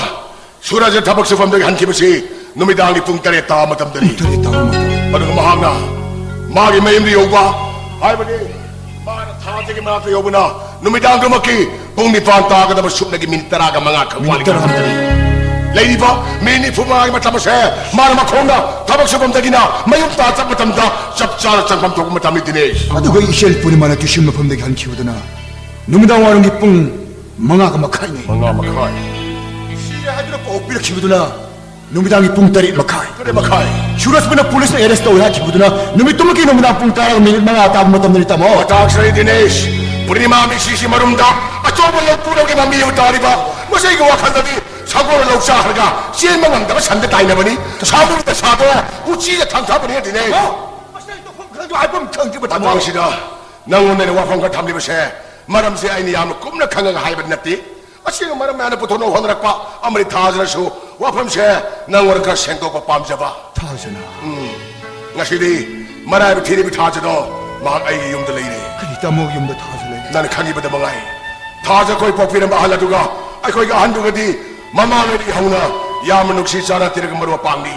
ꯁꯨꯔꯖ ꯊꯕꯛ ꯁꯨꯐꯝꯗꯒꯤ ꯍꯟꯈꯤꯕꯁꯤ ꯅꯨꯃꯤꯗꯥꯡꯒꯤ ꯄꯨꯡ ꯇꯔꯦꯠ ꯇꯥꯕ ꯃꯇꯝꯗꯅꯤ꯫ ꯄꯨꯡ ꯇꯔꯦꯠ ꯇꯥꯕ ꯃꯇꯝ꯫ ꯑꯗꯨꯒ ꯃꯍꯥꯛꯅ ꯃꯥꯒꯤ ꯃꯌꯨꯝꯗ ꯌꯧꯕ, ꯍꯥꯏꯕꯗꯤ ꯃꯥꯅ ꯊꯥꯖꯒꯤ ꯃꯅꯥꯛꯇ ꯌꯧꯕꯅ ꯅꯨꯃꯤꯗꯥꯡꯗꯨꯃꯛꯀꯤ ꯄꯨꯡ ꯅꯤꯄꯥꯟ ꯇꯥꯒꯗꯕ ꯁꯨꯞꯅꯒꯤ ꯃꯤꯅꯤꯠ ꯇꯔꯥꯒ ꯃꯉꯥ ꯈꯛ ꯃꯤꯅꯤꯠ ꯋꯥꯠꯂꯤꯉꯩ ꯇꯔꯥ꯫ ꯃꯇꯝꯗꯅꯤ꯫ ꯂꯩꯔꯤꯕ ꯃꯤꯅꯤꯠ ꯅꯤꯐꯨ ꯃꯉꯥꯒꯤ ꯃꯇꯝ ꯑꯁꯦ ꯃꯥꯅ ꯃꯈꯣꯡꯅ ꯊꯕꯛ ꯁꯨꯐꯝꯗꯒꯤꯅ ꯃꯌꯨꯝ ꯇꯥ ꯆꯠꯄ ꯃꯇꯝꯗ ꯆꯞ ꯆꯥꯅ ꯆꯪꯐꯝ ꯊꯣꯛꯄ ꯃꯇꯝꯅꯤ, ꯗꯤꯅꯦꯁ꯫ ꯑꯗꯨꯒ ꯏꯆꯦꯜ ꯄꯨꯔꯅꯤꯃꯥꯅ ꯇ꯭ꯌꯨꯁꯟ ꯃꯐꯝꯗꯒꯤ ꯍꯟꯈꯤꯕꯗꯨꯅ ꯅꯨꯃꯤꯗꯥꯡ ꯋꯥꯏꯔꯝꯒꯤ ꯄꯨꯡ ꯃꯉꯥꯒ ꯃꯈꯥꯏꯅꯤ꯫ ꯃꯉꯥ ꯃꯈꯥꯏ꯫ ꯁꯤꯔꯦ ꯍꯥꯏꯗꯨꯅ ꯄꯥꯎ ꯄꯤꯔꯛꯈꯤꯕꯗꯨꯅ ꯅꯨꯃꯤꯗꯥꯡꯒꯤ ꯄꯨꯡ ꯇꯔꯦꯠ ꯃꯈꯥꯏ꯫ ꯇꯔꯦꯠ ꯃꯈꯥꯏ꯫ ꯁꯨꯔꯖꯄꯨꯅ ꯄꯨꯂꯤꯁꯅ ꯑꯦꯔꯦꯁ ꯇꯧꯏ ꯍꯥꯏꯈꯤꯕꯗꯨꯅ ꯅꯨꯃꯤꯠꯇꯨꯃꯛꯀꯤ ꯅꯨꯃꯤꯗꯥꯡ ꯄꯨꯡ ꯇꯔꯥꯒ ꯃꯤꯅꯤꯠ ꯃꯉꯥ ꯇꯥꯕ ꯃꯇꯝꯗꯅꯤ, ꯇꯥꯃꯣ꯫ ꯃꯇꯥꯛ ꯆꯥꯔꯦ ꯗꯤꯅꯦꯁ꯫ ꯄꯨꯔꯅꯤꯃꯥ ꯃꯤꯁꯤꯁꯤ ꯃꯔꯨꯝꯗ ꯑꯆꯧꯕ ꯂꯧ ꯄꯨꯔꯒꯤ ꯃꯃꯤ ꯑꯃ ꯇꯥꯔꯤꯕ꯫ ꯃꯁꯤꯒꯤ ꯋꯥꯈꯜꯗꯗꯤ ꯁꯒꯣꯜ ꯂꯧ ꯆꯥꯈ꯭ꯔꯒ ꯆꯦꯟꯕ ꯉꯝꯗꯕ ꯁꯟꯗ ꯇꯥꯏꯅꯕꯅꯤ꯫ ꯁꯥꯃꯨꯗ ꯁꯥꯗꯣ ꯎꯆꯤꯗ ꯊꯥꯡꯊꯕꯅꯤ ꯗꯤꯅꯦꯁ꯫ ꯇꯥꯃꯣ, ꯃꯁꯤꯗ ꯑꯩ ꯇꯧꯐꯝ ꯈꯪꯗꯦ, ꯍꯥꯏꯐꯝ ꯈꯪꯗꯦꯕ, ꯇꯥꯃꯣ꯫ ꯃꯇꯥꯡꯁꯤꯗ ꯅꯪꯉꯣꯟꯗ ꯑꯩꯅ ꯋꯥꯐꯝ ꯈꯔ ꯊꯝꯂꯤꯕꯁꯦ, ꯃꯔꯝꯁꯦ ꯑꯩꯅ ꯌꯥꯝꯅ ꯀꯨꯞꯅ ꯈꯪꯉꯒ ꯍꯥꯏꯕꯗꯤ ꯅꯠꯇꯦ꯫ ꯑꯁꯦꯡꯕ ꯃꯔꯝ ꯃꯌꯥꯝꯅ ꯄꯨꯊꯣꯛꯅꯕ ꯍꯣꯠꯅꯔꯛꯄ ꯑꯃꯗꯤ ꯊꯥꯖꯔꯁꯨ, ꯋꯥꯐꯝꯁꯦ ꯅꯪꯉꯣꯟꯗ ꯈꯔ ꯁꯦꯡꯗꯣꯛꯄ ꯄꯥꯝꯖꯕ꯫ ꯊꯥꯖꯅ? ꯎꯝ꯫ ꯉꯁꯤꯗꯤ ꯃꯔꯥꯏꯕ ꯊꯤꯔꯤꯕ ꯊꯥꯖꯗꯣ ꯃꯍꯥꯛ ꯑꯩꯒꯤ ꯌꯨꯝꯗ ꯂꯩꯔꯦ꯫ ꯀꯔꯤ, ꯇꯥꯃꯣꯒꯤ ꯌꯨꯝꯗ ꯊꯥꯖ ꯂꯩꯔꯦ? ꯅꯪꯅ ꯈꯪꯉꯤꯕꯗ ꯃꯉꯥꯏ꯫ ꯊꯥꯖ ꯑꯩꯈꯣꯏ ꯄꯣꯛꯄꯤꯔꯝꯕ ꯑꯍꯜ ꯑꯗꯨꯒ ꯑꯩꯈꯣꯏꯒꯤ ꯑꯍꯟꯗꯨꯒꯗꯤ ꯃꯃꯥꯡꯉꯩꯗꯒꯤ ꯍꯧꯅ ꯌꯥꯝꯅ ꯅꯨꯡꯁꯤ ꯆꯥꯟꯅ ꯇꯤꯔꯒ ꯃꯔꯨꯞ ꯃꯄꯥꯡꯅꯤ꯫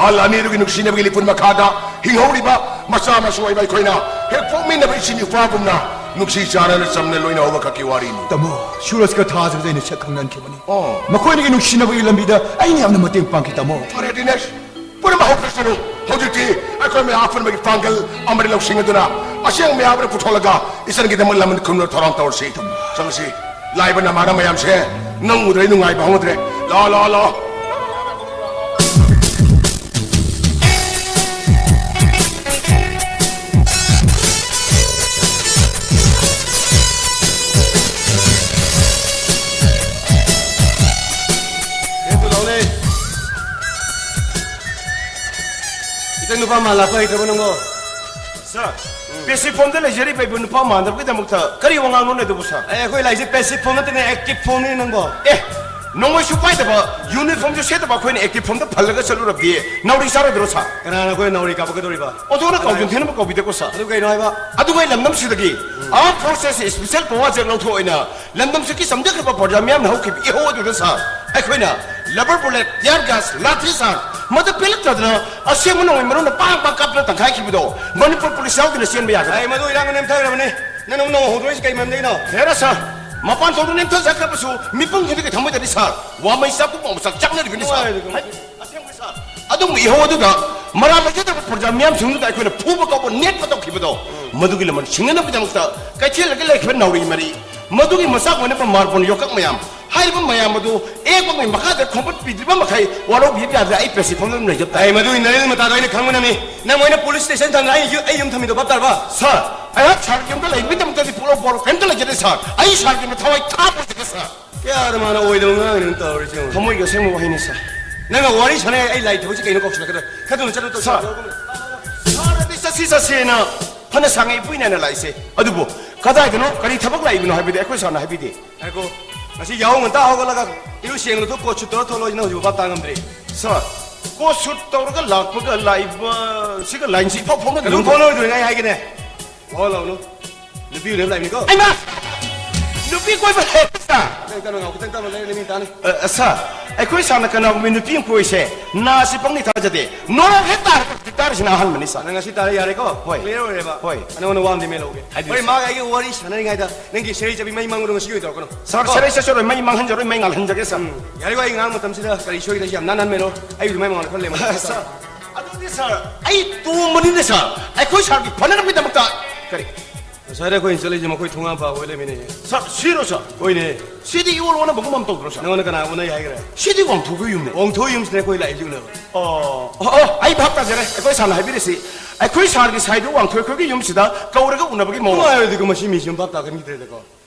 ꯑꯍꯜ ꯑꯅꯤꯗꯨꯒꯤ ꯅꯨꯡꯁꯤꯅꯕꯒꯤ ꯂꯤꯄꯨꯟ ꯃꯈꯥꯗ ꯍꯤꯡꯍꯧꯔꯤꯕ ꯃꯆꯥ ꯃꯁꯨ ꯑꯣꯏꯕ ꯑꯩꯈꯣꯏꯅ ꯍꯦꯛ ꯄꯣꯛꯃꯤꯟꯅꯕ ꯏꯆꯤꯟ ꯏꯄ꯭ꯋꯥꯒꯨꯝꯅ ꯅꯨꯡꯁꯤ ꯆꯥꯟꯅꯅ ꯆꯝꯅ ꯂꯣꯏꯅꯍꯧꯕ ꯈꯛꯀꯤ ꯋꯥꯔꯤꯅꯤ꯫ ꯇꯥꯃꯣ, ꯁꯨꯔꯖꯀ ꯊꯥꯖꯒꯁꯦ ꯑꯩꯅ ꯁꯛ ꯈꯪꯅꯍꯟꯈꯤꯕꯅꯤ꯫ ꯑꯣ꯫ ꯃꯈꯣꯏꯅꯤꯒꯤ ꯅꯨꯡꯁꯤꯅꯕꯒꯤ ꯂꯝꯕꯤꯗ ꯑꯩꯅ ꯌꯥꯝꯅ ꯃꯇꯦꯡ ꯄꯥꯡꯈꯤ, ꯇꯥꯃꯣ꯫ ꯐꯔꯦ ꯗꯤꯅꯦꯁ, ꯄꯨꯝꯅꯃꯛ ꯍꯧꯈ꯭ꯔꯁꯅꯨ꯫ ꯍꯧꯖꯤꯛꯇꯤ ꯑꯩꯈꯣꯏ ꯃꯌꯥꯝ ꯑꯄꯨꯟꯕꯒꯤ ꯄꯥꯡꯒꯜ ꯑꯃꯗꯤ ꯂꯧꯁꯤꯡ ꯑꯗꯨꯅ ꯑꯁꯦꯡꯕ ꯃꯌꯥꯝ ꯑꯗꯨ ꯄꯨꯊꯣꯛꯂꯒ ꯏꯆꯟꯒꯤꯗꯃꯛ ꯂꯃꯟ ꯈꯨꯝꯅꯕ ꯊꯧꯔꯥꯡ ꯇꯧꯔꯁꯤ꯫ ꯆꯪꯁꯤ꯫ ꯂꯥꯛꯏꯕ ꯅꯃꯥꯟꯅꯕ ꯃꯌꯥꯝꯁꯦ ꯅꯪ ꯎꯗ꯭ꯔꯦ ꯅꯨꯡꯉꯥꯏꯕ ꯍꯧꯅꯗ꯭ꯔꯦ꯫ ꯂꯥꯛꯑꯣ, ꯂꯥꯛꯑꯣ, ꯂꯥꯛꯑꯣ꯫ ꯂꯦꯞꯄꯨ ꯂꯥꯎꯅꯦ꯫ ꯈꯤꯇꯪ ꯅꯨꯄꯥ ꯃꯥꯜꯂꯛꯄ ꯍꯩꯇ꯭ꯔꯕꯣ ꯅꯪꯕꯣ? ꯁꯥꯔ, ꯎꯝ꯫ ꯄꯦꯁꯤꯐ ꯐꯣꯝꯗ ꯂꯩꯖꯔꯤꯕ ꯑꯩꯕꯨ ꯅꯨꯄꯥ ꯃꯥꯟꯗꯕꯒꯤꯗꯃꯛꯇ ꯀꯔꯤ ꯋꯥꯉꯥꯡꯂꯣꯟ ꯑꯗꯨꯕꯨ, ꯁꯥꯔ? ꯑꯦ, ꯑꯩꯈꯣꯏ ꯂꯥꯛꯏꯁꯦ ꯄꯦꯁꯤꯐ ꯐꯣꯝ ꯅꯠꯇꯦꯅꯦ, ꯑꯦꯛꯇꯤꯚ ꯐꯣꯝꯅꯤ ꯅꯪꯕꯣ꯫ ꯑꯦ, ꯅꯣꯡꯃꯩꯁꯨ ꯄꯥꯏꯗꯕ, ꯌꯨꯅꯤꯐꯣꯔꯝꯁꯨ ꯁꯦꯠꯇꯕ ꯑꯩꯈꯣꯏꯅ ꯑꯦꯛꯇꯤꯚ ꯐꯣꯝꯗ ꯐꯜꯂꯒ ꯆꯠꯂꯨꯔꯕꯗꯤ ꯅꯥꯎꯔꯤ ꯆꯥꯔꯣꯏꯗ꯭ꯔꯣ, ꯁꯥꯔ? ꯀꯅꯥꯅ ꯑꯩꯈꯣꯏ ꯅꯥꯎꯔꯤ ꯀꯥꯞꯄꯛꯀꯗꯧꯔꯤꯕ? ꯑꯣꯟꯊꯣꯛꯅ ꯀꯥꯎꯖꯟ ꯊꯤꯅꯕ ꯀꯧꯕꯤꯗꯦꯀꯣ, ꯁꯥꯔ꯫ ꯑꯗꯨ ꯀꯩꯅꯣ ꯍꯥꯏꯕ? ꯑꯗꯨꯉꯩ ꯂꯝꯗꯝꯁꯤꯗꯒꯤ ꯎꯝ꯫ Armed Forces Special Power Act ꯂꯧꯊꯣꯛꯑꯣꯏꯅ ꯂꯝꯗꯝꯁꯤꯒꯤ ꯆꯝꯖꯈ꯭ꯔꯕ ꯄ꯭ꯔꯖꯥ ꯃꯤꯌꯥꯝꯅ ꯍꯧꯈꯤꯕ ꯏꯍꯧ ꯑꯗꯨꯗ, ꯁꯥꯔ, ꯑꯩꯈꯣꯏꯅ rubber bullet, tear gas, ꯂꯥꯊꯤ ꯆꯥꯔ ꯃꯗꯨ ꯄꯦꯜꯂꯛꯇꯗꯅ ꯑꯁꯦꯡꯕ ꯅꯣꯡꯃꯩ ꯃꯔꯨꯅ ꯄꯥꯡ ꯄꯥꯡ ꯀꯥꯞꯇꯨꯅ ꯇꯪꯈꯥꯏꯈꯤꯕꯗꯣ ꯃꯅꯤꯄꯨꯔ ꯄꯨꯂꯤꯁ ꯌꯥꯎꯗꯅ ꯆꯦꯟꯕ ꯌꯥꯒꯗ꯭ꯔꯥ? ꯑꯩ ꯃꯗꯨ ꯏꯔꯥꯡ ꯅꯦꯝꯊꯈ꯭ꯔꯕꯅꯤ꯫ ꯅꯪꯅ ꯑꯃꯨꯛ ꯅꯧꯅ ꯍꯧꯗꯣꯔꯛꯏꯁꯤ ꯀꯩ ꯃꯔꯝꯗꯒꯤꯅꯣ? ꯍꯦꯔꯥ ꯁꯥꯔ, ꯃꯄꯥꯟ ꯊꯣꯡꯗ ꯅꯦꯝꯊꯖꯈ꯭ꯔꯕꯁꯨ ꯃꯤꯄꯨꯝ ꯈꯨꯗꯤꯡꯒꯤ ꯊꯃꯣꯏꯗꯗꯤ, ꯁꯥꯔ, ꯋꯥꯃꯩ ꯆꯥꯛꯄ ꯄꯥꯎ ꯆꯥꯛ ꯆꯥꯛꯅꯔꯤꯕꯅꯤ, ꯁꯥꯔ꯫ ꯅꯨꯡꯉꯥꯏꯔꯣꯏꯗꯕ꯫ ꯑꯁꯦꯡꯕꯅꯤ, ꯁꯥꯔ꯫ ꯑꯗꯨꯝꯕ ꯏꯍꯧ ꯑꯗꯨꯗ ꯃꯔꯥꯜ ꯂꯩꯖꯗꯕ ꯄ꯭ꯔꯖꯥ ꯃꯤꯌꯥꯝꯁꯤꯡꯗꯨꯗ ꯑꯩꯈꯣꯏꯅ ꯐꯨꯕ ꯀꯧꯕ ꯅꯦꯠꯄ ꯇꯧꯈꯤꯕꯗꯣ, ꯎꯝ꯫ ꯃꯗꯨꯒꯤ ꯂꯃꯟ ꯁꯤꯡꯅꯅꯕꯒꯤꯗꯃꯛꯇ ꯀꯩꯊꯦꯜꯗꯒꯤ ꯂꯩꯈꯤꯕ ꯅꯥꯎꯔꯤ ꯃꯔꯤ, ꯃꯗꯨꯒꯤ ꯃꯆꯥꯛ ꯑꯣꯏꯅꯕ ꯃꯥꯔꯕꯜ ꯌꯣꯀꯛ ꯃꯌꯥꯝ, ꯍꯥꯏꯔꯤꯕ ꯃꯌꯥꯝ ꯑꯗꯨ ꯑꯦꯛꯄꯒꯤ ꯃꯈꯥꯗ ꯈꯣꯝꯒꯠꯄꯤꯗ꯭ꯔꯤꯕ ꯃꯈꯩ ꯋꯥꯔꯧꯕꯤꯕ ꯌꯥꯗ꯭ꯔꯦ꯫ ꯑꯩ ꯄ꯭ꯔꯦꯁꯁꯤ ꯐꯝꯗꯨꯅ ꯂꯩꯖꯕ ꯇꯥꯏ꯫ ꯑꯩ ꯃꯗꯨꯒꯤ ꯅꯔꯦꯟ ꯃꯇꯥꯗꯣ ꯑꯩꯅ ꯈꯪꯕꯅꯃꯤ꯫ ꯅꯪ ꯑꯣꯏꯅ ꯄꯨꯂꯤꯁ ꯁ꯭ꯇꯦꯁꯟ ꯊꯝꯗꯅ ꯑꯩ ꯌꯨ-, ꯑꯩ ꯌꯨꯝ ꯊꯝꯃꯤꯗꯣ ꯚꯥꯞ ꯇꯥꯔꯕ? ꯁꯥꯔ, ꯑꯩꯍꯥꯛ ꯁꯥꯔꯒꯤ ꯌꯨꯝꯗ ꯂꯩꯕꯒꯤꯗꯃꯛꯇꯗꯤ ꯄꯨꯛꯂꯧ ꯄꯣꯔꯧ ꯀꯔꯤꯝꯇ ꯂꯩꯖꯗꯦ ꯁꯥꯔ꯫ ꯑꯩ ꯁꯥꯔꯒꯤ ꯌꯨꯝꯗ ꯊꯋꯥꯏ ꯊꯥꯕ ꯑꯣꯏꯖꯒꯦ ꯁꯥꯔ꯫ ꯀꯌꯥꯗ ꯃꯥꯅ ꯑꯣꯏꯗꯕ ꯉꯥꯡꯉꯤꯅꯣ ꯇꯧꯔꯤꯁꯦ ꯌꯦꯡꯉꯨ꯫ ꯊꯃꯣꯏꯒꯤ ꯑꯁꯦꯡꯕ ꯋꯥꯍꯩꯅꯤ ꯁꯥꯔ꯫ ꯅꯪꯒ ꯋꯥꯔꯤ ꯁꯥꯟꯅꯩ ꯑꯩ ꯂꯥꯏ ꯊꯕꯛꯁꯤ ꯀꯩꯅꯣ ꯀꯧꯁꯤꯜꯂꯛꯀꯗ꯭ꯔꯥ? ꯈꯔ ꯊꯨꯅ ꯆꯠꯂꯨ ꯇꯧ꯫ ꯁꯥꯔ, ꯁꯥꯔ, ꯑꯗꯨꯗꯤ ꯆꯠꯁꯤ ꯆꯠꯁꯦꯅ ꯐꯅ ꯁꯥꯡꯉꯦ ꯏꯄꯨꯏꯅ ꯑꯩꯅ ꯂꯥꯛꯏꯁꯦ꯫ ꯑꯗꯨꯕꯨ ꯀꯗꯥꯏꯗꯅꯣ ꯀꯔꯤ ꯊꯕꯛ ꯂꯥꯛꯏꯕꯅꯣ ꯍꯥꯏꯕꯗꯤ ꯑꯩꯈꯣꯏ ꯁꯥꯔꯅ ꯍꯥꯏꯕꯤꯗꯦ꯫ ꯉꯥꯏꯈꯣ, ꯉꯁꯤ ꯌꯥꯍꯧ ꯉꯟꯇꯥ ꯍꯧꯒꯠꯂꯒ ꯏꯔꯨ ꯁꯦꯡꯅ ꯊꯣꯛ ꯀꯣꯠ ꯁꯨꯠ ꯇꯧꯔ ꯊꯣꯛꯂꯛꯑꯣ ꯍꯥꯏꯁꯤ ꯅꯪ ꯍꯧꯖꯤꯛꯐꯥꯎ ꯚꯥꯞ ꯇꯥ ꯉꯝꯗ꯭ꯔꯤ꯫ ꯁꯥꯔ, ꯀꯣꯠ ꯁꯨꯠ ꯇꯧꯔꯒ ꯂꯥꯛꯄꯒ ꯂꯥꯛꯏꯕ ꯁꯤꯒ ꯂꯥꯏꯟꯁꯤ ꯏꯐꯥꯎ ꯐꯥꯎꯅꯗ꯭ꯔꯤ꯫ ꯑꯗꯨꯝ ꯐꯥꯎꯅꯔꯣꯏꯗꯣꯏꯅꯦ ꯑꯩ ꯍꯥꯏꯒꯦꯅꯦ꯫ ꯋꯥ ꯂꯥꯎꯅꯨ꯫ ꯅꯨꯄꯤ ꯎꯅꯕ ꯂꯥꯛꯏꯅꯤꯀꯣ꯫ ꯑꯩꯃ! ꯅꯨꯄꯤ ꯀꯣꯏꯕ ꯂꯩ, ꯁꯥꯔ꯫ ꯈꯤꯇꯪ ꯇꯞꯅ ꯉꯥꯡꯉꯨ, ꯈꯤꯇꯪ ꯇꯞꯅ ꯂꯩꯔꯅꯤ ꯃꯤ ꯇꯥꯅꯤ꯫ ꯑ, ꯑ, ꯁꯥꯔ, ꯑꯩꯈꯣꯏ ꯁꯥꯔꯅ ꯀꯅꯥꯒꯨꯝꯕ ꯅꯨꯄꯤ ꯑꯃ ꯀꯣꯏꯁꯦ ꯅꯥꯁꯤ ꯄꯪꯅꯤ ꯊꯥꯖꯗꯦ꯫ ꯅꯣꯔꯣꯛ ꯍꯦꯛ ꯇꯥꯔꯒ ꯍꯧꯖꯤꯛ ꯇꯥꯔꯤꯁꯤꯅ ꯑꯍꯥꯟꯕꯅꯤ, ꯁꯥꯔ꯫ ꯅꯪ ꯉꯁꯤ ꯇꯥꯔꯦ, ꯌꯥꯔꯦꯀꯣ? ꯍꯣꯏ꯫ ꯀ꯭ꯂꯤꯌꯥꯔ ꯑꯣꯏꯔꯦꯕ? ꯍꯣꯏ꯫ ꯑ, ꯅꯉꯣꯟꯗ ꯋꯥ ꯑꯃꯗꯤ ꯃꯦꯜꯍꯧꯒꯦ꯫ ꯍꯥꯏꯕꯤꯌꯨ, ꯍꯣꯏ, ꯁꯥꯔ꯫ ꯃꯥꯒ ꯑꯩꯒ ꯋꯥꯔꯤ ꯁꯥꯟꯅꯔꯤꯉꯩꯗ ꯅꯪꯒꯤ ꯁꯦꯔꯩ ꯆꯕꯤ ꯃꯩ ꯃꯥꯡꯕꯗꯣ ꯉꯁꯤꯒꯤ ꯑꯣꯏꯅ ꯇꯧꯔꯛꯀꯅꯨ꯫ ꯁꯥꯔ, ꯀꯣ? ꯁꯦꯔꯩ ꯆꯠꯆꯔꯣꯏ, ꯃꯩ ꯃꯥꯡꯍꯟꯖꯔꯣꯏ, ꯃꯩ ꯉꯥꯜꯍꯟꯖꯒꯦ, ꯁꯥꯔ꯫ ꯎꯝ, ꯌꯥꯔꯦꯀꯣ, ꯑꯩ ꯉꯥꯡꯕ ꯃꯇꯝꯁꯤꯗ ꯀꯔꯤ ꯁꯣꯏꯒꯗ꯭ꯔꯁꯤ ꯌꯥꯝ ꯅꯥꯟ ꯅꯥꯟ ꯃꯦꯜꯂꯣ꯫ ꯑꯩꯕꯨꯗꯤ ꯃꯩ ꯃꯉꯥꯜ ꯈꯔ ꯂꯦꯝꯍꯜꯂꯣ꯫ ꯁꯥꯔ, ꯑꯗꯨꯗꯤ ꯁꯥꯔ, ꯑꯩ ꯇꯣꯝꯕꯅꯤꯅ ꯁꯥꯔ, ꯑꯩꯈꯣꯏ ꯁꯥꯔꯒꯤ ꯐꯅꯅꯕꯒꯤꯗꯃꯛꯇ ꯀꯔꯤ? ꯉꯁꯥꯏꯗ ꯑꯩꯈꯣꯏꯅ ꯆꯠꯂꯤꯁꯦ ꯃꯈꯣꯏ ꯊꯣꯡꯉꯥꯟ ꯐꯥꯎꯕ ꯂꯩꯃꯤꯟꯅꯩꯌꯦ꯫ ꯁꯥꯔ, ꯁꯤꯔꯣ ꯁꯥꯔ? ꯍꯣꯏꯅꯦ꯫ ꯁꯤꯗꯤ ꯏꯑꯣꯟ ꯑꯣꯟꯅꯕꯒꯨꯝ ꯑꯃ ꯇꯧꯗ꯭ꯔꯣ ꯁꯥꯔ? ꯅꯉꯣꯟꯗ ꯀꯅꯥ ꯑꯣꯟꯅꯩ ꯍꯥꯏꯈ꯭ꯔꯦ? ꯁꯤꯗꯤ ꯋꯥꯡꯊꯣꯛꯄꯒꯤ ꯌꯨꯝꯅꯦ꯫ ꯋꯥꯡꯊꯣꯛ ꯌꯨꯝꯁꯤꯅꯦ ꯑꯩꯈꯣꯏ ꯂꯥꯛꯏꯁꯦ ꯎꯅꯕ꯫ ꯑꯣ, ꯑꯣ, ꯑꯣ, ꯑꯩ ꯚꯥꯞ ꯇꯥꯖꯔꯦ꯫ ꯑꯩꯈꯣꯏ ꯁꯥꯔꯅ ꯍꯥꯏꯕꯤꯔꯤꯁꯤ ꯑꯩꯈꯣꯏ ꯁꯥꯔꯒꯤ ꯁꯥꯏꯗꯨ ꯋꯥꯡꯊꯣꯏ ꯑꯩꯈꯣꯏꯒꯤ ꯌꯨꯝꯁꯤꯗ ꯀꯧꯔꯒ ꯎꯅꯕꯒꯤ ꯃꯑꯣꯡ꯫ ꯅꯨꯡꯉꯥꯏꯔꯣꯏꯗꯤꯀꯣ ꯃꯁꯤ ꯃꯤꯁꯤ ꯌꯨꯝ ꯚꯥꯞ ꯇꯥꯒꯟꯈꯤꯗ꯭ꯔꯦꯗꯀꯣ꯫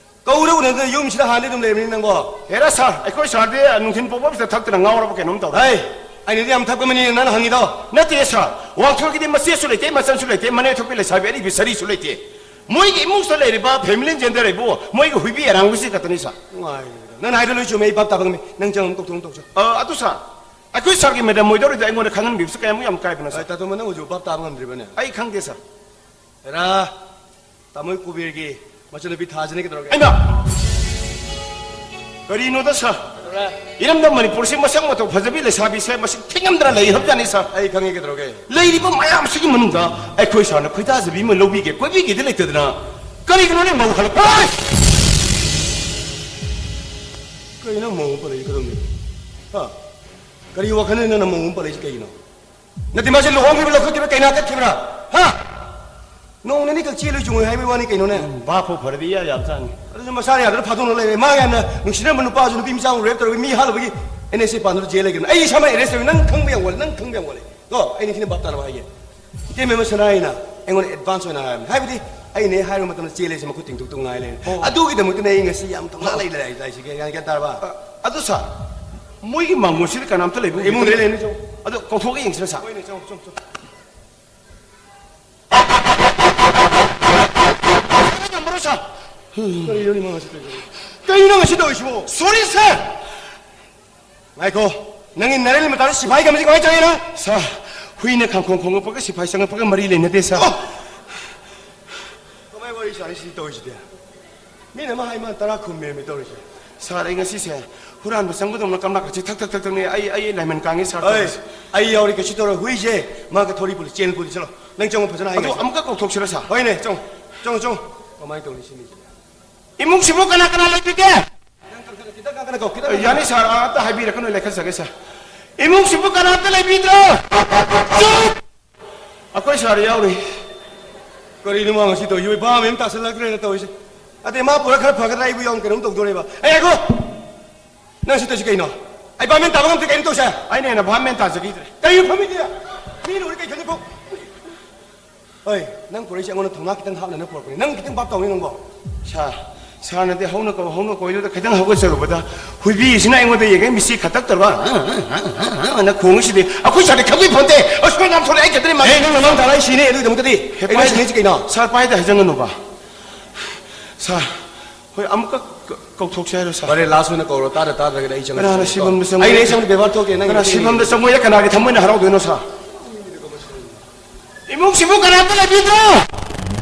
ꯀꯧꯔ ꯎꯅꯗꯅ ꯌꯨꯝꯁꯤꯗ ꯍꯥꯟꯅꯗꯤ ꯑꯗꯨꯝ ꯂꯩꯕꯅꯤ ꯅꯪꯕꯣ꯫ ꯍꯦꯔꯥ ꯁꯥꯔ, ꯑꯩꯈꯣꯏ ꯁꯥꯔꯗꯤ ꯅꯨꯡꯊꯤꯜ ꯄꯣꯛꯄꯁꯤꯗ ꯊꯛꯇꯅ ꯉꯥꯎꯔꯕ ꯀꯩꯅꯣꯝ ꯇꯧꯔꯦ꯫ ꯍꯩ, ꯑꯩꯅꯗꯤ ꯌꯥꯝ ꯊꯛꯄ ꯃꯤꯅꯤꯅ ꯅꯪꯅ ꯍꯪꯉꯤꯗꯣ꯫ ꯅꯠꯇꯦ ꯁꯥꯔ, ꯋꯥꯡꯊꯣꯏꯒꯤꯗꯤ ꯃꯆꯦꯁꯨ ꯂꯩꯇꯦ, ꯃꯆꯟꯁꯨ ꯂꯩꯇꯦ, ꯃꯅꯦ ꯊꯣꯛꯄꯤ ꯂꯩꯁꯥꯕꯤ ꯑꯔꯤꯕꯤ ꯁꯔꯤꯁꯨ ꯂꯩꯇꯦ꯫ ꯃꯣꯏꯒꯤ ꯏꯃꯨꯡꯁꯤꯗ ꯂꯩꯔꯤꯕ ꯐꯦꯃꯤꯂꯤ ꯖꯦꯟꯗꯔ ꯍꯥꯏꯕꯨ ꯃꯣꯏꯒꯤ ꯍꯨꯏꯕꯤ ꯑꯔꯥꯡꯕꯤꯁꯤ ꯈꯛꯇꯅꯤ ꯁꯥꯔ꯫ ꯅꯨꯡꯉꯥꯏꯔꯦ꯫ ꯅꯪꯅ ꯍꯥꯏꯗꯣ ꯂꯣꯏ ꯆꯨꯝꯃꯦ, ꯑꯩ ꯚꯥꯞ ꯇꯥꯕ ꯉꯝꯃꯤ꯫ ꯅꯪ ꯆꯪꯉꯝ ꯇꯧꯊꯣꯛ ꯇꯧꯁꯣ꯫ ꯑ, ꯑꯗꯨ ꯁꯥꯔ, ꯑꯩꯈꯣꯏ ꯁꯥꯔꯒꯤ ꯃꯦꯗꯥꯝ ꯃꯣꯏꯗꯧꯔꯤꯗ ꯑꯩꯉꯣꯟꯗ ꯈꯪꯍꯟꯕꯤꯕꯁꯤ ꯀꯌꯥꯃꯨꯛ ꯌꯥꯝ ꯀꯥꯏꯕꯅꯣ ꯁꯥꯔ? ꯑꯩ ꯇꯥꯇꯣꯝꯕ, ꯅꯪ ꯍꯧꯖꯤꯛ ꯚꯥꯞ ꯇꯥꯕ ꯉꯝꯗ꯭ꯔꯤꯕꯅꯦ? ꯑꯩ ꯈꯪꯗꯦ ꯁꯥꯔ꯫ ꯍꯦꯔꯥ, ꯇꯥꯃꯣꯏ ꯀꯨꯕꯦꯔꯒꯤ ꯃꯆꯟꯅꯨꯄꯤ ꯊꯥꯖꯅꯤ ꯀꯩꯗꯧꯔꯒꯦ? ꯑꯩꯃ! ꯀꯔꯤꯅꯣꯗ ꯁꯥꯔ? ꯀꯩꯗꯧꯔꯦ? ꯏꯔꯝꯗꯝ ꯃꯅꯤꯄꯨꯔꯁꯤ ꯃꯁꯛ ꯃꯇꯧ ꯐꯖꯕꯤ ꯂꯩꯁꯥꯕꯤꯁꯦ ꯃꯁꯤꯡ ꯊꯤꯉꯝꯗꯅ ꯂꯩꯈ꯭ꯔꯕꯖꯥꯠꯅꯤ ꯁꯥꯔ꯫ ꯑꯩ ꯈꯪꯉꯤ ꯀꯩꯗꯧꯔꯒꯦ? ꯂꯩꯔꯤꯕ ꯃꯌꯥꯝꯁꯤꯒꯤ ꯃꯅꯨꯡꯗ ꯑꯩꯈꯣꯏ ꯁꯥꯔꯅ ꯈꯣꯏꯗꯥꯖꯕꯤ ꯑꯃ ꯂꯧꯕꯤꯒꯦ ꯀꯣꯏꯕꯤꯒꯦꯗꯤ ꯂꯩꯇꯗꯅ ꯀꯔꯤꯒꯤꯅꯣꯅꯦ ꯃꯧ ꯍꯜꯂꯛꯄ? ꯀꯩꯅꯣ ꯃꯧ ꯑꯃ ꯄꯜꯂꯛꯏ ꯀꯩꯗꯧꯅꯤ? ꯍꯥ? ꯀꯔꯤ ꯋꯥꯈꯜꯅꯣ ꯅꯪꯅ ꯃꯧ ꯑꯃ ꯄꯜꯂꯛꯏꯁꯤ ꯀꯩꯒꯤꯅꯣ? ꯅꯠꯇꯦ, ꯃꯥꯁꯦ ꯂꯨꯍꯣꯡꯈꯤꯕ, ꯂꯧꯈꯠꯈꯤꯕ, ꯀꯩꯅꯥ ꯀꯠꯈꯤꯕ꯭ꯔꯥ? ꯍꯥ? ꯅꯣꯡ ꯅꯤꯅꯤꯈꯛ ꯆꯦꯜꯂꯨ ꯆꯣꯡꯉꯨ ꯍꯥꯏꯕꯒꯤ ꯋꯥꯅꯤ ꯀꯩꯅꯣꯅꯦ꯫ ꯎꯝ, ꯚꯥꯞ ꯐꯥꯎ ꯐꯔꯗꯤ ꯏꯌꯥ ꯌꯥꯕꯖꯥꯠꯅꯤ꯫ ꯑꯗꯨꯁꯨ ꯃꯁꯥꯅ ꯌꯥꯗꯅ ꯐꯥꯗꯣꯛꯅ ꯂꯩꯔꯦ꯫ ꯃꯥ ꯌꯥꯝꯅ ꯅꯨꯡꯁꯤꯅꯔꯝꯕ ꯅꯨꯄꯥꯁꯨ ꯅꯨꯄꯤ ꯃꯆꯥ ꯑꯃ rape ꯇꯧꯔꯒ ꯃꯤ ꯍꯥꯠꯂꯨꯕꯒꯤ ꯑꯦꯟ ꯑꯦꯁ ꯑꯦ ꯄꯥꯟꯗꯨꯗ ꯖꯦꯜ ꯂꯩꯈꯤꯕꯅꯤ꯫ ꯑꯩ ꯏꯁꯥꯃꯛ arrest ꯇꯧꯏ꯫ ꯅꯪ ꯈꯪꯕ ꯌꯥꯝ ꯋꯥꯠꯂꯦ, ꯅꯪ ꯈꯪꯕ ꯌꯥꯝ ꯋꯥꯠꯂꯦ꯫ ꯀꯣ, ꯑꯩ ꯅꯤꯡꯊꯤꯅ ꯚꯥꯞ ꯇꯥꯅꯕ ꯍꯥꯏꯒꯦ꯫ ꯏꯇꯩꯃ ꯁꯅꯥꯏꯅ ꯑꯩꯉꯣꯟꯗ advance ꯑꯣꯏꯅ ꯍꯥꯏꯔꯕꯅꯤ꯫ ꯍꯥꯏꯕꯗꯤ ꯑꯩꯅ ꯍꯦꯛ ꯍꯥꯏꯔꯨꯕ ꯃꯇꯝꯗ ꯆꯦꯜꯂꯦꯁꯦ ꯃꯈꯨꯠ ꯇꯤꯡꯊꯣꯛꯇꯧ ꯉꯥꯏ ꯂꯩꯔꯦ꯫ ꯑꯣ꯫ ꯑꯗꯨꯒꯤꯗꯃꯛꯇꯅꯦ ꯑꯩ ꯉꯁꯤ ꯌꯥꯝ ꯊꯧꯅꯥ ꯂꯩ ꯂꯩ ꯂꯩꯁꯤꯒꯦ꯫ ꯒ꯭ꯌꯥꯟ, ꯒ꯭ꯌꯥꯟ ꯇꯥꯔꯕ? ꯑ, ꯑꯗꯨ ꯁꯥꯔ, ꯃꯣꯏꯒꯤ ꯃꯥꯡꯒꯣꯜꯁꯤꯗ ꯀꯅꯥꯝꯇ ꯂꯩꯕ ꯎꯗꯦ꯫ ꯏꯃꯨꯡꯗ ꯂꯩ, ꯂꯩ, ꯆꯪꯉꯣ꯫ ꯑꯗꯨ ꯀꯧꯊꯣꯛꯑꯒ ꯌꯦꯡꯁꯤꯔ ꯁꯥꯔ? ꯍꯣꯏꯅꯦ, ꯆꯪꯉꯣ, ꯆꯪꯉꯣ, ꯆꯪꯉꯣ꯫ ꯉꯝꯃꯔꯣꯏ ꯁꯥꯔ꯫ ꯀꯔꯤꯅꯣꯅꯦ ꯃꯥ ꯉꯁꯤ ꯇꯧꯔꯤꯁꯤꯕꯣ? ꯀꯩꯅꯣ ꯉꯁꯤ ꯇꯧꯔꯤꯁꯤꯕꯣ? Sorry ꯁꯥꯔ꯫ ꯉꯥꯏꯈꯣ, ꯅꯪꯒꯤ ꯅꯔꯦꯜ ꯃꯇꯥꯗ ꯁꯤꯐꯥꯏ ꯀꯝꯕꯁꯤ ꯀꯃꯥꯏꯅ ꯆꯪꯉꯤꯅꯣ? ꯁꯥꯔ, ꯍꯨꯏꯅ ꯈꯥꯡꯈꯣꯡ ꯈꯣꯡꯉꯛꯄꯒ ꯁꯤꯐꯥꯏ ꯆꯪꯉꯛꯄꯒ ꯃꯔꯤ ꯂꯩꯅꯗꯦ ꯁꯥꯔ꯫ ꯑꯣ! ꯀꯃꯥꯏ ꯋꯥꯔꯤ ꯁꯥꯔꯤ ꯁꯤ ꯇꯧꯔꯤꯁꯤꯗꯤ? ꯃꯤꯅ ꯑꯃ ꯍꯥꯏ ꯃꯥꯅ ꯇꯔꯥ ꯈꯨꯝꯃꯦꯃꯤ ꯇꯧꯔꯤꯁꯦ꯫ ꯁꯥꯔ, ꯑꯩ ꯉꯁꯤꯁꯦ ꯍꯨꯔꯥꯟꯕ ꯆꯪꯕꯗꯧꯅ ꯀꯝꯂꯥꯛꯀꯁꯦ ꯊꯛ ꯊꯛ ꯊꯛ ꯊꯛꯅꯦ꯫ ꯑꯩ, ꯑꯩ ꯂꯥꯏꯃꯟ ꯀꯥꯡꯉꯦ ꯁꯥꯔ ꯑꯩ, ꯇꯧꯔꯤꯁꯦ꯫ ꯑꯩ ꯌꯥꯎꯔꯤ ꯀꯩꯁꯨ ꯇꯧꯔꯣꯏ꯫ ꯍꯨꯏꯁꯦ ꯃꯥꯒ ꯊꯧꯔꯤ ꯄꯨꯜꯂꯤ, ꯆꯦꯟ ꯄꯨꯜꯂꯤ꯫ ꯆꯠꯂꯣ, ꯅꯪ ꯆꯪꯉꯣ ꯐꯖꯅ ꯍꯥꯏ ꯑꯗꯨ ꯉꯁꯤ꯫ ꯑꯃꯨꯛꯀ ꯀꯧꯊꯣꯛꯁꯤꯔ ꯁꯥꯔ? ꯍꯣꯏꯅꯦ, ꯆꯪꯉꯣ, ꯆꯪꯉꯣ, ꯆꯪꯉꯣ꯫ ꯀꯃꯥꯏꯅ ꯇꯧꯅꯤ ꯁꯤ ꯃꯤꯁꯤꯗꯤ? ꯏꯃꯨꯡꯁꯤꯕꯨ ꯀꯅꯥ ꯀꯅꯥ ꯂꯩꯕꯤꯒꯦ? ꯈꯤꯇꯪ ꯀꯟꯅ ꯀꯧ, ꯈꯤꯇꯪ ꯀꯟꯅ ꯀꯧ꯫ ꯌꯥꯅꯤ ꯁꯥꯔ, ꯑꯝꯇ ꯍꯥꯏꯕꯤꯔꯛꯀꯅꯨ, ꯂꯩꯈꯠꯆꯒꯦ ꯁꯥꯔ꯫ ꯏꯃꯨꯡꯁꯤꯕꯨ ꯀꯅꯥꯝꯇ ꯂꯩꯕꯤꯗ꯭ꯔꯣ? ꯆꯨꯞ! ꯑꯩꯈꯣꯏ ꯁꯥꯔ ꯌꯥꯎꯔꯤ꯫ ꯀꯔꯤꯅꯣ ꯃꯥ ꯉꯁꯤ ꯇꯧꯔꯤꯁꯤ? ꯚꯥꯞ ꯑꯃ ꯇꯥꯁꯤꯜꯂꯛꯇ꯭ꯔꯦꯅ ꯇꯧꯔꯤꯁꯦ꯫ ꯑꯗꯩ ꯃꯥ ꯄꯨꯔ ꯈꯔ ꯐꯒꯗ꯭ꯔꯥ? ꯑꯩꯕꯨ ꯌꯥꯎꯅ ꯀꯩꯅꯣꯝ ꯇꯧꯗꯣꯔꯦꯕ꯫ ꯑꯩ ꯉꯥꯏꯈꯣ! ꯅꯪ ꯁꯤ ꯇꯧꯔꯤꯁꯤ ꯀꯩꯅꯣ? ꯑꯩ ꯚꯥꯞ ꯃꯦꯟ ꯇꯥꯕ ꯉꯝꯗꯦ꯫ ꯀꯩꯅꯣ ꯇꯧꯁꯦ? ꯑꯩꯅ ꯍꯦꯟꯅ ꯚꯥꯞ ꯃꯦꯟ ꯇꯥꯖꯈꯤꯗ꯭ꯔꯦ꯫ ꯀꯔꯤꯅꯣ ꯐꯝꯃꯤꯗꯤ? ꯃꯤꯅ ꯎꯔꯤ ꯀꯩ ꯈꯪꯉꯤ ꯐꯧ? ꯍꯣꯏ, ꯅꯪ ꯄꯨꯔꯛꯏꯁꯦ ꯑꯩꯉꯣꯟꯗ ꯊꯧꯅꯥ ꯈꯤꯇꯪ ꯍꯥꯞꯅꯅ ꯄꯨꯔꯛꯄꯅꯤ꯫ ꯅꯪ ꯈꯤꯇꯪ ꯚꯥꯞ ꯇꯧꯅꯤ ꯅꯪꯕꯣ? ꯁꯥꯔ, ꯁꯥꯔꯅꯗꯤ ꯍꯧꯅ ꯀꯧ, ꯍꯧꯅ ꯀꯧꯏꯗꯨꯗ ꯈꯤꯇꯪ ꯍꯧꯒꯠꯆꯔꯨꯕꯗ ꯍꯨꯏꯕꯤꯁꯤꯅ ꯑꯩꯉꯣꯟꯗ ꯌꯦꯡꯉꯦ, ꯃꯤꯠꯁꯤ ꯈꯠꯇꯛ ꯇꯧꯔꯒ, ꯑꯅ ꯈꯣꯡꯉꯤꯁꯤꯗꯤ꯫ ꯑꯩꯈꯣꯏ ꯁꯥꯔꯗꯤ ꯈꯪꯕꯤ ꯐꯣꯟꯇꯦ꯫ ꯑꯁ, ꯅꯪ ꯅꯥꯝ ꯊꯣꯛꯂꯛꯑꯦ, ꯑꯩ ꯈꯛꯇꯅꯤ ꯃꯥ꯫ ꯑꯦ, ꯅꯪ ꯅꯃꯥꯡ ꯊꯥꯔ ꯑꯩ ꯁꯤꯅꯤ ꯑꯗꯨꯒꯤꯗꯃꯛꯇꯗꯤ꯫ ꯍꯦ, ꯑꯩ ꯄꯥꯏ-, ꯁꯤꯅꯤ ꯀꯩꯅꯣ? ꯁꯥꯔ, ꯄꯥꯏꯗ ꯍꯥꯏꯖꯪꯒꯅꯨꯕ꯫ ꯁꯥꯔ, ꯍꯣꯏ, ꯑꯃꯨꯛꯀ ꯀ-, ꯀꯧꯊꯣꯛꯁꯦ ꯍꯥꯏꯔꯣ, ꯁꯥꯔ? ꯐꯔꯦ, ꯂꯥꯁ ꯑꯣꯏꯅ ꯀꯧꯔꯣ꯫ ꯇꯥꯗ ꯇꯥꯗ꯭ꯔꯒꯗꯤ ꯑꯩ ꯆꯪꯉꯛꯀꯦ꯫ ꯀꯅꯥꯅ ꯁꯤꯐꯝꯗ ꯆꯪꯉꯣꯏ? ꯑꯩ, ꯑꯩ ꯆꯪꯉꯛꯀꯦ, ꯕꯦꯕꯥꯔ ꯊꯣꯛꯇꯦ꯫ ꯅꯪ ꯀꯅꯥ ꯁꯤꯐꯝꯗ ꯆꯪꯉꯣꯏꯗ ꯀꯅꯥꯒꯤ ꯊꯃꯣꯏꯅ ꯍꯔꯥꯎꯗꯣꯏꯅꯣ, ꯁꯥꯔ? ꯏꯃꯨꯡꯁꯤꯕꯨ ꯀꯅꯥꯝꯇ ꯂꯩꯕꯤꯗ꯭ꯔꯣ?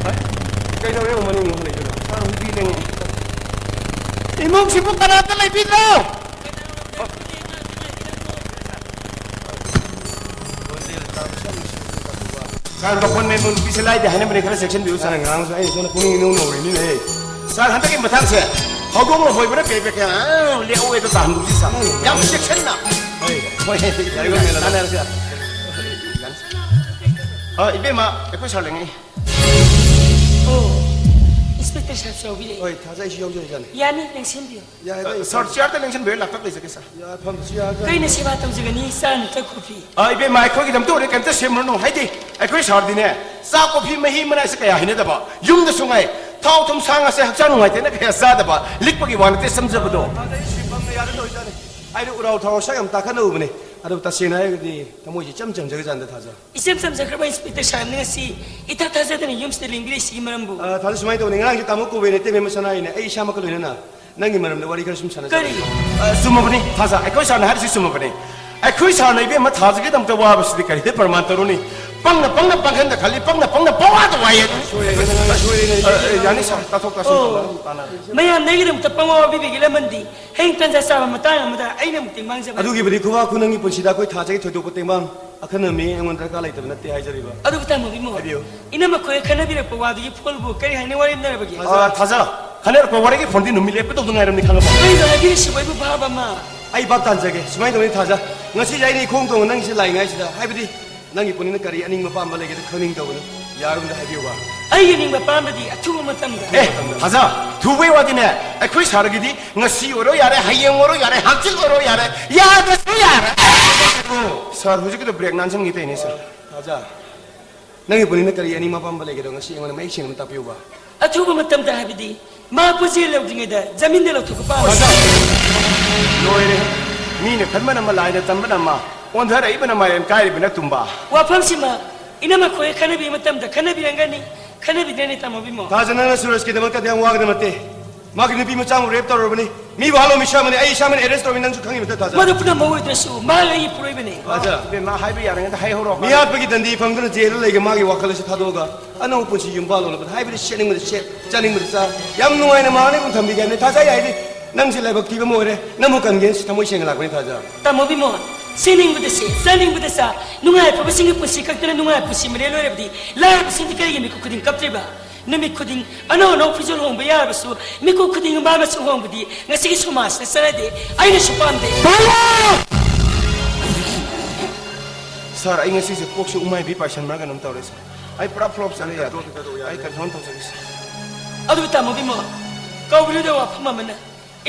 ꯀꯩꯗꯧꯔꯦ ꯑꯃꯨꯛ ꯃꯅꯤꯡ ꯑꯃꯨꯛ ꯂꯩꯗꯨꯅ? ꯁꯥꯔ, ꯍꯨꯏꯗꯤ ꯂꯩꯉꯦ꯫ ꯏꯃꯨꯡꯁꯤꯕꯨ ꯀꯅꯥꯝꯇ ꯂꯩꯕꯤꯗ꯭ꯔꯣ? ꯁꯥꯔ, ꯃꯈꯣꯟ ꯃꯦꯟꯕ ꯅꯨꯄꯤꯁꯦ ꯂꯥꯏꯗꯦ ꯍꯥꯏꯅꯕꯅꯦ, ꯈꯔ ꯆꯦꯛꯁꯤꯟꯕꯤꯌꯨ, ꯁꯥꯔ꯫ ꯁꯥꯔ, ꯉꯔꯥꯡꯁꯨ ꯑꯩ ꯁꯣꯝꯗ ꯄꯨꯛꯅꯤꯡ ꯏꯅꯧ ꯅꯧꯔꯤꯅꯤꯅꯦ꯫ ꯁꯥꯔ, ꯍꯟꯗꯛꯀꯤ ꯃꯇꯥꯡꯁꯦ ꯍꯧꯗꯣꯡꯅ ꯍꯣꯏꯕ꯭ꯔꯥ ꯀꯩ ꯀꯩ ꯀꯩ, ꯑꯥ, ꯂꯦꯛꯍꯧꯋꯦꯗꯣ ꯇꯥꯍꯟꯒꯨꯝꯁꯤ, ꯁꯥꯔ꯫ ꯌꯥꯝ ꯆꯦꯛꯁꯤꯟꯅ꯫ ꯍꯣꯏ, ꯍꯣꯏ, ꯌꯥꯔꯦ, ꯌꯥꯔꯦ, ꯇꯥꯟꯅꯔꯁꯤ, ꯁꯥꯔ꯫ ꯑ, ꯏꯕꯦꯝꯃ, ꯑꯩꯈꯣꯏ ꯁꯥꯔ ꯂꯩꯉꯩ꯫ ꯑꯣ, ꯏꯟꯁꯄꯦꯛꯇꯔ ꯁꯥꯍꯦꯕꯁꯨ ꯌꯥꯎꯕꯤꯔꯛꯑꯦ꯫ ꯍꯣꯏ, ꯊꯥꯖ, ꯑꯩꯁꯨ ꯌꯥꯎꯖꯔꯦ, ꯏꯆꯥꯅꯨꯄꯤ꯫ ꯌꯥꯅꯤ, ꯅꯪ ꯁꯦꯝꯕꯤꯌꯨ꯫ ꯌꯥꯏꯗ, ꯑꯩ ꯁꯥꯔ, ꯆꯤꯌꯥꯔꯗ ꯂꯦꯡꯁꯤꯟꯕꯤꯔ ꯂꯥꯛꯇꯛ ꯂꯩꯖꯒꯦ, ꯁꯥꯔ꯫ ꯌꯥꯏ, ꯐꯝꯁꯨ ꯌꯥꯏꯗ꯫ ꯀꯩꯅ ꯁꯦꯕꯥ ꯇꯧꯖꯒꯅꯤ? ꯆꯥ ꯅꯠꯇ꯭ꯔ ꯀꯣꯐꯤ? ꯑ, ꯏꯕꯦꯝꯃ, ꯑꯩꯈꯣꯏꯒꯤꯗꯃꯛꯇ ꯑꯣꯏꯔꯦ, ꯀꯩꯝꯇ ꯁꯦꯝꯂꯨꯔꯅꯨ꯫ ꯍꯥꯏꯗꯤ, ꯑꯩꯈꯣꯏ ꯁꯥꯔꯗꯤꯅꯦ, ꯆꯥ, ꯀꯣꯐꯤ, ꯃꯍꯤ ꯃꯅꯥꯏꯁꯦ ꯀꯌꯥ ꯍꯩꯅꯗꯕ꯫ ꯌꯨꯝꯗꯁꯨ ꯉꯥꯏ, ꯊꯥꯎ ꯊꯨꯝ ꯁꯥ ꯉꯥꯁꯦ ꯍꯛꯆꯥꯡ ꯅꯨꯡꯉꯥꯏꯇꯦꯅ ꯀꯌꯥ ꯆꯥꯗꯕ꯫ ꯂꯤꯛꯄꯒꯤ ꯋꯥ ꯅꯠꯇꯦ, ꯆꯝꯖꯕꯗꯣ꯫ ꯊꯥꯖ, ꯑꯩ ꯁꯤ ꯐꯝꯅ ꯌꯥꯗ ꯂꯣꯏꯖꯥꯠꯅꯤ꯫ ꯑꯩꯗꯤ ꯎꯔꯥꯎ ꯊꯔꯥꯎ ꯁꯛ ꯌꯥꯝ ꯇꯥꯈꯠꯅ ꯎꯕꯅꯦ꯫ ꯑꯗꯨꯕꯨ ꯇꯁꯦꯡꯅ ꯍꯥꯏꯔꯒꯗꯤ ꯊꯃꯣꯏꯁꯦ ꯏꯆꯝ ꯆꯝꯖꯈ꯭ꯔꯖꯥꯠꯅꯤꯗ, ꯊꯥꯖ꯫ ꯏꯆꯝ ꯆꯝꯖꯈ꯭ꯔꯕ ꯏꯟꯁꯄꯦꯛꯇꯔ ꯁꯥꯍꯦꯕꯅ ꯉꯁꯤ ꯏꯊꯥ ꯊꯥꯖꯗꯅ ꯌꯨꯝꯁꯤꯗ ꯂꯦꯡꯕꯤꯔꯛꯏꯁꯤꯒꯤ ꯃꯔꯝꯕꯨ? ꯑ, ꯊꯥꯖ, ꯁꯨꯃꯥꯏꯅ ꯇꯧꯕꯅꯤ, ꯉꯔꯥꯡꯁꯦ ꯇꯥꯃꯣ ꯀꯧꯕꯩꯅꯦ, ꯏꯇꯩꯃ ꯁꯅꯥꯏꯅꯦ, ꯑꯩ ꯏꯁꯥꯃꯛꯀ ꯂꯣꯏꯅꯅ ꯅꯪꯒꯤ ꯃꯔꯝꯗ ꯋꯥꯔꯤ ꯈꯔ ꯁꯨꯝ ꯁꯥꯟꯅꯖꯕꯅꯤ꯫ ꯀꯔꯤ? ꯑ, ꯆꯨꯝꯃꯕꯅꯤ, ꯊꯥꯖ, ꯑꯩꯈꯣꯏ ꯁꯥꯔꯅ ꯍꯥꯏꯔꯤꯁꯤ ꯆꯨꯝꯃꯕꯅꯤ꯫ ꯑꯩꯈꯣꯏ ꯁꯥꯔꯅ ꯏꯕꯦꯝꯃ ꯊꯥꯖꯒꯤꯗꯃꯛꯇ ꯋꯥꯕꯁꯤꯗꯤ ꯀꯔꯤꯗ ꯄ꯭ꯔꯃꯥꯟ ꯇꯧꯔꯨꯅꯤ? ꯄꯪꯅ ꯄꯪꯅ ꯄꯪꯍꯟꯗ ꯈꯜꯂꯤ, ꯄꯪꯅ ꯄꯪꯋꯥꯗ ꯋꯥꯏꯌꯦ꯫ ꯁꯣꯏꯔꯦ, ꯅꯪ ꯁꯣꯏꯔꯦ, ꯅꯪ ꯑ, ꯑ, ꯌꯥꯅꯤ ꯁꯥꯔ, ꯇꯥꯊꯣꯛ ꯇꯥꯁꯤꯟ ꯑꯣ, ꯇꯧꯅꯕ ꯇꯥꯟꯅꯔꯁꯤ꯫ ꯃꯌꯥꯝꯅ ꯑꯩꯒꯤꯗꯃꯛꯇ ꯄꯪꯋꯥ ꯋꯥꯕꯤꯕꯒꯤ ꯂꯃꯟꯗꯤ ꯍꯌꯦꯡ ꯇꯟꯖꯥ ꯆꯥꯕ ꯃꯇꯥꯡ ꯑꯃꯗ ꯑꯩꯅ ꯑꯃꯨꯛ ꯇꯦꯡꯕꯥꯡꯖꯕꯅꯤ꯫ ꯑꯗꯨꯒꯤꯕꯨꯗꯤ ꯈꯨꯕꯥ ꯈꯨ ꯅꯪꯒꯤ ꯄꯨꯟꯁꯤꯗ ꯑꯩꯈꯣꯏ ꯊꯥꯖꯒꯤ ꯊꯣꯏꯗꯣꯛꯄ ꯇꯦꯡꯕꯥꯡ ꯑꯈꯟꯅ ꯃꯤ ꯑꯩꯉꯣꯟꯗ ꯗꯔꯀꯥꯔ ꯂꯩꯇꯕ ꯅꯠꯇꯦ ꯍꯥꯏꯖꯔꯤꯕ꯫ ꯑꯗꯨꯕꯨ ꯇꯥꯃꯣ ꯕꯤꯃꯣ, ꯍꯥꯏꯕꯤꯌꯨ꯫ ꯏꯅꯝꯃ ꯈꯣꯏ ꯈꯟꯅꯕꯤꯔꯛꯄ ꯋꯥꯗꯨꯒꯤ ꯐꯣꯜꯕꯨ ꯀꯔꯤ ꯍꯥꯏꯅ ꯋꯥꯔꯦꯝꯅꯔꯕꯒꯦ? ꯑ, ꯊꯥꯖ, ꯈꯟꯅꯔꯛꯄ ꯋꯥꯔꯤꯒꯤ ꯐꯣꯟꯗꯤ ꯅꯨꯃꯤꯠ ꯂꯦꯞꯄꯗꯧꯗꯨ ꯉꯥꯏꯔꯝꯅꯤ ꯈꯪꯉꯕ? ꯀꯔꯤꯅꯣ ꯍꯥꯏꯕꯤꯔꯤꯁꯤꯕꯨ ꯑꯩꯕꯨ ꯚꯥꯕ ꯑꯃ? ꯑꯩ ꯚꯥꯞ ꯇꯥꯟꯖꯒꯦ꯫ ꯁꯨꯃꯥꯏꯅ ꯇꯧꯅꯤ ꯊꯥꯖ, ꯉꯁꯤꯁꯦ ꯑꯩꯅ ꯏꯈꯣꯡ ꯊꯣꯡꯅ ꯅꯪꯒꯤꯁꯦ ꯂꯥꯛꯏꯉꯥꯏꯁꯤꯗ, ꯍꯥꯏꯕꯗꯤ ꯅꯪꯒꯤ ꯄꯨꯛꯅꯤꯡꯗ ꯀꯔꯤ ꯑꯅꯤꯡꯕ ꯑꯄꯥꯝꯕ ꯂꯩꯒꯦꯗ ꯈꯪꯅꯤꯡ ꯇꯧꯕꯅꯤ꯫ ꯌꯥꯔꯒꯗꯤ ꯍꯥꯏꯕꯤꯌꯨꯕ꯫ ꯑꯩꯒꯤ ꯑꯅꯤꯡꯕ ꯑꯄꯥꯝꯕꯗꯤ ꯑꯊꯨꯕ ꯃꯇꯝꯗ꯫ ꯑꯦ, ꯊꯥꯖ, ꯊꯨꯕꯩ ꯋꯥꯗꯤꯅꯦ, ꯑꯩꯈꯣꯏ ꯁꯥꯔꯒꯤꯗꯤ ꯉꯁꯤ ꯑꯣꯏꯔꯣ ꯌꯥꯔꯦ, ꯍꯌꯦꯡ ꯑꯣꯏꯔꯣ ꯌꯥꯔꯦ, ꯍꯪꯆꯤꯠ ꯑꯣꯏꯔꯣ ꯌꯥꯔꯦ, ꯌꯥꯗ꯭ꯔꯁꯨ ꯌꯥꯔꯦ꯫ ꯁꯥꯔ, ꯍꯧꯖꯤꯛꯀꯤꯗꯣ ꯕ꯭ꯔꯦꯛ ꯅꯥꯟꯁꯤꯟꯒꯦ ꯇꯧꯔꯤꯅꯦ, ꯁꯥꯔ꯫ ꯊꯥꯖ, ꯅꯪꯒꯤ ꯄꯨꯛꯅꯤꯡꯗ ꯀꯔꯤ ꯑꯅꯤꯡꯕ ꯑꯄꯥꯝꯕ ꯂꯩꯒꯦꯗꯣ ꯉꯁꯤ ꯑꯩꯉꯣꯟꯗ ꯃꯌꯦꯛ ꯁꯦꯡꯅ ꯑꯃ ꯇꯥꯛꯄꯤꯌꯨꯕ꯫ ꯑꯊꯨꯕ ꯃꯇꯝꯗ ꯍꯥꯏꯕꯗꯤ ꯃꯍꯥꯛꯄꯨ ꯖꯦꯜ ꯌꯧꯗ꯭ꯔꯤꯉꯩꯗ ꯖꯃꯤꯟꯗ ꯂꯧꯊꯣꯛꯄ ꯄꯥꯝꯃꯤ꯫ ꯊꯥꯖ, ꯂꯣꯏꯔꯦ꯫ ꯃꯤꯅ ꯈꯟꯕꯅ ꯑꯃ, ꯂꯥꯏꯅ ꯇꯝꯕꯅ ꯑꯃ, ꯑꯣꯟꯊꯔꯛꯏꯕꯅ ꯃꯥꯏꯔꯦꯟ ꯀꯥꯏꯔꯤꯕꯅ ꯇꯨꯝꯕ꯫ ꯋꯥꯐꯝꯁꯤꯃ ꯏꯅꯝꯃ ꯈꯣꯏ ꯈꯟꯅꯕꯤꯕ ꯃꯇꯝꯗ ꯈꯟꯅꯕꯤꯔꯝꯒꯅꯤ, ꯈꯟꯅꯕꯤꯗ꯭ꯔꯅꯤ ꯇꯥꯃꯣ ꯕꯤꯃꯣ? ꯊꯥꯖ, ꯅꯪꯅ ꯁꯨꯔꯖꯀꯤꯗꯃꯛꯇꯗꯤ ꯌꯥꯝ ꯋꯥꯒꯗꯕ ꯅꯠꯇꯦ꯫ ꯃꯥꯒꯤ ꯅꯨꯄꯤ ꯃꯆꯥ ꯑꯃ ꯔꯦꯞ ꯇꯧꯔꯨꯔꯕꯅꯤ꯫ ꯃꯤꯕꯨ ꯍꯥꯠꯂꯣ ꯃꯤꯁꯥꯃꯅꯤ, ꯑꯩ ꯏꯁꯥꯃꯛꯅ ꯑꯦꯔꯦꯁ ꯇꯧꯔꯕꯅꯤ, ꯅꯪꯁꯨ ꯈꯪꯉꯤꯕ ꯅꯠꯇ꯭ꯔ ꯊꯥꯖ? ꯃꯗꯨ ꯄꯨꯝꯅꯃꯛ ꯑꯣꯏꯗ꯭ꯔꯁꯨ ꯃꯍꯥꯛ ꯑꯩꯒꯤ ꯏꯄꯨꯔꯣꯏꯕꯅꯤ꯫ ꯊꯥꯖ꯫ ꯏꯕꯦꯝꯃ, ꯍꯥꯏꯕ ꯌꯥꯔꯤꯉꯩꯗ ꯍꯥꯏꯍꯧꯔꯣ꯫ ꯃꯤꯍꯥꯠꯄꯒꯤ ꯗꯟꯗꯤ ꯐꯪꯗꯨꯅ ꯖꯦꯜꯗ ꯂꯩꯒꯦ ꯃꯥꯒꯤ ꯋꯥꯈꯜ ꯑꯁꯤ ꯊꯥꯗꯣꯛꯑꯒ ꯑꯅꯧꯕ ꯄꯨꯟꯁꯤ ꯌꯨꯝ ꯄꯥꯜꯂꯣꯅꯕꯗ, ꯍꯥꯏꯕꯗꯤ ꯁꯦꯠꯅꯤꯡꯕꯗ ꯁꯦꯠ, ꯆꯥꯅꯤꯡꯕꯗ ꯆꯥ, ꯌꯥꯝ ꯅꯨꯡꯉꯥꯏꯅ ꯃꯍꯥꯛꯅ ꯑꯗꯨꯝ ꯊꯝꯕꯤꯒꯦ ꯍꯥꯏꯕꯅꯤ꯫ ꯊꯥꯖ, ꯑꯩ ꯍꯥꯏꯗꯤ ꯅꯪꯁꯦ ꯂꯥꯏꯕꯛ ꯊꯤꯕ ꯑꯃ ꯑꯣꯏꯔꯦ, ꯅꯪꯕꯨ ꯀꯟꯒꯦꯅ ꯊꯃꯣꯏ ꯁꯦꯡꯅ ꯂꯥꯛꯄꯅꯤ ꯊꯥꯖ꯫ ꯇꯥꯃꯣ ꯕꯤꯃꯣꯟ, ꯁꯦꯠꯅꯤꯡꯕꯗ ꯁꯦꯠ, ꯆꯥꯅꯤꯡꯕꯗ ꯆꯥ, ꯅꯨꯡꯉꯥꯏ ꯑꯐꯕꯁꯤꯡꯒꯤ ꯄꯨꯟꯁꯤ ꯀꯛꯇꯅ ꯅꯨꯡꯉꯥꯏ ꯄꯨꯟꯁꯤ ꯃꯔꯦꯜ ꯑꯣꯏꯔꯕꯗꯤ ꯂꯥꯏꯔꯕꯁꯤꯡꯗꯤ ꯀꯔꯤꯒꯤ ꯃꯤꯀꯨꯞ ꯈꯨꯗꯤꯡ ꯀꯞꯇ꯭ꯔꯤꯕ? ꯅꯨꯃꯤꯠ ꯈꯨꯗꯤꯡ ꯑꯅꯧ ꯑꯅꯧ ꯐꯤꯖꯣꯜ ꯍꯣꯡꯕ ꯌꯥꯔꯕꯁꯨ ꯃꯤꯀꯨꯞ ꯈꯨꯗꯤꯡ ꯃꯥ ꯃꯆꯨ ꯍꯣꯡꯕꯗꯤ ꯉꯁꯤꯒꯤ ꯁꯃꯥꯖꯇ ꯆꯠꯅꯗꯦ, ꯑꯩꯅꯁꯨ ꯄꯥꯝꯗꯦ꯫ ꯁꯥꯔ, ꯑꯩ ꯉꯁꯤꯁꯦ ꯀꯣꯛꯁꯦ ꯎꯃꯥꯏꯕꯤ ꯄꯥꯏꯁꯟꯕ꯭ꯔꯥ ꯀꯩꯅꯣꯝ ꯇꯧꯔꯦ, ꯁꯥꯔ꯫ ꯑꯩ ꯄꯨꯔꯥ ꯐ꯭ꯂꯣꯞ ꯆꯠꯂꯦ, ꯌꯥꯗ꯭ꯔꯦ꯫ ꯀꯟꯇ꯭ꯔꯣꯜ ꯇꯧ ꯌꯥꯗ꯭ꯔꯦ꯫ ꯑꯩ ꯀꯟꯇ꯭ꯔꯣꯜ ꯇꯧꯖꯒꯦ, ꯁꯥꯔ꯫ ꯑꯗꯨꯕꯨ ꯇꯥꯃꯣ ꯕꯤꯃꯣ, ꯀꯧꯕꯤꯔꯨꯗ ꯋꯥꯐꯝ ꯑꯃꯅ,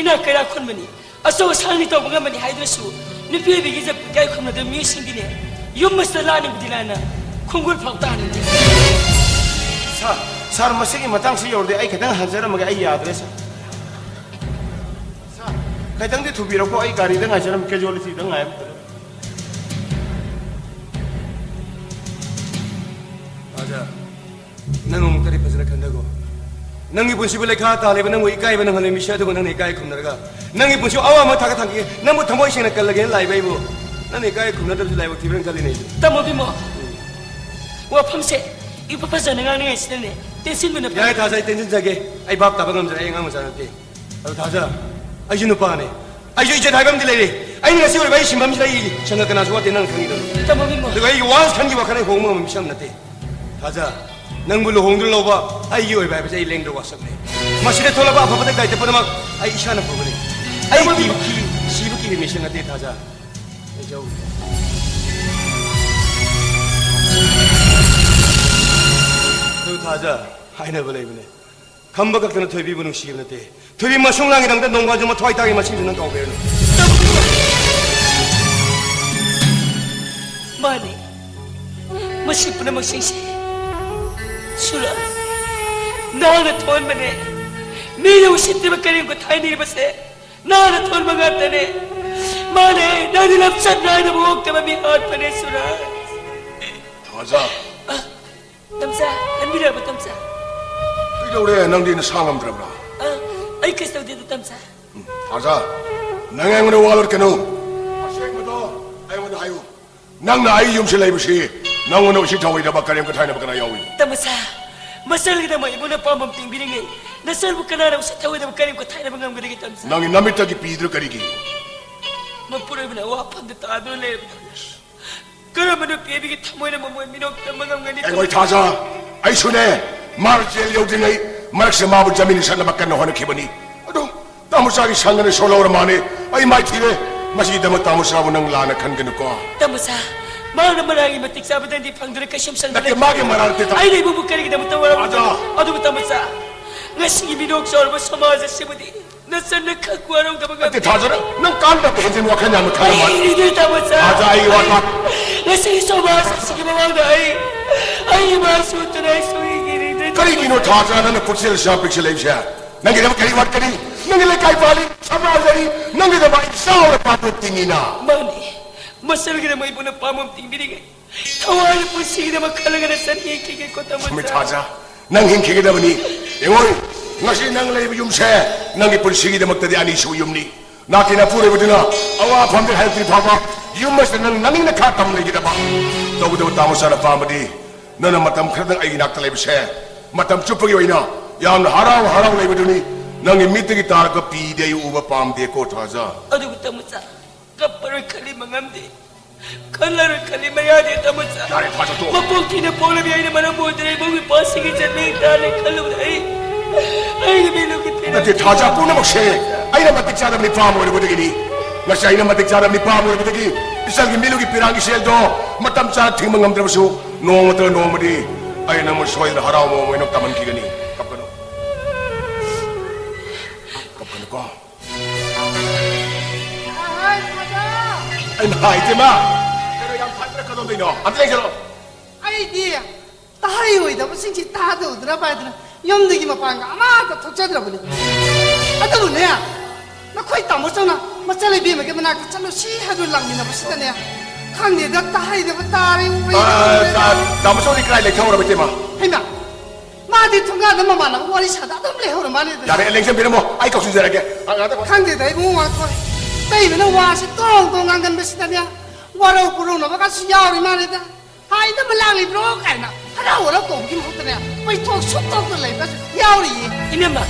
ꯏꯅꯥꯛ ꯀꯩꯔꯥꯛ ꯈꯨꯟꯕꯅꯤ, ꯑꯆꯧ ꯑꯁꯥꯡꯅꯤ ꯇꯧꯕ ꯉꯝꯕꯅꯤ ꯍꯥꯏꯗꯨꯅꯁꯨ, ꯅꯨꯄꯤ ꯑꯣꯏꯕꯤꯒꯤ ꯏꯖꯠ ꯏꯀꯥꯏ ꯈꯨꯝꯅꯗꯕ ꯃꯤꯑꯣꯏꯁꯤꯡꯗꯤꯅꯦ, ꯌꯨꯝ ꯑꯁꯤꯗ ꯂꯥꯛꯅꯤꯡꯕꯗꯤ ꯂꯥꯏꯅ, ꯈꯣꯡꯒꯨꯜ ꯐꯥꯎ ꯇꯥꯍꯟꯅꯤꯡꯗꯦ꯫ ꯁꯥꯔ, ꯁꯥꯔ, ꯃꯁꯤꯒꯤ ꯃꯇꯥꯡꯁꯤ ꯌꯧꯔꯗꯤ ꯑꯩ ꯈꯤꯇꯪ ꯍꯟꯖꯔꯝꯃꯒꯦ, ꯑꯩ ꯌꯥꯗ꯭ꯔꯦ, ꯁꯥꯔ꯫ ꯁꯥꯔ, ꯈꯤꯇꯪꯗꯤ ꯊꯨꯕꯤꯔꯛꯈꯣ, ꯑꯩ ꯒꯥꯔꯤꯗ ꯉꯥꯏꯖꯔꯝꯃꯤ, ꯀꯦꯖꯨꯋꯦꯂꯤꯇꯤꯗ ꯉꯥꯏꯔꯝꯃꯤ꯫ ꯔꯥꯖꯥ, ꯅꯪ ꯑꯃꯨꯛꯇꯗꯤ ꯐꯖꯅ ꯈꯟꯊꯈꯣ꯫ ꯅꯪꯒꯤ ꯄꯨꯟꯁꯤꯕꯨ ꯂꯩꯈꯥ ꯇꯥꯍꯜꯂꯤꯕ, ꯅꯪꯕꯨ ꯏꯀꯥꯏꯕ ꯅꯪꯍꯜꯂꯤꯕ ꯃꯤꯁꯛ ꯑꯗꯨꯕꯨ ꯅꯪꯅ ꯏꯀꯥꯏ ꯈꯨꯝꯅꯔꯒ, ꯅꯪꯒꯤ ꯄꯨꯟꯁꯤꯕꯨ ꯑꯋꯥꯡꯕ ꯊꯥꯛꯇ ꯊꯥꯡꯒꯠꯀꯦ, ꯅꯪꯕꯨ ꯊꯃꯣꯏ ꯁꯦꯡꯅ ꯀꯜꯂꯒꯦꯅ ꯂꯥꯛꯏꯕ ꯑꯩꯕꯨ ꯅꯪꯅ ꯏꯀꯥꯏ ꯈꯨꯝꯅꯗꯕꯁꯤ ꯂꯥꯏꯕꯛ ꯊꯤꯕ꯭ꯔꯥ ꯈꯜꯂꯤꯅꯦ ꯑꯩꯗꯤ꯫ ꯇꯥꯃꯣ ꯕꯤꯃꯣ, ꯋꯥꯐꯝꯁꯦ ꯏꯐ ꯐꯖꯅ ꯉꯥꯡꯅꯤꯡꯉꯥꯏꯁꯤꯗꯅꯦ, ꯇꯦꯟꯁꯤꯟꯕꯅ ꯐꯩ꯫ ꯌꯥꯔꯦ ꯊꯥꯖ, ꯑꯩ ꯇꯦꯟꯁꯤꯟꯖꯒꯦ꯫ ꯑꯩ ꯚꯥꯞ ꯇꯥꯕ ꯉꯝꯖꯔꯦ, ꯑꯩ ꯑꯉꯥꯡ ꯃꯆꯥ ꯅꯠꯇꯦ꯫ ꯑꯗꯣ ꯊꯥꯖ, ꯑꯩꯁꯨ ꯅꯨꯄꯥꯅꯦ, ꯑꯩꯁꯨ ꯏꯖꯠ ꯍꯥꯏꯕ ꯑꯃꯗꯤ ꯂꯩꯔꯦ꯫ ꯑꯩꯅ ꯉꯁꯤ ꯑꯣꯏꯕ ꯑꯩ ꯁꯤꯟꯐꯝꯁꯤꯗ ꯑꯩ ꯁꯪꯒ ꯀꯅꯥꯁꯨ ꯋꯥꯠꯇꯦ, ꯅꯪ ꯈꯪꯉꯤꯗꯨꯅꯤ꯫ ꯇꯥꯃꯣ ꯕꯤꯃꯣ꯫ ꯑꯗꯨꯒ ꯑꯩꯒꯤ ꯋꯥꯟꯁ ꯈꯟꯈꯤꯕ ꯋꯥꯈꯜ ꯑꯩ ꯍꯣꯡꯕ ꯉꯝꯕ ꯃꯤꯁꯛ ꯑꯃ ꯅꯠꯇꯦ꯫ ꯊꯥꯖ, ꯅꯪꯕꯨ ꯂꯨꯍꯣꯡꯗꯨꯅ ꯂꯧꯕ ꯑꯩꯒꯤ ꯑꯣꯏꯕ ꯍꯥꯏꯕꯁꯦ ꯑꯩ ꯂꯦꯡꯗ꯭ꯔ ꯋꯥꯁꯛꯅꯦ꯫ ꯃꯁꯤꯗ ꯊꯣꯛꯂꯛꯄ ꯑꯐꯕ ꯇꯛ ꯇꯥꯏꯇ ꯄꯨꯝꯅꯃꯛ ꯑꯩ ꯏꯁꯥꯅ ꯄꯨꯕꯅꯤ꯫ ꯑꯩ ꯀꯤꯕ ꯀꯤ, ꯁꯤꯕ ꯀꯤꯕ ꯃꯤꯁꯛ ꯅꯠꯇꯦ ꯊꯥꯖ꯫ ꯑꯩ ꯆꯧ꯫ ꯑꯗꯨ ꯊꯥꯖ, ꯍꯥꯏꯅꯕ ꯂꯩꯕꯅꯦ꯫ ꯈꯝꯕ ꯈꯛꯇꯅ ꯊꯣꯏꯕꯤꯕꯨ ꯅꯨꯡꯁꯤꯕ ꯅꯠꯇꯦ꯫ ꯊꯣꯏꯕꯤ ꯃꯁꯨꯡ ꯂꯥꯡꯒꯤꯗꯃꯛꯇ ꯅꯣꯡꯃꯁꯨ ꯃꯊ꯭ꯋꯥꯏ ꯇꯥꯒꯤ ꯃꯁꯤꯡꯁꯨ ꯅꯪ ꯀꯥꯎꯕꯤꯔꯅꯨ꯫ ꯃꯥꯅꯤ, ꯃꯁꯤ ꯄꯨꯝꯅꯃꯛꯁꯤꯡꯁꯦ ꯁꯨꯔ ꯅꯍꯥꯛꯅ ꯊꯣꯟꯕꯅꯦ꯫ ꯃꯤꯅ ꯎꯁꯤꯠꯇ꯭ꯔꯤꯕ ꯀꯔꯤꯒꯨꯝꯕ ꯊꯥꯏꯅꯤꯡꯕꯁꯦ ꯅꯍꯥꯛꯅ ꯊꯣꯟꯕ ꯉꯥꯛꯇꯅꯦ꯫ ꯃꯥꯅꯦ, ꯅꯪꯗꯤ ꯂꯝꯆꯠ ꯅꯥꯏꯗꯕ ꯑꯣꯛꯇꯕ ꯃꯤ ꯍꯥꯠꯄꯅꯦ ꯁꯨꯔ꯫ ꯊꯥꯖ꯫ ꯇꯝꯆꯥ, ꯈꯟꯕꯤꯔꯕ ꯇꯝꯆꯥ? ꯀꯩꯗꯧꯔꯦ? ꯅꯪꯗꯤ ꯅꯁꯥ ꯉꯝꯗ꯭ꯔꯕ꯭ꯔꯥ? ꯑ, ꯑꯩ ꯀꯩꯁꯨ ꯇꯧꯗꯦꯗ ꯇꯝꯆꯥ꯫ ꯎꯝ, ꯊꯥꯖ, ꯅꯪ ꯑꯩꯉꯣꯟꯗ ꯋꯥ ꯂꯣꯠꯀꯅꯨ꯫ ꯑꯁꯦꯡꯕꯗꯣ ꯑꯩꯉꯣꯟꯗ ꯍꯥꯏꯌꯨ꯫ ꯅꯪꯅ ꯑꯩ ꯌꯨꯝꯁꯤ ꯂꯩꯕꯁꯤ ꯅꯪꯉꯣꯟꯗ ꯎꯁꯤꯠ ꯊꯑꯣꯏꯗꯕ ꯀꯔꯦꯝ ꯀꯊꯥꯏꯅꯕ ꯀꯅꯥ ꯌꯥꯎꯏ? ꯇꯝꯆꯥ, ꯃꯆꯜꯒꯤꯗꯃꯛ ꯏꯃꯨꯡꯅ ꯄꯥꯝꯕꯝ ꯇꯤꯡꯕꯤꯔꯤꯉꯩ ꯅꯆꯜꯕꯨ ꯀꯅꯥꯅ ꯎꯁꯤꯠ ꯊꯑꯣꯏꯗꯕ ꯀꯔꯦꯝ ꯀꯊꯥꯏꯅꯕ ꯉꯝꯒꯗꯒꯦ ꯇꯝꯆꯥ? ꯅꯪꯒꯤ ꯅꯃꯤꯠꯇꯒꯤ ꯄꯤꯗ꯭ꯔ ꯀꯔꯤꯒꯤ? ꯃꯄꯨꯔꯣꯏꯕꯅ ꯑꯋꯥꯐꯝꯗ ꯇꯥꯗꯨꯅ ꯂꯩꯔꯕꯗ ꯀꯔꯝꯕ ꯅꯨꯄꯤ ꯑꯃꯒꯤ ꯊꯃꯣꯏꯅ ꯃꯃꯣꯏ ꯃꯤꯅꯣꯛ ꯇꯝꯕ ꯉꯝꯒꯅꯤ? ꯑꯩꯉꯣꯏ ꯊꯥꯖ, ꯑꯩꯁꯨꯅꯦ, ꯃꯥ ꯖꯦꯜ ꯌꯧꯗ꯭ꯔꯤꯉꯩ ꯃꯔꯛꯁꯦ ꯃꯥꯕꯨ ꯖꯃꯤꯟ ꯁꯠꯅꯕ ꯀꯟꯅ ꯍꯣꯠꯅꯈꯤꯕꯅꯤ꯫ ꯑꯗꯣ ꯇꯥꯃꯣꯆꯥꯒꯤ ꯁꯪꯒꯅ ꯁꯣꯜꯍꯧꯔ ꯃꯥꯅꯦ꯫ ꯑꯩ ꯃꯥꯏꯊꯤꯔꯦ꯫ ꯃꯁꯤꯒꯤꯗꯃꯛ ꯇꯥꯃꯣꯆꯥꯕꯨ ꯅꯪ ꯂꯥꯟꯅ ꯈꯟꯒꯅꯨꯀꯣ꯫ ꯇꯥꯃꯣꯆꯥ, ꯃꯥꯅ ꯃꯔꯥꯡꯒꯤ ꯃꯇꯤꯛ ꯆꯥꯕꯗꯗꯤ ꯐꯪꯗ꯭ꯔꯦ, ꯀꯩꯁꯨꯝ ꯁꯪꯗ꯭ꯔꯦ꯫ ꯅꯠꯇꯦ, ꯃꯥꯒꯤ ꯃꯔꯥꯡ ꯅꯠꯇꯦ, ꯇꯥꯃꯣ꯫ ꯑꯩ ꯂꯩꯕꯕꯨ ꯀꯔꯤꯒꯤꯗꯃꯛꯇ ꯋꯥꯔꯝ? ꯑꯗꯣ꯫ ꯑꯗꯨꯕꯨ ꯇꯥꯃꯣꯆꯥ, ꯉꯁꯤꯒꯤ ꯃꯤꯅꯣꯛ ꯆꯥꯎꯔꯕ ꯁꯃꯥꯖ ꯑꯁꯤꯕꯨꯗꯤ ꯅꯆꯟꯅ ꯈꯛ ꯋꯥꯔꯧꯗꯕ ꯅꯠꯇꯦ, ꯉꯝꯗꯦ꯫ ꯊꯥꯖꯔ, ꯅꯪ ꯀꯥꯟꯅꯕ ꯍꯦꯟꯖꯤꯟ ꯋꯥꯈꯜ ꯌꯥꯝꯅ ꯈꯜꯂ ꯃꯥꯜꯂꯦ꯫ ꯑꯩ ꯇꯥꯃꯣꯆꯥ, ꯊꯥꯖ, ꯑꯩ ꯋꯥ ꯇꯥ- ꯉꯁꯤ ꯁꯃꯥꯖ ꯑꯁꯤꯒꯤ ꯃꯃꯥꯡꯗ ꯑꯩ, ꯑꯩ ꯏꯃꯥꯁꯨ ꯎꯠꯇꯅ ꯑꯩ ꯁꯨꯡꯍꯤꯡ ꯍꯤꯡꯗ꯭ꯔꯦ꯫ ꯀꯔꯤꯒꯤꯅꯣ ꯊꯥꯖ ꯅꯪꯅ ꯄꯨꯛꯆꯦꯜ ꯑꯁꯨꯛ ꯌꯥꯝ ꯄꯤꯛꯁꯤꯜꯂꯛꯏꯕꯁꯦ? ꯅꯪꯒꯤꯗꯃꯛ ꯀꯔꯤ ꯋꯥꯠꯀꯅꯤ? ꯅꯪꯒꯤ ꯂꯩꯀꯥꯏ ꯄꯥꯜꯂꯤ, ꯁꯃꯥꯖ ꯂꯩꯔꯤ, ꯅꯪꯒꯤꯗꯃꯛ ꯑꯩ ꯆꯥꯎꯅ ꯄꯥꯝꯕ ꯇꯤꯡꯉꯤꯅ꯫ ꯃꯥꯅꯤ, ꯃꯆꯜꯒꯤꯗꯃꯛ ꯑꯩꯕꯨꯅ ꯄꯥꯝꯕ ꯇꯤꯡꯕꯤꯔꯤꯉꯩ ꯊꯋꯥꯏ ꯄꯨꯟꯁꯤꯒꯤꯗꯃꯛ ꯈꯜꯂꯒꯅ ꯆꯠꯈꯤꯒꯦꯀꯣ, ꯇꯥꯃꯣꯆꯥ꯫ ꯁꯨꯃꯤꯠ ꯊꯥꯖ, ꯅꯪ ꯍꯤꯡꯈꯤꯒꯗꯕꯅꯤ꯫ ꯌꯦꯡꯉꯣ, ꯉꯁꯤ ꯅꯪ ꯂꯩꯔꯤꯕ ꯌꯨꯝꯁꯦ ꯅꯪꯒꯤ ꯄꯨꯟꯁꯤꯒꯤꯗꯃꯛꯇꯗꯤ ꯑꯅꯤꯁꯨꯕ ꯌꯨꯝꯅꯤ꯫ ꯅꯥꯀꯤ ꯅꯄꯨꯔꯣꯏꯕꯗꯨꯅ ꯑꯋꯥꯐꯝꯗ ꯍꯜꯂꯛꯇ꯭ꯔꯤ ꯐꯥꯎꯕ ꯌꯨꯝ ꯑꯁꯤꯗ ꯅꯪ ꯅꯪꯒꯤ ꯅꯈꯥ ꯇꯝ ꯂꯩꯒꯗꯕ꯫ ꯇꯧꯕꯇꯕꯨ ꯇꯥꯃꯣꯆꯥꯅ ꯄꯥꯝꯕꯗꯤ ꯅꯪꯅ ꯃꯇꯝ ꯈꯔꯗꯪ ꯑꯩꯒꯤ ꯅꯥꯛꯇ ꯂꯩꯕꯁꯦ, ꯃꯇꯝ ꯆꯨꯞꯄꯒꯤ ꯑꯣꯏꯅ ꯌꯥꯝꯅ ꯍꯔꯥꯎ ꯍꯔꯥꯎ ꯂꯩꯕꯗꯨꯅꯤ꯫ ꯅꯪꯒꯤ ꯃꯤꯠꯇꯒꯤ ꯇꯥꯔꯛꯄ ꯄꯤꯗꯤ ꯑꯩ ꯎꯕ ꯄꯥꯝꯗꯦꯀꯣ ꯊꯥꯖ꯫ ꯑꯗꯨꯕꯨ ꯇꯥꯃꯣꯆꯥ, ꯀꯞꯄꯔꯣꯏ ꯈꯜꯂꯤꯕ ꯉꯝꯗꯦ, ꯈꯜꯂꯔꯣꯏ ꯈꯜꯂꯤꯕ ꯌꯥꯗꯦ, ꯇꯥꯃꯣꯆꯥ꯫ ꯌꯥꯔꯦ, ꯊꯥꯖ, ꯇꯣꯛꯑꯣ꯫ ꯃꯄꯣꯛ ꯊꯤꯅ ꯄꯣꯛꯂꯕꯤ ꯑꯩꯅ ꯃꯔꯝ ꯑꯣꯏꯗꯨꯅ ꯏꯃꯨꯡꯒꯤ ꯄꯣꯠꯁꯤꯡꯒꯤ ꯆꯠꯃꯤꯡ ꯇꯥꯅ ꯈꯜꯂꯨꯕꯗ ꯑꯩ, ꯑꯩꯒꯤ ꯃꯤꯅꯨꯡꯒꯤ ꯄꯤꯔꯛ- ꯅꯠꯇꯦ, ꯊꯥꯖ, ꯄꯨꯝꯅꯃꯛꯁꯦ ꯑꯩꯅ ꯃꯇꯤꯛ ꯆꯥꯗꯕ ꯅꯤꯄꯥ ꯑꯃ ꯑꯣꯏꯔꯨꯕꯗꯒꯤꯅꯤ꯫ ꯉꯁꯤ ꯑꯩꯅ ꯃꯇꯤꯛ ꯆꯥꯗꯕ ꯅꯤꯄꯥ ꯑꯃ ꯑꯣꯏꯔꯨꯕꯗꯒꯤ ꯏꯆꯜꯒꯤ ꯃꯤꯂꯨꯒꯤ ꯄꯤꯔꯥꯡꯒꯤ ꯁꯦꯜꯗꯣ ꯃꯇꯝ ꯆꯥꯅ ꯊꯤꯡꯕ ꯉꯝꯗ꯭ꯔꯕꯁꯨ, ꯅꯣꯡꯃ ꯅꯠꯇ꯭ꯔꯒ ꯅꯣꯡꯃꯗꯤ ꯑꯩꯅ ꯅꯪꯕꯨ ꯁꯣꯏꯗꯅ ꯍꯔꯥꯎꯕ ꯑꯃ ꯑꯣꯏꯅ ꯇꯝꯍꯟꯈꯤꯒꯅꯤ꯫ ꯀꯞꯀꯅꯨ꯫ ꯀꯞꯀꯅꯨꯀꯣ꯫ ꯑꯩꯅ ꯍꯥꯏ, ꯏꯆꯦꯃ꯫ ꯀꯩꯅꯣ ꯌꯥꯝ ꯐꯠꯇ꯭ꯔ ꯀꯗꯧꯗꯣꯏꯅꯣ? ꯑꯝꯇ ꯂꯩꯁꯤꯜꯂꯣ꯫ ꯑꯩꯗꯤ ꯇꯍꯩ ꯑꯣꯏꯗꯕꯁꯤꯡꯁꯤ ꯇꯥꯗꯧꯗ꯭ꯔꯕ ꯍꯥꯏꯗꯅ ꯌꯨꯝꯗꯒꯤ ꯃꯄꯥꯟꯒ ꯑꯃꯠꯇ ꯊꯣꯛꯆꯗ꯭ꯔꯕꯅꯤ꯫ ꯑꯗꯨꯕꯨꯅꯦ, ꯅꯈꯣꯏ ꯇꯥꯃꯣ ꯆꯧꯅ ꯃꯆꯜ ꯏꯕꯦꯝꯃꯒꯤ ꯃꯅꯥꯛꯇ ꯆꯠꯂꯨꯁꯤ ꯍꯥꯏꯗꯨꯅ ꯂꯥꯛꯃꯤꯟꯅꯕꯁꯤꯗꯅꯦ, ꯈꯪꯗꯦꯗ, ꯇꯍꯩꯗꯕ ꯇꯥꯔꯦ, ꯑꯣꯏꯗꯕ ꯇꯥꯔꯦ꯫ ꯇꯥꯃꯣ ꯆꯧꯗꯤ ꯀꯗꯥꯏ ꯂꯩꯊꯍꯧꯔꯕ, ꯏꯆꯦꯃ? ꯍꯩꯃꯥ, ꯃꯥꯗꯤ ꯊꯣꯡꯒꯥꯟꯗ ꯃꯃꯥꯟꯅꯕ ꯋꯥꯔꯤ ꯁꯥꯗ ꯑꯗꯨꯝ ꯂꯩꯍꯧꯔ ꯃꯥꯜꯂꯦꯗ꯫ ꯌꯥꯔꯦ, ꯂꯦꯡꯁꯤꯟꯕꯤꯔꯝꯃꯣ, ꯑꯩ ꯀꯧꯁꯤꯟꯖꯔꯒꯦ꯫ ꯑ, ꯉꯥꯛꯇ ꯄꯣꯊꯥ- ꯈꯪꯗꯦꯗ, ꯏꯕꯨꯡꯉꯣ, ꯋꯥ ꯊꯣꯛꯑꯦ꯫ ꯇꯩꯕꯅ ꯋꯥꯁꯤ ꯇꯣꯡ ꯇꯣꯡ ꯉꯥꯡꯒꯟꯕꯁꯤꯗꯅꯦ, ꯋꯥꯔꯧ ꯄꯨꯔꯧꯅꯕꯒꯁꯨ ꯌꯥꯎꯔꯤ ꯃꯥꯜꯂꯦꯗ꯫ ꯍꯥꯏꯗꯕ ꯂꯥꯛꯂꯤꯕ꯭ꯔꯣ ꯀꯥꯏꯅ ꯍꯔꯥꯎ ꯍꯔꯥꯎ ꯀꯧꯕꯒꯤ ꯃꯍꯨꯠꯇꯅꯦ, ꯄꯩꯊꯣꯛ ꯁꯨꯛꯇꯧꯇ ꯂꯩꯕꯁꯨ ꯌꯥꯎꯔꯤꯌꯦ꯫ ꯏꯅꯝꯃ꯫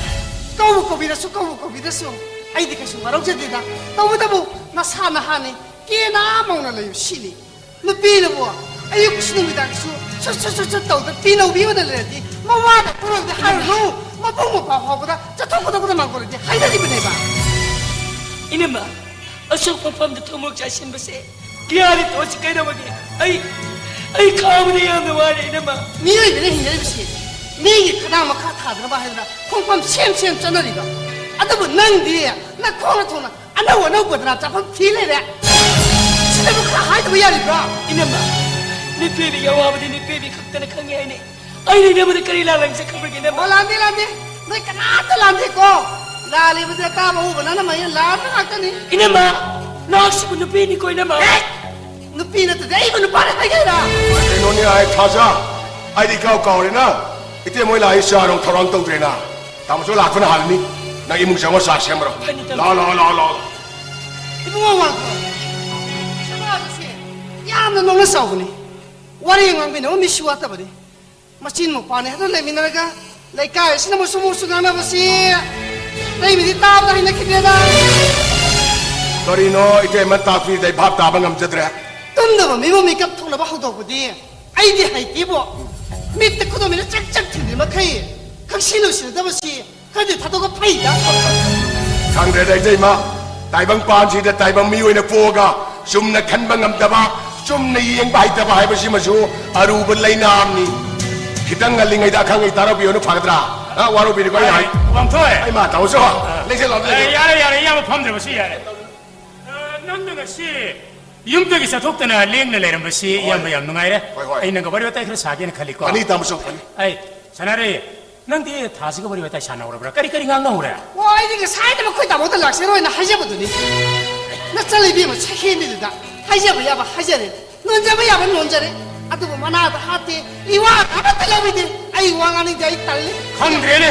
ꯀꯧꯕꯨ ꯀꯧꯕꯤꯔꯁꯨ, ꯀꯧꯕꯨ ꯀꯧꯕꯤꯔꯁꯨ, ꯑꯩꯗꯤ ꯀꯩꯁꯨ ꯋꯥꯔꯧꯖꯗꯦꯗ꯫ ꯇꯧꯕꯇꯕꯨ ꯅꯁꯥ ꯅꯍꯥꯅꯤ, ꯀꯦꯅꯥ ꯃꯧꯅ ꯂꯩꯌꯨ ꯁꯤꯅꯤ꯫ ꯅꯨꯄꯤꯅꯕꯨ ꯑꯌꯨꯛꯁꯨ ꯅꯨꯃꯤꯗꯥꯡꯁꯨ ꯁꯨꯠ ꯁꯨꯠ ꯁꯨꯠ ꯁꯨꯠ ꯇꯧꯗ ꯄꯤ ꯂꯧꯕꯤꯕꯗ ꯂꯩꯔꯗꯤ, ꯃꯋꯥꯗ ꯄꯨꯔꯣꯏꯗ ꯍꯥꯏꯔꯨꯅꯨ꯫ ꯃꯕꯨꯡ ꯃꯧꯄ꯭ꯋꯥ ꯐꯥꯎꯕꯗ ꯆꯠꯊꯣꯛ ꯈꯣꯠꯇꯣꯛꯄꯗ ꯃꯥꯡꯒꯣꯜꯗꯤ ꯍꯥꯏꯅꯔꯤꯕꯅꯦꯕ꯫ ꯏꯅꯝꯃ, ꯑꯁꯣꯛꯄ ꯃꯐꯝꯗ ꯊꯨꯝꯃꯣꯛ ꯆꯥꯏꯁꯤꯟꯕꯁꯦ ꯌꯥꯔꯦ, ꯇꯣꯛꯑꯁꯤ, ꯀꯩꯗꯧꯔꯒꯦ? ꯑꯩ, ꯑꯩ ꯈꯥꯡꯕꯗ ꯌꯥꯝꯅ ꯋꯥꯔꯦ, ꯏꯅꯝꯃ꯫ ꯃꯤꯑꯣꯏꯕꯅ ꯍꯤꯡꯅꯔꯤꯕꯁꯤ ꯃꯤꯒꯤ ꯈꯗꯥꯡ ꯃꯈꯥ ꯊꯥꯗꯅꯕ ꯍꯥꯏꯗꯅ ꯈꯣꯡꯐꯝ ꯁꯦꯝ ꯁꯦꯝ ꯆꯠꯅꯔꯤꯕ꯫ ꯑꯗꯨꯕꯨ ꯅꯪꯗꯤ ꯅꯈꯣꯡꯅ ꯊꯣꯡꯅ ꯑꯅꯧ ꯑꯅꯧꯕꯗꯅ ꯆꯠꯐꯝ ꯊꯤ ꯂꯩꯔꯦ꯫ ꯁꯤꯗꯕꯨ ꯈꯔ ꯍꯥꯏꯗꯕ ꯌꯥꯔꯤꯕ꯭ꯔꯥ? ꯏꯅꯝꯃ, ꯅꯨꯄꯤꯕꯤꯒꯤ ꯑꯋꯥꯕꯗꯤ ꯅꯨꯄꯤꯕꯤ ꯈꯛꯇꯅ ꯈꯪꯉꯦ ꯍꯥꯏꯅꯦ꯫ ꯑꯩꯅ ꯏꯅꯝꯃꯗ ꯀꯔꯤ ꯂꯥꯜꯂꯝꯁꯦ ꯈꯪꯕ꯭ꯔꯒꯦ, ꯏꯅꯝꯃ? ꯑꯣ, ꯂꯥꯟꯗꯦ, ꯂꯥꯟꯗꯦ꯫ ꯅꯣꯏ ꯀꯅꯥꯝꯇ ꯂꯥꯟꯗꯦꯀꯣ꯫ ꯂꯥꯜꯂꯤꯕꯁꯦ ꯑꯇꯥꯕ ꯎꯕ ꯅꯪꯅ ꯃꯌꯦꯟ ꯂꯥꯟꯕ ꯉꯥꯛꯇꯅꯤ꯫ ꯏꯅꯝꯃ, ꯅꯍꯥꯛꯁꯤꯕꯨ ꯅꯨꯄꯤꯅꯤꯀꯣ, ꯏꯅꯝꯃ꯫ ꯑꯦ! ꯅꯨꯄꯤ ꯅꯠꯇꯗꯤ ꯑꯩꯕꯨ ꯅꯨꯄꯥꯅꯤ ꯍꯥꯏꯒꯦꯔꯥ? ꯀꯩꯅꯣꯅꯦ, ꯑꯩ ꯊꯥꯖ, ꯑꯩꯗꯤ ꯏꯀꯥꯎ ꯀꯥꯎꯔꯦꯅ꯫ ꯏꯇꯦ ꯃꯣꯏ ꯂꯥꯛꯏ ꯆꯥ ꯅꯨꯡ ꯊꯧꯔꯥꯡ ꯇꯧꯗ꯭ꯔꯦꯅ꯫ ꯇꯥꯃꯣꯁꯨ ꯂꯥꯛꯄꯅ ꯍꯥꯜꯂꯅꯤ꯫ ꯅꯪ ꯏꯃꯨꯡ ꯆꯪꯉꯣ, ꯆꯥ ꯁꯦꯝꯃꯔꯣ꯫ ꯐꯅꯤ, ꯇꯥꯃꯣ꯫ ꯂꯥꯛꯑꯣ, ꯂꯥꯛꯑꯣ, ꯂꯥꯛꯑꯣ, ꯂꯥꯛꯑꯣ, ꯂꯥꯛꯑꯣ꯫ ꯏꯕꯨꯡꯉꯣ ꯋꯥꯡꯈꯣ, ꯁꯅꯥꯁꯦ ꯌꯥꯝꯅ ꯅꯣꯛꯅ ꯆꯥꯎꯕꯅꯤ꯫ ꯋꯥꯔꯤ ꯉꯥꯡꯕꯤꯅꯕ ꯃꯤꯁꯨ ꯋꯥꯠꯇꯕꯅꯤ꯫ ꯃꯆꯤꯟ ꯃꯧꯄꯥꯅꯦ ꯍꯥꯏꯗꯨꯅ ꯂꯩꯃꯤꯟꯅꯔꯒ ꯂꯩꯀꯥꯏ ꯑꯁꯤꯅ ꯃꯨꯁꯨ ꯃꯨꯁꯨ ꯉꯥꯡꯅꯕꯁꯤ ꯑꯇꯩ ꯃꯤꯗꯤ ꯇꯥꯕꯗ ꯍꯩꯅꯈꯤꯗ꯭ꯔꯦꯗ꯫ ꯀꯔꯤꯅꯣ ꯏꯇꯩꯃ ꯇꯥꯛꯄꯤꯗ ꯑꯩ ꯚꯥꯞ ꯇꯥꯕ ꯉꯝꯖꯗ꯭ꯔꯦ꯫ ꯇꯨꯝꯗꯕ ꯃꯤꯕꯨ ꯃꯤꯀꯞ ꯊꯣꯛꯅꯕ ꯍꯧꯗꯣꯛꯄꯗꯤ ꯑꯩꯗꯤ ꯍꯩꯇꯦꯕꯣ꯫ ꯃꯤꯠꯇ ꯈꯨꯗꯣꯝꯕꯤꯅ ꯆꯛ ꯆꯛ ꯊꯤꯟꯕꯤ ꯃꯈꯩ ꯈꯪꯁꯤ ꯂꯣꯏꯁꯤꯟꯅꯗꯕꯁꯤ ꯈꯔꯗꯤ ꯊꯥꯗꯣꯛꯄ ꯐꯩꯗ꯫ ꯈꯪꯗ꯭ꯔꯦꯗ ꯏꯇꯩꯃ, ꯇꯥꯏꯕꯪ ꯄꯥꯟꯁꯤꯗ ꯇꯥꯏꯕꯪ ꯃꯤ ꯑꯣꯏꯅ ꯄꯣꯛꯑꯒ ꯆꯨꯝꯅ ꯈꯟꯕ ꯉꯝꯗꯕ, ꯆꯨꯝꯅ ꯌꯦꯡꯕ ꯍꯩꯇꯕ ꯍꯥꯏꯕꯁꯤꯃꯁꯨ ꯑꯔꯨꯕ ꯂꯩꯅꯥ ꯑꯃꯅꯤ꯫ ꯈꯤꯇꯪ ꯉꯜꯂꯤꯉꯩꯗ ꯑꯈꯪ ꯑꯍꯩ ꯇꯥꯔꯧꯕꯤꯌꯣꯅ ꯐꯒꯗ꯭ꯔꯥ? ꯑ, ꯋꯥꯔꯧꯕꯤꯅꯤꯀꯣ ꯑꯩꯅ ꯍꯥꯏ-, ꯋꯥꯡꯊꯣꯏ! ꯑꯩ ꯃꯥ ꯇꯧꯁꯨ꯫ ꯑ, ꯂꯦꯡꯁꯦ ꯂꯥꯎꯁꯦ꯫ ꯑꯦ, ꯌꯥꯔꯦ, ꯌꯥꯔꯦ, ꯏꯌꯥꯝꯕ ꯐꯝꯗ꯭ꯔꯕꯁꯨ ꯌꯥꯔꯦ꯫ ꯑ, ꯅꯪꯅ ꯉꯁꯤ ꯌꯨꯝꯗꯒꯤ ꯆꯠꯊꯣꯛꯇꯅ ꯂꯦꯡꯅ ꯂꯩꯔꯝꯕꯁꯤ ꯍꯣꯏ꯫ ꯏꯌꯥꯝꯕ ꯌꯥꯝ ꯅꯨꯡꯉꯥꯏꯔꯦ꯫ ꯍꯣꯏ, ꯍꯣꯏ꯫ ꯑꯩ ꯅꯪꯒ ꯋꯥꯔꯤ ꯋꯥꯇꯥꯏ ꯈꯔ ꯁꯥꯒꯦꯅ ꯈꯜꯂꯤꯀꯣ꯫ ꯐꯅꯤ, ꯇꯥꯃꯣꯁꯨ, ꯐꯅꯤ꯫ ꯑꯩ, ꯁꯅꯥꯔꯩ, ꯅꯪꯗꯤ ꯊꯥꯁꯤꯒ ꯋꯥꯔꯤ ꯋꯥꯇꯥꯏ ꯁꯥꯟꯅꯍꯧꯔꯕ꯭ꯔꯥ? ꯀꯔꯤ ꯀꯔꯤ ꯉꯥꯡꯅꯍꯧꯔꯦ? ꯑꯣ, ꯑꯩꯗꯤ ꯉꯁꯥꯏꯗ ꯃꯈꯣꯏ ꯇꯥꯃꯣꯗ ꯂꯥꯛꯆꯔꯣꯏꯅ ꯍꯥꯏꯖꯕꯗꯨꯅꯤ꯫ ꯅꯆꯜ ꯏꯕꯦꯝꯃ ꯁꯛꯍꯦꯟꯕꯤꯗꯨꯗ ꯍꯥꯏꯖꯕ ꯌꯥꯕ ꯍꯥꯏꯖꯔꯦ, ꯅꯣꯟꯖꯕ ꯌꯥꯕ ꯅꯣꯟꯖꯔꯦ꯫ ꯑꯗꯨꯕꯨ ꯃꯅꯥꯗ ꯍꯥꯞꯇꯦ, ꯏꯋꯥ ꯑꯃꯠꯇ ꯂꯧꯕꯤꯗꯦ꯫ ꯑꯩ ꯋꯥ ꯉꯥꯡꯅꯤꯡꯗꯦ, ꯑꯩ ꯇꯜꯂꯤ꯫ ꯈꯪꯗ꯭ꯔꯦꯅꯦ꯫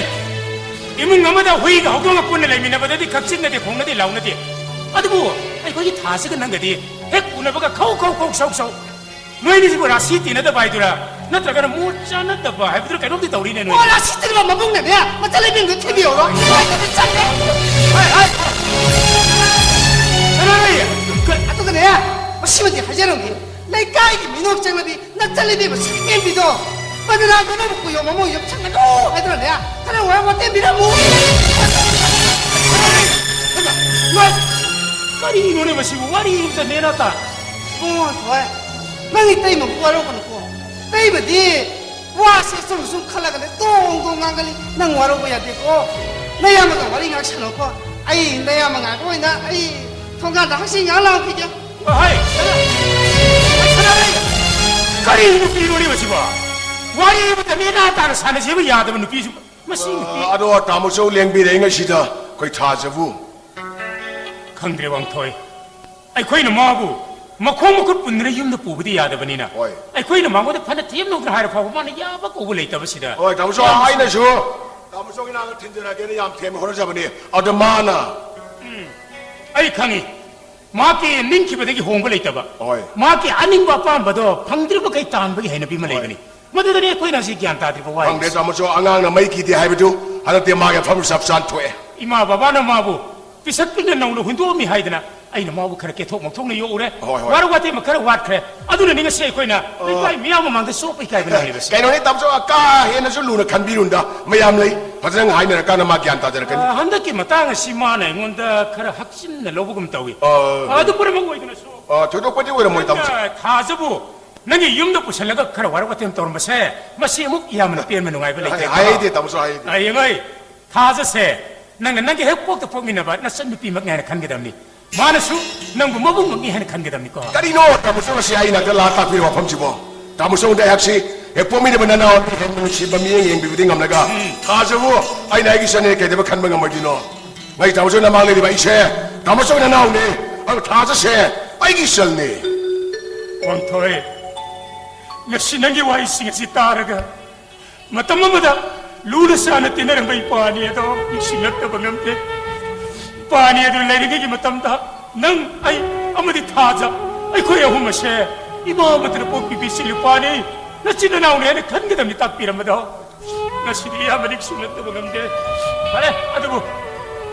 ꯏꯃꯨꯡ ꯑꯃꯗ ꯍꯨꯏꯒ ꯍꯧꯗꯣꯡꯒ ꯄꯨꯟꯅ ꯂꯩꯃꯤꯟꯅꯕꯗꯗꯤ ꯀꯛꯆꯤꯡꯅꯗꯦ, ꯈꯣꯡꯅꯗꯦ, ꯂꯥꯎꯅꯗꯦ꯫ ꯑꯗꯨꯕꯨ ꯑꯩꯈꯣꯏꯒꯤ ꯊꯥꯁꯤꯒ ꯅꯪꯒꯗꯤ ꯍꯦꯛ ꯎꯅꯕꯒ ꯈꯧ ꯈꯧ ꯈꯧ ꯁꯧ ꯁꯧ꯫ ꯅꯣꯏꯅꯤꯁꯤꯕꯨ ꯔꯥꯁꯤ ꯇꯤꯟꯅꯗꯕ ꯍꯥꯏꯗꯨꯔꯥ? ꯅꯠꯇ꯭ꯔꯒꯅ ꯃꯣꯠ ꯆꯥꯅꯗꯕ ꯍꯥꯏꯕꯗꯨꯔꯥ? ꯀꯩꯅꯣꯝꯗꯤ ꯇꯧꯔꯤꯅꯦ ꯅꯣꯏ꯫ ꯑꯣ, ꯔꯥꯁꯤ ꯇꯤꯟꯅꯕ ꯃꯕꯨꯡꯅꯅꯦ, ꯃꯆꯜ ꯂꯩꯕꯤꯡꯗꯣ ꯊꯤꯕꯤꯍꯧꯔꯣ꯫ ꯅꯨꯡꯉꯥꯏꯇꯕ ꯆꯠꯂꯦ꯫ ꯍꯥꯏ, ꯍꯥꯏ꯫ ꯁꯅꯥꯔꯩ! ꯀ-, ꯑꯗꯨꯒꯅꯦ, ꯃꯁꯤꯃꯗꯤ ꯍꯥꯏꯖꯔꯝꯒꯦ꯫ ꯂꯩꯀꯥꯏꯒꯤ ꯃꯤꯅꯣꯛ ꯆꯪꯂꯕꯤ ꯅꯆꯜ ꯂꯩꯕꯤ ꯃꯁꯛ ꯍꯦꯟꯕꯤꯗꯣ꯫ ꯃꯗꯨꯅ ꯅꯪꯕꯨ ꯀꯨꯌꯣꯝ ꯑꯃ ꯌꯨꯝꯁꯪꯒꯅꯨ ꯍꯥꯏꯗꯨꯅꯅꯦ, ꯈꯔ ꯋꯥ ꯋꯥꯇꯦꯝꯕꯤꯔꯝꯃꯨ꯫ ꯍꯩꯃꯥ! ꯀꯔꯤꯅꯣꯅꯦ ꯃꯁꯤꯕꯨ? ꯋꯥꯔꯤ ꯑꯃꯇ ꯅꯦꯅꯥ ꯇꯥ-, ꯏꯕꯨꯡꯉꯣ ꯊꯣꯏ, ꯅꯪ ꯏꯇꯩꯃꯕꯨ ꯋꯥꯔꯧꯒꯅꯨꯀꯣ꯫ ꯏꯇꯩꯃꯗꯤ ꯋꯥꯁꯦ ꯑꯆꯨꯝ ꯑꯆꯨꯝ ꯈꯜꯂꯒꯅꯦ ꯇꯣꯡ ꯇꯣꯡ ꯉꯥꯡꯒꯅꯤ꯫ ꯅꯪ ꯋꯥꯔꯧꯕ ꯌꯥꯗꯦꯀꯣ꯫ ꯅꯌꯥꯝꯕꯒ ꯋꯥꯔꯤ ꯉꯥꯛ ꯁꯥꯟꯅꯧꯀꯣ꯫ ꯑꯩ ꯅꯌꯥꯝꯕ ꯉꯥꯏꯕ ꯑꯣꯏꯅ ꯑꯩ ꯊꯣꯡꯒꯥꯟꯗ ꯍꯛꯆꯤꯡ ꯉꯥꯛ ꯂꯥꯡꯈꯤꯒꯦ꯫ ꯍꯣꯏ, ꯁꯅꯥ-, ꯁꯅꯥꯔꯩ! ꯀꯔꯤ ꯅꯨꯄꯤꯅꯣꯅꯦ ꯃꯁꯤꯕꯣ? ꯋꯥꯔꯤ ꯑꯃꯇ ꯅꯦꯅꯥ ꯇꯥꯅ ꯁꯥꯟꯅꯁꯦꯕ ꯌꯥꯗꯕ ꯅꯨꯄꯤꯁꯨ꯫ ꯃꯁꯤ ꯅꯨꯄꯤ ꯑꯗꯣ ꯇꯥꯃꯣ ꯆꯧ ꯂꯦꯡꯕꯤꯔꯛꯏꯉꯩꯁꯤꯗ ꯑꯩꯈꯣꯏ ꯊꯥꯖꯕꯨ꯫ ꯈꯪꯗ꯭ꯔꯦ ꯋꯥꯡꯊꯣꯏ꯫ ꯑꯩꯈꯣꯏꯅ ꯃꯥꯕꯨ ꯃꯈꯣꯡ ꯃꯈꯨꯠ ꯄꯨꯟꯗꯨꯅ ꯌꯨꯝꯗ ꯄꯨꯕꯗꯤ ꯌꯥꯗꯕꯅꯤꯅ꯫ ꯍꯣꯏ꯫ ꯑꯩꯈꯣꯏꯅ ꯃꯉꯣꯟꯗ ꯐꯅ ꯊꯦꯝꯅꯧꯗꯅ ꯍꯥꯏꯔ ꯐꯥꯎꯕ ꯃꯥꯅ ꯌꯥꯕ ꯀꯧꯕ ꯂꯩꯇꯕꯁꯤꯗ꯫ ꯍꯣꯏ, ꯇꯥꯃꯣ ꯆꯧ, ꯌꯥꯝ ꯑꯩꯅꯁꯨ ꯇꯥꯃꯣ ꯆꯧꯒꯤ ꯅꯥꯛꯇ ꯊꯤꯟꯖꯔꯛꯑꯒꯦꯅ ꯌꯥꯝ ꯊꯦꯝꯕ ꯍꯣꯠꯅꯖꯕꯅꯤ꯫ ꯑꯗꯣ ꯃꯥꯅ ꯎꯝ, ꯑꯩ ꯈꯪꯉꯤ꯫ ꯃꯍꯥꯛꯀꯤ ꯅꯤꯡꯈꯤꯕꯗꯒꯤ ꯍꯣꯡꯕ ꯂꯩꯇꯕ꯫ ꯍꯣꯏ꯫ ꯃꯍꯥꯛꯀꯤ ꯑꯅꯤꯡꯕ ꯑꯄꯥꯝꯕꯗꯣ ꯐꯪꯗ꯭ꯔꯤꯕ ꯃꯈꯩ ꯇꯥꯟꯕꯒꯤ ꯍꯩꯅꯕꯤ ꯑꯃ ꯍꯣꯏ꯫ ꯂꯩꯕꯅꯤ꯫ ꯃꯗꯨꯗꯅꯤ ꯑꯩꯈꯣꯏꯅ ꯍꯧꯖꯤꯛ ꯒ꯭ꯌꯥꯟ ꯇꯥꯗ꯭ꯔꯤꯕ ꯋꯥꯍꯩꯁꯦ꯫ ꯈꯪꯗꯦ, ꯇꯥꯃꯣ ꯆꯧ, ꯑꯉꯥꯡꯅ ꯃꯩ ꯀꯤꯗꯦ ꯍꯥꯏꯕꯗꯨ ꯍꯟꯗꯛꯇꯤ ꯃꯥꯒꯤ ꯃꯐꯝ ꯆꯞ ꯆꯥꯅ ꯊꯣꯛꯑꯦ꯫ ꯏꯃꯥ ꯕꯕꯥꯅ ꯃꯥꯕꯨ ꯄꯤꯁꯛ ꯄꯤꯛꯅ ꯅꯧꯅ ꯍꯨꯟꯗꯣꯛꯑꯝꯃꯤ ꯍꯥꯏꯗꯅ ꯑꯩꯅ ꯃꯥꯕꯨ ꯈꯔ ꯀꯦꯊꯣꯛ ꯃꯧꯊꯣꯛꯅ ꯌꯣꯛꯎꯔꯦ꯫ ꯍꯣꯏ, ꯍꯣꯏ꯫ ꯋꯥꯔꯧ ꯋꯥꯇꯦꯝ ꯈꯔ ꯋꯥꯠꯈ꯭ꯔꯦ꯫ ꯑꯗꯨꯅꯅꯤ ꯉꯁꯤ ꯑꯩꯈꯣꯏꯅ ꯑꯣ꯫ ꯂꯩꯀꯥꯏ ꯃꯤꯌꯥꯝ ꯃꯃꯥꯡꯗ ꯆꯣꯞꯄ ꯏꯀꯥꯏꯕ ꯅꯪꯂꯤꯕꯁꯦ꯫ ꯀꯩꯅꯣꯅꯤ, ꯇꯥꯃꯣ ꯆꯧ, ꯀꯥ ꯍꯦꯟꯅꯁꯨ ꯂꯨꯅ ꯈꯟꯕꯤꯔꯨꯅꯨꯗ꯫ ꯃꯌꯥꯝ ꯂꯩ, ꯐꯖꯅ ꯍꯥꯏꯅꯔꯀꯥꯟꯗ ꯃꯥ ꯒ꯭ꯌꯥꯟ ꯇꯥꯖꯔꯛꯀꯅꯤ꯫ ꯑ, ꯍꯟꯗꯛꯀꯤ ꯃꯇꯥꯡ ꯑꯁꯤ ꯃꯥꯅ ꯑꯩꯉꯣꯟꯗ ꯈꯔ ꯍꯛꯆꯤꯟꯅ ꯂꯧꯕꯒꯨꯝ ꯇꯧꯏ꯫ ꯑ, ꯑꯗꯨ ꯄꯨꯝꯅꯃꯛ ꯑꯣꯏꯗꯅꯁꯨ ꯑ, ꯊꯣꯏꯗꯣꯛꯄꯗꯤ ꯑꯣꯏꯔꯝꯃꯣꯏ, ꯇꯥꯃꯣ ꯆꯧ꯫ ꯅꯪꯅ ꯊꯥꯖꯕꯨ ꯅꯪꯒꯤ ꯌꯨꯝꯗ ꯄꯨꯁꯜꯂꯒ ꯈꯔ ꯋꯥꯔꯧ ꯋꯥꯇꯦꯝ ꯇꯧꯔꯝꯕꯁꯦ, ꯃꯁꯤ ꯑꯃꯨꯛ ꯌꯥꯝꯅ ꯄꯦꯟꯕ ꯅꯨꯡꯉꯥꯏꯕ ꯂꯩꯇꯦ꯫ ꯍꯥꯏ-, ꯍꯥꯏꯗꯦ, ꯇꯥꯃꯣ ꯆꯧ, ꯍꯥꯏꯗꯦ꯫ ꯑ, ꯌꯦꯡꯉꯣ, ꯊꯥꯖꯁꯦ ꯅꯪꯅ ꯅꯪꯒꯤ ꯍꯦꯛ ꯄꯣꯛꯇ ꯄꯣꯛꯃꯤꯟꯅꯕ ꯅꯆꯟ ꯅꯨꯄꯤꯃꯛꯅꯤ ꯍꯥꯏꯅ ꯈꯟꯒꯗꯕꯅꯤ꯫ ꯃꯥꯅꯁꯨ ꯅꯪꯕꯨ ꯃꯕꯨꯡꯃꯛꯅꯤ ꯍꯥꯏꯅ ꯈꯟꯒꯗꯕꯅꯤꯀꯣ꯫ ꯀꯔꯤꯅꯣ ꯇꯥꯃꯣ ꯆꯧ ꯉꯁꯤ ꯑꯩ ꯅꯥꯛꯇ ꯂꯥꯛ ꯇꯥꯛꯄꯤꯔꯤꯕ ꯋꯥꯐꯝꯁꯤꯕꯣ? ꯇꯥꯃꯣ ꯆꯧꯗ ꯑꯩꯍꯥꯛꯁꯤ ꯍꯦꯛ ꯄꯣꯛꯃꯤꯟꯅꯕ ꯅꯅꯥꯎ ꯑꯅꯤ ꯍꯦꯟꯅ ꯅꯨꯡꯁꯤꯕ ꯃꯤꯠꯌꯦꯡ ꯌꯦꯡꯕꯤꯕꯗꯤ ꯉꯝꯂꯒ, ꯎꯝ꯫ ꯊꯥꯖꯕꯨ ꯑꯩꯅ ꯑꯩꯒꯤ ꯏꯆꯟꯅꯦ ꯀꯩꯗꯧꯕ ꯈꯟꯕ ꯉꯝꯃꯣꯏꯗꯣꯏꯅꯣ? ꯉꯁꯤ ꯇꯥꯃꯣ ꯆꯧ ꯅꯃꯥꯡ ꯂꯩꯔꯤꯕ ꯑꯩꯁꯦ ꯇꯥꯃꯣ ꯆꯧ ꯅꯅꯥꯎꯅꯦ, ꯑꯗꯨ ꯊꯥꯖꯁꯦ ꯑꯩꯒꯤ ꯏꯆꯜꯅꯦ꯫ ꯋꯥꯡꯊꯣꯏ, ꯉꯁꯤ ꯅꯪꯒꯤ ꯋꯥꯍꯩꯁꯤꯡ ꯑꯁꯤ ꯇꯥꯔꯒ ꯃꯇꯝ ꯑꯃꯗ ꯂꯨꯅ ꯆꯥꯟꯅ ꯇꯤꯟꯅꯔꯝꯕ ꯏꯄꯥꯅꯤ ꯑꯗꯣ ꯅꯤꯡꯁꯤꯡꯂꯛꯇꯕ ꯉꯝꯗꯦ꯫ ꯏꯄꯥꯅꯤ ꯑꯗꯨ ꯂꯩꯔꯤꯉꯩꯒꯤ ꯃꯇꯝꯗ ꯅꯪ, ꯑꯩ ꯑꯃꯗꯤ ꯊꯥꯖ, ꯑꯩꯈꯣꯏ ꯑꯍꯨꯝ ꯑꯁꯦ ꯏꯃꯥ ꯑꯃꯠꯇꯅ ꯄꯣꯛꯄꯤꯕ ꯏꯆꯤꯜ ꯏꯄꯥꯅꯤ, ꯅꯆꯤꯟ ꯅꯅꯥꯎꯅꯤ ꯍꯥꯏꯅ ꯈꯟꯒꯗꯕꯅꯤ ꯇꯥꯛꯄꯤꯔꯝꯕꯗꯣ꯫ ꯉꯁꯤꯗꯤ ꯏꯌꯥꯝꯕ ꯅꯤꯡꯁꯤꯡꯂꯛꯇꯕ ꯉꯝꯗꯦ꯫ ꯐꯔꯦ, ꯑꯗꯨꯕꯨ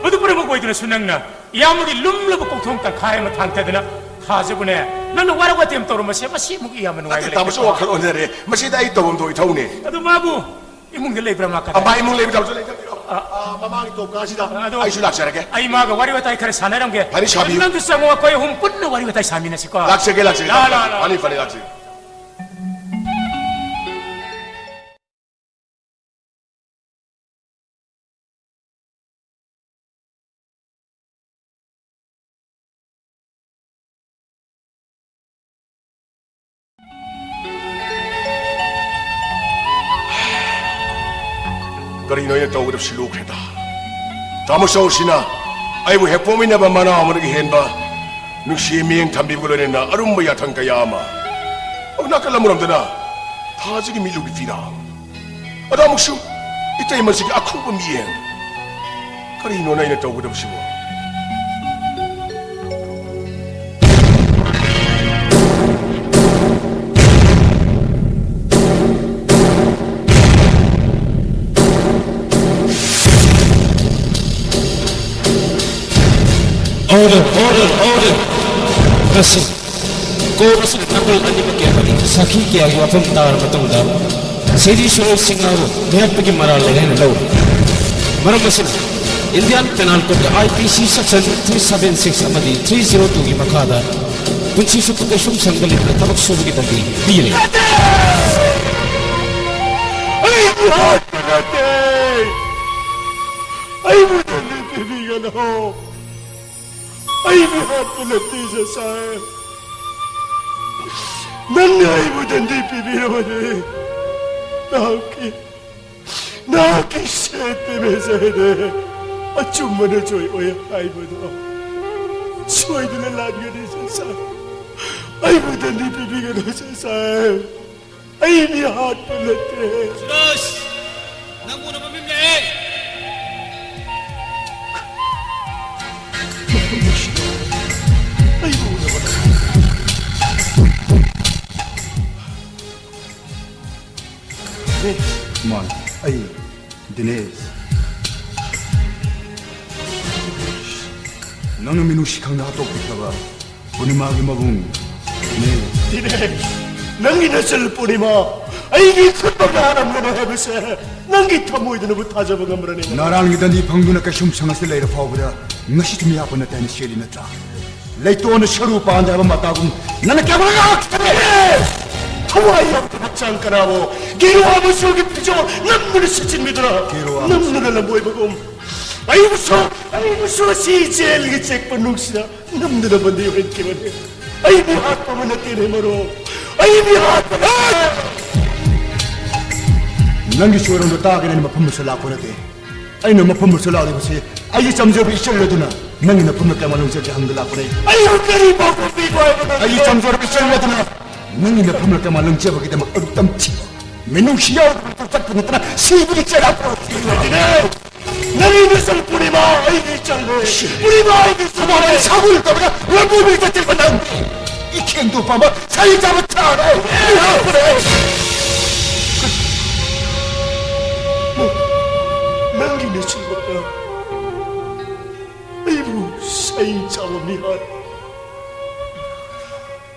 ꯃꯗꯨ ꯄꯨꯝꯅꯃꯛ ꯑꯣꯏꯗꯨꯅꯁꯨ ꯅꯪꯅ ꯏꯌꯥꯝꯕꯒꯤ ꯂꯨꯝꯂꯕ ꯀꯣꯛꯊꯣꯡ ꯇꯪꯈꯥꯏ ꯑꯃ ꯊꯥꯡꯊꯗꯅ ꯊꯥꯖꯕꯅꯦ꯫ ꯅꯪꯅ ꯋꯥꯔꯧ ꯋꯥꯇꯦꯝ ꯇꯧꯔꯝꯕꯁꯦ ꯃꯁꯤ ꯑꯃꯨꯛ ꯏꯌꯥꯝꯕ ꯅꯠꯇꯦ, ꯅꯨꯡꯉꯥꯏꯕ ꯇꯥꯃꯣꯁꯨ ꯂꯩꯇꯦꯀꯣ꯫ ꯋꯥꯈꯜ ꯑꯣꯟꯅꯔꯦ꯫ ꯃꯁꯤꯗ ꯑꯩ ꯇꯧꯐꯝ ꯊꯣꯛꯄ ꯏꯊꯧꯅꯦ꯫ ꯑꯗꯨ ꯃꯥꯕꯨ ꯏꯃꯨꯡꯗ ꯂꯩꯕ꯭ꯔꯥ ꯃꯥ ꯀꯗꯥꯏ? ꯑꯃ ꯏꯃꯨꯡ ꯂꯩꯕ ꯇꯥꯃꯣꯁꯨ ꯂꯩꯇꯕꯤꯔꯣ꯫ ꯑ, ꯃꯃꯥꯡꯒꯤ ꯇꯣꯞ ꯀꯥꯁꯤꯗ ꯑꯗꯣ ꯑꯩꯁꯨ ꯂꯥꯛꯆꯔꯒꯦ꯫ ꯑꯩ ꯃꯥꯒ ꯋꯥꯔꯤ ꯋꯥꯇꯥꯏ ꯈꯔ ꯁꯥꯟꯅꯔꯝꯒꯦ꯫ ꯐꯅꯤ, ꯁꯥꯕꯤꯌꯨ꯫ ꯅꯪꯁꯨ ꯆꯪꯉꯣ, ꯑꯩꯈꯣꯏ ꯑꯍꯨꯝ ꯄꯨꯟꯅ ꯋꯥꯔꯤ ꯋꯥꯇꯥꯏ ꯁꯥꯃꯤꯟꯅꯁꯤꯀꯣ꯫ ꯂꯥꯛꯆꯒꯦ, ꯂꯥꯛꯆꯒꯦ, ꯂꯥꯛꯑꯣ, ꯂꯥꯛꯑꯣ, ꯂꯥꯛꯑꯣ, ꯂꯥꯛꯑꯣ꯫ ꯐꯅꯤ, ꯐꯅꯤ, ꯂꯥꯛꯆꯒꯦ꯫ ꯀꯔꯤꯅꯣ ꯑꯩꯅ ꯇꯧꯒꯗꯕꯁꯤ? ꯂꯨꯈ꯭ꯔꯦꯗ꯫ ꯇꯥꯃꯣ ꯆꯧꯁꯤꯅ ꯑꯩꯕꯨ ꯍꯦꯛ ꯄꯣꯛꯃꯤꯟꯅꯕ ꯃꯅꯥꯎ ꯑꯃꯗꯒꯤ ꯍꯦꯟꯕ ꯅꯨꯡꯁꯤ ꯃꯤꯠꯌꯦꯡ ꯊꯝꯕꯤꯕꯒ ꯂꯣꯏꯅꯅ ꯑꯔꯨꯝꯕ ꯌꯥꯊꯪ ꯀꯌꯥ ꯑꯃ꯫ ꯑꯗꯨ ꯅꯥꯀꯜ ꯑꯃꯔꯣꯝꯗꯅ ꯊꯥꯖꯒꯤ ꯃꯤꯠꯂꯨꯒꯤ ꯐꯤꯔꯥꯜ꯫ ꯑꯗꯣ ꯑꯃꯨꯛꯁꯨ ꯏꯇꯩꯃꯁꯤꯒꯤ ꯑꯈꯨꯕ ꯃꯤꯠꯌꯦꯡ꯫ ꯀꯔꯤꯅꯣꯅꯦ ꯑꯩꯅ ꯇꯧꯒꯗꯕꯁꯤꯕꯨ? Order, order, order! ꯃꯁꯤ ꯀꯣꯔꯠ ꯑꯁꯤꯅ ꯅꯥꯀꯜ ꯑꯅꯤꯃꯛꯀꯤ ꯑꯃꯗꯤ ꯁꯥꯈꯤ ꯀꯌꯥꯒꯤ ꯋꯥꯐꯝ ꯇꯥꯔꯕ ꯃꯇꯨꯡꯗ, ꯁꯦꯔꯤ ꯁꯣꯔꯣꯏꯁꯤꯡ ꯑꯗꯨ ꯃꯤꯍꯠꯄꯒꯤ ꯃꯔꯥꯜ ꯂꯩ ꯍꯥꯏꯅ ꯂꯧꯔꯤ꯫ ꯃꯔꯝ ꯑꯁꯤꯅ, Indian Penal Code ꯀꯤ I P C section three seven six ꯑꯃꯗꯤ three zero two ꯒꯤ ꯃꯈꯥꯗ ꯄꯨꯟꯁꯤ ꯆꯨꯞꯄ ꯀꯩꯁꯨꯝꯁꯪꯗ ꯂꯩꯇꯅ ꯊꯕꯛ ꯁꯨꯕꯒꯤ ꯗꯟꯗꯤ ꯄꯤꯔꯦ꯫ ꯑꯩꯕꯨ ꯍꯥꯠꯄ ꯅꯠꯇꯦ! ꯑꯩꯕꯨ ꯗꯟꯗꯤ ꯄꯤꯕꯤꯒꯅꯨ! ꯑꯩꯕꯨ ꯍꯥꯠꯄ ꯅꯠꯇꯦ, ꯖꯁꯥꯏ꯫ ꯅꯪꯅ ꯑꯩꯕꯨ ꯗꯟꯗꯤ ꯄꯤꯕꯤꯔꯕꯗꯤ, ꯅꯍꯥꯛꯀꯤ, ꯅꯍꯥꯛꯀꯤ ꯁꯦꯠ ꯄꯦꯃꯦꯟ ꯖꯁꯥꯏꯅꯦ꯫ ꯑꯆꯨꯝꯕꯅ ꯖꯣꯏ ꯑꯣꯏ ꯍꯥꯏꯕꯗꯣ ꯁꯣꯏꯗꯅ ꯂꯥꯟꯒꯅꯤ, ꯖꯁꯥꯏ꯫ ꯑꯩꯕꯨ ꯗꯟꯗꯤ ꯄꯤꯕꯤꯒꯅꯨ, ꯖꯁꯥꯏ꯫ ꯑꯩ ꯃꯤ ꯍꯥꯠꯄ ꯅꯠꯇꯦ꯫ ꯁꯨꯔꯖ, ꯅꯪ ꯎꯅꯕ ꯃꯤ ꯑꯃ ꯂꯥꯛꯑꯦ꯫ ꯑꯩꯕꯨ ꯎꯅꯕ ꯂꯥꯛꯑꯦ꯫ ꯃꯥꯅꯤ, ꯑꯩ ꯗꯤꯅꯦꯁ꯫ ꯅꯪꯅ ꯃꯤꯅꯨꯡꯁꯤ ꯈꯪꯅ ꯍꯥꯠꯇꯣꯛꯄꯤꯈ꯭ꯔꯕ ꯄꯨꯔꯅꯤꯃꯥꯒꯤ ꯃꯕꯨꯡꯅꯦ꯫ ꯗꯤꯅꯦꯁ, ꯅꯪꯒꯤ ꯅꯆꯜ ꯄꯨꯔꯅꯤꯃꯥ ꯑꯩꯒꯤ ꯈꯨꯠꯃꯛꯅ ꯍꯥꯠꯂꯝꯒꯅꯤ ꯍꯥꯏꯕꯁꯦ ꯅꯪꯒꯤ ꯊꯃꯣꯏꯗꯨꯅꯕꯨ ꯊꯥꯖꯕ ꯉꯝꯕ꯭ꯔꯅꯦ? ꯅꯥꯔꯥꯟꯒꯤ ꯗꯟꯗꯤ ꯐꯪꯗꯨꯅ ꯀꯩꯁꯨꯝꯁꯪ ꯑꯁꯤꯗ ꯂꯩꯔ ꯐꯥꯎꯕꯗ ꯉꯁꯤꯁꯨ ꯃꯤꯍꯥꯠꯄ ꯅꯠꯇꯦ ꯍꯥꯏꯅ ꯆꯦꯜꯂꯤ ꯅꯠꯇ꯭ꯔꯥ? ꯂꯩꯇꯣꯟꯅ ꯁꯔꯨ ꯄꯥꯟꯗꯦ ꯍꯥꯏꯕ ꯃꯇꯥꯒꯨꯝ ꯅꯪꯅ ꯀꯌꯥꯝ ꯉꯥꯛꯈ꯭ꯔꯦ? ꯊꯋꯥꯏ ꯌꯥꯎꯗꯕ ꯍꯛꯆꯥꯡ ꯀꯅꯥꯕꯨ ꯒꯦꯔꯨ ꯑꯃꯁꯨꯒꯤ ꯐꯤꯖꯣꯜ ꯅꯝꯗꯨꯅ ꯁꯦꯠꯆꯤꯟꯕꯤꯗꯨꯅ, ꯒꯦꯔꯨ ꯑꯃꯁꯨ꯫ ꯅꯝꯗꯨꯅ ꯂꯝꯕꯣꯏꯕꯒꯨꯝ ꯑꯩꯕꯨꯁꯨ, ꯑꯩꯕꯨꯁꯨ ꯑꯁꯤ ꯖꯦꯜꯒꯤ ꯆꯦꯛꯄ ꯅꯨꯡꯁꯤꯗ ꯅꯝꯗꯨꯅ ꯕꯟꯗꯤ ꯑꯣꯏꯍꯟꯈꯤꯕꯅꯤ꯫ ꯑꯩ ꯃꯤꯍꯥꯠꯄ ꯑꯃ ꯅꯠꯇꯦꯅꯦ ꯃꯔꯨꯞ, ꯑꯩ ꯃꯤꯍꯥꯠꯄ ꯅꯠꯇꯦ꯫ ꯅꯪꯒꯤ ꯆꯣꯏꯔꯣꯟꯗꯣ ꯇꯥꯒꯦꯅ ꯑꯩꯅ ꯃꯐꯝ ꯑꯁꯤꯗ ꯂꯥꯛꯄ ꯅꯠꯇꯦ꯫ ꯑꯩꯅ ꯃꯐꯝ ꯑꯁꯤꯗ ꯂꯥꯛꯂꯤꯕꯁꯤ ꯑꯩꯒꯤ ꯆꯝꯖꯕ ꯏꯆꯜ ꯑꯗꯨꯅ ꯅꯪꯒꯤ ꯅꯐꯝꯗ ꯀꯌꯥꯝ ꯂꯪꯖꯒꯦ ꯍꯪꯕ ꯂꯥꯛꯄꯅꯦ꯫ ꯑꯩꯕꯨ ꯀꯔꯤ ꯄꯥꯎꯈꯨꯝ ꯄꯤꯕ ꯍꯥꯏꯕꯅꯣ? ꯑꯩꯒꯤ ꯆꯝꯖꯕ ꯏꯆꯜ ꯑꯗꯨꯅ ꯅꯪꯒꯤ ꯅꯐꯝꯗ ꯀꯌꯥꯝ ꯂꯪꯖꯕꯒꯤꯗꯃꯛ ꯑꯗꯨꯛ ꯇꯝꯊꯤꯕ ꯃꯤꯅꯨꯡꯁꯤ ꯌꯥꯎꯗꯕ ꯆꯠꯄ ꯅꯠꯇꯅ ꯁꯤꯕꯒꯤ ꯆꯩꯔꯥꯛ ꯄꯨꯔꯛꯈꯤꯕꯅꯤ꯫ ꯅꯪꯒꯤ ꯅꯆꯜ ꯄꯨꯔꯅꯤꯃꯥ ꯑꯩꯒꯤ ꯏꯆꯜꯅꯦ꯫ ꯄꯨꯔꯅꯤꯃꯥ ꯑꯩꯒꯤ ꯏꯆꯜꯅꯦ꯫ ꯁꯒꯣꯜ ꯇꯧꯔꯒ ꯂꯝꯕꯣꯏꯕꯤ ꯆꯠꯇ꯭ꯔꯤꯕ ꯅꯪ ꯏꯈꯦꯟꯗꯣ ꯄꯥꯝꯕ ꯁꯥꯔꯤ ꯆꯥꯕ ꯆꯥꯔꯦ꯫ ꯅꯪꯒꯤ ꯅꯆꯜꯃꯛꯅ ꯑꯩꯕꯨ ꯁꯥꯔꯤ ꯆꯥꯕ ꯃꯤꯍꯥꯠ꯫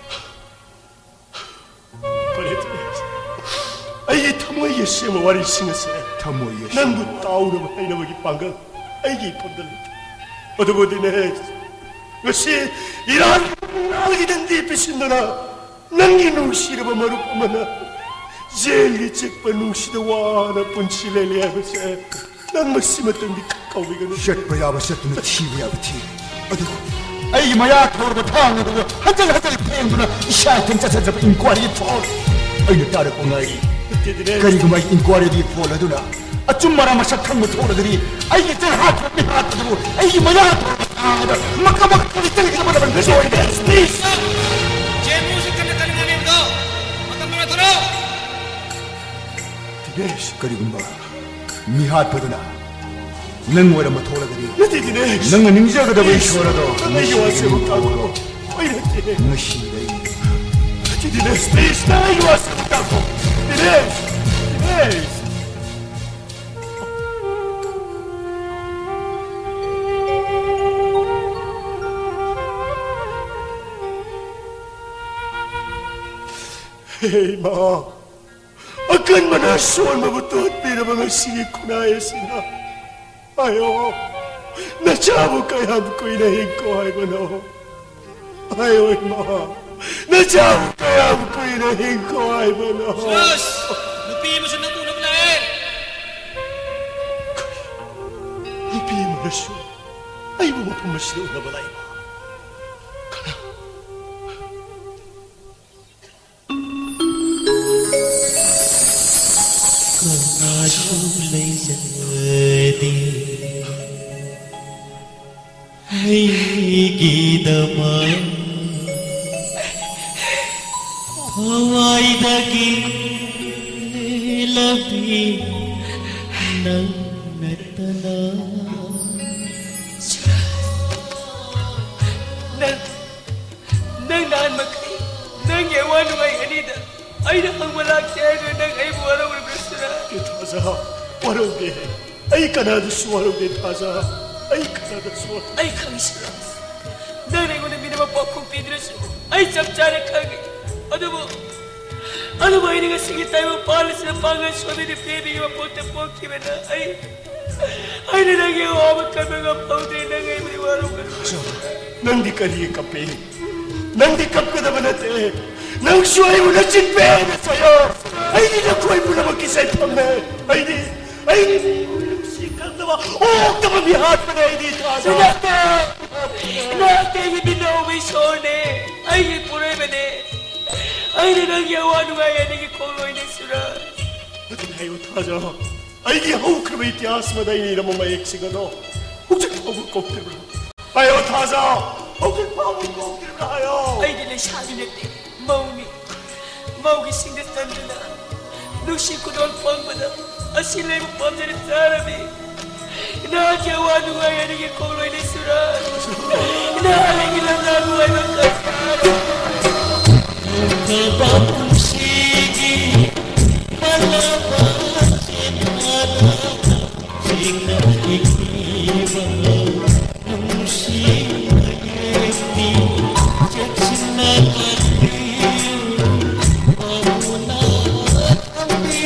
ꯐꯔꯦ, ꯐꯔꯦ꯫ ꯑꯩꯒꯤ ꯊꯃꯣꯏꯒꯤ ꯑꯁꯦꯡꯕ ꯋꯥꯔꯤꯁꯤꯡ ꯑꯁꯦ ꯊꯃꯣꯏꯒꯤ ꯑꯁꯦꯡꯕ ꯅꯪꯕꯨ ꯇꯥꯎꯅꯕ ꯍꯩꯅꯕꯒꯤ ꯄꯥꯡꯒꯜ ꯑꯩꯒꯤ ꯏꯐꯝꯗ ꯂꯩꯇꯦ꯫ ꯑꯗꯨꯕꯨ ꯗꯤꯅꯦꯁ, ꯉꯁꯤ ꯏꯔꯥꯟ, ꯏꯔꯥꯟꯒꯤ ꯗꯟꯗꯤ ꯄꯤꯁꯤꯟꯗꯨꯅ ꯅꯪꯒꯤ ꯅꯨꯡꯁꯤꯔꯕ ꯃꯔꯨꯞ ꯑꯃꯅ ꯖꯦꯜꯒꯤ ꯆꯤꯛꯄ ꯅꯨꯡꯁꯤꯗ ꯋꯥꯅ ꯄꯨꯟꯁꯤ ꯂꯦꯜꯂꯤ ꯍꯥꯏꯕꯁꯦ ꯅꯪ ꯃꯁꯤꯃꯇꯪꯗꯤ ꯀꯥꯎꯕꯤꯒꯅꯨ꯫ ꯆꯠꯄ ꯌꯥꯕ ꯆꯠꯇꯨꯅ ꯊꯤꯕ ꯌꯥꯕ ꯊꯤꯔꯦ꯫ ꯑꯗꯨꯕꯨ ꯑꯩꯒꯤ ꯃꯌꯥ ꯊꯧꯔꯕ ꯊꯥꯡ ꯑꯗꯨ ꯍꯟꯖꯤꯜ ꯍꯟꯖꯤꯜ ꯊꯦꯡꯗꯨꯅ ꯏꯁꯥ ꯏꯊꯟ ꯆꯠꯆꯗ꯭ꯔꯕ ꯏꯟꯀ꯭ꯋꯥꯔꯤꯒꯤ ꯐꯣꯜ ꯑꯩꯅ ꯇꯥꯔꯛꯄ ꯉꯥꯏꯔꯤ꯫ ꯅꯠꯇꯦ, ꯗꯤꯅꯦꯁ꯫ ꯀꯔꯤꯒꯨꯝꯕ ꯑꯩ ꯏꯟꯀ꯭ꯋꯥꯔꯤꯒꯤ ꯐꯣꯜ ꯑꯗꯨꯅ ꯑꯆꯨꯝ ꯑꯔꯥꯟ ꯃꯁꯛ ꯈꯪꯕ ꯊꯣꯛꯂꯒꯗꯤ ꯑꯩꯒꯤ ꯏꯆꯜ ꯍꯥꯠꯄ ꯃꯤꯍꯥꯠ ꯑꯗꯨꯕꯨ ꯑꯩꯒꯤ ꯃꯌꯥ ꯊꯧꯔꯕ ꯊꯥꯡ ꯑꯗꯨ ꯃꯀꯛ ꯃꯀꯛ ꯀꯛꯇꯅ ꯆꯠꯀꯗꯕꯅꯤ꯫ ꯅꯠꯇꯦ, ꯗꯤꯅꯦꯁ, please꯫ ꯖꯦ ꯑꯦꯝ ꯌꯨꯁꯤ ꯀꯟꯅ ꯀꯟꯅ ꯉꯥꯡꯅꯕꯗꯣ ꯃꯇꯝ ꯈꯔ ꯊꯣꯔꯛꯑꯣ꯫ ꯗꯤꯅꯦꯁ꯫ ꯀꯔꯤꯒꯨꯝꯕ ꯃꯤꯍꯥꯠꯄꯗꯨꯅ ꯅꯪ ꯑꯣꯏꯔꯝꯕ ꯊꯣꯛꯂꯒꯗꯤ, ꯅꯠꯇꯦ, ꯗꯤꯅꯦꯁ꯫ ꯅꯪꯅ ꯅꯤꯡꯖꯒꯗꯕ ꯄ꯭ꯂꯤꯁ, ꯏꯁꯣꯔ ꯑꯗꯣ ꯅꯪ ꯑꯩꯒꯤ ꯋꯥꯁꯦ ꯑꯃꯨꯛ ꯇꯥꯈꯣ꯫ ꯑꯩ ꯅꯠꯇꯦ꯫ ꯉꯁꯤꯗꯩ ꯅꯠꯇꯦ, ꯗꯤꯅꯦꯁ, ꯄ꯭ꯂꯤꯁ, ꯅꯪ ꯑꯩꯒꯤ ꯋꯥꯁꯦ ꯑꯃꯨꯛ ꯇꯥꯈꯣ꯫ ꯗꯤꯅꯦꯁ, ꯗꯤꯅꯦꯁ꯫ ꯍꯦ ꯏꯃꯥ, ꯑꯀꯟꯕꯅ ꯁꯣꯟꯕꯕꯨ ꯇꯨꯍꯠꯄꯤꯔꯕ ꯉꯁꯤꯒꯤ ꯈꯨꯟꯅꯥꯏ ꯑꯁꯤꯅ꯫ ꯍꯥꯏꯌꯣ, ꯅꯆꯥꯕꯨ ꯀꯌꯥꯝ ꯀꯨꯏꯅ ꯍꯤꯡꯈꯣ ꯍꯥꯏꯕꯅꯣ? ꯍꯥꯏꯌꯣ ꯏꯃꯥ, ꯅꯆꯥꯕꯨ ꯀꯌꯥꯝ ꯀꯨꯏꯅ ꯍꯤꯡꯈꯣ ꯍꯥꯏꯕꯅꯣ? ꯁꯨꯔꯖ, ꯅꯨꯄꯤ ꯑꯃꯁꯨ ꯅꯪꯕꯨ ꯎꯅꯕ ꯂꯥꯛꯑꯦ꯫ ꯅꯨꯄꯤ ꯑꯃꯅꯁꯨ ꯑꯩꯕꯨ ꯃꯐꯝ ꯑꯁꯤꯗ ꯎꯅꯕ ꯂꯥꯛꯏꯕ? ꯀꯅꯥ? ꯀꯅꯥꯁꯨ ꯂꯩꯖꯗꯦ ꯑꯩꯒꯤꯗꯃꯛ꯫ ꯊꯋꯥꯏꯗꯒꯤ ꯂꯦꯜꯂꯕꯤ ꯅꯪ ꯅꯠꯇꯅ꯫ ꯅꯪ, ꯅꯪ ꯅꯍꯥꯟ ꯃꯈꯩ ꯅꯪꯒꯤ ꯑꯋꯥ ꯅꯨꯡꯉꯥꯏ ꯑꯅꯤꯗ ꯑꯩꯅ ꯍꯪꯕ ꯂꯥꯛꯇꯦ ꯍꯥꯏꯗꯨꯅ ꯅꯪ ꯑꯩꯕꯨ ꯋꯥꯔꯧꯔꯤꯕ꯭ꯔꯥ, ꯁꯨꯔꯖ? ꯊꯥꯖ, ꯋꯥꯔꯧꯗꯦ꯫ ꯑꯩ ꯀꯅꯥꯗꯁꯨ ꯋꯥꯔꯧꯗꯦ, ꯊꯥꯖ꯫ ꯑꯩ ꯀꯅꯥꯗꯁꯨ ꯋꯥꯔꯧꯗꯦ꯫ ꯑꯩ ꯈꯪꯏ, ꯁꯨꯔꯖ꯫ ꯅꯪꯅ ꯑꯩꯉꯣꯟꯗ ꯃꯤꯅ ꯄꯥꯎꯈꯨꯝ ꯄꯤꯗ꯭ꯔꯁꯨ ꯑꯩ ꯆꯞ ꯆꯥꯅ ꯈꯪꯏ꯫ ꯑꯗꯨꯕꯨ, ꯑꯗꯨꯕꯨ ꯑꯩꯅ ꯉꯁꯤꯒꯤ ꯇꯥꯏꯕꯪ ꯄꯥꯜ ꯑꯁꯤꯗ ꯄꯥꯡꯒꯜ ꯁꯣꯟꯕꯤ ꯅꯨꯄꯤ ꯑꯃꯒꯤ ꯃꯄꯣꯛꯇ ꯄꯣꯛꯈꯤꯕꯅ ꯑꯩ, ꯑꯩꯅ ꯅꯪꯒꯤ ꯑꯋꯥꯕ ꯀꯟꯕ ꯉꯝꯍꯧꯗ꯭ꯔꯦ꯫ ꯅꯪ ꯑꯩꯕꯨꯗꯤ ꯋꯥꯔꯧꯒꯅꯨ꯫ ꯅꯪꯗꯤ ꯀꯔꯤ ꯀꯞꯄꯤ? ꯅꯪꯗꯤ ꯀꯞꯀꯗꯕ ꯅꯠꯇꯦ꯫ ꯅꯪꯁꯨ ꯑꯩꯕꯨ ꯅꯆꯤꯟ ꯄꯦꯟꯅ ꯆꯌꯣ꯫ ꯑꯩꯗꯤ ꯅꯈꯣꯏ ꯄꯨꯝꯅꯃꯛꯀꯤ ꯆꯩꯐꯝꯅꯦ꯫ ꯑꯩꯗꯤ, ꯑꯩꯗꯤ ꯃꯤꯑꯣꯏ ꯅꯨꯡꯁꯤ ꯈꯪꯗꯕ ꯑꯣꯛꯇꯕ ꯃꯤꯍꯥꯠꯄꯅꯦ ꯑꯩꯗꯤ, ꯊꯥꯖ꯫ ꯅꯠꯇꯦ, ꯅꯠꯇꯦ, ꯏꯕꯨꯡꯉꯣ ꯏꯁꯣꯔꯅꯦ꯫ ꯑꯩꯒꯤ ꯄꯣꯔꯣꯏꯕꯅꯦ꯫ ꯑꯩꯅ ꯅꯪꯒꯤ ꯑꯋꯥ ꯅꯨꯡꯉꯥꯏ ꯑꯅꯤꯒꯤ ꯈꯣꯡꯂꯣꯏꯅꯦ, ꯁꯨꯔꯖ꯫ ꯑꯗꯨꯅ ꯍꯥꯏꯌꯨ, ꯊꯥꯖ꯫ ꯑꯩꯒꯤ ꯍꯧꯈ꯭ꯔꯕ ꯏꯇꯤꯍꯥꯁ ꯑꯃꯗ ꯑꯩꯅ ꯏꯔꯝꯕ ꯃꯌꯦꯛꯁꯤꯡ ꯑꯗꯣ ꯍꯧꯖꯤꯛ ꯐꯥꯎꯕ ꯀꯣꯛꯇ꯭ꯔꯤꯕ꯭ꯔꯥ? ꯍꯥꯏꯌꯣ ꯊꯥꯖ, ꯍꯧꯖꯤꯛ ꯐꯥꯎꯕ ꯀꯣꯛꯇ꯭ꯔꯤꯕ꯭ꯔꯥ ꯍꯥꯏꯌꯣ꯫ ꯑꯩꯗꯤ ꯂꯩꯁꯥꯕꯤ ꯅꯠꯇꯦ, ꯃꯧꯅꯤ꯫ ꯃꯧꯒꯤ ꯁꯤꯡꯗ ꯆꯟꯗꯨꯅ ꯅꯨꯡꯁꯤ ꯈꯨꯗꯣꯜ ꯐꯪꯕꯗ ꯑꯁꯤ ꯂꯩꯕ ꯄꯥꯝꯖꯅ ꯆꯥꯔꯝꯃꯤ꯫ ꯅꯍꯥꯛꯀꯤ ꯑꯋꯥ ꯅꯨꯡꯉꯥꯏ ꯑꯅꯤꯒꯤ ꯈꯣꯡꯂꯣꯏꯅꯤ ꯁꯨꯔꯖ꯫ ꯅꯍꯥꯛ ꯑꯩꯒꯤ ꯂꯝꯂꯥ ꯅꯨꯡꯉꯥꯏꯕ ꯀꯌꯥ ꯄꯨꯟꯁꯤꯒꯤ ꯃꯥꯂꯥ ꯆꯦꯟꯅꯗ ꯆꯤꯡꯅ ꯍꯤꯡꯂꯤꯕ ꯅꯨꯡꯁꯤ ꯃꯌꯦꯛꯇꯤ ꯆꯦꯛꯁꯤꯟꯅ ꯀꯜꯂꯤꯌꯨ꯫ ꯃꯧꯅ ꯊꯝꯕꯤ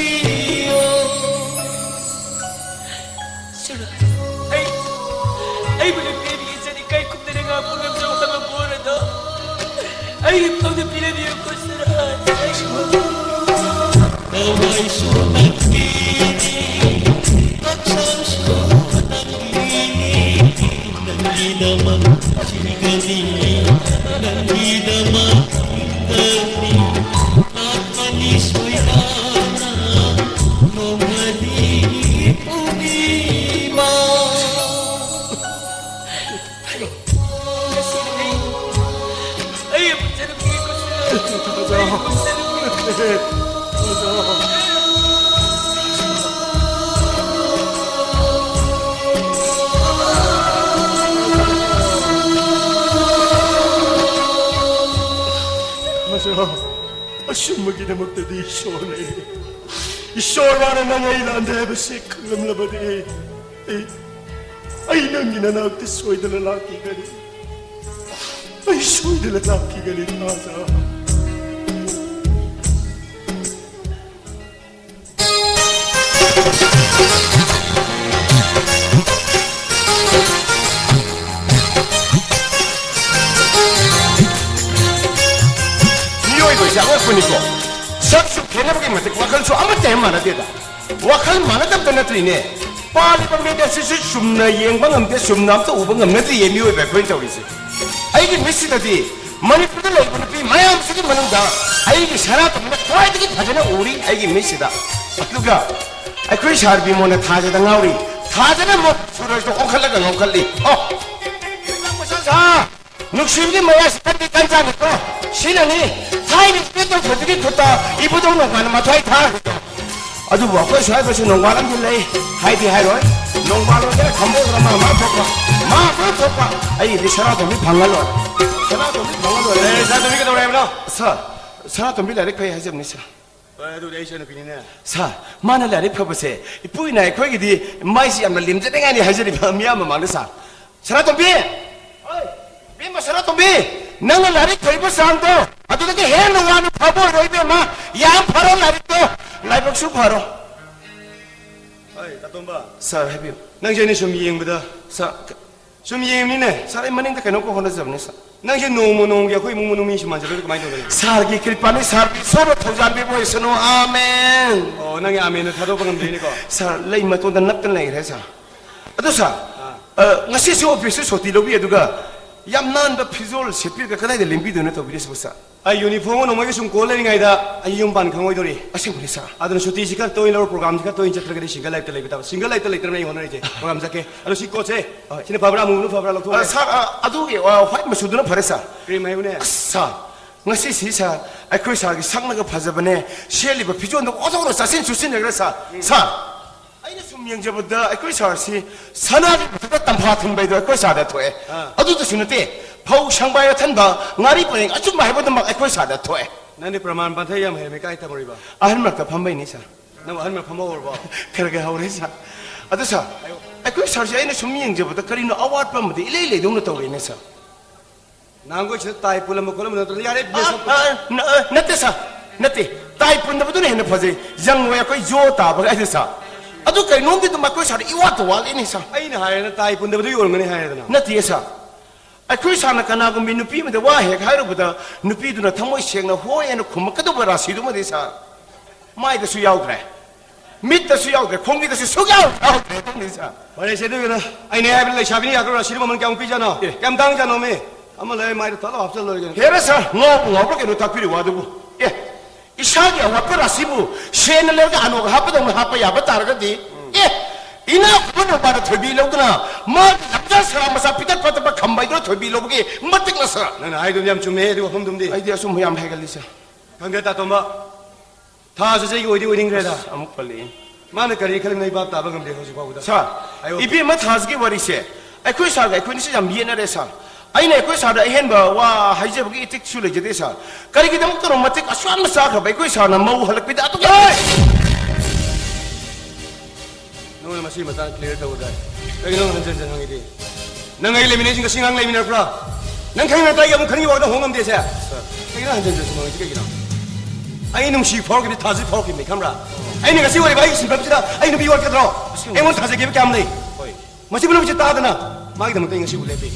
ꯑꯩꯒꯤ ꯐꯝꯗ ꯄꯤꯔꯝꯃꯤꯕ ꯈꯨꯠꯁꯤꯅ ꯊꯋꯥꯏꯁꯨ ꯅꯪꯒꯤꯅꯤ, ꯍꯛꯆꯥꯡꯁꯨ ꯅꯪꯒꯤꯅꯤ, ꯅꯪꯒꯤꯗꯃꯛ ꯁꯤꯒꯅꯤ, ꯅꯪꯒꯤꯗꯃꯛ ꯍꯤꯡꯒꯅꯤ, ꯂꯥꯛꯀꯅꯤ ꯁꯣꯏꯗꯅ ꯅꯣꯡꯃꯗꯤ ꯄꯨꯝꯅꯃꯛ꯫ ꯑꯆꯨꯝꯕꯒꯤꯗꯃꯛꯇꯗꯤ ꯏꯁꯣꯔꯅꯤ꯫ ꯏꯁꯣꯔ ꯃꯥꯅ ꯅꯪ ꯑꯩ ꯂꯥꯟꯗꯦ ꯍꯥꯏꯕꯁꯤ ꯈꯪꯂꯝꯂꯕꯗꯤ ꯑꯩ, ꯑꯩ ꯅꯪꯒꯤ ꯅꯅꯥꯛꯇ ꯁꯣꯏꯗꯅ ꯂꯥꯛꯈꯤꯒꯅꯤ꯫ ꯑꯩ ꯁꯣꯏꯗꯅ ꯂꯥꯛꯈꯤꯒꯅꯤ, ꯊꯥꯖ꯫ ꯃꯤꯑꯣꯏꯕꯁꯦ ꯑꯉꯛꯄꯅꯤꯀꯣ꯫ ꯁꯛꯁꯨ ꯈꯦꯠꯅꯕꯒꯤ ꯃꯇꯤꯛ ꯋꯥꯈꯜꯁꯨ ꯑꯃꯠꯇ ꯍꯦꯛ ꯃꯥꯟꯅꯗꯦꯗ꯫ ꯋꯥꯈꯜ ꯃꯥꯟꯅꯗꯕꯇ ꯅꯠꯇ꯭ꯔꯤꯅꯦ, ꯄꯥꯜꯂꯤꯕ ꯃꯤꯠ ꯑꯁꯤꯁꯨ ꯆꯨꯝꯅ ꯌꯦꯡꯕ ꯉꯝꯗꯦ, ꯆꯨꯝꯅ ꯑꯝꯇ ꯎꯕ ꯉꯝꯅꯗ꯭ꯔꯤꯌꯦ ꯃꯤꯑꯣꯏꯕ ꯑꯩꯈꯣꯏꯅ ꯇꯧꯔꯤꯁꯦ꯫ ꯑꯩꯒꯤ ꯃꯤꯠꯁꯤꯗꯗꯤ ꯃꯅꯤꯄꯨꯔꯗ ꯂꯩꯕ ꯅꯨꯄꯤ ꯃꯌꯥꯝꯁꯤꯒꯤ ꯃꯅꯨꯡꯗ ꯑꯩꯒꯤ ꯁꯅꯥꯇꯣꯝꯕꯤꯅ ꯈ꯭ꯋꯥꯏꯗꯒꯤ ꯐꯖꯅ ꯎꯔꯤ ꯑꯩꯒꯤ ꯃꯤꯠꯁꯤꯗ꯫ ꯑꯗꯨꯒ ꯑꯩꯈꯣꯏ ꯁꯥꯔ ꯕꯤꯃꯣꯟꯅ ꯊꯥꯖꯗ ꯉꯥꯎꯔꯤ, ꯊꯥꯖꯅ ꯑꯃꯨꯛ ꯁꯨꯔꯖꯇ ꯑꯣꯟꯈꯠꯂꯒ ꯉꯥꯎꯈꯠꯂꯤ꯫ ꯑꯣ! ꯃꯁꯥ ꯁꯥ! ꯅꯨꯡꯁꯤꯕꯒꯤ ꯃꯌꯥꯏꯁꯤ ꯀꯟꯗꯤ ꯀꯟꯖꯥꯅꯤꯀꯣ꯫ ꯁꯤꯅꯅꯤ ꯊꯥꯏꯅ ꯏꯄꯦꯟ ꯇꯧꯊꯕꯤꯒꯤ ꯈꯨꯠꯇ ꯏꯕꯨꯙꯧ ꯅꯣꯡꯃꯥꯟꯅ ꯃꯊ꯭ꯋꯥꯏ ꯊꯥꯈ꯭ꯔꯤꯗꯣ꯫ ꯑꯗꯨꯕꯨ ꯑꯩꯈꯣꯏ ꯁ꯭ꯋꯥꯏꯗꯁꯨ ꯅꯣꯡꯕꯥꯜ ꯑꯃꯗꯤ ꯂꯩ꯫ ꯍꯥꯏꯗꯤ ꯍꯥꯏꯔꯣꯏ꯫ ꯅꯣꯡꯕꯥꯜ ꯑꯣꯏꯒꯦꯔꯥ ꯈꯝꯕ ꯑꯣꯏꯒꯦꯔꯥ ꯃꯥ ꯃꯥ ꯊꯣꯛꯄ, ꯃꯥ ꯃꯥ ꯊꯣꯛꯄ꯫ ꯑꯩꯒꯤꯗꯤ ꯁꯅꯥꯇꯣꯝꯕꯤ ꯐꯪꯉ ꯂꯣꯏꯔꯦ꯫ ꯁꯅꯥꯇꯣꯝꯕꯤ ꯐꯪꯉ ꯂꯣꯏꯔꯦ꯫ ꯑꯦ, ꯁꯅꯥꯇꯣꯝꯕꯤ ꯀꯩꯗꯧꯔꯦ ꯍꯥꯏꯕꯅꯣ? ꯁꯥꯔ, ꯁꯅꯥꯇꯣꯝꯕꯤ ꯂꯥꯏꯔꯤꯛ ꯐꯩ ꯍꯥꯏꯖꯕꯅꯤ, ꯁꯥꯔ꯫ ꯍꯣꯏ, ꯑꯗꯨꯗꯤ ꯑꯩ ꯏꯆꯟꯅꯨꯄꯤꯅꯤꯅꯦ꯫ ꯁꯥꯔ, ꯃꯥꯅ ꯂꯥꯏꯔꯤꯛ ꯐꯕꯁꯦ ꯏꯄꯨ ꯏꯅꯥ ꯑꯩꯈꯣꯏꯒꯤꯗꯤ ꯃꯥꯏꯁꯤ ꯌꯥꯝꯅ ꯂꯦꯝꯖꯅꯤꯡꯉꯥꯏꯅꯤ ꯍꯥꯏꯖꯔꯤꯕ ꯃꯤꯌꯥꯝ ꯃꯃꯥꯡꯗ, ꯁꯥꯔ꯫ ꯁꯅꯥꯇꯣꯝꯕꯤ! ꯍꯣꯏ, ꯏꯕꯦꯝꯃ ꯁꯅꯥꯇꯣꯝꯕꯤ! ꯅꯪꯅ ꯂꯥꯏꯔꯤꯛ ꯐꯔꯤꯕ ꯆꯥꯡꯗꯣ ꯑꯗꯨꯗꯒꯤ ꯍꯦꯟꯅ ꯋꯥꯅ ꯐꯕ ꯑꯣꯏꯔꯣꯏ, ꯏꯕꯦꯝꯃ꯫ ꯌꯥꯝ ꯐꯔꯣ ꯂꯥꯏꯔꯤꯛꯇꯣ꯫ ꯂꯥꯏꯕꯛꯁꯨ ꯐꯔꯣ꯫ ꯍꯣꯏ, ꯇꯥꯇꯣꯝꯕ꯫ ꯁꯥꯔ, ꯍꯥꯏꯕꯤꯌꯨ꯫ ꯅꯪꯁꯦ ꯑꯩꯅ ꯁꯨꯝ ꯌꯦꯡꯕꯗ, ꯁꯥꯔ, ꯀ-, ꯁꯨꯝ ꯌꯦꯡꯕꯅꯤꯅꯦ꯫ ꯁꯥꯔ, ꯑꯩ ꯃꯅꯤꯡꯗ ꯀꯩꯅꯣꯝ ꯈꯔ ꯍꯣꯠꯅꯖꯕꯅꯦ, ꯁꯥꯔ꯫ ꯅꯪꯁꯦ ꯅꯣꯡꯃ ꯅꯣꯡꯃꯒꯤ ꯑꯩꯈꯣꯏ ꯏꯃꯨꯡ ꯃꯅꯨꯡ ꯃꯤꯁꯨ ꯃꯥꯟꯁꯤꯜꯂꯛꯇ꯭ꯔꯗꯤ ꯀꯃꯥꯏꯅ ꯇꯧꯗꯣꯏꯅꯣ? ꯁꯥꯔꯒꯤ ꯀ꯭ꯔꯤꯄꯥꯅꯤ, ꯁꯥꯔ, ꯏꯁꯣꯔꯅ ꯊꯧꯖꯥꯟꯕꯤꯕ ꯑꯣꯏꯁꯅꯨ꯫ ꯑꯥꯃꯦꯟ꯫ ꯑꯣ, ꯅꯪꯒꯤ ꯑꯥꯃꯦꯟꯗꯣ ꯊꯥꯗꯣꯛꯄ ꯉꯝꯗ꯭ꯔꯤꯅꯦꯀꯣ꯫ ꯁꯥꯔ, ꯂꯩ ꯃꯇꯣꯟꯗ ꯅꯞꯇꯅ ꯂꯩꯈ꯭ꯔꯦ, ꯁꯥꯔ꯫ ꯑꯗꯨ, ꯁꯥꯔ, ꯑꯥ꯫ ꯑ, ꯉꯁꯤꯁꯨ ꯑꯣꯐꯤꯁꯁꯨ ꯁꯨꯇꯤ ꯂꯧꯕꯤ, ꯑꯗꯨꯒ ꯌꯥꯝ ꯅꯥꯟꯕ ꯐꯤꯖꯣꯜ ꯁꯦꯠꯄꯤꯔꯒ ꯀꯗꯥꯏꯗ ꯂꯦꯡꯕꯤꯗꯣꯏꯅꯣ ꯇꯧꯕꯤꯔꯤꯁꯤꯕꯨ, ꯁꯥꯔ? ꯑꯩ ꯌꯨꯅꯤꯐꯣꯔꯝ ꯅꯣꯡꯃꯩꯒ ꯁꯨꯝ ꯀꯣꯜ ꯂꯩꯔꯤꯉꯩꯗ ꯑꯩ ꯌꯨꯝ ꯄꯥꯟ ꯈꯪꯉꯣꯏꯗꯧꯔꯤ꯫ ꯑꯁꯦꯡꯕꯅꯤ, ꯁꯥꯔ꯫ ꯑꯗꯨꯅ ꯁꯨꯇꯤꯁꯤ ꯈꯔ ꯇꯣꯏꯅ ꯂꯧꯔ, ꯄ꯭ꯔꯣꯒ꯭ꯔꯥꯝꯁꯤ ꯈꯔ ꯇꯣꯏꯅ ꯆꯠꯇ꯭ꯔꯒꯗꯤ ꯁꯤꯡꯒꯜ ꯂꯥꯏꯐꯇ ꯂꯩꯕ ꯇꯥꯕ꯫ ꯁꯤꯡꯒꯜ ꯂꯥꯏꯐꯇ ꯂꯩꯇ꯭ꯔꯕꯅꯤꯅ ꯑꯩ ꯍꯣꯠꯅꯔꯤꯁꯦ꯫ ꯄ꯭ꯔꯣꯒ꯭ꯔꯥꯝ ꯆꯠꯀꯦ꯫ ꯑꯗꯣ ꯁꯤ ꯀꯣꯠꯁꯦ, ꯑꯥ꯫ ꯁꯤꯅ ꯐꯕ꯭ꯔꯥ, ꯑꯃꯨꯕꯅ ꯐꯕ꯭ꯔꯥ? ꯂꯧꯊꯣꯛꯑꯒꯦ꯫ ꯑꯥ, ꯁꯥꯔ, ꯑꯥ, ꯑꯗꯨꯒꯤ, ꯑꯥ, ꯍ꯭ꯋꯥꯏꯠ ꯃꯆꯨꯗꯨꯅ ꯐꯔꯦ, ꯁꯥꯔ꯫ ꯀ꯭ꯔꯤꯝ ꯍꯥꯏꯕꯅꯦ꯫ ꯑꯁ, ꯁꯥꯔ, ꯉꯁꯤꯁꯤ, ꯁꯥꯔ, ꯑꯩꯈꯣꯏ ꯁꯥꯔꯒꯤ ꯁꯛꯅꯒ ꯐꯖꯕꯅꯦ, ꯁꯦꯠꯂꯤꯕ ꯐꯤꯖꯣꯜꯗꯣ ꯑꯣꯟꯊꯣꯛꯅ ꯆꯥꯁꯤꯟ ꯁꯨꯁꯤꯟꯅꯈ꯭ꯔꯦ, ꯁꯥꯔ꯫ ꯎꯝ꯫ ꯁꯥꯔ, ꯑꯩꯅ ꯁꯨꯝ ꯌꯦꯡꯖꯕꯗ ꯑꯩꯈꯣꯏ ꯁꯥꯔꯁꯤ ꯁꯅꯥꯒꯤ ꯃꯊꯛꯇ ꯇꯝꯐꯥ ꯊꯝꯕ ꯍꯥꯏꯗꯣ ꯑꯩꯈꯣꯏ ꯁꯥꯔꯗ ꯊꯣꯛꯑꯦ꯫ ꯑꯥ꯫ ꯑꯗꯨꯗꯁꯨ ꯅꯠꯇꯦ, ꯐꯧ ꯁꯪꯕꯥꯏ ꯑꯊꯟꯕ, ꯉꯥꯔꯤ ꯄꯔꯦꯡ ꯑꯆꯨꯝꯕ ꯍꯥꯏꯕꯗꯨꯃꯛ ꯑꯩꯈꯣꯏ ꯁꯥꯔꯗ ꯊꯣꯛꯑꯦ꯫ ꯅꯪꯗꯤ ꯄ꯭ꯔꯃꯥꯟ ꯄꯥꯟꯊꯩ ꯌꯥꯝ ꯍꯩꯔꯝꯃꯤ, ꯀꯥꯏ ꯇꯝꯃꯨꯔꯤꯕ? ꯑꯍꯜ ꯃꯔꯛꯇ ꯐꯝꯕꯩꯅꯤ, ꯁꯥꯔ꯫ ꯅꯪ ꯑꯍꯜ ꯃꯔꯛ ꯐꯝꯕ ꯍꯧꯔꯕꯣ? ꯈꯔ ꯈꯔ ꯍꯧꯔꯦ, ꯁꯥꯔ꯫ ꯑꯗꯨ, ꯁꯥꯔ, ꯍꯥꯏꯌꯣ꯫ ꯑꯩꯈꯣꯏ ꯁꯥꯔꯁꯦ ꯑꯩꯅ ꯁꯨꯝ ꯌꯦꯡꯖꯕꯗ ꯀꯔꯤꯅꯣ ꯑꯋꯥꯠꯄ ꯑꯃꯗꯤ ꯏꯂꯩ ꯂꯩꯗꯧꯅ ꯇꯧꯔꯦꯅꯦ, ꯁꯥꯔ꯫ ꯅꯍꯥꯟꯈꯣꯏ ꯁꯤꯗ ꯇꯥꯏ ꯄꯨꯜꯂꯝꯕ ꯈꯣꯠꯂꯝꯕ ꯅꯠꯇ꯭ꯔꯣ? ꯌꯥꯔꯦ, ꯑꯥ, ꯃꯦꯁ ꯑꯞ꯫ ꯑꯥ, ꯅ-, ꯑ, ꯅꯠꯇꯦ, ꯁꯥꯔ, ꯅꯠꯇꯦ꯫ ꯇꯥꯏ ꯄꯨꯟꯗꯕꯗꯨꯅ ꯍꯦꯟꯅ ꯐꯖꯩ꯫ ꯌꯪ ꯑꯣꯏ ꯑꯩꯈꯣꯏ ꯖꯣ ꯇꯥꯕ ꯍꯥꯏꯁꯦ, ꯁꯥꯔ꯫ ꯑꯗꯨ ꯀꯩꯅꯣꯝꯗꯤ ꯑꯗꯨꯝ ꯑꯩꯈꯣꯏ ꯁꯥꯔꯗ ꯏꯋꯥꯠꯇ ꯋꯥꯠꯂꯤꯅꯦ, ꯁꯥꯔ꯫ ꯑꯩꯅ ꯍꯥꯏꯔꯦꯅ ꯇꯥꯏ ꯄꯨꯟꯗꯕꯗꯨꯒꯤ ꯑꯣꯏꯔꯝꯒꯅꯤ ꯍꯥꯏꯔꯦꯗꯅ꯫ ꯅꯠꯇꯦ, ꯁꯥꯔ꯫ ꯑꯩꯈꯣꯏ ꯁꯥꯔꯅ ꯀꯅꯥꯒꯨꯝꯕꯤ ꯅꯨꯄꯤ ꯑꯃꯗ ꯋꯥ ꯍꯦꯛ ꯍꯥꯏꯔꯨꯕꯗ ꯅꯨꯄꯤꯗꯨꯅ ꯊꯃꯣꯏ ꯁꯦꯡꯅ ꯍꯣꯏ ꯍꯥꯏꯅ ꯈꯨꯝꯃꯛꯀꯗꯧꯕ ꯔꯥꯁꯤꯗꯨꯃꯗꯤ, ꯁꯥꯔ, ꯃꯥꯏꯗꯁꯨ ꯌꯥꯎꯗ꯭ꯔꯦ꯫ ꯃꯤꯠꯇꯁꯨ ꯌꯥꯎꯗ꯭ꯔꯦ, ꯈꯣꯡꯕꯤꯗꯁꯨ ꯁꯨꯛꯌꯥꯎ ꯌꯥꯎꯗ꯭ꯔꯦ, ꯑꯗꯨꯅꯤ, ꯁꯥꯔ꯫ ꯐꯔꯦꯁꯦ, ꯑꯗꯨꯒꯤꯅ ꯑꯩꯅ ꯍꯥꯏꯕ ꯂꯩꯁꯥꯕꯤꯅ ꯌꯥꯗ꯭ꯔꯣ? ꯔꯥꯁꯤꯗꯨ ꯃꯃꯜ ꯀꯌꯥꯃꯨꯛ ꯄꯤꯖꯥꯠꯅꯣ? ꯑꯦ꯫ ꯀꯌꯥꯝ ꯇꯥꯡꯖꯥꯠꯅꯣ, ꯃꯤ? ꯑꯃ ꯂꯩ, ꯃꯥꯏꯗ ꯊꯠꯂꯥꯎ ꯍꯥꯞꯆꯜ ꯂꯣꯏꯔꯦ ꯀꯩꯅꯣ꯫ ꯍꯦꯔꯥ, ꯁꯥꯔ, ꯉꯥꯎꯕ ꯉꯥꯎꯕ꯭ꯔꯥ ꯀꯩꯅꯣ ꯇꯥꯛꯄꯤꯔꯤꯕ ꯋꯥꯗꯨꯕꯨ? ꯑꯦ, ꯏꯁꯥꯒꯤ ꯑꯋꯥꯠꯄ ꯔꯥꯁꯤꯕꯨ ꯁꯦꯟꯅ ꯂꯩꯔꯒ ꯑꯅꯣꯛ ꯍꯥꯞꯄꯗꯧꯅ ꯍꯥꯞꯄ ꯌꯥꯕ ꯇꯥꯔꯒꯗꯤ, ꯎꯝ꯫ ꯑꯦ, ꯏꯅꯥꯛ ꯈꯨꯟꯕ ꯅꯨꯄꯥꯗ ꯊꯣꯏꯕꯤ ꯂꯧꯗꯨꯅ ꯃꯥꯒꯤ ꯂꯝꯖꯥ ꯁꯔꯥ ꯃꯆꯥ ꯄꯤꯛꯇꯛ ꯄꯇꯛꯄ ꯈꯝꯕ ꯍꯥꯏꯗꯨꯅ ꯊꯣꯏꯕꯤ ꯂꯧꯕꯒꯤ ꯃꯇꯤꯛ ꯅꯁꯥ꯫ ꯅꯪꯅ ꯍꯥꯏꯗꯨꯝꯗꯤ ꯌꯥꯝ ꯆꯨꯝꯃꯦ, ꯑꯗꯨ ꯋꯥꯐꯝꯗꯨꯝꯗꯤ꯫ ꯑꯩꯗꯤ ꯑꯆꯨꯝꯕ ꯌꯥꯝ ꯍꯥꯏꯒꯜꯂꯤ, ꯁꯥꯔ꯫ ꯈꯪꯗꯦ, ꯇꯥꯇꯣꯝꯕ꯫ ꯊꯥꯁꯨ ꯆꯍꯤꯒꯤ ꯑꯣꯏꯗꯤ ꯑꯣꯏꯅꯤꯡꯈ꯭ꯔꯦꯗ꯫ ꯑꯁ, ꯑꯃꯨꯛ ꯄꯜꯂꯛꯑꯦ꯫ ꯃꯥꯅ ꯀꯔꯤ ꯈꯜꯂꯤꯕꯅꯣ ꯑꯩ ꯚꯥꯞ ꯇꯥꯕ ꯉꯝꯗꯦ ꯍꯧꯖꯤꯛ ꯐꯥꯎꯕꯗ꯫ ꯁꯥꯔ, ꯍꯥꯏꯌꯣ꯫ ꯏꯕꯦꯝꯃ ꯊꯥꯁꯤꯒꯤ ꯋꯥꯔꯤꯁꯦ ꯑꯩꯈꯣꯏ ꯁꯥꯔꯒ ꯑꯩꯈꯣꯏꯅꯤꯁꯦ ꯌꯥꯝ ꯌꯦꯠꯅꯔꯦ, ꯁꯥꯔ꯫ ꯑꯩꯅ ꯑꯩꯈꯣꯏ ꯁꯥꯔꯗ ꯑꯍꯦꯟꯕ ꯋꯥ ꯍꯥꯏꯖꯕꯒꯤ ꯏꯊꯤꯛꯁꯨ ꯂꯩꯖꯗꯦ, ꯁꯥꯔ꯫ ꯀꯔꯤꯒꯤꯗꯃꯛꯇꯅꯣ ꯃꯇꯤꯛ ꯑꯁꯨꯛ ꯌꯥꯝꯅ ꯆꯥꯈ꯭ꯔꯕ ꯑꯩꯈꯣꯏ ꯁꯥꯔꯅ ꯃꯧ ꯍꯜꯂꯛꯄꯤꯗ ꯑꯗꯨꯛ ꯌꯥꯝꯅ ꯅꯉꯣꯟꯗ ꯃꯁꯤꯒꯤ ꯃꯇꯥꯡꯗ clear ꯇꯧꯒꯗ꯭ꯔꯥ? ꯀꯩꯒꯤꯅꯣ ꯅꯪ ꯍꯟꯖꯟ ꯍꯟꯖꯟ ꯍꯪꯉꯤꯗꯤ? ꯅꯪ ꯑꯩ ꯂꯩꯃꯤꯟꯅꯩꯁꯤ ꯉꯁꯤ ꯉꯔꯥꯡ ꯂꯩꯃꯤꯟꯅꯔꯛꯄ꯭ꯔꯥ? ꯅꯪ ꯈꯪꯉꯤ ꯅꯠꯇ꯭ꯔꯥ ꯑꯩ ꯑꯃꯨꯛ ꯈꯪꯉꯤ ꯋꯥꯗ ꯍꯣꯡ ꯉꯝꯗꯦꯁꯦ? ꯁꯥꯔ꯫ ꯀꯩꯒꯤꯅꯣ ꯍꯟꯖꯟ ꯍꯟꯖꯟ ꯁꯨꯝ ꯍꯪꯉꯤꯁꯤ ꯀꯩꯒꯤꯅꯣ? ꯑꯩ ꯅꯨꯡꯁꯤ ꯐꯥꯎꯔꯛꯈꯤꯕꯅꯤ, ꯊꯥꯖꯕ ꯐꯥꯎꯔꯛꯈꯤꯕꯅꯤ, ꯈꯪꯕ꯭ꯔꯥ? ꯑꯩꯅ ꯉꯁꯤ ꯑꯣꯏꯔꯤꯕ ꯑꯩꯒꯤ ꯁꯤꯟꯐꯝꯁꯤꯗ ꯑꯩ ꯅꯨꯄꯤ ꯋꯥꯠꯀꯗ꯭ꯔꯣ? ꯑꯁꯦꯡꯕ꯫ ꯑꯩꯉꯣꯟꯗ ꯊꯥꯖꯈꯤꯕ ꯀꯌꯥꯝ ꯂꯩ? ꯍꯣꯏ꯫ ꯃꯁꯤ ꯄꯨꯝꯅꯃꯛꯁꯦ ꯇꯥꯗꯅ ꯃꯥꯒꯤꯗꯃꯛꯇ ꯑꯩ ꯉꯁꯤꯕꯨ ꯂꯦꯞꯄꯤ꯫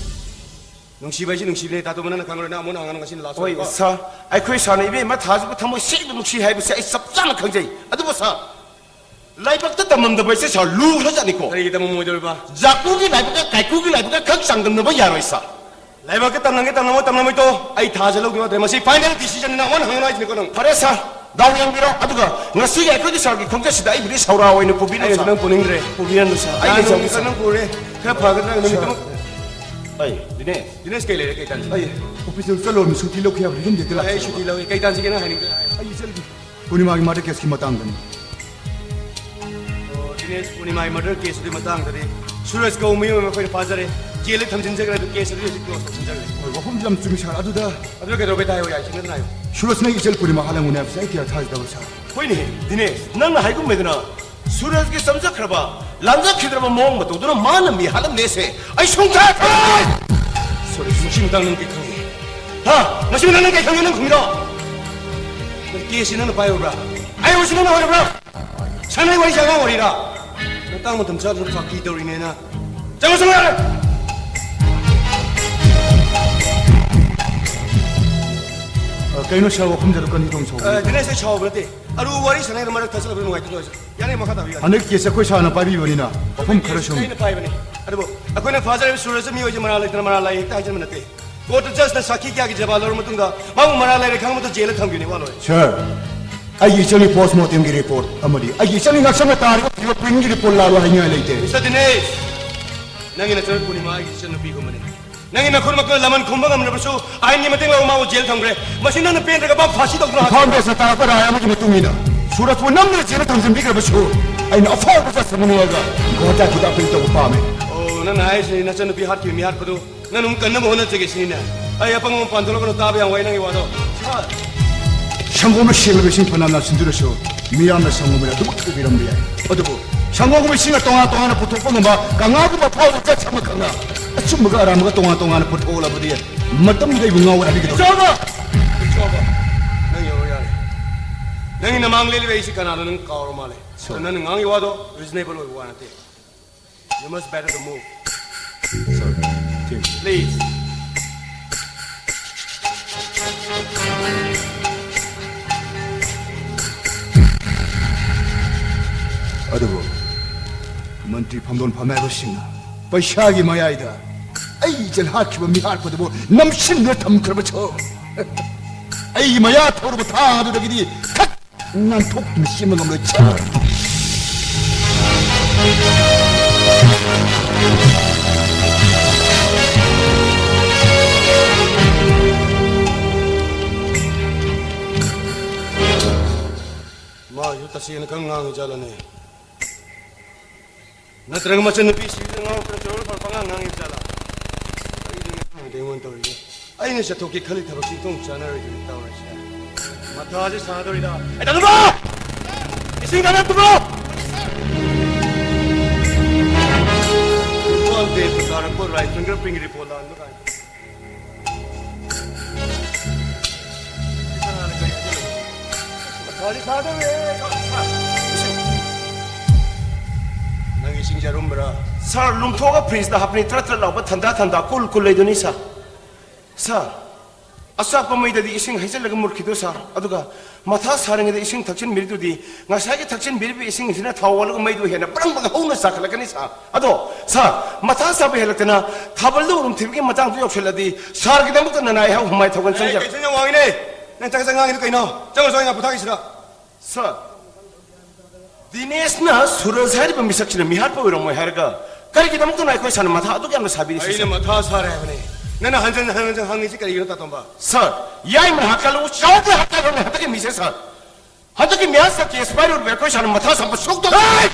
ꯅꯨꯡꯁꯤꯕ ꯍꯥꯏꯁꯤ ꯅꯨꯡꯁꯤꯕꯅꯦ, ꯇꯥꯇꯣꯝꯕ, ꯅꯪꯅ ꯈꯪꯂꯣꯏ, ꯅꯪ ꯑꯃꯨꯛ ꯍꯪꯉꯅꯨ, ꯉꯁꯤꯅ ꯂꯥꯁ ꯍꯣꯏ, ꯑꯣꯏꯔꯦꯀꯣ꯫ ꯁꯥꯔ, ꯑꯩꯈꯣꯏ ꯁꯥꯔꯅ ꯏꯕꯦꯝꯃ ꯊꯥꯖꯕ ꯊꯃꯣꯏ ꯁꯦꯡꯅ ꯅꯨꯡꯁꯤ ꯍꯥꯏꯕꯁꯦ ꯑꯩ ꯆꯞ ꯆꯥꯅ ꯈꯪꯖꯩ꯫ ꯑꯗꯨꯕꯨ ꯁꯥꯔ, ꯂꯥꯏꯕꯛꯇ ꯇꯝꯂꯝꯗꯕ ꯍꯥꯏꯁꯦ ꯁꯥꯔ ꯂꯨꯈ꯭ꯔꯖꯥꯠꯅꯤꯀꯣ꯫ ꯀꯔꯤꯒꯤ ꯇꯝꯃꯝꯃꯣꯏꯗꯧꯔꯤꯕ? ꯖꯥꯀꯨꯒꯤ ꯂꯥꯏꯕꯛꯀ ꯀꯥꯏꯀꯨꯒꯤ ꯂꯥꯏꯕꯛꯀ ꯈꯛ ꯆꯥꯡꯗꯝꯅꯕ ꯌꯥꯔꯣꯏ ꯁꯥꯔ꯫ ꯂꯥꯏꯕꯛꯇ ꯇꯝꯂꯝꯒꯦ ꯇꯝꯂꯝꯃꯣꯏ ꯇꯝꯂꯝꯃꯣꯏꯗꯣ ꯑꯩ ꯊꯥꯖ ꯂꯧꯗꯣꯏ ꯅꯠꯇ꯭ꯔꯦ꯫ ꯃꯁꯤ ꯐꯥꯏꯅꯦꯜ ꯗꯤꯁꯤꯖꯟꯅꯤ, ꯅꯪ ꯑꯃꯨꯛ ꯍꯪꯉꯅꯨ ꯍꯥꯏꯁꯤꯅꯤꯀꯣ ꯅꯪ꯫ ꯐꯔꯦ ꯁꯥꯔ, ꯗꯥꯎ ꯌꯦꯡꯕꯤꯔꯣ꯫ ꯑꯗꯨꯒ ꯉꯁꯤꯒꯤ ꯑꯩꯈꯣꯏꯒꯤ ꯁꯥꯔꯒꯤ ꯈꯣꯡꯆꯠꯁꯤꯗ ꯑꯩꯕꯨꯗꯤ ꯁꯥꯎꯔꯥ ꯑꯣꯏꯅ ꯄꯨꯕꯤꯔꯣ ꯑꯩꯅꯁꯨ ꯁꯥꯔ꯫ ꯅꯪ ꯄꯨꯅꯤꯡꯗ꯭ꯔꯦ, ꯄꯨꯕꯤꯔꯅꯨ ꯁꯥꯔ꯫ ꯑꯩ ꯅꯍꯥꯟ ꯂꯩꯖꯧꯒꯦ ꯅꯣꯡꯃ ꯁꯥꯔ꯫ ꯅꯪ ꯄꯨꯔꯦ, ꯈꯔ ꯐꯒꯗ꯭ꯔꯥ ꯅꯨꯃꯤꯠ ꯑꯃ꯫ ꯑꯩ, ꯗꯤꯅꯦꯁ, ꯗꯤꯅꯦꯁ, ꯀꯩ ꯂꯩꯔꯦ, ꯀꯩ ꯇꯥꯟꯁꯤꯒꯦ? ꯑꯩ ꯑꯣꯐꯤꯁꯇꯁꯨ ꯆꯠꯂꯨꯔꯕꯅꯤ, ꯁꯨꯇꯤ ꯂꯧꯈꯤ ꯍꯥꯏꯕ, ꯌꯨꯝꯗ ꯍꯦꯛꯇ ꯑꯩ ꯂꯥꯛꯆꯔꯕ꯫ ꯁꯨꯇꯤ ꯂꯧꯏ, ꯀꯩ ꯇꯥꯟꯁꯤꯒꯦ ꯅꯪ ꯍꯥꯏꯅꯤꯡꯕ ꯍꯥꯏꯌꯨ꯫ ꯑꯩ ꯆꯠꯂꯒꯦ꯫ ꯄꯨꯔꯅꯤꯃꯥꯒꯤ ꯃꯔꯗꯔ ꯀꯦꯁꯀꯤ ꯃꯇꯥꯡꯗꯅꯤ꯫ ꯑꯣ, ꯗꯤꯅꯦꯁ, ꯄꯨꯔꯅꯤꯃꯥꯒꯤ ꯃꯔꯗꯔ ꯀꯦꯁꯇꯨꯒꯤ ꯃꯇꯥꯡꯗꯗꯤ ꯁꯨꯔꯖ ꯀꯧꯕ ꯃꯤꯑꯣꯏ ꯑꯃ ꯑꯩꯈꯣꯏꯅ ꯐꯥꯖꯔꯦ, ꯖꯦꯜꯗ ꯊꯝꯖꯤꯟꯖꯈ꯭ꯔꯦ, ꯑꯗꯨ ꯀꯦꯁ ꯑꯗꯨ ꯍꯧꯖꯤꯛ ꯀ꯭ꯂꯣꯖ ꯇꯧꯁꯤꯟꯖꯈ꯭ꯔꯦ꯫ ꯍꯣꯏ, ꯋꯥꯐꯝꯁꯤ ꯌꯥꯝ ꯆꯨꯝꯃꯤ ꯁꯥꯔ꯫ ꯑꯗꯨꯗ ꯑꯗꯨ ꯀꯩꯗꯧꯔꯒꯦ ꯇꯥꯏ, ꯍꯣꯏ, ꯌꯥꯏ, ꯁꯤꯡꯅꯗꯅ ꯍꯥꯏꯌꯨ꯫ ꯁꯨꯔꯖꯅ ꯏꯆꯜ ꯄꯨꯔꯅꯤꯃꯥ ꯍꯥꯠꯂꯝꯒꯅꯤ ꯍꯥꯏꯕꯁꯦ ꯑꯩ ꯀꯌꯥ ꯊꯥꯖꯗꯕ ꯁꯥꯔ꯫ ꯍꯣꯏꯅꯦ, ꯗꯤꯅꯦꯁ, ꯅꯪꯅ ꯍꯥꯏꯒꯨꯝꯃꯦꯗꯅ, ꯁꯨꯔꯖꯀꯤ ꯆꯝꯖꯈ꯭ꯔꯕ, ꯂꯥꯟꯖꯈꯤꯗ꯭ꯔꯕ ꯃꯑꯣꯡ ꯃꯇꯧꯗꯨꯅ ꯃꯥꯅ ꯃꯤ ꯍꯥꯠꯂꯝꯅꯦꯁꯦ ꯑꯩ ꯁꯨꯡꯊꯥ ꯊꯥꯖꯗꯦ꯫ ꯁꯣꯔꯤ, ꯃꯁꯤ ꯃꯇꯥꯡ ꯅꯪ ꯀꯩ ꯈꯪꯉꯤ? ꯍꯥ? ꯃꯁꯤ ꯃꯇꯥꯡ ꯅꯪ ꯀꯩ ꯈꯪꯉꯤ, ꯅꯪ ꯈꯨꯝꯃꯤꯔꯣ? ꯅꯪ ꯀꯦꯁꯁꯤ ꯅꯪꯅ ꯄꯥꯏꯔꯨꯕ꯭ꯔꯥ? ꯑꯩ ꯑꯣꯏꯁꯤ ꯅꯪꯅ ꯑꯣꯏꯔꯕ꯭ꯔꯥ? ꯁꯥꯟꯅꯩ ꯋꯥꯔꯤꯁꯦ ꯑꯉꯥꯡ ꯋꯥꯔꯤꯔꯥ? ꯃꯇꯥꯡ ꯃꯇꯝ ꯆꯥꯗꯅ ꯐꯥꯀꯤ ꯇꯧꯔꯤꯅꯦꯅ꯫ ꯆꯪꯉꯣ, ꯆꯪꯉꯣ, ꯌꯥꯔꯦ꯫ ꯑ, ꯀꯩꯅꯣ ꯁꯥꯔ, ꯋꯥꯐꯝꯁꯦ ꯑꯗꯨ ꯀꯔꯤ ꯊꯣꯡ ꯁꯥꯎꯕ? ꯑ, ꯗꯤꯅꯦꯁ, ꯑꯩ ꯁꯥꯎꯕ ꯅꯠꯇꯦ꯫ ꯑꯔꯨꯕ ꯋꯥꯔꯤ ꯁꯥꯟꯅꯩꯗ ꯃꯔꯛ ꯊꯠꯆꯜꯂꯛꯄ ꯅꯨꯡꯉꯥꯏꯇꯦ ꯇꯧꯔꯤꯁꯦ꯫ ꯌꯥꯅꯤ, ꯃꯈꯥ ꯇꯥꯕꯤꯌꯨ, ꯌꯥꯅꯤ꯫ ꯍꯟꯗꯛ ꯀꯦꯁ ꯑꯩꯈꯣꯏ ꯁꯥꯔꯅ ꯄꯥꯏꯕꯤꯕꯅꯤꯅ ꯋꯥꯐꯝ ꯈꯔ ꯁꯨꯝ ꯑꯩꯅ ꯄꯥꯏꯕꯅꯤ꯫ ꯑꯗꯨꯕꯨ ꯑꯩꯈꯣꯏꯅ ꯐꯥꯖꯔꯤꯕ ꯁꯨꯔꯖ ꯃꯤꯑꯣꯏꯁꯦ ꯃꯔꯥꯜ ꯂꯩꯇꯅ ꯃꯔꯥꯜ ꯂꯩ ꯍꯦꯛꯇ ꯍꯥꯏꯖꯟꯕ ꯅꯠꯇꯦ꯫ ꯀꯣꯔꯠꯇ ꯖꯖꯅ ꯁꯥꯈꯤ ꯀꯌꯥꯒꯤ ꯖꯕꯥ ꯂꯧꯔꯕ ꯃꯇꯨꯡꯗ ꯃꯥꯕꯨ ꯃꯔꯥꯜ ꯂꯩꯔꯦ ꯈꯪꯕꯗ ꯖꯦꯜꯗ ꯊꯝꯈꯤꯕꯅꯤ, ꯋꯥ ꯂꯣꯏꯔꯦ꯫ ꯁꯥꯔ, ꯑꯩꯒꯤ ꯏꯆꯜꯒꯤ ꯄꯣꯁꯃꯣꯔꯇꯦꯝꯒꯤ ꯔꯤꯄꯣꯔꯠ ꯑꯃꯗꯤ ꯑꯩꯒꯤ ꯏꯆꯜꯒꯤ ꯉꯛꯁꯝꯗ ꯇꯥꯔꯤꯕ ꯐꯤꯡꯒꯔ ꯄ꯭ꯔꯤꯟꯒꯤ ꯔꯤꯄꯣꯔꯠ ꯂꯥꯜꯂꯣ ꯍꯥꯏꯅꯤꯡꯉꯥꯏ ꯂꯩꯇꯦ꯫ ꯃꯤꯁꯇꯔ ꯗꯤꯅꯦꯁ, ꯅꯪꯒꯤ ꯅꯆꯟ ꯄꯨꯔꯅꯤꯃꯥ ꯑꯩꯒꯤ ꯏꯆꯟꯅꯨꯄꯤꯒꯨꯝꯕꯅꯤ꯫ ꯅꯪꯒꯤ ꯅꯈꯨꯠꯃꯛꯇꯨꯅ ꯂꯃꯟ ꯈꯨꯝꯕ ꯉꯝꯗ꯭ꯔꯕꯁꯨ ꯑꯥꯏꯟꯒꯤ ꯃꯇꯦꯡ ꯂꯧꯔ ꯃꯥꯕꯨ ꯖꯦꯜ ꯊꯝꯈ꯭ꯔꯦ꯫ ꯃꯁꯤ ꯅꯪꯅ ꯄꯦꯟꯗ꯭ꯔꯒ ꯃꯥꯕꯨ ꯐꯥꯁꯤ ꯇꯧꯗꯨꯅ ꯏꯝꯐꯥꯜ ꯍꯥꯠꯈ꯭ꯔꯦ꯫ ꯕꯦꯁꯅ ꯇꯥꯔꯛꯄ ꯔꯥꯏ ꯑꯃꯒꯤ ꯃꯇꯨꯡ ꯏꯟꯅ ꯁꯨꯔꯖꯄꯨ ꯅꯝꯗꯨꯅ ꯖꯦꯜꯗ ꯊꯝꯖꯤꯟꯕꯤꯈ꯭ꯔꯕꯁꯨ ꯑꯩꯅ ꯑꯐꯥꯎꯕ ꯖꯖ ꯑꯃ ꯅꯦꯛꯑꯒ ꯒꯨꯋꯥꯍꯥꯇꯤ ꯈꯨꯗꯥ ꯑꯄꯤꯜ ꯇꯧꯕ ꯄꯥꯝꯃꯦ꯫ ꯑꯣ, ꯅꯪꯅ ꯍꯥꯏꯔꯤꯁꯤ ꯅꯆꯟꯅꯨꯄꯤ ꯍꯥꯠꯈꯤꯕ ꯃꯤ ꯍꯥꯠꯄꯗꯨ ꯅꯪ ꯑꯗꯨꯝ ꯀꯟꯅꯕ ꯍꯣꯠꯅꯖꯒꯦ ꯁꯤꯅꯤꯅꯦ? ꯑꯩ ꯑꯄꯪꯕ ꯃꯄꯥꯟ ꯊꯣꯛꯂꯛꯀꯅꯨ, ꯇꯥꯕ ꯌꯥꯝ ꯋꯥꯏ ꯅꯪꯒꯤ ꯋꯥꯗꯣ꯫ ꯁꯤꯃ ꯁꯪꯒꯣꯝꯅ ꯁꯦꯡꯂꯕ ꯏꯁꯤꯡ ꯐꯅꯌꯥꯝꯅ ꯁꯤꯟꯗꯨꯅꯁꯨ ꯃꯤꯌꯥꯝꯅ ꯁꯪꯒꯣꯝ ꯑꯣꯏꯅ ꯑꯗꯨꯃꯛ ꯊꯛꯄꯤꯔꯝꯕ ꯌꯥꯏ꯫ ꯑꯗꯨꯕꯨ ꯁꯪꯒꯣꯝꯒꯨꯝꯕ ꯏꯁꯤꯡꯅ ꯇꯣꯉꯥꯟ ꯇꯣꯉꯥꯟꯅ ꯄꯨꯊꯣꯛꯄ ꯉꯝꯕ ꯀꯪꯂꯥꯒꯨꯝꯕ ꯐꯥꯎꯕ ꯖꯖ ꯑꯃꯈꯛꯅ ꯑꯆꯨꯝꯕꯒ ꯑꯔꯥꯟꯕꯒ ꯇꯣꯉꯥꯟ ꯇꯣꯉꯥꯟꯅ ꯄꯨꯊꯣꯛꯂꯕꯗꯤ ꯃꯇꯝꯗꯨꯗ ꯑꯩꯕꯨ ꯉꯥꯎꯔꯦ ꯍꯥꯏꯕꯤꯒꯗꯧꯔꯤ꯫ ꯏꯆꯥꯎꯕ! ꯏꯆꯥꯎꯕ! ꯅꯪ ꯌꯧꯔꯣ ꯌꯥꯔꯦ꯫ ꯅꯪꯒꯤ ꯅꯃꯥꯡ ꯂꯦꯜꯂꯤꯕ ꯑꯩꯁꯤ ꯀꯅꯥꯅꯣ ꯅꯪ ꯀꯥꯎꯔ ꯃꯥꯜꯂꯦ꯫ ꯁꯣ꯫ ꯅꯪꯅ ꯉꯥꯡꯉꯤ ꯋꯥꯗꯣ ꯔꯤꯖꯅꯦꯕꯜ ꯑꯣꯏꯕ ꯋꯥ ꯅꯠꯇꯦ꯫ You must better to move. Please. ꯑꯗꯨꯕꯨ ꯃꯟꯇ꯭ꯔꯤ ꯐꯝꯗꯣꯟ ꯐꯝꯅꯥꯏꯕꯁꯤꯡꯅ ꯄꯩꯁꯥꯒꯤ ꯃꯌꯥꯏꯗ ꯑꯩ ꯏꯆꯜ ꯍꯥꯠꯈꯤꯕ ꯃꯤꯍꯥꯠꯄꯗꯨꯕꯨ ꯅꯝꯁꯤꯟꯗꯨꯅ ꯊꯝꯈ꯭ꯔꯕꯁꯨ, ꯑꯩꯒꯤ ꯃꯌꯥ ꯊꯧꯔꯕ ꯊꯥꯡ ꯑꯗꯨꯗꯒꯤꯗꯤ ꯊꯛ ꯅꯥꯟꯊꯣꯛꯇꯨꯅ ꯆꯦꯟꯕ ꯉꯝꯂꯣꯏ꯫ ꯃꯥꯁꯨ ꯇꯁꯦꯡꯅ ꯈꯪ ꯉꯥꯡꯉꯤ ꯖꯥꯠꯂꯅꯦ? ꯅꯠꯇ꯭ꯔꯒ ꯃꯆꯟꯅꯨꯄꯤ ꯁꯤꯕꯗ ꯉꯥꯎꯔꯛꯇꯅ ꯆꯣꯔ ꯐꯔ ꯄꯉꯥꯡ ꯉꯥꯡꯉꯤꯕ ꯖꯥꯠꯂꯥ? ꯀꯔꯤꯅꯣ ꯑꯉꯥꯡꯗ ꯑꯩꯉꯣꯟꯗ ꯇꯧꯔꯤꯁꯦ? ꯑꯩꯅ ꯆꯠꯊꯣꯛꯀꯦ ꯈꯜꯂꯤ ꯊꯕꯛꯁꯤ ꯏꯇꯣꯡ ꯆꯥꯟꯅꯔꯣꯏꯗꯣꯏꯅꯤ ꯇꯧꯔꯤꯁꯦ꯫ ꯃꯊꯥꯁꯦ ꯁꯥꯗꯧꯔꯤꯗ꯫ ꯑꯩ ꯇꯥꯗꯕ! ꯏꯁꯤꯡ ꯀꯟꯅ ꯇꯨꯝꯃꯣ! ꯏꯝꯐꯥꯜ ꯗꯦꯠꯇ ꯇꯥꯔꯛꯄ ꯔꯥꯏ ꯐꯤꯡꯒꯔ ꯄ꯭ꯔꯤꯟꯒꯤ ꯔꯤꯄꯣꯔꯠ ꯂꯥꯟꯕ ꯀꯥꯏꯅ꯫ ꯅꯪꯒꯤ ꯏꯁꯤꯡꯁꯦ ꯑꯔꯨꯝꯕꯔꯥ? ꯁꯥꯔ, ꯂꯨꯝꯊꯣꯛꯑꯒ ꯐ꯭ꯔꯤꯖꯇ ꯍꯥꯞꯄꯅꯤ, ꯇ꯭ꯔꯠ ꯇ꯭ꯔꯠ ꯂꯥꯎꯕ ꯊꯟꯗꯥ ꯊꯟꯗꯥ ꯀꯨꯜ ꯀꯨꯜ ꯂꯩꯗꯨꯅꯤ, ꯁꯥꯔ꯫ ꯁꯥꯔ, ꯑꯆꯥꯛꯄ ꯃꯩꯗꯗꯤ ꯏꯁꯤꯡ ꯍꯩꯖꯤꯜꯂꯒ ꯃꯨꯠꯈꯤꯗꯣ, ꯁꯥꯔ꯫ ꯑꯗꯨꯒ ꯃꯊꯥ ꯁꯥꯔꯤꯉꯩꯗ ꯏꯁꯤꯡ ꯊꯛꯆꯤꯟꯕꯤꯔꯤꯗꯨꯗꯤ ꯉꯁꯥꯏꯒꯤ ꯊꯛꯆꯤꯟꯕꯤꯔꯤꯕ ꯏꯁꯤꯡꯁꯤꯅ ꯊꯥꯎ ꯑꯣꯜꯂꯒ ꯃꯩꯗꯨ ꯍꯦꯟꯅ ꯕ꯭ꯔꯪ ꯕ꯭ꯔꯪ ꯍꯧꯅ ꯆꯥꯈꯠꯂꯛꯀꯅꯤ, ꯁꯥꯔ꯫ ꯑꯗꯣ, ꯁꯥꯔ, ꯃꯊꯥ ꯁꯥꯕ ꯍꯦꯜꯂꯛꯇꯅ ꯊꯥꯕꯜꯗ ꯎꯔꯨꯝ ꯊꯤꯕꯒꯤ ꯃꯇꯥꯡꯗꯨ ꯌꯧꯁꯤꯜꯂꯛꯑꯗꯤ ꯁꯥꯔꯒꯤꯗꯃꯛꯇ ꯅꯅꯥꯏ ꯑꯍꯥꯎ ꯍꯨꯃꯥꯏ ꯊꯧꯒꯅꯤ꯫ ꯑꯦ, ꯆꯪꯖꯔꯣ꯫ ꯀꯩꯁꯨ ꯌꯥꯝ ꯋꯥꯡꯉꯤꯅꯦ꯫ ꯅꯪ ꯆꯥꯛ ꯆꯥꯛ ꯉꯥꯡꯉꯤꯗꯣ ꯀꯩꯅꯣ? ꯆꯪꯉꯣ, ꯆꯪꯉꯣ, ꯉꯥ ꯄꯣꯊꯥꯈꯤꯁꯤꯔ? ꯁꯥꯔ, ꯗꯤꯅꯦꯁꯅ ꯁꯨꯔꯖ ꯍꯥꯏꯔꯤꯕ ꯃꯤꯁꯛꯁꯤꯅ ꯃꯤꯍꯥꯠꯄ ꯑꯣꯏꯔꯝꯃꯣꯏ ꯍꯥꯏꯔꯒ ꯀꯔꯤꯒꯤꯗꯃꯛꯇꯅꯣ ꯑꯩꯈꯣꯏ ꯁꯥꯔꯅ ꯃꯊꯥ ꯑꯗꯨꯛ ꯌꯥꯝꯅ ꯁꯥꯕꯤꯔꯤꯁꯤ, ꯑꯩꯅ ꯁꯥꯔ? ꯃꯊꯥ ꯁꯥꯔꯦ ꯍꯥꯏꯕꯅꯦ꯫ ꯅꯪꯅ ꯍꯟꯖꯟ ꯍꯟꯖꯟ ꯍꯪꯉꯤꯁꯤ ꯀꯔꯤꯒꯤꯅꯣ, ꯇꯥꯇꯣꯝꯕ? ꯁꯥꯔ, ꯌꯥꯏꯃꯅ ꯍꯥꯠꯀꯜꯂꯨ, ꯆꯥꯎꯗ ꯍꯥꯠꯀꯜꯂꯨꯅꯦ ꯍꯟꯗꯛꯀꯤ ꯃꯤꯁꯦ, ꯁꯥꯔ꯫ ꯍꯟꯗꯛꯀꯤ ꯃꯤꯍꯥꯠ ꯁꯛꯀꯤ ꯑꯦꯛꯁꯄꯥꯏꯔꯤ ꯑꯣꯏꯔꯤꯕ ꯑꯩꯈꯣꯏ ꯁꯥꯔꯅ ꯃꯊꯥ ꯁꯥꯕ ꯁꯨꯛꯇ-, ꯑꯩ!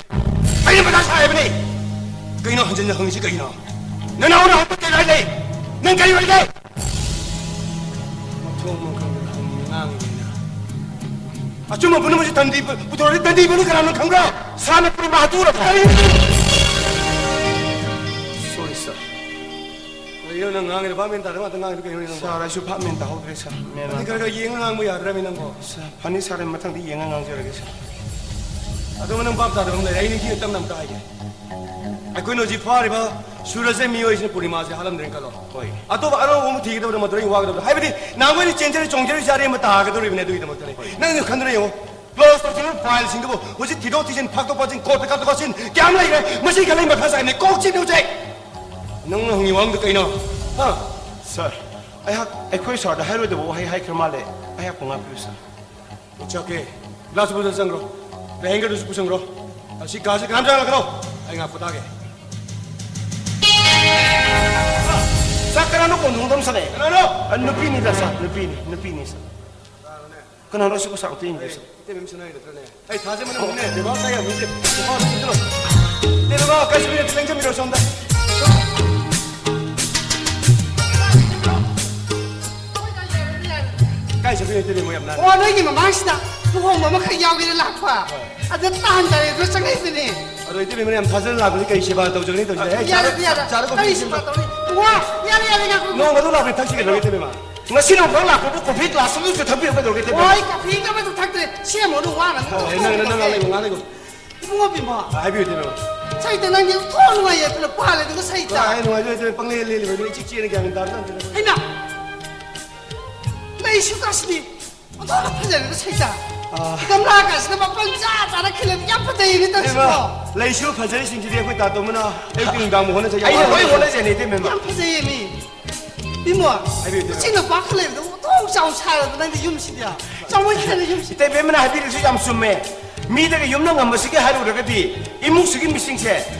ꯑꯩꯅ ꯃꯊꯥ ꯁꯥꯏ ꯍꯥꯏꯕꯅꯤ! ꯀꯩꯅꯣ ꯍꯟꯖꯟ ꯍꯟꯖꯟ ꯍꯪꯉꯤꯁꯤ ꯀꯩꯒꯤꯅꯣ? ꯅꯅꯥꯎꯅ ꯍꯟꯗꯛ ꯀꯩ ꯍꯥꯏ ꯂꯩ? ꯅꯪ ꯀꯔꯤ ꯑꯣꯏꯒꯦ? ꯃꯊꯣꯡ ꯃꯔꯝ ꯈꯪꯗꯅ ꯍꯪꯉꯤ ꯉꯥꯡꯉꯤꯅ꯫ ꯑꯆꯨꯝꯕ ꯄꯨꯝꯅꯃꯛꯁꯤ ꯇꯟꯗꯤ ꯄꯨ-, ꯄꯨꯊꯣꯔꯛꯑꯗꯤ ꯇꯟꯗꯤ ꯄꯨꯝꯅꯃꯛ ꯀꯅꯥꯅꯣ ꯈꯪꯕ꯭ꯔꯥ? ꯁꯥꯔꯅ ꯄꯨꯔꯤꯕ ꯍꯥꯠꯇꯣꯛꯎꯔꯕ? ꯀꯔꯤ? ꯁꯣꯔꯤ, ꯁꯥꯔ꯫ ꯀꯩꯅꯣ ꯅꯪ ꯉꯥꯡꯉꯤꯗꯣ? ꯚꯥꯞ ꯃꯦꯟ ꯇꯥꯗꯕ ꯉꯥꯛꯇ ꯉꯥꯡꯉꯤꯗꯣ ꯀꯩꯅꯣ ꯅꯪꯕꯣ? ꯁꯥꯔ, ꯑꯩꯁꯨ ꯚꯥꯞ ꯃꯦꯟ ꯇꯥꯍꯧꯗ꯭ꯔꯦ, ꯁꯥꯔ꯫ ꯃꯦꯟ ꯅꯪꯗꯤ ꯃꯥꯟ ꯈꯔ ꯈꯔ ꯌꯦꯡꯉ ꯉꯥꯡꯕ ꯌꯥꯗ꯭ꯔꯃꯤ ꯅꯪꯕꯣ? ꯁꯥꯔ, ꯐꯅꯤ ꯁꯥꯔ, ꯑꯩ ꯃꯊꯪꯗꯤ ꯌꯦꯡꯉ ꯉꯥꯡꯖꯔꯒꯦ, ꯁꯥꯔ꯫ ꯑꯗꯨꯒ ꯅꯪ ꯚꯥꯞ ꯇꯥꯗꯕ ꯑꯃ ꯂꯩꯔꯦ꯫ ꯑꯩ ꯅꯤꯡꯊꯤꯅ ꯇꯞꯅ ꯑꯝꯇ ꯍꯥꯏꯒꯦ꯫ ꯑꯩꯈꯣꯏꯅ ꯍꯧꯖꯤꯛ ꯐꯥꯔꯤꯕ ꯁꯨꯔꯖ ꯃꯤꯑꯣꯏꯁꯤꯅ ꯄꯨꯔꯅꯤꯃꯥꯁꯦ ꯍꯥꯠꯂꯝꯗ꯭ꯔꯦꯅ ꯈꯜꯂꯣ꯫ ꯍꯣꯏ꯫ ꯑꯇꯣꯞꯄ ꯑꯅꯧꯕ ꯑꯃ ꯊꯤꯒꯗꯕꯗ ꯃꯗꯨꯗ ꯑꯩ ꯋꯥꯒꯗꯕꯗꯣ꯫ ꯍꯥꯏꯕꯗꯤ ꯅꯍꯥꯟꯈꯣꯏꯅ ꯆꯦꯟꯖꯔꯤ ꯆꯣꯡꯖꯔꯤꯁꯦ ꯑꯔꯦꯝꯕ ꯇꯥꯒꯗꯧꯔꯤꯕꯅꯦ꯫ ꯑꯗꯨꯒꯤꯗꯃꯛꯇꯅꯦ꯫ ꯍꯣꯏ꯫ ꯅꯪꯅ ꯈꯟꯗꯨꯅ ꯌꯦꯡꯉꯣ꯫ ꯀ꯭ꯂꯣꯖ ꯇꯧꯈꯤꯕ ꯐꯥꯏꯜꯁꯤꯡꯗꯨꯕꯨ ꯍꯧꯖꯤꯛ ꯊꯤꯗꯣꯛ ꯊꯤꯖꯤꯟ, ꯐꯥꯛꯇꯣꯛ ꯐꯥꯛꯆꯤꯟ, ꯀꯣꯔꯠꯇ ꯀꯥꯞꯊꯣꯛ ꯀꯥꯞꯁꯤꯟ ꯀꯌꯥꯝ ꯂꯩꯈ꯭ꯔꯦ? ꯃꯁꯤ ꯈꯜꯂꯤ ꯃꯊꯥ ꯁꯥꯏꯅꯦ꯫ ꯀꯣꯛ ꯆꯤꯛꯅ ꯍꯧꯖꯤꯛ꯫ ꯅꯪꯅ ꯍꯪꯉꯤ ꯋꯥꯍꯪꯗꯨ ꯀꯩꯅꯣ? ꯍꯥ? ꯁꯥꯔ, ꯑꯩꯍꯥꯛ ꯑꯩꯈꯣꯏ ꯁꯥꯔꯗ ꯍꯥꯏꯔꯣꯏꯗꯕ ꯋꯥꯍꯩ ꯍꯥꯏꯈ꯭ꯔ ꯃꯥꯜꯂꯦ꯫ ꯑꯩꯍꯥꯛꯄꯨ ꯉꯥꯛꯄꯤꯌꯨ, ꯁꯥꯔ꯫ It's okay꯫ ꯒ꯭ꯂꯥꯁ ꯄꯨꯗ ꯆꯪꯈ꯭ꯔꯣ꯫ ꯗ ꯍꯦꯡꯒꯔꯗꯨꯁꯨ ꯄꯨꯁꯟꯈ꯭ꯔꯣ꯫ ꯑꯁꯤ ꯀꯥꯁꯦ ꯀꯅꯥꯝ ꯆꯪꯍꯜꯂꯛꯀꯅꯣ꯫ ꯑꯩ ꯉꯥꯏꯍꯥꯛ ꯄꯣꯊꯥꯒꯦ꯫ ꯁꯥꯔ, ꯀꯅꯥꯅꯣ ꯀꯣꯟꯊꯣꯡꯗ ꯑꯃ ꯁꯥꯟꯅꯩ? ꯀꯅꯥꯅꯣ? ꯑ, ꯅꯨꯄꯤꯅꯤꯗ, ꯁꯥꯔ, ꯅꯨꯄꯤꯅꯤ, ꯅꯨꯄꯤꯅꯤ, ꯁꯥꯔ꯫ ꯀꯅꯥꯅꯣ? ꯀꯅꯥꯅꯣ ꯁꯤꯕꯨ, ꯁꯥꯔ, ꯑꯝꯇ ꯌꯦꯡꯕꯤꯌꯨ, ꯁꯥꯔ꯫ ꯏꯇꯩꯃ ꯁꯤꯅ ꯍꯥꯏꯒꯗ꯭ꯔꯅꯦ? ꯑꯩ ꯊꯥꯖꯕ ꯉꯝꯗꯦ꯫ ꯕꯦꯕꯥ ꯀꯥꯏ ꯌꯥꯝ ꯅꯨꯡꯁꯤ꯫ ꯕꯦꯕꯥ, ꯀꯥꯏ ꯆꯠꯄꯤꯅꯣ? ꯂꯦꯡꯖꯟꯕꯤꯔꯣ ꯁꯣꯝꯗ꯫ ꯀꯥꯏ ꯆꯠꯄꯤꯅꯣ? ꯏꯇꯩꯃ ꯌꯥꯝ ꯅꯥꯜꯂꯦ꯫ ꯑꯣ, ꯅꯣꯏꯒꯤ ꯃꯃꯥꯡꯁꯤꯗ ꯂꯨꯍꯣꯡꯕ ꯑꯃꯈꯛ ꯌꯥꯎꯒꯦꯅ ꯂꯥꯛꯄ꯫ ꯍꯣꯏ꯫ ꯑꯗ ꯇꯥꯟ ꯆꯥꯔꯦ ꯑꯗꯨ ꯆꯪꯉꯛꯏꯕꯅꯦ꯫ ꯑꯗꯣ ꯏꯇꯩꯃ ꯌꯥꯝ ꯊꯥꯖꯅ ꯂꯥꯛꯄꯁꯦ ꯀꯩ ꯁꯦꯕꯥ ꯇꯧꯖꯒꯅꯤ ꯇꯧꯁꯤꯗ? ꯑꯦ, ꯌꯥꯔꯦ, ꯆꯥꯔ-, ꯌꯥꯔꯦ꯫ ꯆꯥꯔ ꯀꯣꯐꯤ ꯀꯔꯤ ꯁꯦꯝꯁꯤ꯫ ꯁꯦꯕꯥ ꯇꯧꯅꯤ? ꯋꯥ, ꯌꯥꯔꯦ, ꯌꯥꯔꯦ, ꯉꯥꯏꯈꯣ꯫ ꯅꯣꯡꯃꯗ ꯂꯥꯛꯄꯗꯤ ꯊꯛꯁꯤ ꯀꯩꯅꯣ, ꯏꯇꯩꯃ꯫ ꯉꯁꯤ ꯅꯣꯡꯈꯛ ꯂꯥꯛꯄꯕꯨ ꯀꯣꯐꯤ ꯒ꯭ꯂꯥꯁ ꯑꯃꯁꯨ ꯊꯛꯄꯤꯔꯛꯀꯗꯧꯒꯦ, ꯏꯇꯩꯃ? ꯍꯣꯏ, ꯀꯣꯐꯤ ꯑꯃꯁꯨ ꯊꯛꯇ꯭ꯔꯦ꯫ ꯁꯦꯝꯃꯣ, ꯑꯗꯨ ꯋꯥꯅ ꯑꯗꯨꯝ ꯑꯣ, ꯊꯣꯛꯑꯣ, ꯅꯪ, ꯅꯪ, ꯅꯪ ꯊꯣꯛꯑꯣ꯫ ꯂꯩꯌꯣ, ꯉꯥꯏꯍꯥꯛ ꯂꯩꯌꯣ꯫ ꯏꯕꯨꯡꯉꯣ ꯕꯤꯃꯣ꯫ ꯑ, ꯍꯥꯏꯕꯤꯌꯨ, ꯏꯇꯩꯃ꯫ ꯁꯩꯇ ꯅꯪꯗꯤ ꯊꯣꯡ ꯅꯨꯡꯉꯥꯏ ꯌꯥꯏꯐꯅ ꯄꯥꯜꯂꯦ, ꯑꯗꯨꯒ ꯁꯩꯇ꯫ ꯍꯣꯏ, ꯑꯩ ꯅꯨꯡꯉꯥꯏꯖꯩ, ꯏꯇꯩꯃ꯫ ꯄꯪꯂꯩ ꯂꯩꯔꯤꯕ ꯑꯗꯨ ꯏꯆꯤꯛ ꯆꯤꯛꯑꯅ ꯒ꯭ꯌꯥꯟ ꯃꯦꯟ ꯇꯥꯕ ꯖꯥꯠ ꯅꯠꯇꯦꯗ꯫ ꯍꯩꯃꯥ! ꯂꯩꯁꯨ ꯀꯥꯁꯤꯗꯤ ꯑꯣꯟꯊꯣꯛꯅ ꯐꯖꯔꯦꯗ, ꯁꯩꯇ꯫ ꯑꯥ꯫ ꯒꯝꯂꯥ ꯀꯥꯁꯤꯅ ꯃꯄꯜ ꯆꯥ ꯆꯥꯅ ꯈꯤꯜꯂꯦ꯫ ꯌꯥꯝ ꯐꯖꯩꯌꯦ ꯇꯧꯔꯤꯁꯤꯕꯣ꯫ ꯏꯇꯩꯃ, ꯂꯩꯁꯨ ꯐꯖꯔꯤꯁꯤꯡꯁꯤꯗꯤ ꯑꯩꯈꯣꯏ ꯇꯥꯇꯣꯝꯕꯅ ꯑꯌꯨꯛ ꯅꯨꯡꯗꯥꯡ ꯍꯣꯠꯅꯖꯩ꯫ ꯑꯩꯅ ꯂꯣꯏ ꯍꯣꯠꯅꯖꯩꯅꯦ, ꯏꯇꯩꯃ꯫ ꯌꯥꯝ ꯐꯖꯩꯌꯦ ꯃꯤ꯫ ꯏꯕꯨꯡꯉꯣ, ꯍꯥꯏꯕꯤꯌꯨ, ꯏꯇꯩꯃ꯫ ꯎꯆꯤꯅ ꯄꯥꯈꯠꯂꯛꯏꯕꯗꯣ ꯑꯣꯟꯊꯣꯛ ꯆꯥꯎ ꯁꯥꯔꯗꯅ ꯅꯪꯗꯤ ꯌꯨꯝꯁꯤꯗꯤ꯫ ꯆꯥꯎꯃꯟꯈꯤꯗꯅ ꯌꯨꯝꯁꯤꯗꯤ꯫ ꯏꯇꯩꯃꯅ ꯍꯥꯏꯕꯤꯔꯤꯁꯨ ꯌꯥꯝ ꯆꯨꯝꯃꯦ꯫ ꯃꯤꯗꯒ ꯌꯨꯝꯅ ꯉꯝꯕꯁꯤꯒꯤ ꯍꯥꯏꯔꯨꯔꯒꯗꯤ ꯏꯃꯨꯡꯁꯤꯒꯤ ꯃꯤꯁꯤꯡꯁꯦ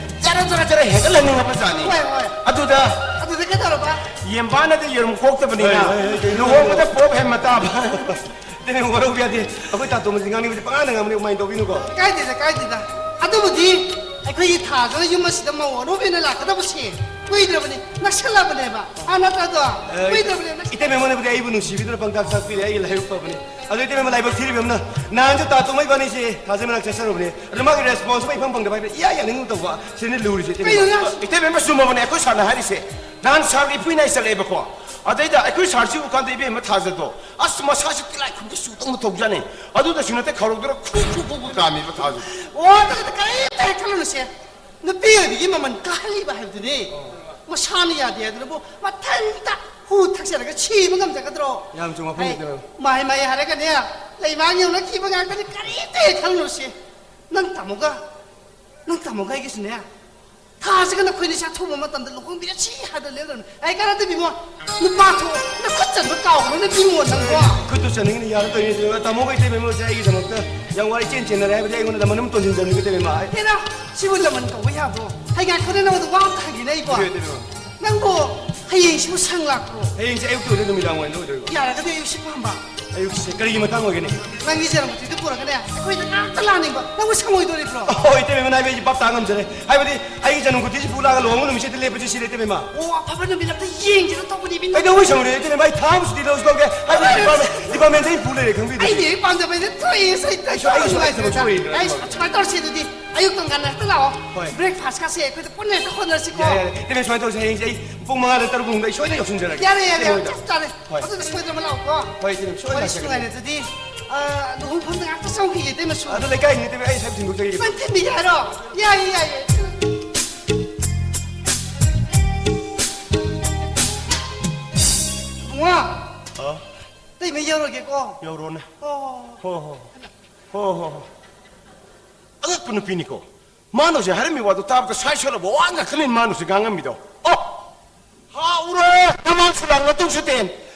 ꯖꯔ ꯖꯔ ꯖꯔ ꯍꯦꯟꯒꯠꯍꯟꯅꯤꯡꯉꯕ ꯖꯥꯠꯅꯤ꯫ ꯍꯣꯏ, ꯍꯣꯏ꯫ ꯑꯗꯨꯗ ꯑꯗꯨꯗ ꯀꯩꯗꯧꯔꯕ? ꯌꯦꯟꯕꯥꯅꯗꯤ ꯌꯦꯔꯨꯝ ꯀꯣꯛꯇꯕꯅꯤꯅ ꯍꯣꯏ, ꯍꯣꯏ, ꯍꯣꯏ, ꯀꯩꯅꯣ ꯂꯨꯍꯣꯡꯕꯗ ꯄꯣꯞ ꯍꯦꯟ ꯃꯇꯥꯕ꯫ ꯏꯇꯩꯃ, ꯋꯥꯔꯧꯕ ꯌꯥꯗꯦ꯫ ꯑꯩꯈꯣꯏ ꯇꯥꯇꯣꯝꯕꯁꯤ ꯉꯥꯡꯅꯤꯡꯕꯁꯤ ꯄꯉꯥꯡꯗ ꯉꯥꯡꯕꯅꯤ, ꯀꯃꯥꯏꯅ ꯇꯧꯕꯤꯅꯨꯀꯣ? ꯀꯥꯏꯗꯦꯗ, ꯀꯥꯏꯗꯦꯗ꯫ ꯑꯗꯨꯕꯨꯗꯤ ꯑꯩꯈꯣꯏꯒꯤ ꯊꯥꯗꯨꯅ ꯌꯨꯝ ꯑꯁꯤꯗ ꯃꯧ ꯑꯅꯧꯕꯤꯅ ꯂꯥꯛꯀꯗꯕꯁꯦ ꯀꯨꯏꯗ꯭ꯔꯕꯅꯤ, ꯅꯛꯁꯜꯂꯕꯅꯦꯕ꯫ ꯑꯥ, ꯅꯠꯇ꯭ꯔꯗꯣ? ꯑ, ꯀꯨꯏꯗ꯭ꯔꯕꯅꯦ, ꯅꯛꯁꯜ- ꯏꯇꯩꯃ, ꯑꯩꯉꯣꯟꯗꯕꯨꯗꯤ ꯑꯩꯕꯨ ꯅꯨꯡꯁꯤꯕꯤꯗꯨꯅ ꯄꯪꯇꯥꯛ ꯇꯥꯛꯄꯤꯔꯦ, ꯑꯩꯒꯤ ꯂꯥꯏꯕꯛ ꯐꯕꯅꯤ꯫ ꯑꯗꯨ ꯏꯇꯩꯃ, ꯂꯥꯏꯕꯛ ꯊꯤꯔꯤꯕ ꯑꯃꯅ ꯅꯍꯥꯟꯁꯨ ꯇꯥꯇꯣꯝꯕ ꯏꯕꯥꯅꯤꯁꯦ ꯊꯥꯖ ꯃꯅꯥꯛ ꯆꯠꯆꯔꯨꯕꯅꯦ꯫ ꯑꯗꯨ ꯃꯥꯒꯤ ꯔꯦꯁꯄꯣꯟꯁ ꯑꯃ ꯏꯐꯪ ꯐꯪꯗꯕ ꯍꯥꯏꯕꯗꯤ ꯏꯌꯥ ꯌꯥꯅꯤꯡꯒꯨꯝ ꯇꯧꯕ꯫ ꯁꯤꯅꯤ ꯂꯨꯔꯤꯁꯦ, ꯏꯇꯩꯃ꯫ ꯀꯩꯅꯣ ꯅꯪ? ꯏꯇꯩꯃ, ꯆꯨꯝꯃꯕꯅꯦ ꯑꯩꯈꯣꯏ ꯁꯥꯔꯅ ꯍꯥꯏꯔꯤꯁꯦ꯫ ꯅꯍꯥꯟ ꯁꯥꯔꯒꯤ ꯏꯄꯨ ꯏꯅꯥꯏ ꯆꯠꯂꯛꯑꯦꯕꯀꯣ꯫ ꯑꯗꯩꯗ ꯑꯩꯈꯣꯏ ꯁꯥꯔꯁꯤ ꯎꯀꯥꯟꯗ ꯏꯕꯦꯝꯃ ꯊꯥꯖꯗꯣ, ꯑꯁ, ꯃꯁꯥꯁꯤ ꯇꯤꯂꯥꯏ ꯈꯨꯝꯕꯤ ꯆꯨꯗꯧꯅ ꯇꯧꯖꯥꯠꯅꯤ꯫ ꯑꯗꯨꯗꯁꯨ ꯅꯠꯇꯦ, ꯈꯧꯔꯧꯗꯨꯅ ꯈꯨ ꯈꯨ ꯈꯨ ꯈꯨ ꯀꯥꯝꯃꯤꯕ ꯊꯥꯖꯗꯣ꯫ ꯑꯣ, ꯑꯗꯨꯒꯤꯗꯤ ꯀꯔꯤꯝꯇ ꯍꯦꯛ ꯈꯜꯂꯨꯅꯨꯁꯦ꯫ ꯅꯨꯄꯤ ꯑꯣꯏꯕꯤꯒꯤ ꯃꯃꯜ ꯀꯥꯍꯜꯂꯤꯕ ꯍꯥꯏꯕꯗꯨꯅꯤ꯫ ꯃꯁꯥꯅ ꯌꯥꯗꯦ ꯍꯥꯏꯗꯨꯅꯕꯨ ꯃꯊꯟꯇ ꯍꯨ ꯊꯛꯆꯔꯒ ꯁꯤꯕ ꯉꯝꯖꯒꯗ꯭ꯔꯣ? ꯌꯥꯝ ꯆꯨꯝꯕ ꯋꯥꯐꯝꯅꯤ, ꯍꯩ, ꯀꯩꯅꯣ꯫ ꯃꯥꯏ ꯃꯥꯏ ꯍꯥꯏꯔꯒꯅꯦ, ꯂꯩꯃꯥꯡ ꯌꯧꯅꯈꯤꯕ ꯉꯥꯛꯇꯅꯤ, ꯀꯔꯤꯝꯇ ꯍꯦꯛ ꯈꯜꯂꯨꯅꯨꯁꯦ꯫ ꯅꯪ ꯇꯥꯃꯣꯒ, ꯅꯪ ꯇꯥꯃꯣꯒ ꯑꯩꯒꯤꯁꯨꯅꯦ, ꯊꯥꯁꯤꯒ ꯅꯈꯣꯏꯅꯤꯁꯦ ꯑꯊꯨꯕ ꯃꯇꯝꯗ ꯂꯨꯍꯣꯡꯕꯤꯔꯁꯤ ꯍꯥꯏꯗꯅ ꯂꯦꯞꯂꯕꯅꯤ꯫ ꯑꯩ ꯀꯥꯟꯅꯗꯦ ꯏꯕꯨꯡꯉꯣ, ꯅꯨꯄꯥ ꯊꯣꯛ, ꯅꯈꯨꯠ ꯆꯟꯕ ꯀꯥꯎꯒꯅꯨꯅꯦ ꯏꯕꯨꯡꯉꯣ ꯅꯪꯕꯣ꯫ ꯈꯨꯠꯇꯨ ꯆꯟꯅꯤꯡꯉꯤꯅꯦ, ꯌꯥꯔꯛꯇꯣꯏꯅꯦ, ꯏꯕꯦꯝꯃ꯫ ꯇꯥꯃꯣꯒ ꯏꯇꯩꯃ ꯏꯕꯦꯝꯃꯁꯦ ꯑꯩꯒꯤꯗꯃꯛꯇ ꯌꯥꯝ ꯋꯥꯔꯤ ꯆꯦꯟ ꯆꯦꯟꯅꯔꯦ ꯍꯥꯏꯕꯗꯤ ꯑꯩꯉꯣꯟꯗ ꯂꯃꯟ ꯑꯃ ꯇꯣꯟꯁꯤꯟꯖꯕꯅꯤꯀꯣ, ꯏꯇꯩꯃ꯫ ꯍꯦꯔꯥ, ꯁꯤꯕꯨ ꯂꯃꯟ ꯀꯧꯕ ꯌꯥꯕ꯭ꯔꯣ? ꯍꯥꯏ, ꯉꯥꯏꯈꯣꯅꯦ, ꯅꯉꯣꯟꯗ ꯋꯥ ꯑꯝꯇ ꯍꯪꯒꯦꯅꯦ ꯑꯩꯕꯣ꯫ ꯍꯣꯏ, ꯏꯇꯩꯃ꯫ ꯅꯪꯕꯨ ꯍꯌꯦꯡꯁꯤꯕꯨ ꯁꯪ ꯂꯥꯛꯄ꯭ꯔꯣ? ꯍꯌꯦꯡꯁꯦ ꯑꯌꯨꯛꯇ ꯑꯣꯏꯗꯣꯏ, ꯅꯨꯃꯤꯗꯥꯡ ꯋꯥꯏꯔꯝꯗ ꯑꯣꯏꯗꯣꯏꯕ꯫ ꯌꯥꯔꯒꯗꯤ ꯑꯌꯨꯛꯁꯤ ꯄꯥꯝꯕ꯫ ꯑꯌꯨꯛꯁꯦ ꯀꯔꯤꯒꯤ ꯃꯇꯥꯡ ꯑꯣꯏꯒꯅꯤ? ꯅꯪꯒꯤ ꯖꯔꯝꯕꯨꯇꯤꯗꯨ ꯄꯨꯔꯒꯅꯦ, ꯑꯩꯈꯣꯏꯗ ꯉꯥꯛꯇ ꯂꯥꯛꯅꯤꯡꯕ꯫ ꯅꯪꯕꯨ ꯁꯪꯉꯣꯏꯗꯣꯔꯤꯕ꯭ꯔꯣ? ꯍꯣꯏ, ꯏꯇꯩꯃ, ꯅꯥꯏꯕ ꯑꯩꯁꯦ ꯚꯥꯞ ꯇꯥ ꯉꯝꯖꯔꯦ꯫ ꯍꯥꯏꯕꯗꯤ ꯑꯩꯒꯤ ꯖꯔꯝꯕꯨꯇꯤꯁꯤ ꯄꯨꯂꯥꯒ ꯂꯨꯍꯣꯡꯕ ꯅꯨꯃꯤꯠꯁꯤꯗ ꯂꯦꯞꯄꯁꯤ ꯁꯤꯗ, ꯏꯇꯩꯃ꯫ ꯑꯣ, ꯑꯐꯕ ꯅꯨꯃꯤꯠ ꯑꯝꯇ ꯌꯦꯡꯁꯤꯔ ꯇꯧꯕꯅꯤ, ꯏꯕꯦꯟꯅ꯫ ꯀꯩꯗꯧꯕꯩ ꯁꯪꯉꯣꯏꯗꯣꯏꯅꯣ, ꯏꯇꯩꯃ? ꯑꯩ ꯊꯥ ꯑꯃ ꯁꯨꯇꯤ ꯂꯧꯁꯨ ꯂꯧꯒꯦ꯫ ꯍꯥꯏꯕꯗꯤ ꯍꯣꯏ, ꯗꯤꯄꯥꯔꯠꯃꯦꯟ, ꯗꯤꯄꯥꯔꯠꯃꯦꯟꯗ ꯑꯩ ꯄꯨ ꯂꯩꯔꯦ, ꯈꯪꯕꯤꯗꯦ꯫ ꯑꯩꯗꯤ ꯑꯩ ꯄꯥꯝꯖꯕꯩꯗ ꯊꯣꯛꯑꯦ, ꯁꯩ ꯑꯩꯁꯨ, ꯑꯩꯁꯨ ꯅꯨꯡꯉꯥꯏꯇ꯭ꯔꯦ꯫ ꯊꯕꯛ ꯁꯨꯔꯤꯅꯦ꯫ ꯑꯩ ꯁꯨꯃꯥꯏꯅ ꯇꯧꯔꯁꯤ ꯑꯗꯨꯗꯤ꯫ ꯑꯌꯨꯛ ꯉꯟꯅ ꯍꯦꯛꯇ ꯂꯥꯛꯑꯣ꯫ ꯍꯣꯏ꯫ ꯕ꯭ꯔꯦꯛꯐꯥꯁꯀꯁꯦ ꯑꯩꯈꯣꯏꯗ ꯄꯨꯟꯅ ꯍꯦꯛꯇ ꯍꯣꯠꯅꯔꯁꯤꯀꯣ꯫ ꯌꯥꯏ, ꯌꯥꯏ꯫ ꯏꯇꯩꯃ, ꯁꯨꯃꯥꯏꯅ ꯇꯧꯁꯦ, ꯍꯌꯦꯡꯁꯦ ꯑꯩ ꯄꯨꯡ ꯃꯉꯥꯗ ꯇꯔꯨꯛ ꯃꯅꯨꯡꯗ ꯑꯩ ꯁꯣꯏꯗꯅ ꯌꯧꯁꯤꯟꯖꯔꯒꯦ꯫ ꯌꯥꯔꯦ, ꯌꯥꯔꯦ, ꯏꯇꯩꯃ ꯍꯣꯏꯗ꯫ ꯆꯞ ꯆꯥꯔꯦ꯫ ꯍꯣꯏ꯫ ꯑꯗꯨꯗ ꯁꯣꯏꯗꯅ ꯂꯥꯛꯑꯣꯀꯣ꯫ ꯍꯣꯏ, ꯏꯇꯩꯃ, ꯁꯣꯏꯗꯅ ꯋꯥꯔꯤꯁꯨ ꯂꯥꯛꯆꯒꯦ꯫ ꯅꯨꯡꯉꯥꯏꯅꯗ꯭ꯔꯗꯤ, ꯑ, ꯂꯨꯍꯣꯡꯐꯝꯗ ꯉꯥꯛꯇ ꯆꯪꯈꯤꯒꯦ, ꯏꯇꯩꯃꯁꯨ꯫ ꯑꯗꯨ ꯂꯩꯀꯥꯏꯅꯤ, ꯏꯇꯩꯃ, ꯑꯩ ꯁꯥꯏ ꯊꯤꯟꯗꯣꯛꯆꯒꯦ꯫ ꯅꯪ ꯊꯤꯟꯕꯤꯒꯦ ꯍꯥꯏꯔꯣ? ꯌꯥꯏꯌꯦ, ꯌꯥꯏꯌꯦ꯫ ꯏꯕꯨꯡꯉꯣ꯫ ꯑ? ꯏꯇꯩꯃ ꯌꯧꯔꯒꯦꯀꯣ꯫ ꯌꯧꯔꯣꯅꯦ꯫ ꯍꯣ, ꯍꯣ, ꯍꯣ꯫ ꯍꯣ, ꯍꯣ, ꯍꯣ꯫ ꯍꯣ, ꯍꯣ, ꯍꯣ꯫ ꯑꯉꯛꯄ ꯅꯨꯄꯤꯅꯤꯀꯣ꯫ ꯃꯥꯅ ꯍꯧꯖꯤꯛ ꯍꯥꯏꯔꯝꯃꯤ ꯋꯥꯗꯣ ꯇꯥꯕꯗ ꯁꯥꯏ ꯁꯣꯜꯂꯕ ꯋꯥ ꯉꯥꯛꯇꯅꯤ ꯃꯥꯅ ꯍꯧꯖꯤꯛ ꯉꯥꯡꯉꯝꯃꯤꯗꯣ꯫ ꯑꯣ! ꯍꯥ, ꯎꯔꯦ! ꯅꯃꯥꯡ ꯁꯨꯂꯥꯡ ꯃꯇꯨꯡ ꯁꯨꯇꯦꯟ꯫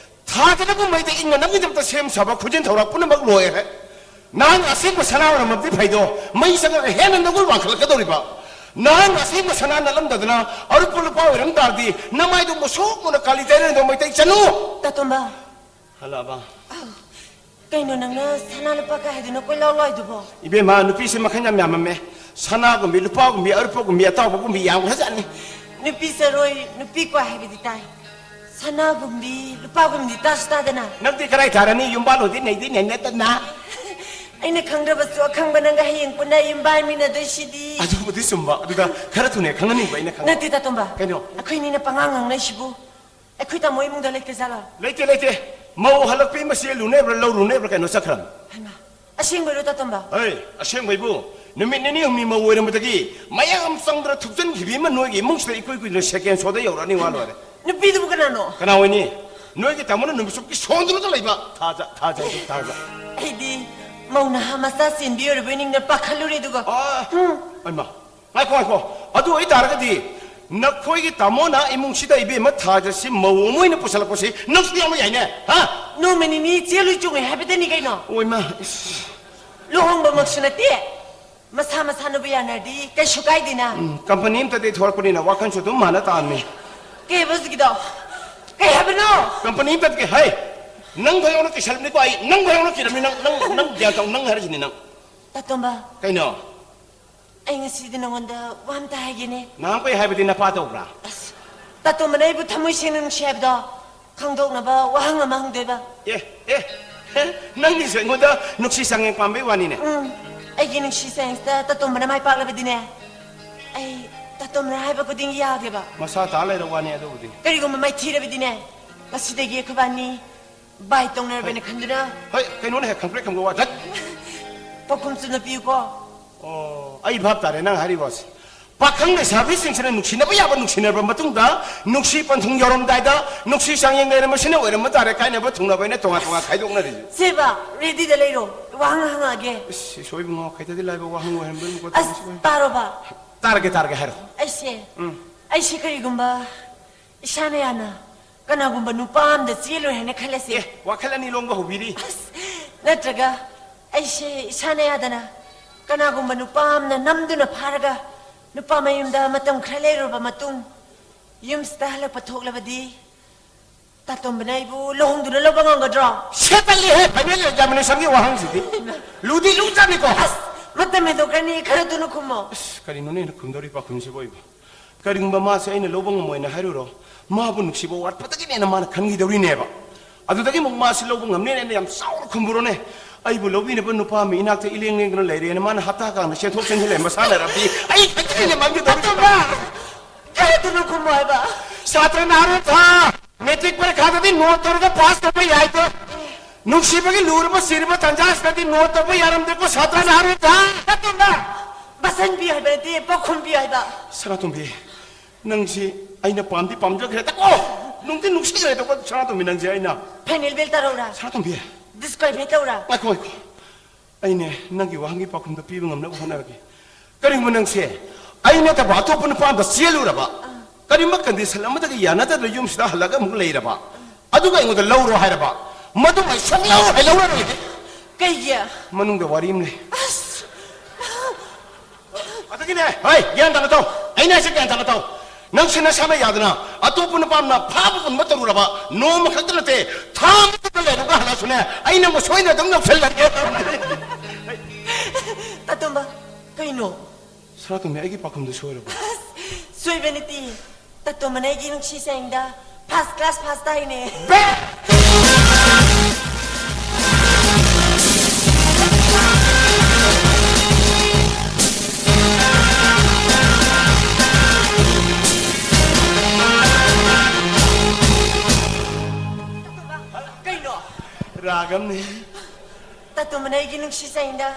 ꯊꯥꯗꯅꯕ ꯃꯩꯗ ꯏꯪꯅꯅꯕꯒꯤꯗꯃꯛꯇ ꯁꯦꯝ ꯁꯥꯕ ꯈꯨꯖꯤꯟ ꯊꯧꯔꯥ ꯄꯨꯝꯅꯃꯛ ꯂꯣꯏꯔꯦ꯫ ꯅꯍꯥꯛꯅ ꯑꯁꯦꯡꯕ ꯁꯅꯥ ꯑꯣꯏꯔꯝꯃꯕꯗꯤ ꯐꯩꯗꯣ, ꯃꯩ ꯆꯪꯉꯒ ꯍꯦꯟꯅ ꯅꯒꯨꯜ ꯋꯥꯡꯈꯠꯂꯛꯀꯗꯧꯔꯤꯕ꯫ ꯅꯍꯥꯛꯅ ꯑꯁꯦꯡꯕ ꯁꯅꯥ ꯅꯠꯂꯝꯗꯗꯅ ꯑꯔꯨꯞꯄ ꯂꯨꯄꯥ ꯑꯣꯏꯔꯝ ꯇꯥꯔꯗꯤ, ꯅꯃꯥꯏꯗꯣ ꯃꯨꯁꯨꯛ ꯃꯨꯅ ꯀꯥꯂꯤ ꯇꯩꯔꯦꯟꯗꯣ ꯃꯩꯇꯩ ꯆꯅꯨ! ꯇꯥꯇꯣꯝꯕ꯫ ꯍꯜꯂꯛꯑꯕ? ꯑꯧ꯫ ꯀꯩꯅꯣ ꯅꯪꯅ ꯁꯅꯥ ꯂꯨꯄꯥ ꯀꯥꯏ ꯍꯥꯏꯗꯨꯅ ꯀꯣꯏꯂꯥꯎ ꯂꯥꯎꯏꯗꯨꯕꯣ? ꯏꯕꯦꯝꯃ, ꯅꯨꯄꯤꯁꯦ ꯃꯈꯜ ꯌꯥꯝ ꯌꯥꯝꯃꯝꯃꯦ꯫ ꯁꯅꯥꯒꯨꯝꯕꯤ, ꯂꯨꯄꯥꯒꯨꯝꯕꯤ, ꯑꯔꯨꯞꯄꯒꯨꯝꯕꯤ, ꯑꯇꯥꯎꯕꯒꯨꯝꯕꯤ ꯌꯥꯝꯈ꯭ꯔꯖꯥꯠꯅꯤ꯫ ꯅꯨꯄꯤ ꯆꯔꯣꯏ, ꯅꯨꯄꯤ ꯀ꯭ꯋꯥ ꯍꯥꯏꯕꯗꯤ ꯇꯥꯏ꯫ ꯁꯅꯥꯒꯨꯝꯕꯤ, ꯂꯨꯄꯥꯒꯨꯝꯕꯤ ꯇꯥꯁꯨ ꯇꯥꯗꯅ꯫ ꯅꯪꯗꯤ ꯀꯗꯥꯏ ꯊꯥꯔꯅꯤ? ꯌꯨꯝꯕꯥꯜ ꯍꯣꯏꯗꯤ ꯅꯩꯗꯤ ꯅꯩꯅꯗꯅ꯫ ꯑꯩꯅ ꯈꯪꯗ꯭ꯔꯕꯁꯨ ꯑꯈꯪꯕ ꯅꯪꯒ ꯍꯌꯦꯡ ꯄꯨꯟꯅ ꯌꯨꯝꯕꯥꯏ ꯃꯤꯟꯅꯗꯣꯏꯁꯤꯗꯤ꯫ ꯑꯗꯨꯕꯨꯗꯤ ꯆꯨꯝꯕ꯫ ꯑꯗꯨꯗ ꯈꯔ ꯊꯨꯅ ꯈꯪꯍꯟꯅꯤꯡꯕ ꯑꯩꯅ ꯈꯪꯕ꯫ ꯅꯠꯇꯦ, ꯇꯥꯇꯣꯝꯕ꯫ ꯀꯩꯅꯣ? ꯑꯩꯈꯣꯏꯅꯤꯅ ꯄꯉꯥꯡ ꯉꯥꯡꯅꯩꯁꯤꯕꯨ꯫ ꯑꯩꯈꯣꯏ ꯇꯥꯃꯣ ꯏꯃꯨꯡꯗ ꯂꯩꯇꯦ ꯖꯥꯠꯂꯣ? ꯂꯩꯇꯦ, ꯂꯩꯇꯦ꯫ ꯃꯧ ꯍꯜꯂꯛꯄꯤ ꯃꯁꯤ ꯂꯨꯅꯦꯕ꯭ꯔꯥ, ꯂꯧ ꯂꯨꯅꯦꯕ꯭ꯔꯥ ꯀꯩꯅꯣ ꯆꯠꯈ꯭ꯔꯕꯅꯤ꯫ ꯍꯩꯃꯥ, ꯑꯁꯦꯡꯕꯩꯔꯣ, ꯇꯥꯇꯣꯝꯕ? ꯑꯩ, ꯑꯁꯦꯡꯕꯩꯕꯨ꯫ ꯅꯨꯃꯤꯠ ꯅꯤꯅꯤ ꯍꯨꯝꯅꯤ ꯃꯧ ꯑꯣꯏꯔꯝꯕꯗꯒꯤ ꯃꯌꯥꯝ ꯆꯪꯗꯅ ꯊꯨꯞꯆꯟꯈꯤꯕꯤ ꯑꯃ ꯅꯣꯏꯒꯤ ꯏꯃꯨꯡꯁꯤꯗ ꯏꯀꯨꯏ ꯀꯨꯏꯗꯅ ꯁꯦꯀꯦꯟ ꯁꯣꯗ ꯌꯧꯔꯛꯑꯅꯤ, ꯋꯥ ꯂꯣꯏꯔꯦ꯫ ꯅꯨꯄꯤꯗꯨꯕꯨ ꯀꯅꯥꯅꯣ? ꯀꯅꯥ ꯑꯣꯏꯅꯤ? ꯅꯣꯏꯒꯤ ꯇꯥꯃꯣꯅ ꯅꯨꯃꯤꯠ ꯆꯨꯞꯀꯤ ꯁꯣꯟꯗꯨꯅꯇ ꯂꯩꯕ꯫ ꯊꯥꯖ-, ꯊꯥꯖ-, ꯊꯥꯖ-꯫ ꯑꯩꯗꯤ ꯃꯧ ꯅꯍꯥ ꯃꯆꯥ ꯆꯦꯟꯕꯤ ꯑꯣꯏꯔꯕꯣꯏ ꯅꯤꯡꯗꯅ ꯄꯥꯈꯠꯂꯨꯔꯦ, ꯑꯗꯨꯒ꯫ ꯑꯥ, ꯎꯝ꯫ ꯍꯩꯃꯥ, ꯉꯥꯏꯈꯣ, ꯉꯥꯏꯈꯣ꯫ ꯑꯗꯨ ꯑꯣꯏꯇꯥꯔꯒꯗꯤ ꯅꯈꯣꯏꯒꯤ ꯇꯥꯃꯣꯅ ꯏꯃꯨꯡꯁꯤꯗ ꯏꯕꯦꯝꯃ ꯊꯥꯖꯁꯤ ꯃꯧ ꯑꯃ ꯑꯣꯏꯅ ꯄꯨꯁꯜꯂꯛꯄꯁꯤ ꯅꯪꯁꯨ ꯌꯥꯎꯅ ꯌꯥꯏꯅꯦ, ꯍꯥ? ꯅꯣꯡꯃ ꯅꯤꯅꯤ ꯆꯦꯜꯂꯨ ꯆꯣꯡꯉꯦ ꯍꯥꯏꯕꯗꯅꯤ ꯀꯩꯅꯣ꯫ ꯑꯣꯏꯃꯥ, ꯏꯁ꯫ ꯂꯨꯍꯣꯡꯕꯃꯛꯁꯨ ꯅꯠꯇꯦ꯫ ꯃꯁꯥ ꯃꯁꯥꯅꯕꯨ ꯌꯥꯅꯔꯗꯤ ꯀꯩꯁꯨ ꯀꯥꯏꯗꯦꯅ꯫ ꯎꯝ, ꯀꯝꯄꯅꯤ ꯑꯝꯇꯗꯤ ꯊꯣꯔꯛꯄꯅꯤꯅ ꯋꯥꯈꯜꯁꯨ ꯑꯗꯨꯝ ꯃꯥꯟꯅ ꯇꯥꯕꯅꯤ꯫ ꯀꯩ ꯍꯥꯏꯕ ꯍꯧꯖꯤꯛꯀꯤꯗꯣ? ꯀꯩ ꯍꯥꯏꯕꯅꯣ? ꯀꯝꯄꯅꯤ ꯑꯝꯇꯗꯤ ꯍꯩ! ꯅꯪ ꯈꯛ ꯌꯧꯅ ꯀꯤꯁꯜꯂꯝꯅꯤꯀꯣ ꯑꯩ꯫ ꯅꯪ ꯈꯛ ꯌꯧꯅ ꯀꯤꯔꯝꯅꯤ꯫ ꯅꯪ, ꯅꯪ, ꯅꯪ ꯒ꯭ꯌꯥꯟ ꯇꯧ, ꯅꯪ ꯍꯥꯏꯔꯤꯁꯤꯅꯤ ꯅꯪ꯫ ꯇꯥꯇꯣꯝꯕ꯫ ꯀꯩꯅꯣ? ꯑꯩ ꯉꯁꯤꯗꯤ ꯅꯉꯣꯟꯗ ꯋꯥ ꯑꯝꯇ ꯍꯥꯏꯒꯦꯅꯦ꯫ ꯅꯍꯥꯟꯈꯣꯏ ꯍꯥꯏꯕꯗꯤ ꯅꯄꯥ ꯇꯧꯕ꯭ꯔꯥ? ꯑꯁ, ꯇꯥꯇꯣꯝꯕꯅ ꯑꯩꯕꯨ ꯊꯃꯣꯏ ꯁꯦꯡꯅ ꯅꯨꯡꯁꯤ ꯍꯥꯏꯕꯗꯣ ꯈꯪꯗꯣꯛꯅꯕ ꯋꯥꯍꯪ ꯑꯃ ꯍꯪꯗꯣꯏꯕ꯫ ꯑꯦ, ꯑꯦ, ꯑꯦ, ꯅꯪꯒꯤꯁꯦ ꯑꯩꯉꯣꯟꯗ ꯅꯨꯡꯁꯤ ꯆꯥꯡꯌꯦꯡ ꯄꯥꯝꯕꯩ ꯋꯥꯅꯤꯅꯦ꯫ ꯎꯝ, ꯑꯩꯒꯤ ꯅꯨꯡꯁꯤ ꯆꯥꯡꯌꯦꯡꯁꯤꯗ ꯇꯥꯇꯣꯝꯕꯅ ꯃꯥꯏ ꯄꯥꯛꯂꯕꯗꯤꯅꯦ, ꯑꯩ ꯇꯥꯇꯣꯝꯕꯅ ꯍꯥꯏꯕ ꯈꯨꯗꯤꯡ ꯌꯥꯒꯦꯕ꯫ ꯃꯁꯥ ꯇꯥ ꯂꯩꯔ ꯋꯥꯅꯤ ꯑꯗꯨꯕꯨꯗꯤ꯫ ꯀꯔꯤꯒꯨꯝꯕ ꯃꯥꯏꯊꯤꯔꯕꯗꯤꯅꯦ, ꯉꯁꯤꯗꯒꯤ ꯑꯩꯈꯣꯏꯕꯥꯅꯤ ꯕꯥꯏ ꯇꯧꯅꯔꯕꯅ ꯈꯟꯗꯨꯅ꯫ ꯍꯣꯏ, ꯀꯩꯅꯣꯅꯦ, ꯍꯦꯛ ꯈꯪꯄ꯭ꯔꯦꯛ ꯈꯪꯕ ꯋꯥ, ꯙꯠ! ꯄꯥꯎꯈꯨꯝ ꯆꯨꯝꯅ ꯄꯤꯌꯨꯀꯣ꯫ ꯑꯣ, ꯑꯩ ꯚꯥꯞ ꯇꯥꯔꯦ ꯅꯪ ꯍꯥꯏꯔꯤꯕ ꯋꯥꯁꯦ꯫ ꯄꯥꯈꯪ ꯂꯩꯁꯥꯕꯤꯁꯤꯡꯁꯤꯅ ꯅꯨꯡꯁꯤꯅꯕ ꯌꯥꯕ ꯅꯨꯡꯁꯤꯅꯔꯕ ꯃꯇꯨꯡꯗ, ꯅꯨꯡꯁꯤ ꯄꯟꯊꯨꯡ ꯌꯧꯔꯝꯗꯥꯏꯗ, ꯅꯨꯡꯁꯤ ꯆꯥꯡꯌꯦꯡ ꯂꯩꯔꯝꯕꯁꯤꯅ ꯑꯣꯏꯔꯝꯕ ꯇꯥꯔꯦ ꯀꯥꯏꯅꯕ ꯊꯨꯡꯅꯕ ꯍꯥꯏꯅ ꯇꯣꯉꯥꯟ ꯇꯣꯉꯥꯟ ꯈꯥꯏꯗꯣꯛꯅꯔꯤꯁꯦ꯫ ꯁꯦꯕ, ꯔꯦꯗꯤꯗ ꯂꯩꯔꯣ, ꯋꯥꯍꯪ ꯍꯪꯉꯛꯑꯒꯦ꯫ ꯏꯁ, ꯏꯁꯣꯏꯕꯨ ꯉꯥꯎ ꯈꯥꯏꯗꯗꯤ ꯂꯥꯏꯕ ꯋꯥꯍꯪ ꯑꯣꯏꯍꯟꯕ ꯑꯃꯨꯛꯀ ꯑꯁ, ꯇꯧꯔꯤꯁꯤ ꯑꯣꯏ꯫ ꯇꯥꯔꯣꯕ꯫ ꯇꯥꯔꯒꯦ, ꯇꯥꯔꯒꯦ, ꯍꯥꯏꯔꯣ꯫ ꯑꯩꯁꯦ, ꯎꯝ꯫ ꯑꯩꯁꯦ ꯀꯔꯤꯒꯨꯝꯕ ꯏꯁꯥꯅ ꯌꯥꯅ ꯀꯅꯥꯒꯨꯝꯕ ꯅꯨꯄꯥ ꯑꯃꯗ ꯆꯦꯜꯂꯨꯔꯦ ꯍꯥꯏꯅ ꯈꯜꯂꯁꯦ꯫ ꯑꯦ, ꯋꯥꯈꯜ ꯑꯅꯤ ꯂꯣꯡꯕ ꯍꯧꯕꯤꯔꯤ꯫ ꯑꯁ, ꯅꯠꯇ꯭ꯔꯒ ꯑꯩꯁꯦ ꯏꯁꯥꯅ ꯌꯥꯗꯅ ꯀꯅꯥꯒꯨꯝꯕ ꯅꯨꯄꯥ ꯑꯃꯅ ꯅꯝꯗꯨꯅ ꯐꯥꯔꯒ ꯅꯨꯄꯥ ꯃꯌꯨꯝꯗ ꯃꯇꯝ ꯈꯔ ꯂꯩꯔꯨꯔꯕ ꯃꯇꯨꯡ ꯌꯨꯝꯁꯤꯗ ꯍꯜꯂꯛꯄ ꯊꯣꯛꯂꯕꯗꯤ ꯇꯥꯇꯣꯝꯕꯅ ꯑꯩꯕꯨ ꯂꯨꯍꯣꯡꯗꯨꯅ ꯂꯧꯕ ꯉꯝꯒꯗ꯭ꯔꯣ? ꯁꯦꯠꯇꯜꯂꯤꯍꯦ, final examination ꯒꯤ ꯋꯥꯍꯪꯁꯤꯗꯤ꯫ ꯂꯨꯗꯤ ꯂꯨꯖꯥꯠꯅꯤꯀꯣ꯫ ꯑꯁ, ꯃꯇꯝ ꯍꯦꯟꯗꯣꯛꯈ꯭ꯔꯅꯤ, ꯈꯔ ꯊꯨꯅ ꯈꯨꯝꯃꯣ꯫ ꯑꯁ, ꯀꯔꯤꯅꯣꯅꯦ ꯑꯩꯅ ꯈꯨꯝꯗꯧꯔꯤ ꯄꯥꯎꯈꯨꯝꯁꯤꯕꯨ ꯑꯩꯕꯨ? ꯀꯔꯤꯒꯨꯝꯕ ꯃꯥꯁꯦ ꯑꯩꯅ ꯂꯧꯕ ꯉꯝꯃꯣꯏꯅ ꯍꯥꯏꯔꯨꯔꯣ, ꯃꯥꯕꯨ ꯅꯨꯡꯁꯤꯕ ꯋꯥꯠꯄꯗꯒꯤꯅꯦꯅ ꯃꯥꯅ ꯈꯟꯈꯤꯗꯧꯔꯤꯅꯦꯕ꯫ ꯑꯗꯨꯗꯒꯤ ꯑꯃꯨꯛ ꯃꯥꯁꯤ ꯂꯧꯕ ꯉꯝꯅꯦꯅ ꯑꯩꯅ ꯌꯥꯝ ꯆꯥꯎꯅ ꯈꯨꯝꯕꯨꯔꯣꯅꯦ꯫ ꯑꯩꯕꯨ ꯂꯧꯕꯤꯅꯕ ꯅꯨꯄꯥ ꯑꯃ ꯏꯅꯥꯛꯇ ꯏꯂꯦꯡ ꯂꯦꯡꯗꯅ ꯂꯩꯔꯦꯅ ꯃꯥꯅ ꯍꯞꯇꯥ ꯀꯥꯡꯅ ꯆꯦꯟꯊꯣꯛ ꯆꯦꯟꯁꯤꯟ ꯂꯩꯔꯝꯕ ꯁꯥꯟꯅꯔꯕꯗꯤ ꯑꯩ ꯀꯩꯗꯧꯅ ꯃꯥꯡꯒꯦ ꯇꯧꯔꯤꯕ? ꯀꯔꯤꯗꯅꯣ ꯈꯨꯝꯃꯣ ꯍꯥꯏꯕ? ꯁꯥꯇ꯭ꯔ ꯅꯍꯥꯔꯣꯜ ꯊꯥ, ꯃꯦꯇ꯭ꯔꯤꯛ ꯄꯔꯤꯈꯥꯗꯗꯤ ꯅꯣꯠ ꯇꯧꯔꯒ ꯄꯥꯁ ꯇꯧꯕ ꯌꯥꯏꯗꯣ꯫ ꯅꯨꯡꯁꯤꯕꯒꯤ ꯂꯨꯔꯕ ꯆꯤꯔꯕ ꯇꯥꯟꯖꯥꯁꯤꯗꯗꯤ ꯅꯣꯠ ꯇꯧꯕ ꯌꯥꯔꯝꯗꯦꯀꯣ ꯁꯥꯇ꯭ꯔ ꯅꯍꯥꯔꯣꯜ ꯊꯥ꯫ ꯇꯥꯇꯣꯝꯕ, ꯕꯁꯟ ꯄꯤꯌꯨ ꯍꯥꯏꯕ ꯅꯠꯇꯦ, ꯄꯥꯎꯈꯨꯝ ꯄꯤꯌꯨ ꯍꯥꯏꯕ꯫ ꯁꯅꯥꯇꯣꯝꯕꯤ, ꯅꯪꯁꯤ ꯑꯩꯅ ꯄꯥꯝꯗꯤ ꯄꯥꯝꯖꯈ꯭ꯔꯦꯗꯀꯣ꯫ ꯅꯨꯡꯗꯤ ꯅꯨꯡꯁꯤꯈ꯭ꯔꯦꯗꯀꯣ ꯁꯅꯥꯇꯣꯝꯕꯤ, ꯅꯪꯁꯦ ꯑꯩꯅ꯫ ꯐꯥꯏꯅꯦꯜ ꯕꯦꯜ ꯇꯧꯔꯛꯎꯔꯥ? ꯁꯅꯥꯇꯣꯝꯕꯤ꯫ ꯗꯤꯁꯀ꯭ꯋꯥꯂꯤꯐꯥꯏ ꯇꯧꯔꯥ? ꯉꯥꯏꯈꯣ, ꯉꯥꯏꯈꯣ꯫ ꯑꯩꯅꯦ ꯅꯪꯒꯤ ꯋꯥꯍꯪꯒꯤ ꯄꯥꯎꯈꯨꯝꯗꯣ ꯄꯤꯕ ꯉꯝꯅꯕ ꯍꯣꯠꯅꯔꯒꯦ꯫ ꯀꯔꯤꯒꯨꯝꯕ ꯅꯪꯁꯦ ꯑꯩ ꯅꯠꯇꯕ ꯑꯇꯣꯞꯄ ꯅꯨꯄꯥ ꯑꯃꯗ ꯆꯦꯜꯂꯨꯔꯕ, ꯀꯔꯤꯒꯨꯝꯕ ꯀꯟꯗꯤꯁꯟ ꯑꯃꯗꯒꯤ ꯌꯥꯅꯗꯗꯅ ꯌꯨꯝꯁꯤꯗ ꯍꯜꯂꯒ ꯑꯃꯨꯛ ꯂꯩꯔꯕ, ꯑꯗꯨꯒ ꯑꯩꯉꯣꯟꯗ ꯂꯧꯔꯣ ꯍꯥꯏꯔꯕ, ꯃꯗꯨ ꯑꯩ ꯁꯨꯡꯂꯧ ꯍꯦꯛ ꯂꯧꯔꯔꯣꯏ꯫ ꯀꯩꯒꯤ? ꯃꯅꯨꯡꯗ ꯋꯥꯔꯤ ꯑꯃ ꯂꯩ꯫ ꯑꯁ! ꯑꯗꯨꯒꯤꯅꯦ, ꯍꯣꯏ, ꯒ꯭ꯌꯥꯟ ꯇꯥꯅ ꯇꯧ꯫ ꯑꯩꯅ ꯍꯥꯏꯁꯦ ꯒ꯭ꯌꯥꯟ ꯇꯥꯅ ꯇꯧ꯫ ꯅꯪꯁꯦ ꯅꯁꯥꯅ ꯌꯥꯗꯅ ꯑꯇꯣꯞꯄ ꯅꯨꯄꯥ ꯑꯃꯅ ꯐꯥꯕ ꯄꯨꯟꯕ ꯇꯧꯔꯨꯔꯕ, ꯅꯣꯡꯃ ꯈꯛꯇ ꯅꯠꯇꯦ, ꯊꯥ ꯑꯃ ꯆꯨꯞꯅ ꯂꯩꯔꯒ ꯍꯜꯂꯛꯑꯁꯨꯅꯦ, ꯑꯩ ꯅꯪꯕꯨ ꯁꯣꯏꯗꯅ ꯑꯗꯨꯝ ꯂꯧꯁꯤꯜꯂꯒꯦ꯫ ꯇꯥꯇꯣꯝꯕ, ꯀꯩꯅꯣ? ꯁꯅꯥꯇꯣꯝꯕꯤ, ꯑꯩꯒꯤ ꯄꯥꯎꯈꯨꯝꯗꯨ ꯁꯣꯏꯔꯕꯣ? ꯑꯁ, ꯁꯣꯏꯕ ꯅꯠꯇꯦ꯫ ꯇꯥꯇꯣꯝꯕꯅ ꯑꯩꯒꯤ ꯅꯨꯡꯁꯤ ꯆꯥꯏꯗ ꯐꯥꯔꯁ ꯀ꯭ꯂꯥꯁ ꯐꯥꯁ ꯇꯥꯏꯅꯦ꯫ ꯀꯩꯅꯣ? ꯔꯥꯒꯝꯅꯤ꯫ ꯇꯥꯇꯣꯝꯕꯅ ꯑꯩꯒꯤ ꯅꯨꯡꯁꯤ ꯆꯥꯏꯗ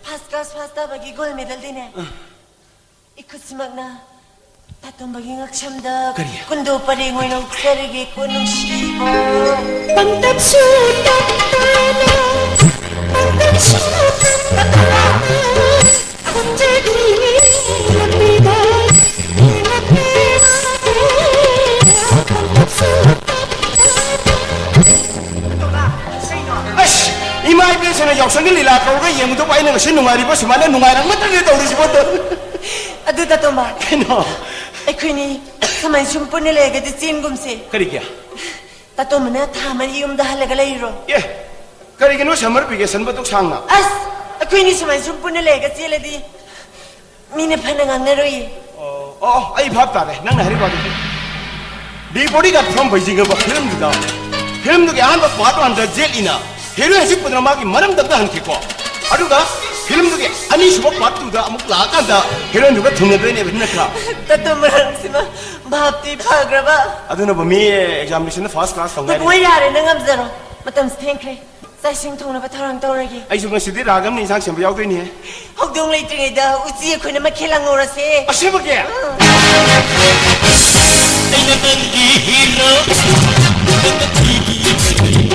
ꯐꯥꯔꯁ ꯀ꯭ꯂꯥꯁ ꯐꯥꯁ ꯇꯥꯕꯒꯤ ꯒꯣꯜ ꯃꯦꯗꯜꯗꯤꯅꯦ꯫ ꯏꯈꯨꯠꯁꯤꯃꯛꯅ ꯇꯥꯇꯣꯝꯕꯒꯤ ꯉꯛꯁꯝꯗ ꯀꯔꯤ? ꯀꯨꯟꯗꯣ ꯄꯔꯦꯡ ꯑꯣꯏꯅ ꯎꯞꯆꯔꯒꯦꯀꯣ ꯅꯨꯡꯁꯤꯕ꯫ ꯄꯪꯇꯞꯁꯨ ꯇꯞꯇꯅ, ꯄꯪꯇꯞꯁꯨ ꯇꯞꯇꯅ, ꯈꯣꯡꯖꯒꯤ ꯂꯝꯕꯤꯗ ꯄꯪꯇꯞꯁꯨ ꯑꯁ, ꯏꯃꯥ ꯏꯕꯦꯟꯁꯤꯡꯅ ꯌꯥꯎꯁꯪꯒꯤ ꯂꯤꯂꯥ ꯀꯧꯔꯒ ꯌꯦꯡꯕꯗꯨꯕꯨ ꯑꯩꯅ ꯉꯁꯤ ꯅꯨꯡꯉꯥꯏꯔꯤꯕ ꯁꯨꯃꯥꯏꯅ ꯅꯨꯡꯉꯥꯏꯔꯝꯒꯗ꯭ꯔꯅꯦ ꯇꯧꯔꯤꯁꯤꯕꯣ? ꯑꯗꯨ ꯇꯥꯇꯣꯝꯕ, ꯀꯩꯅꯣ? ꯑꯩꯈꯣꯏꯅꯤ ꯁꯨꯃꯥꯏꯅ ꯁꯨꯝ ꯄꯨꯟꯅ ꯂꯩꯔꯒꯗꯤ ꯆꯦꯟꯒꯨꯝꯁꯦ꯫ ꯀꯔꯤꯒꯤ? ꯇꯥꯇꯣꯝꯕꯅ ꯊꯥ ꯃꯔꯤ ꯌꯨꯝꯗ ꯍꯜꯂꯒ ꯂꯩꯔꯣ꯫ ꯑꯦ, ꯀꯔꯤꯒꯤꯅꯣ ꯁꯝꯃꯔ ꯚꯦꯀꯦꯁꯟꯕꯨ ꯑꯗꯨꯛ ꯁꯥꯡꯅ? ꯑꯁ, ꯑꯩꯈꯣꯏꯅꯤ ꯁꯨꯃꯥꯏꯅ ꯁꯨꯝ ꯄꯨꯟꯅ ꯂꯩꯔꯒ ꯆꯦꯜꯂꯗꯤ ꯃꯤꯅ ꯐꯅ ꯉꯥꯡꯅꯔꯣꯏꯌꯦ꯫ ꯑꯣ, ꯑꯣ, ꯑꯩ ꯚꯥꯞ ꯇꯥꯔꯦ ꯅꯪꯅ ꯍꯥꯏꯔꯤꯕ ꯋꯥꯗꯨꯗꯤ꯫ ꯗꯤ ꯕꯣꯗꯤꯒꯥꯔꯗ ꯐꯤꯂꯝ ꯐꯩꯖꯤꯡꯉꯕ ꯐꯤꯂꯝꯗꯨꯗ, ꯐꯤꯂꯝꯗꯨꯒꯤ ꯑꯍꯥꯟꯕ ꯄꯥꯔꯠ ꯋꯥꯟꯗ ꯖꯦꯠ ꯂꯤꯅ ꯍꯦꯔꯣꯏꯟ ꯍꯧꯖꯤꯛ ꯄꯨꯗꯅ ꯃꯥꯒꯤ ꯃꯔꯝꯗ ꯑꯝꯇ ꯍꯟꯈꯤꯀꯣ꯫ ꯑꯗꯨꯒ ꯐꯤꯂꯝꯗꯨꯒꯤ ꯑꯅꯤꯁꯨꯕ ꯄꯥꯔꯠ ꯇꯨꯗ ꯑꯃꯨꯛ ꯂꯥꯛꯑꯀꯥꯟꯗ ꯍꯦꯔꯣꯏꯟꯗꯨꯒ ꯊꯨꯡꯅꯗꯣꯏꯅꯦꯕ, ꯅꯠꯇ꯭ꯔꯥ? ꯇꯠꯇ ꯃꯔꯝꯁꯤꯃ ꯚꯥꯞꯇꯤ ꯐꯈ꯭ꯔꯕ? ꯑꯗꯨꯅꯕꯨ ꯃꯤ ꯑꯦꯛꯖꯥꯃꯤꯅꯦꯁꯟꯗ ꯐꯥꯔꯁ ꯀ꯭ꯂꯥꯁ ꯐꯪꯉꯦ꯫ ꯃꯣꯏ ꯌꯥꯔꯦ, ꯅꯪ ꯉꯝꯖꯔꯣ꯫ ꯃꯇꯝꯁꯤ ꯊꯦꯡꯈ꯭ꯔꯦ꯫ ꯆꯥꯛ ꯏꯁꯤꯡ ꯊꯣꯡꯅꯕ ꯊꯧꯔꯥꯡ ꯇꯧꯔꯒꯦ꯫ ꯑꯩꯁꯨ ꯉꯁꯤꯗꯤ ꯔꯥꯒꯝꯅ ꯏꯟꯁꯥꯡ ꯁꯦꯝꯕ ꯌꯥꯎꯗꯣꯏꯅꯦ꯫ ꯍꯧꯗꯣꯡ ꯂꯩꯇ꯭ꯔꯤꯉꯩꯗ ꯎꯆꯤ ꯑꯩꯈꯣꯏꯅ ꯃꯈꯦꯜ ꯂꯥꯡꯍꯧꯔꯁꯦ꯫ ꯑꯁꯦꯡꯕꯒꯤ? ꯑꯩꯅ ꯅꯪꯒꯤ ꯍꯤꯔꯣ, ꯅꯪꯅ ꯑꯩꯒꯤ ꯍꯤꯔꯣꯏꯟ꯫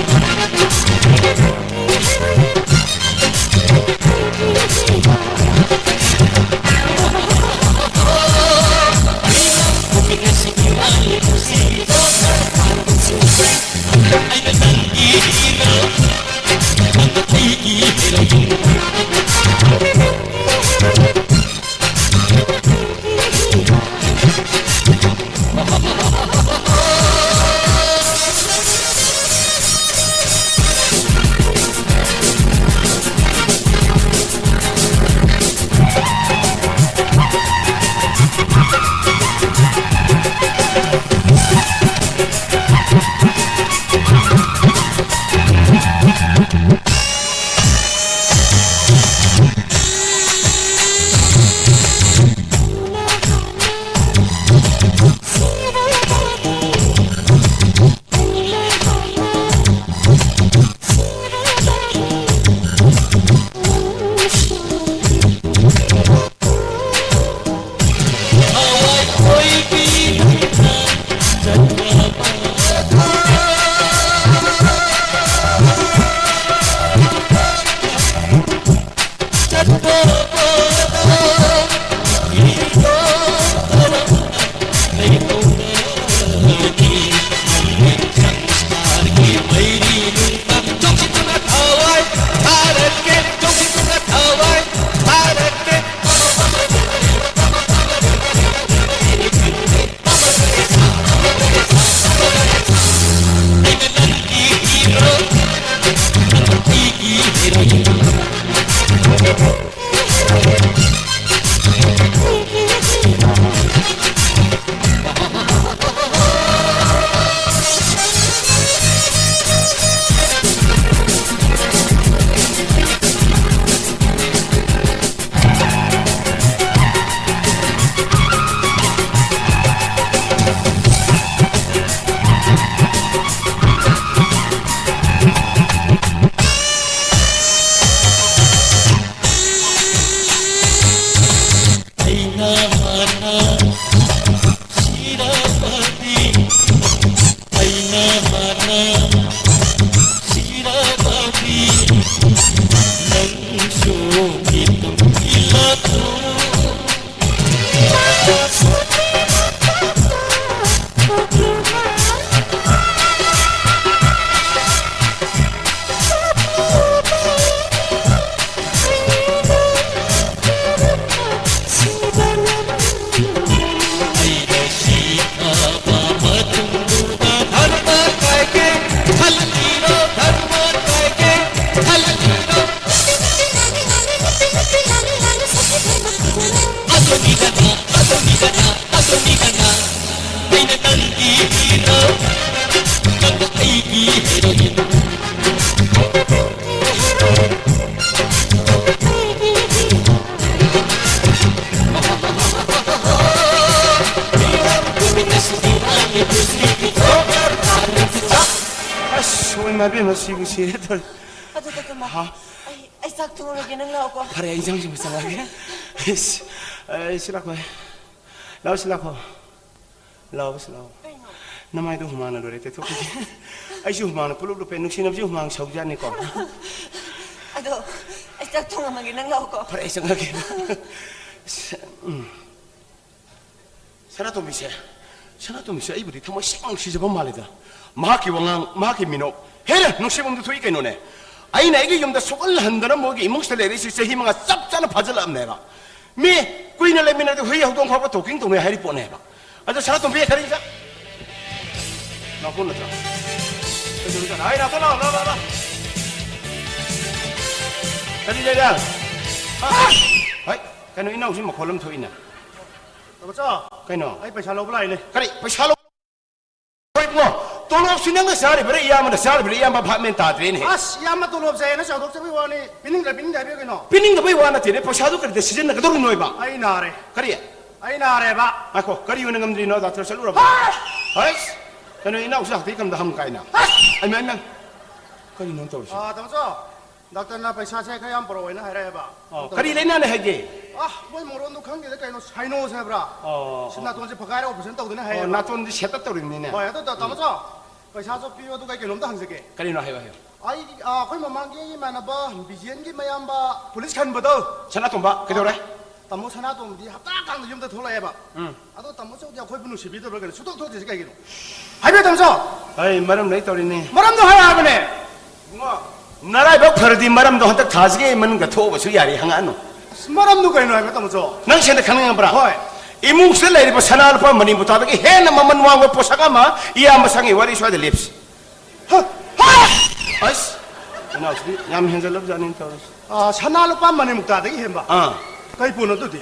ꯑꯁ, ꯍꯣꯏ, ꯃꯥ ꯏꯕꯦꯝꯃ, ꯁꯤꯕꯨ ꯁꯤꯔꯦ ꯇꯧꯔꯤ꯫ ꯑꯗꯨ, ꯑꯗꯨ, ꯑꯗꯨ, ꯃꯥ, ꯍꯥ? ꯑꯩ, ꯑꯩ ꯆꯥꯛ ꯊꯣꯡꯉꯒꯦ, ꯅꯪ ꯂꯥꯛꯑꯣꯀꯣ꯫ ꯐꯔꯦ, ꯑꯩ ꯏꯟꯖꯥꯡ ꯁꯦꯝꯕ ꯆꯪꯉꯛꯑꯒꯦ꯫ ꯏꯁ, ꯑꯩ, ꯁꯤ ꯂꯥꯛꯈꯣ꯫ ꯂꯥꯛꯑꯣ, ꯁꯤ ꯂꯥꯛꯈꯣ꯫ ꯂꯥꯛꯑꯣ, ꯁꯤ ꯂꯥꯛꯑꯣ꯫ ꯀꯩꯅꯣ? ꯅꯃꯥꯏꯗꯣ ꯍꯨꯃꯥꯡꯅ ꯂꯣꯏꯔꯦ, ꯇꯩꯊꯣꯛꯈꯤꯒꯦ꯫ ꯑꯩꯁꯨ ꯍꯨꯃꯥꯡꯅ ꯄꯨꯂꯞ ꯂꯨꯞꯄꯦ, ꯅꯨꯡꯁꯤꯅꯕꯁꯦ ꯍꯨꯃꯥꯡ ꯁꯧꯖꯥꯠꯅꯤꯀꯣ꯫ ꯑꯗꯣ, ꯑꯩ ꯆꯥꯛ ꯊꯣꯡꯉꯝꯃꯒꯦ, ꯅꯪ ꯂꯥꯛꯑꯣꯀꯣ꯫ ꯐꯔꯦ, ꯑꯩ ꯆꯪꯉꯛꯑꯒꯦ꯫ ꯎꯝ꯫ ꯁꯅꯥꯇꯣꯝꯕꯤꯁꯦ, ꯁꯅꯥꯇꯣꯝꯕꯤꯁꯦ ꯑꯩꯕꯨꯗꯤ ꯊꯃꯣꯏ ꯁꯦꯡꯅ ꯅꯨꯡꯁꯤꯖꯕ ꯃꯥꯜꯂꯦꯗ꯫ ꯃꯍꯥꯛꯀꯤ ꯋꯥꯉꯥꯡ, ꯃꯍꯥꯛꯀꯤ ꯃꯤꯅꯣꯛ, ꯍꯦꯔꯥ, ꯅꯨꯡꯁꯤꯐꯝꯗꯨ ꯊꯣꯛꯏ ꯀꯩꯅꯣꯅꯦ꯫ ꯑꯩꯅ ꯑꯩꯒꯤ ꯌꯨꯝꯗ ꯁꯨꯛꯍꯟ ꯍꯟꯗꯅ ꯃꯣꯏꯒꯤ ꯏꯃꯨꯡꯁꯤꯗ ꯂꯩꯔꯛꯏꯁꯤ ꯆꯍꯤ ꯃꯉꯥ ꯆꯞ ꯆꯥꯅ ꯐꯥꯖꯤꯜꯂꯛꯑꯕꯅꯦꯕ꯫ ꯃꯤ ꯀꯨꯏꯅ ꯂꯩꯃꯤꯟꯅꯔꯗꯤ ꯍꯨꯏ ꯍꯧꯗꯣꯡ ꯐꯥꯎꯕ ꯇꯣꯀꯤꯡ ꯇꯧꯅꯩ ꯍꯥꯏꯔꯤ ꯄꯣꯠꯅꯦꯕ꯫ ꯑꯗꯣ ꯁꯅꯥꯇꯣꯝꯕꯤ, ꯈꯔ ꯏꯪ ꯆꯠ꯫ ꯅꯥꯀꯣꯡ ꯅꯠꯇ꯭ꯔꯣ? ꯀꯩꯗꯧꯔꯤꯖꯥꯠꯅꯣ? ꯍꯥꯏ, ꯅꯥꯀꯣꯡ ꯂꯥꯎ, ꯂꯥꯎ, ꯂꯥꯎ, ꯂꯥꯎ꯫ ꯀꯔꯤ ꯂꯩꯔꯦ? ꯍꯥ? ꯍꯥꯏ, ꯀꯩꯅꯣ, ꯏꯅꯥꯎꯁꯤ ꯃꯈꯣꯜ ꯑꯃ ꯊꯣꯛꯏꯅ꯫ ꯇꯥꯃꯣꯆꯧ, ꯀꯩꯅꯣ? ꯑꯩ ꯄꯩꯁꯥ ꯂꯧꯕ ꯂꯥꯛꯏꯅꯦ꯫ ꯀꯔꯤ? ꯄꯩꯁꯥ ꯂꯧ-, ꯍꯣꯏ ꯏꯕꯨꯡꯉꯣ, ꯇꯣꯂꯣꯞꯁꯤ ꯅꯪꯅ ꯆꯥꯔꯤꯕ꯭ꯔꯥ, ꯏꯌꯥꯝꯕꯅ ꯆꯥꯔꯤꯕ꯭ꯔꯥ, ꯏꯌꯥꯝꯕ ꯚꯥꯞ ꯃꯦꯟ ꯇꯥꯗ꯭ꯔꯦꯅꯦ꯫ ꯑꯁ, ꯏꯌꯥꯝꯕ ꯇꯣꯂꯣꯞ ꯆꯥꯏꯌꯦꯅ ꯆꯥꯎꯊꯣꯛꯆꯕꯒꯤ ꯋꯥꯅꯤ, ꯄꯤꯅꯤꯡꯗ꯭ꯔ ꯄꯤꯅꯤꯡꯗꯦ ꯍꯥꯏꯕꯤꯌꯨ ꯀꯩꯅꯣ꯫ ꯄꯤꯅꯤꯡꯗꯕꯩ ꯋꯥ ꯅꯠꯇꯦꯅꯦ, ꯄꯩꯁꯥꯗꯨ ꯀꯔꯤꯗ ꯁꯤꯖꯤꯟꯅꯒꯗꯧꯔꯤꯅꯣꯕ? ꯑꯩ ꯅꯥꯔꯦ꯫ ꯀꯔꯤ? ꯑꯩ ꯅꯥꯔꯦꯕ꯫ ꯉꯥꯏꯈꯣ, ꯀꯔꯤ ꯑꯣꯏꯅ ꯉꯝꯗ꯭ꯔꯤꯅꯣ? ꯗꯥꯛꯇꯔ ꯆꯠꯂꯨꯔꯕꯣ? ꯍꯥꯏ! ꯍꯩꯁ! ꯀꯩꯅꯣ, ꯏꯅꯥꯎꯁꯤ ꯍꯥꯛꯊꯤ ꯈꯟꯕꯗ ꯍꯝ ꯀꯥꯏꯅ? ꯍꯥꯏ! ꯑꯩꯃ, ꯑꯩꯃ! ꯀꯔꯤꯅꯣ ꯇꯧꯔꯤꯁꯤ? ꯑꯥ, ꯇꯥꯃꯣꯆꯧ, ꯗꯥꯛꯇꯔꯅ ꯄꯩꯁꯥꯁꯦ ꯈꯔ ꯌꯥꯝ ꯄꯨꯔꯛꯑꯣꯅ ꯍꯥꯏꯔꯛꯑꯦꯕ꯫ ꯑꯣ, ꯀꯔꯤ ꯂꯩꯅꯥꯅꯦ ꯍꯥꯏꯒꯦ? ꯑꯥ, ꯃꯣꯏ ꯃꯔꯣꯟꯗꯣ ꯈꯪꯗꯦꯗ, ꯀꯩꯅꯣ, ꯁꯥꯏꯅꯣꯁ ꯍꯥꯏꯕ꯭ꯔꯥ? ꯑꯣ, ꯁꯤ ꯑꯣ꯫ ꯅꯥꯇꯣꯟꯁꯦ ꯐꯒꯥꯏꯔ ꯑꯣꯄꯔꯦꯁꯟ ꯇꯧꯗꯣꯏꯅꯦ ꯑꯣ, ꯍꯥꯏꯌꯦꯕ꯫ ꯅꯥꯇꯣꯟꯗꯤ ꯁꯦꯠꯇꯠ ꯇꯧꯔꯤꯕꯅꯤꯅꯦ꯫ ꯍꯣꯏ, ꯑꯗꯣ ꯗꯥ-, ꯎꯝ꯫ ꯇꯥꯃꯣꯆꯧ, ꯄꯩꯁꯥꯁꯨ ꯄꯤꯌꯨ, ꯑꯗꯨꯒ ꯑꯩ ꯀꯩꯅꯣꯝꯇ ꯍꯪꯖꯒꯦ꯫ ꯀꯔꯤꯅꯣ? ꯍꯥꯏꯌꯨ, ꯍꯥꯏꯌꯨ꯫ ꯑꯩ, ꯑ, ꯑꯩꯈꯣꯏ ꯃꯃꯥꯡꯒꯤ ꯑꯩꯒꯤ ꯏꯃꯥꯟꯅꯕ ꯕꯤꯖꯦꯟꯒꯤ ꯃꯌꯥꯝꯕ ꯄꯨꯂꯤꯁ ꯈꯟꯕꯗꯣ꯫ ꯁꯅꯥꯇꯣꯝꯕ, ꯀꯩꯗꯧꯔꯦ? ꯇꯥꯃꯣ ꯁꯅꯥꯇꯣꯝꯕꯗꯤ ꯍꯞꯇꯥ ꯀꯥꯡꯗ ꯌꯨꯝꯗ ꯊꯣꯛꯂꯛꯑꯦꯕ꯫ ꯎꯝ꯫ ꯑꯗꯣ ꯇꯥꯃꯣ ꯆꯧꯗꯤ ꯑꯩꯈꯣꯏꯕꯨ ꯅꯨꯡꯁꯤꯕꯤꯗꯕ꯭ꯔꯥ ꯀꯩꯅꯣ? ꯁꯨꯡꯊꯣꯛ ꯊꯣꯛꯇ꯭ꯔꯤꯁꯦ ꯀꯩꯒꯤꯅꯣ? ꯍꯥꯏꯕꯤꯌꯨ, ꯇꯥꯃꯣ ꯆꯧ꯫ ꯑꯩ ꯃꯔꯝ ꯂꯩ ꯇꯧꯔꯤꯅꯦ꯫ ꯃꯔꯝꯗꯣ ꯍꯥꯏꯔꯛꯑꯕꯅꯦ꯫ ꯏꯕꯨꯡꯉꯣ, ꯅꯔꯥꯏꯕꯛ ꯐꯔꯗꯤ ꯃꯔꯝꯗꯣ ꯍꯟꯗꯛ ꯊꯥꯁꯤꯒꯤ ꯃꯅꯨꯡꯗ ꯊꯣꯛꯑꯕꯁꯨ ꯌꯥꯔꯤ, ꯍꯪꯉꯛꯑꯅꯨ꯫ ꯑꯁ, ꯃꯔꯝꯗꯣ ꯀꯩꯅꯣ ꯍꯥꯏꯕ, ꯇꯥꯃꯣ ꯆꯧ? ꯅꯪ ꯁꯦꯟꯗ ꯈꯪꯅꯤꯡꯉꯕ꯭ꯔꯥ? ꯍꯣꯏ꯫ ꯏꯃꯨꯡꯁꯤꯗ ꯂꯩꯔꯤꯕ ꯁꯅꯥ ꯂꯨꯄꯥ ꯃꯅꯤ ꯃꯨꯛꯇꯥꯗꯒꯤ ꯍꯦꯟꯅ ꯃꯃꯜ ꯋꯥꯡꯕ ꯄꯣꯠꯁꯛ ꯑꯃ ꯏꯌꯥꯝꯕ ꯁꯪꯒꯤ ꯋꯥꯔꯤ ꯁ꯭ꯋꯥꯏꯗ ꯂꯦꯞꯁꯤ꯫ ꯍ! ꯍ! ꯑꯁ! ꯏꯅꯥꯎꯁꯤꯗꯤ ꯌꯥꯝ ꯍꯦꯟꯖꯜꯂꯕꯖꯥꯠꯅꯤ ꯇꯧꯔꯤꯁꯤ꯫ ꯑ, ꯁꯅꯥ ꯂꯨꯄꯥ ꯃꯅꯤ ꯃꯨꯛꯇꯥꯗꯒꯤ ꯍꯦꯟꯕ? ꯑꯥ꯫ ꯀꯩ ꯄꯣꯠꯅꯣ ꯑꯗꯨꯗꯤ?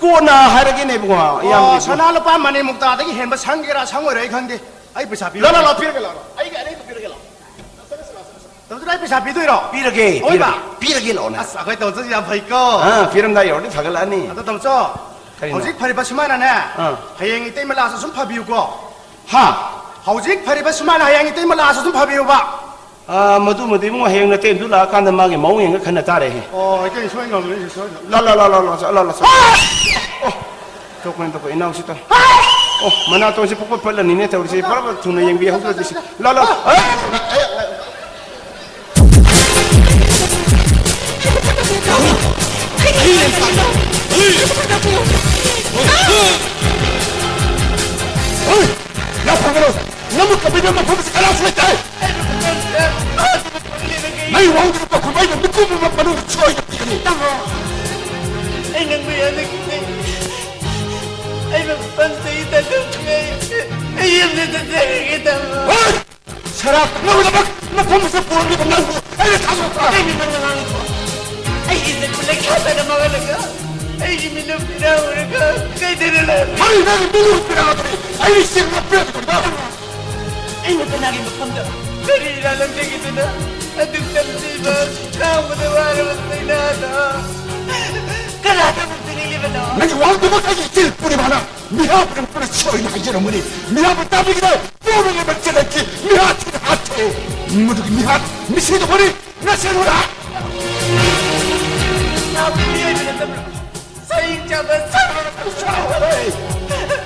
ꯀꯣꯟꯅ ꯍꯥꯏꯔꯒꯦꯅꯦ ꯏꯕꯨꯡꯉꯣ, ꯑꯣ, ꯏꯌꯥꯝꯕꯒꯤ ꯁꯅꯥ ꯂꯨꯄꯥ ꯃꯅꯤ ꯃꯨꯛꯇꯥꯗꯒꯤ ꯍꯦꯟꯕ ꯁꯪꯒꯦꯔꯥ ꯁꯪꯉꯣꯏꯔꯥ ꯑꯩ ꯈꯪꯗꯦ꯫ ꯑꯩ ꯄꯩꯁꯥ ꯄꯤꯔꯣ꯫ ꯂꯥ, ꯂꯥ, ꯂꯥ, ꯄꯤꯔꯒꯦ, ꯂꯥ, ꯂꯥ꯫ ꯑꯩꯒꯤ ꯑꯔꯩꯕ ꯄꯤꯔꯒꯦ, ꯂꯥ꯫ ꯇꯧꯗ꯭ꯔꯣ, ꯑꯩ ꯄꯩꯁꯥ ꯄꯤꯗꯣꯏꯔꯣ? ꯄꯤꯔꯒꯦ, ꯑꯣꯏꯕ? ꯄꯤꯔꯒꯦ, ꯄꯤꯔꯒꯦ, ꯂꯥꯛꯑꯣꯅꯦ꯫ ꯑꯁ, ꯑꯩꯈꯣꯏ ꯇꯧꯗ꯭ꯔꯁꯨ ꯌꯥꯝ ꯐꯩꯀꯣ꯫ ꯑꯥ, ꯄꯤꯔꯝꯗꯥꯏ ꯌꯧꯔꯗꯤ ꯐꯒꯠꯂꯛꯑꯅꯤ꯫ ꯑꯗꯣ ꯇꯥꯃꯣ ꯆꯧ, ꯀꯔꯤꯅꯣ? ꯍꯧꯖꯤꯛ ꯐꯔꯤꯕ ꯁꯨꯃꯥꯏꯅꯅꯦ, ꯑꯥ꯫ ꯍꯌꯦꯡ ꯏꯇꯩꯃ ꯂꯥꯛꯑꯁꯨ ꯁꯨꯝ ꯐꯕꯤꯌꯨꯀꯣ꯫ ꯍꯥ? ꯍꯧꯖꯤꯛ ꯐꯔꯤꯕ ꯁꯨꯃꯥꯏꯅ ꯍꯌꯦꯡ ꯏꯇꯩꯃ ꯂꯥꯛꯑꯁꯨ ꯁꯨꯝ ꯐꯕꯤꯌꯨꯕ꯫ ꯑꯥ, ꯃꯗꯨꯃꯗꯤ ꯏꯕꯨꯡꯉꯣ, ꯍꯌꯦꯡ ꯅꯇꯩꯃꯗꯨ ꯂꯥꯛꯑꯀꯥꯟꯗ ꯃꯥꯒꯤ ꯃꯑꯣꯡ ꯌꯦꯡꯉ ꯈꯟꯅ ꯇꯥꯔꯦꯍꯦ꯫ ꯑꯣ, ꯏꯇꯩ ꯁꯣꯏ ꯉꯝꯃꯅꯤ, ꯁꯣꯏ ꯉꯝꯃꯅꯤ꯫ ꯂꯥ, ꯂꯥ, ꯂꯥ, ꯂꯥ, ꯂꯥ, ꯂꯥ, ꯂꯥ, ꯂꯥ꯫ ꯑꯣ! ꯇꯣꯛꯄꯅꯤ, ꯇꯣꯛꯄꯅꯤ, ꯏꯅꯥꯎꯁꯤ ꯇꯧ꯫ ꯑꯣ, ꯃꯅꯥꯇꯣꯟꯁꯤ ꯄꯨꯡꯄꯠ ꯄꯠꯂꯅꯤꯅꯦ ꯇꯧꯔꯤꯁꯤ꯫ ꯄꯨꯔꯥ ꯊꯨꯅ ꯌꯦꯡꯕꯤꯍꯧꯗ꯭ꯔꯗꯤ ꯁꯤ꯫ ꯂꯥ, ꯂꯥ꯫ ꯌꯥꯝ ꯐꯒꯅꯨ! ꯅꯪꯕꯨ ꯀꯞꯄꯤꯕ ꯃꯐꯝꯁꯤ ꯀꯅꯥꯁꯨ ꯂꯩꯇꯦ! ꯅꯪ ꯋꯥꯍꯪꯗꯨ ꯄꯥꯎꯈꯨꯝ ꯑꯩꯅ ꯃꯤꯠꯀꯨꯝ ꯑꯃ ꯃꯅꯨꯡꯗ ꯁꯣꯏꯗꯅ ꯄꯤꯒꯅꯤ꯫ ꯇꯥꯃꯣ, ꯑꯩ ꯅꯪꯕꯨ ꯌꯥꯅꯤꯡꯗꯦ꯫ ꯑꯩ ꯃꯐꯝꯁꯤꯗꯒꯤ ꯇꯥꯟꯊꯣꯛꯈ꯭ꯔꯦ꯫ ꯑꯩ ꯌꯨꯝꯗ ꯆꯠꯆꯔꯒꯦ, ꯇꯥꯃꯣ꯫ ꯍꯣꯏ! ꯁꯔꯥꯞ ꯂꯧꯅꯕ ꯃꯐꯝꯁꯤꯗ ꯄꯨꯔꯛꯂꯤꯕ ꯅꯪꯕꯨ ꯑꯩꯅ ꯊꯥꯗꯣꯛꯄ꯭ꯔꯥ? ꯀꯩꯅꯣ ꯅꯪꯅ ꯉꯥꯡꯉꯤꯗꯣ? ꯑꯩꯒꯤ ꯏꯆꯦ ꯈꯨꯂꯩ ꯈꯥꯗꯅ ꯃꯥꯡꯍꯜꯂꯒ ꯑꯩꯒꯤ ꯃꯤꯅꯨꯡ ꯄꯤꯔꯛꯎꯔꯒ ꯀꯩꯗꯧꯔ ꯂꯩ? ꯀꯔꯤ ꯅꯪꯒꯤ ꯃꯤꯅꯨꯡ ꯄꯤꯔꯛꯑꯕꯅꯤ? ꯑꯩꯒꯤ ꯏꯆꯦ ꯉꯥꯛꯄꯤꯔꯛꯄꯅꯤꯗ꯫ ꯑꯩꯅ ꯀꯅꯥꯒꯤ ꯃꯐꯝꯗ ꯀꯔꯤ ꯏꯔꯥꯜ ꯂꯪꯖꯈꯤꯗꯨꯅ ꯑꯗꯨꯛ ꯇꯝꯊꯤꯕ ꯈꯥꯡꯕꯗ ꯋꯥꯔꯕ ꯂꯥꯏꯅꯥꯗꯣ ꯀꯅꯥꯗ ꯑꯃꯨꯛ ꯄꯤꯅꯤꯡꯂꯤꯕꯅꯣ? ꯅꯪꯒꯤ ꯋꯥꯍꯪꯗꯨꯃꯛ ꯑꯩꯒꯤ ꯏꯆꯦ ꯄꯨꯔꯅꯤꯃꯥꯅ ꯃꯤꯍꯥꯠ ꯄꯨꯔꯛꯄꯅ ꯁꯣꯏꯅ ꯍꯥꯏꯖꯔꯝꯒꯅꯤ꯫ ꯃꯤꯍꯥꯠꯄꯨ ꯇꯥꯕꯤꯒꯗ ꯄꯣꯔꯒ ꯃꯆꯦꯜꯂꯛꯈꯤ꯫ ꯃꯤꯍꯥꯠ ꯊꯤꯅ ꯍꯥꯠꯈꯤ꯫ ꯃꯗꯨꯒꯤ ꯃꯤꯍꯥꯠ ꯃꯤꯁꯤꯡꯗ ꯍꯣꯔꯤ ꯅꯁꯦꯜ ꯍꯣꯔꯥ꯫ ꯅꯥꯕ ꯃꯤꯑꯣꯏꯕ ꯅꯠꯇꯕ꯭ꯔꯥ? ꯆꯍꯤ ꯆꯥꯕ ꯁꯥ-,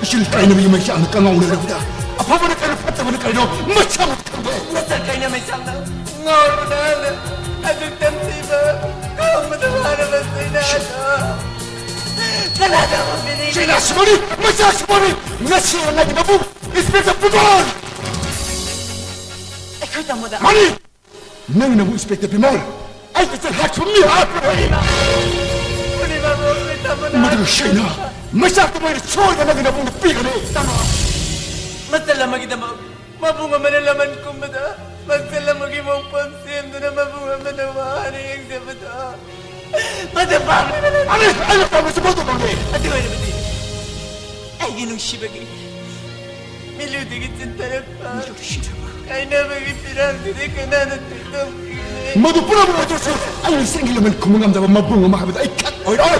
ꯏꯆꯤꯜ ꯀꯥꯏꯅꯕꯒꯤ ꯃꯩꯆꯥꯛꯅ ꯀꯪꯉꯥꯎꯅꯔꯕꯗ ꯑꯐꯕꯅ ꯀꯩꯅꯣ ꯐꯠꯇꯕꯅ ꯀꯩꯅꯣ ꯃꯁꯛ ꯈꯪꯗꯦ꯫ ꯃꯁꯛ ꯀꯩꯅ ꯃꯩꯆꯥꯛꯅ ꯉꯥꯎꯔꯕ ꯅꯍꯥꯛꯅ ꯑꯗꯨꯛ ꯇꯝꯊꯤꯕ ꯈꯥꯡꯕꯗ ꯋꯥꯔꯕ ꯁꯩꯅꯥꯗꯣ ꯀꯅꯥꯗ ꯐꯪꯒꯅꯤ? ꯁꯩꯅꯥ ꯁꯤꯃꯅꯤ, ꯃꯆꯥ ꯁꯤꯃꯅꯤ, ꯉꯁꯤ ꯅꯪꯒꯤ ꯅꯕꯨꯡ ꯏꯟꯁꯄꯦꯛꯇꯔ ꯄꯨꯇꯣꯟ! ꯑꯩꯈꯣꯏ ꯇꯥꯃꯣꯗ ꯃꯅꯤ! ꯅꯪ ꯅꯕꯨꯡ ꯏꯟꯁꯄꯦꯛꯇꯔ ꯕꯤꯃꯣꯜ ꯑꯩꯒꯤ ꯆꯠ ꯍꯥꯠꯈ꯭ꯔꯕꯅꯤ ꯍꯥꯠꯈ꯭ꯔꯕꯅꯤ! ꯄꯨꯔꯅꯤꯃꯥꯕꯨ ꯑꯩꯈꯣꯏ ꯇꯥꯃꯣꯅ ꯃꯗꯨ ꯁꯩꯅꯥ ꯃꯆꯥꯛꯇꯨ ꯃꯣꯏꯅ ꯁꯣꯏꯗꯅ ꯅꯪꯒꯤ ꯅꯕꯨꯡꯗ ꯄꯤꯒꯅꯤ! ꯇꯥꯃꯣ, ꯃꯆꯜ ꯑꯃꯒꯤꯗꯃꯛ ꯃꯕꯨꯡ ꯑꯃꯅ ꯂꯃꯟ ꯀꯨꯝꯕꯗ ꯃꯆꯜ ꯑꯃꯒꯤ ꯃꯣꯡꯐꯝ ꯁꯦꯝꯗꯨꯅ ꯃꯕꯨꯡ ꯑꯃꯅ ꯋꯥꯅ ꯌꯦꯡꯖꯕꯗꯣ ꯃꯗꯨ ꯄꯥꯝꯂꯤꯕꯅ ꯑꯔꯦ! ꯑꯩꯅ ꯄꯥꯝꯕꯁꯤ ꯃꯗꯨ ꯄꯥꯝꯗꯦ! ꯑꯗꯨ ꯑꯣꯏꯔꯕꯗꯤ ꯑꯩꯒꯤ ꯅꯨꯡꯁꯤꯕꯒꯤ ꯃꯤꯂꯨꯗꯒꯤ ꯆꯤꯟꯊꯔꯛꯄ ꯃꯤꯂꯨꯗꯒꯤ ꯆꯤꯟꯊꯔꯛꯄ ꯀꯥꯏꯅꯕꯒꯤ ꯄꯤꯔꯥꯡꯗꯨꯗꯤ ꯀꯅꯥꯅ ꯇꯦꯛꯊꯣꯛꯄꯤꯒꯅꯤ? ꯃꯗꯨ ꯄꯨꯝꯅꯃꯛ ꯑꯣꯏꯗ꯭ꯔꯁꯨ ꯑꯩ ꯏꯆꯟꯒꯤ ꯂꯃꯟ ꯈꯨꯝꯕ ꯉꯝꯗꯕ ꯃꯕꯨꯡ ꯑꯃ ꯍꯥꯏꯕꯗ ꯑꯩ ꯈꯛ ꯑꯣꯏꯔꯣꯏ!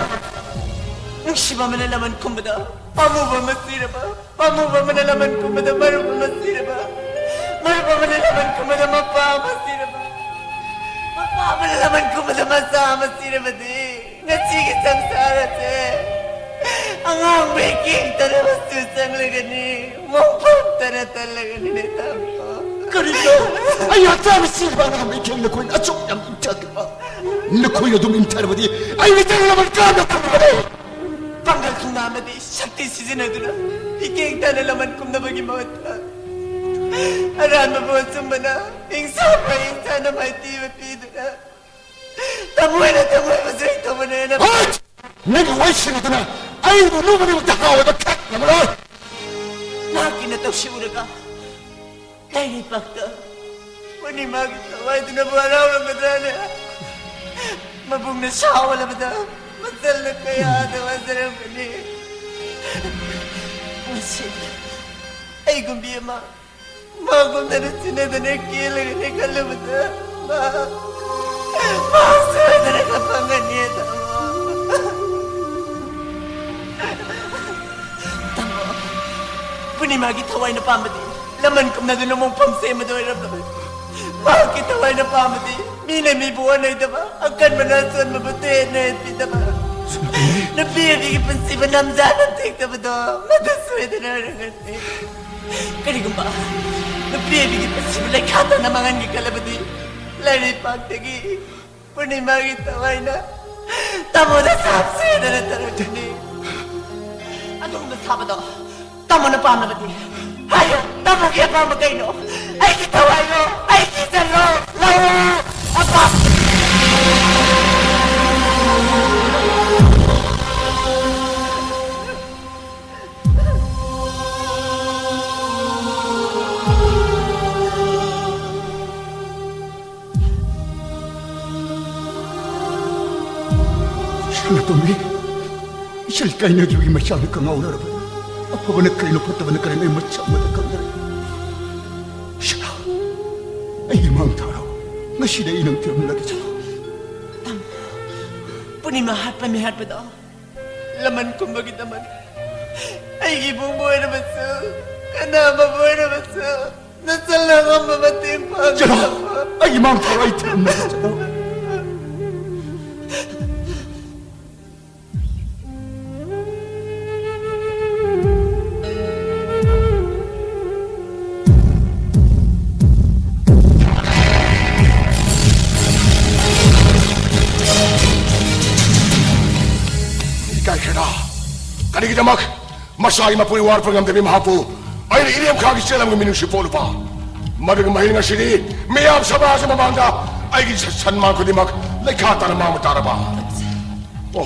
ꯅꯨꯡꯁꯤꯕ ꯑꯃꯅ ꯂꯃꯟ ꯈꯨꯝꯕꯗ ꯄꯥꯝꯃꯨꯕ ꯑꯃ ꯁꯤꯔꯕ ꯄꯥꯝꯃꯨꯕ ꯑꯃꯅ ꯂꯃꯟ ꯀꯨꯝꯕꯗ ꯃꯔꯨꯞ ꯑꯃ ꯁꯤꯔꯕ, ꯃꯔꯨꯞ ꯑꯃꯅ ꯂꯃꯟ ꯀꯨꯝꯕꯗ ꯃꯄꯥ ꯑꯃ ꯁꯤꯔꯕ, ꯃꯄꯥ ꯑꯃꯅ ꯂꯃꯟ ꯀꯨꯝꯕꯗ ꯃꯆꯥ ꯑꯃ ꯁꯤꯔꯕꯗꯤ ꯉꯁꯤꯒꯤ ꯁꯪꯁꯥꯔ ꯑꯁꯦ ꯑꯉꯥꯡꯕ ꯏꯀꯦꯡꯇꯅ ꯃꯆꯨ ꯆꯪꯂꯒꯅꯤ, ꯃꯣꯡꯐꯝꯇꯅ ꯇꯜꯂꯒꯅꯤꯅꯦ ꯇꯥꯃꯣ꯫ ꯀꯔꯤꯅꯣ? ꯑꯩ ꯍꯛꯆꯥꯡꯗ ꯁꯤꯔꯤꯕ ꯑꯉꯥꯡꯕ ꯏꯀꯦꯡ ꯅꯈꯣꯏꯅ ꯑꯆꯨꯝ ꯌꯥꯝ ꯏꯟꯊꯈꯤꯕ꯫ ꯅꯈꯣꯏꯅ ꯑꯗꯨꯝ ꯏꯟꯊꯔꯕꯗꯤ ꯑꯩ ꯏꯆꯟ ꯂꯃꯟ ꯀꯥꯡꯗ ꯊꯝꯕꯅꯤ꯫ ꯄꯥꯡꯒꯜ ꯊꯧꯅꯥ ꯑꯃꯗꯤ ꯁꯛꯇꯤ ꯁꯤꯖꯤꯟꯅꯗꯨꯅ ꯏꯀꯦꯡ ꯇꯥꯅ ꯂꯃꯟ ꯀꯨꯝꯅꯕꯒꯤ ꯃꯍꯨꯠꯇ ꯑꯔꯥꯟꯕꯕꯨ ꯑꯆꯨꯝꯕꯅ, ꯍꯤꯡꯁꯥꯕꯨ ꯍꯤꯡꯁꯥꯅ ꯃꯥꯏꯊꯤꯕ ꯄꯤꯗꯨꯅ ꯊꯃꯣꯏꯅ ꯊꯃꯣꯏꯕꯨ ꯆꯣꯏꯊꯣꯛꯄꯅꯦꯅ ꯍꯣꯏ! ꯅꯪꯒꯤ ꯋꯥꯍꯩꯁꯤꯡ ꯑꯗꯨꯅ ꯑꯩꯕꯨ ꯂꯨꯕ ꯅꯨꯃꯤꯠꯇ ꯍꯔꯥꯎꯕ ꯈꯛ ꯉꯝꯃꯔꯣꯏ꯫ ꯅꯍꯥꯛꯀꯤ ꯅꯇꯧꯁꯤ ꯎꯔꯒ ꯂꯩꯔꯤꯄꯥꯛꯇ ꯄꯨꯔꯅꯤꯃꯥꯒꯤ ꯊꯋꯥꯏꯗꯨꯅꯕꯨ ꯍꯔꯥꯎꯔꯝꯒꯗ꯭ꯔꯥꯅꯦ? ꯃꯕꯨꯡꯅ ꯁꯥꯎꯍꯜꯂꯕꯗ ꯃꯆꯜꯅ ꯀꯌꯥꯗ ꯋꯥꯖꯔꯝꯒꯅꯤ꯫ ꯉꯁꯤ ꯑꯩꯒꯨꯝꯕꯤ ꯑꯃ ꯃꯥꯒꯨꯝꯗꯅ ꯆꯤꯟꯅꯗꯅ ꯀꯦꯜꯂꯒꯅꯤ ꯈꯜꯂꯨꯕꯗ ꯃꯥ, ꯃꯥ ꯁꯣꯏꯗꯅ ꯀꯞꯄꯝꯒꯅꯤ ꯇꯥꯃꯣ꯫ ꯇꯥꯃꯣ, ꯄꯨꯔꯅꯤꯃꯥꯒꯤ ꯊꯋꯥꯏꯅ ꯄꯥꯝꯕꯗꯤ ꯂꯃꯟ ꯀꯨꯝꯅꯗꯨꯅ ꯃꯣꯡꯐꯝ ꯁꯦꯝꯕꯗ ꯑꯣꯏꯔꯝꯂꯣꯏ꯫ ꯃꯍꯥꯛꯀꯤ ꯊꯋꯥꯏꯅ ꯄꯥꯝꯕꯗꯤ ꯃꯤꯅ ꯃꯤꯕꯨ ꯑꯣꯟꯅꯩꯗꯕ, ꯑꯀꯟꯕꯅ ꯑꯁꯣꯟꯕꯕꯨ ꯇꯦꯟꯅ ꯍꯦꯟꯕꯤꯗꯕ, ꯅꯨꯄꯤ ꯑꯣꯏꯕꯤꯒꯤ ꯄꯨꯟꯁꯤꯕꯨ ꯅꯝꯖꯥꯅ ꯊꯦꯡꯊꯕꯗꯣ ꯃꯗꯨ ꯁꯣꯏꯗꯅ ꯑꯣꯏꯔꯝꯒꯅꯤ꯫ ꯀꯔꯤꯒꯨꯝꯕ ꯅꯨꯄꯤ ꯑꯣꯏꯕꯤꯒꯤ ꯄꯨꯟꯁꯤꯕꯨ ꯂꯩꯈꯥ ꯇꯥꯅ ꯃꯥꯡꯍꯟꯒꯦ ꯈꯜꯂꯕꯗꯤ ꯂꯩꯔꯩꯄꯥꯛꯇꯒꯤ ꯄꯨꯔꯅꯤꯃꯥꯒꯤ ꯊꯋꯥꯏꯅ ꯇꯥꯃꯣꯗ ꯁꯥꯞ ꯁꯣꯏꯗꯅ ꯇꯧꯔꯛꯀꯅꯤ꯫ ꯑꯗꯨꯒꯨꯝꯕ ꯁꯥꯕꯗꯣ ꯇꯥꯃꯣꯅ ꯄꯥꯝꯂꯕꯗꯤ ꯍꯥꯏꯌꯨ, ꯇꯥꯃꯣꯒꯤ ꯑꯄꯥꯝꯕ ꯀꯩꯅꯣ? ꯑꯩꯒꯤ ꯊꯋꯥꯏꯔꯣ? ꯑꯩꯒꯤ ꯏꯆꯟꯔꯣ? ꯂꯧꯔꯣ꯫ ꯑꯄꯥꯝ- ꯏꯆꯜ ꯑꯇꯣꯝꯕꯤ, ꯏꯆꯜ ꯀꯥꯏꯅꯗ꯭ꯔꯤꯕꯒꯤ ꯃꯆꯥꯛꯅ ꯀꯉꯥꯎꯅꯔꯕ꯫ ꯑꯐꯕꯅ ꯀꯔꯤꯅꯣ, ꯐꯠꯇꯕꯅ ꯀꯔꯤꯅꯣ, ꯑꯩ ꯃꯆꯥꯛ ꯑꯃꯠꯇ ꯈꯪꯗꯔꯦ꯫ ꯏꯆꯜ, ꯑꯩꯒꯤ ꯃꯥꯡ ꯊꯥꯔꯣ꯫ ꯉꯁꯤꯗꯤ ꯑꯩ ꯅꯪ ꯊꯤꯔꯝꯂꯒꯦ, ꯆꯠꯂꯣ꯫ ꯇꯥꯃꯣ, ꯄꯨꯔꯅꯤꯃꯥ ꯍꯥꯠꯄ ꯃꯤ ꯍꯥꯠꯄꯗꯣ ꯂꯃꯟ ꯈꯨꯝꯕꯒꯤꯗꯃꯛ ꯑꯩꯒꯤ ꯏꯕꯨꯡꯕꯨ ꯑꯣꯏꯔꯕꯁꯨ, ꯀꯅꯥ ꯑꯃꯕꯨ ꯑꯣꯏꯔꯕꯁꯨ, ꯅꯆꯜꯅ ꯑꯉꯝꯕ ꯃꯇꯦꯡ ꯄꯥꯡꯅꯕ꯫ ꯆꯠꯂꯣ! ꯑꯩꯒꯤ ꯃꯥꯡ ꯊꯥꯔꯣ, ꯑꯩ ꯊꯤꯔꯝꯂꯒꯦ, ꯆꯠꯂꯣ꯫ ꯏꯀꯥꯏꯈ꯭ꯔꯦꯗ꯫ ꯀꯔꯤꯒꯤꯗꯃꯛ ꯃꯁꯥꯒꯤ ꯃꯄꯨꯔꯣꯏ ꯋꯥꯔꯛꯄ ꯉꯝꯗꯕꯤ ꯃꯍꯥꯛꯄꯨ ꯑꯩꯅ ꯏꯔꯦꯝꯈꯥꯒꯤ ꯆꯦꯂꯝꯒꯤ ꯃꯤꯅꯨꯡꯁꯤ ꯄꯣꯛꯂꯨꯕ? ꯃꯗꯨꯒꯤ ꯃꯍꯩꯅ ꯉꯁꯤꯗꯤ ꯃꯤꯌꯥꯝ ꯁꯃꯥꯖ ꯃꯃꯥꯡꯗ ꯑꯩꯒꯤ ꯁ-, ꯁꯟꯃꯥꯟ ꯈꯨꯗꯤꯡꯃꯛ ꯂꯩꯈꯥ ꯇꯥꯅ ꯃꯥꯡꯕ ꯇꯥꯔꯕ? ꯑꯣ,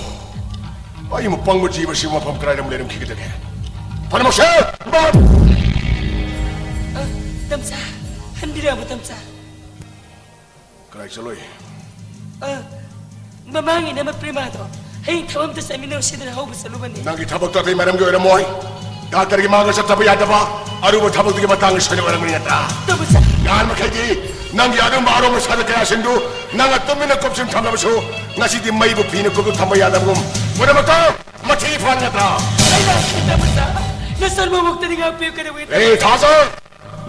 ꯑꯩꯕꯨ ꯄꯪꯕ ꯖꯤꯕꯁꯤꯕꯨ ꯃꯐꯝ ꯀꯗꯥꯏꯗ ꯑꯃꯨꯛ ꯂꯩꯔꯝꯈꯤꯒꯗꯒꯦ? ꯐꯅꯃꯛꯁꯦ! ꯑ, ꯇꯝꯆꯥ, ꯍꯟꯕꯤꯔꯛꯑꯕ, ꯇꯝꯆꯥ? ꯀꯗꯥꯏ ꯆꯠꯂꯨꯏ? ꯑ, ꯃꯃꯥꯡꯒꯤ ꯅꯃ ꯄ꯭ꯔꯦꯃꯥꯗꯣ ꯍꯌꯦꯡ ꯊꯕꯛ ꯑꯝꯇ ꯆꯠꯃꯤꯟꯅꯔꯨꯁꯤꯗꯅ ꯍꯧꯕ ꯆꯠꯂꯨꯕꯅꯤ꯫ ꯅꯪꯒꯤ ꯊꯕꯛꯇꯣ ꯑꯇꯩ ꯃꯔꯝꯒꯤ ꯑꯣꯏꯔꯝꯃꯣꯏ꯫ ꯗꯥꯛꯇꯔꯒꯤ ꯃꯥꯡꯗ ꯆꯠꯇꯕ ꯌꯥꯗꯕ ꯑꯔꯨꯕ ꯊꯕꯛꯇꯨꯒꯤ ꯃꯇꯥꯡꯒꯤ ꯁꯣꯏꯗ ꯑꯣꯏꯔꯝꯒꯅꯤ ꯅꯠꯇ꯭ꯔꯥ? ꯇꯧꯕ ꯁꯥ- ꯅꯍꯥꯟ ꯃꯈꯩꯗꯤ ꯅꯪꯒꯤ ꯑꯗꯨꯝꯕ ꯑꯔꯨꯝꯕ ꯁꯥꯖꯠ ꯀꯌꯥꯁꯤꯡꯗꯨ ꯅꯪꯅ ꯇꯨꯃꯤꯟꯅ ꯀꯨꯞꯁꯤꯟ ꯊꯝꯂꯕꯁꯨ, ꯉꯁꯤꯗꯤ ꯃꯩꯕꯨ ꯐꯤꯅ ꯀꯨꯞꯇꯨ ꯊꯝꯕ ꯌꯥꯗꯕꯒꯨꯝ ꯄꯨꯝꯅꯃꯛꯇ ꯃꯊꯤ ꯐꯥꯟ ꯅꯠꯇ꯭ꯔꯥ? ꯑꯩ ꯂꯥꯛꯀꯦ, ꯇꯧꯕ ꯁꯥ-, ꯅꯆꯟꯕꯨ ꯑꯃꯨꯛꯇꯗꯤ ꯉꯥꯛꯄꯤꯌꯨ, ꯀꯩꯗꯧꯕꯩ ꯑꯦ, ꯊꯥꯖ!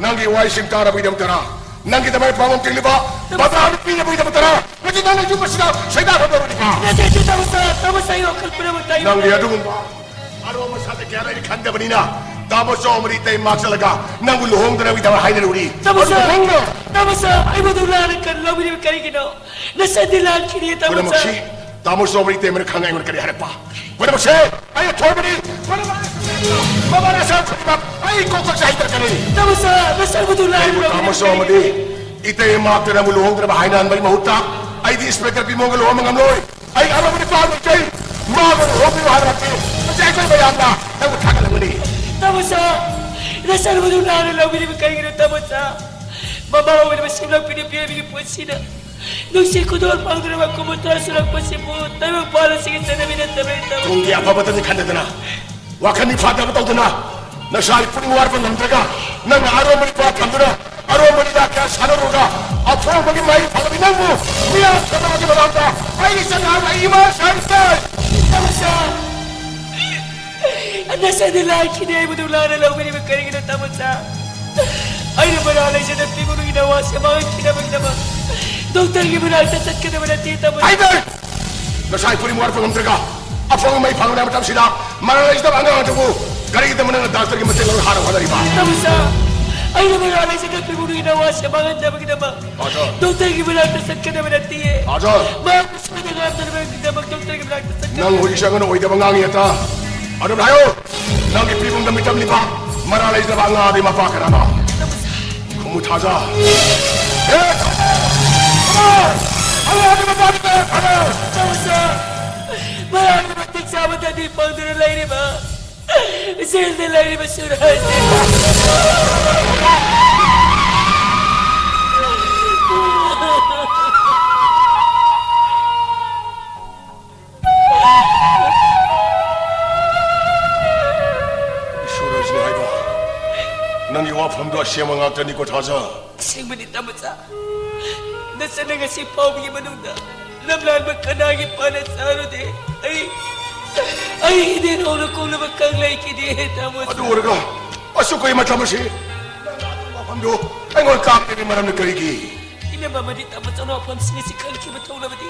ꯅꯪꯒꯤ ꯋꯥꯍꯩꯁꯤꯡ ꯇꯥꯔꯕꯒꯤꯗꯃꯛꯇꯔꯥ? ꯅꯪꯒꯤꯗꯃꯛ ꯄꯥꯝꯕꯣꯝ ꯇꯤꯡꯂꯤꯕ ꯕꯕꯥ ꯄꯤꯅꯕꯒꯤꯗꯃꯛꯇꯔꯥ? ꯅꯠꯇꯦ, ꯅꯪꯅ ꯌꯨꯝ ꯑꯁꯤꯗ ꯁꯩꯗꯥꯡ ꯍꯣꯟꯗꯣꯔꯛꯂꯤꯕ? ꯅꯠꯇꯦ, ꯇꯥꯃꯣ ꯁꯥ-, ꯇꯥꯃꯣ ꯁꯥ, ꯑꯩ ꯋꯥꯈꯜ ꯄꯨꯝꯅꯃꯛ ꯇꯥꯏꯌꯣ꯫ ꯅꯪꯒꯤ ꯑꯗꯨꯒꯨꯝꯕ ꯑꯔꯣꯟꯕ ꯁꯥꯖꯠ ꯀꯌꯥ ꯂꯩꯔꯤ ꯈꯪꯗꯕꯅꯤꯅ, ꯇꯥꯃꯣ ꯆꯥꯎ ꯑꯃꯗꯤ ꯏꯇꯩ ꯃꯥꯛ ꯆꯠꯂꯒ ꯅꯪꯕꯨ ꯂꯨꯍꯣꯡꯗꯅꯕꯒꯤꯗꯕ ꯍꯥꯏꯅꯔꯨꯔꯤ꯫ ꯇꯥꯃꯣ ꯁꯥ, ꯑꯗꯨꯕꯨ ꯅꯪꯅ ꯇꯥꯃꯣ ꯁꯥ, ꯑꯩ ꯃꯗꯨ ꯂꯥꯟꯅ ꯀꯟ-, ꯂꯧꯕꯤꯔꯤꯕ ꯀꯔꯤꯒꯤꯅꯣ? ꯅꯆꯟꯗꯤ ꯂꯥꯟꯈꯤꯅꯤ, ꯇꯥꯃꯣ ꯁꯥ꯫ ꯄꯨꯝꯅꯃꯛꯁꯤ ꯇꯥꯃꯣ ꯆꯥꯎ ꯑꯃꯗꯤ ꯏꯇꯩ ꯑꯃꯅ ꯈꯪꯉ ꯑꯩꯉꯣꯟꯗ ꯀꯔꯤ ꯍꯥꯏꯔꯛꯄ? ꯄꯨꯝꯅꯃꯛꯁꯦ ꯑꯩ ꯑꯊꯣꯏꯕꯅꯤ꯫ ꯄꯨꯝꯅꯃꯛ ꯃꯃꯥꯅ ꯁꯥ ꯈꯨꯗꯤꯡꯃꯛ ꯑꯩ ꯀꯣꯛ ꯆꯠꯁꯦ ꯍꯥꯏꯗꯔꯛꯀꯅꯤ꯫ ꯇꯥꯃꯣ ꯁꯥ, ꯅꯆꯟ ꯃꯗꯨ ꯂꯥꯟꯅ ꯑꯩꯕꯨ ꯇꯥꯃꯣ ꯂꯧꯕꯤꯔꯤꯕ ꯆꯥꯎ ꯑꯃꯗꯤ ꯀꯔꯤꯒꯤꯅꯣ? ꯏꯇꯩ ꯃꯥꯛꯇ ꯅꯪꯕꯨ ꯂꯨꯍꯣꯡꯗꯅꯕ ꯍꯥꯏꯅꯍꯟꯕꯒꯤ ꯃꯍꯨꯠꯇ ꯑꯩꯗꯤ ꯏꯟꯁꯄꯦꯛꯇꯔ ꯄꯤꯃꯣꯟꯒ ꯂꯨꯍꯣꯡꯕ ꯉꯝꯂꯣꯏ꯫ ꯑꯩ ꯑꯔꯣꯟꯕ ꯅꯨꯄꯥ ꯑꯃ ꯂꯩꯖꯩ꯫ ꯃꯥꯒ ꯂꯨꯍꯣꯡꯕꯤꯌꯨ ꯍꯥꯏꯔꯕꯗꯤ ꯃꯁꯤ ꯑꯩꯈꯣꯏ ꯃꯌꯥꯝꯅ ꯅꯪꯕꯨ ꯊꯥꯒꯠꯂꯝꯒꯅꯤ꯫ ꯇꯥꯃꯣ ꯁꯥ, ꯅꯆꯟꯕꯨ ꯂꯥꯟꯅ ꯂꯧꯕꯤꯔꯤꯕ ꯀꯔꯤꯒꯤꯅꯣ, ꯇꯥꯃꯣ ꯁꯥ? ꯃꯃꯥ ꯑꯣꯏꯔꯕ ꯁꯦꯝꯂꯛꯄꯤ ꯅꯨꯄꯤ ꯑꯣꯏꯕꯒꯤ ꯄꯨꯟꯁꯤꯗ ꯅꯨꯡꯁꯤ ꯈꯨꯗꯣꯜ ꯐꯪꯗꯨꯅ ꯀꯨꯟ ꯀꯨꯟꯊ꯭ꯔꯥ ꯁꯨꯔꯛꯄꯁꯤꯕꯨ ꯇꯥꯏꯕꯪ ꯄꯥꯜ ꯑꯁꯤꯒꯤ ꯆꯠꯅꯕꯤ ꯅꯠꯇꯕ꯭ꯔꯥ, ꯇꯥꯃꯣ ꯁꯥ? ꯇꯨꯡꯒꯤ ꯑꯐꯕꯇꯅꯤ ꯈꯟꯗꯗꯅ ꯋꯥꯈꯜ ꯃꯤꯐꯥꯠꯇꯕ ꯇꯧꯗꯅ ꯅꯁꯥꯒꯤ ꯄꯨꯛꯅꯤꯡ ꯋꯥꯠꯄ ꯉꯝꯗ꯭ꯔꯒ ꯅꯪꯅ ꯑꯔꯣꯟꯕ ꯅꯨꯄꯥ ꯊꯝꯗꯨꯅ ꯑꯔꯣꯟꯕ ꯂꯤꯂꯥ ꯀꯌꯥ ꯁꯥꯟꯅꯔꯨꯔꯒ ꯑꯐꯣꯡꯕꯒꯤ ꯃꯍꯩ ꯐꯪꯂꯕꯤ ꯅꯪꯕꯨ ꯃꯤꯌꯥꯝ ꯆꯠꯅꯕꯒꯤ ꯃꯃꯥꯡꯗ ꯑꯩꯒꯤ ꯆꯠꯅ ꯍꯥꯏꯕ ꯑꯩ ꯏꯃꯥ ꯁꯥꯏꯟꯇꯟ! ꯇꯥꯃꯣ ꯁꯥ! ꯅꯆꯟꯗꯤ ꯂꯥꯛꯈꯤꯅꯤ, ꯑꯩꯕꯨ ꯂꯥꯟꯅ ꯂꯧꯕꯤꯔꯤꯕ ꯀꯔꯤꯒꯤꯅꯣ, ꯇꯥꯃꯣ ꯁꯥ? ꯑꯩꯅ ꯃꯔꯥ ꯂꯩꯖꯗ ꯄꯤꯕꯨꯡꯒꯤ ꯅꯋꯥꯁꯦ ꯃꯥꯡꯍꯟꯈꯤꯅꯕꯒꯤꯗꯃꯛ ꯗꯣꯛꯇꯔꯒꯤ ꯃꯅꯥꯛꯇ ꯆꯠꯀꯗꯕ ꯅꯠꯇꯦ, ꯇꯥꯃꯣ ꯁꯥ꯫ ꯍꯥꯏꯗꯔ! ꯅꯁꯥꯒꯤ ꯄꯨꯛꯅꯤꯡ ꯋꯥꯠꯄ ꯉꯝꯗ꯭ꯔꯒ ꯑꯐꯪꯕ ꯃꯩ ꯐꯪꯂꯕ ꯃꯇꯝꯁꯤꯗ ꯃꯔꯥ ꯂꯩꯖꯗꯕ ꯑꯉꯥꯡ ꯑꯗꯨꯕꯨ ꯀꯔꯤꯒꯤꯗꯃꯛ ꯅꯪꯅ ꯗꯥꯛꯇꯔꯒꯤ ꯃꯇꯦꯡ ꯂꯧꯔꯒ ꯍꯥꯟꯅ ꯍꯣꯠꯅꯔꯤꯕ? ꯇꯥꯃꯣ ꯁꯥ, ꯑꯩꯅ ꯃꯔꯥ ꯂꯩꯖꯗ ꯄꯤꯕꯨꯡꯒꯤ ꯅꯋꯥꯁꯦ ꯃꯥꯡꯍꯟꯅꯕꯒꯤꯗꯃꯛ ꯑꯥꯖꯥ꯫ ꯗꯣꯛꯇꯔꯒꯤ ꯃꯅꯥꯛꯇ ꯆꯠꯀꯗꯕ ꯅꯠꯇꯤꯌꯦ꯫ ꯑꯥꯖꯥ꯫ ꯃꯍꯥꯛꯄꯨ ꯁꯣꯏꯗ ꯉꯥꯝꯗꯅꯕꯒꯤꯗꯃꯛ ꯗꯣꯛꯇꯔꯒꯤ ꯃꯅꯥꯛꯇ ꯆꯠꯀꯗꯕ ꯅꯪ ꯍꯧꯖꯤꯛꯁꯦ ꯑꯉꯣꯟꯗ ꯑꯣꯏꯗꯕ ꯉꯥꯡꯉꯤ ꯑꯇ꯫ ꯑꯗꯨꯝ ꯍꯥꯏꯌꯣ꯫ ꯅꯪꯒꯤ ꯄꯤꯕꯨꯡꯗ ꯃꯤꯇꯝꯂꯤꯕ ꯃꯔꯥ ꯂꯩꯖꯗꯕ ꯑꯉꯥꯡ ꯑꯗꯨꯒꯤ ꯃꯄꯥ ꯀꯅꯥꯅꯣ? ꯈꯨꯝꯃꯨ ꯊꯥꯖ꯫ ꯑꯦ, ꯊꯥꯖ! ꯑꯉꯥꯡ ꯑꯗꯨꯒꯤ ꯃꯄꯥꯗꯤ ꯀꯅꯥ? ꯊꯥꯖ! ꯇꯥꯃꯣ ꯁꯥ, ꯃꯔꯥ ꯃꯇꯤꯛ ꯆꯥꯕ ꯇꯗꯤ ꯐꯪꯗꯨꯅ ꯂꯩꯔꯤꯕ ꯖꯦꯜꯗ ꯂꯩꯔꯤꯕ ꯁꯨꯔꯖ꯫ ꯁꯨꯔꯖꯅꯤ ꯍꯥꯏꯕ ꯅꯪꯒꯤ ꯋꯥꯐꯝꯗꯣ ꯑꯁꯦꯡꯕ ꯉꯥꯛꯇꯅꯤꯀꯣ, ꯊꯥꯖ꯫ ꯑꯁꯦꯡꯕꯅꯤ, ꯇꯥꯃꯣ ꯁꯥ꯫ ꯅꯆꯟꯅ ꯉꯁꯤ ꯐꯥꯎꯕꯒꯤ ꯃꯅꯨꯡꯗ ꯂꯝꯂꯥꯟꯕ ꯀꯅꯥꯒꯤ ꯄꯥꯟꯅ ꯆꯥꯔꯨꯗꯦ꯫ ꯑꯩ, ꯑꯩ ꯏꯅꯦ ꯅꯧꯅ ꯀꯣꯛꯂꯕ ꯀꯪ ꯂꯩꯈꯤꯗꯦ, ꯇꯥꯃꯣ ꯁꯥ꯫ ꯑꯗꯨ ꯑꯣꯏꯔꯒ ꯑꯁꯨꯛ ꯀꯨꯏ ꯃꯇꯝ ꯑꯁꯤ ꯅꯪꯅ ꯑꯗꯨ ꯋꯥꯐꯝꯗꯨ ꯑꯩꯉꯣꯟꯗ ꯇꯥꯛꯇ꯭ꯔꯤꯕꯒꯤ ꯃꯔꯝꯅ ꯀꯔꯤꯒꯤ? ꯏꯅꯝꯃ ꯑꯃꯗꯤ ꯇꯥꯃꯣ ꯁꯥꯅ ꯋꯥꯐꯝꯁꯤꯡ ꯑꯁꯤ ꯈꯪꯈꯤꯕ ꯊꯣꯛꯂꯕꯗꯤ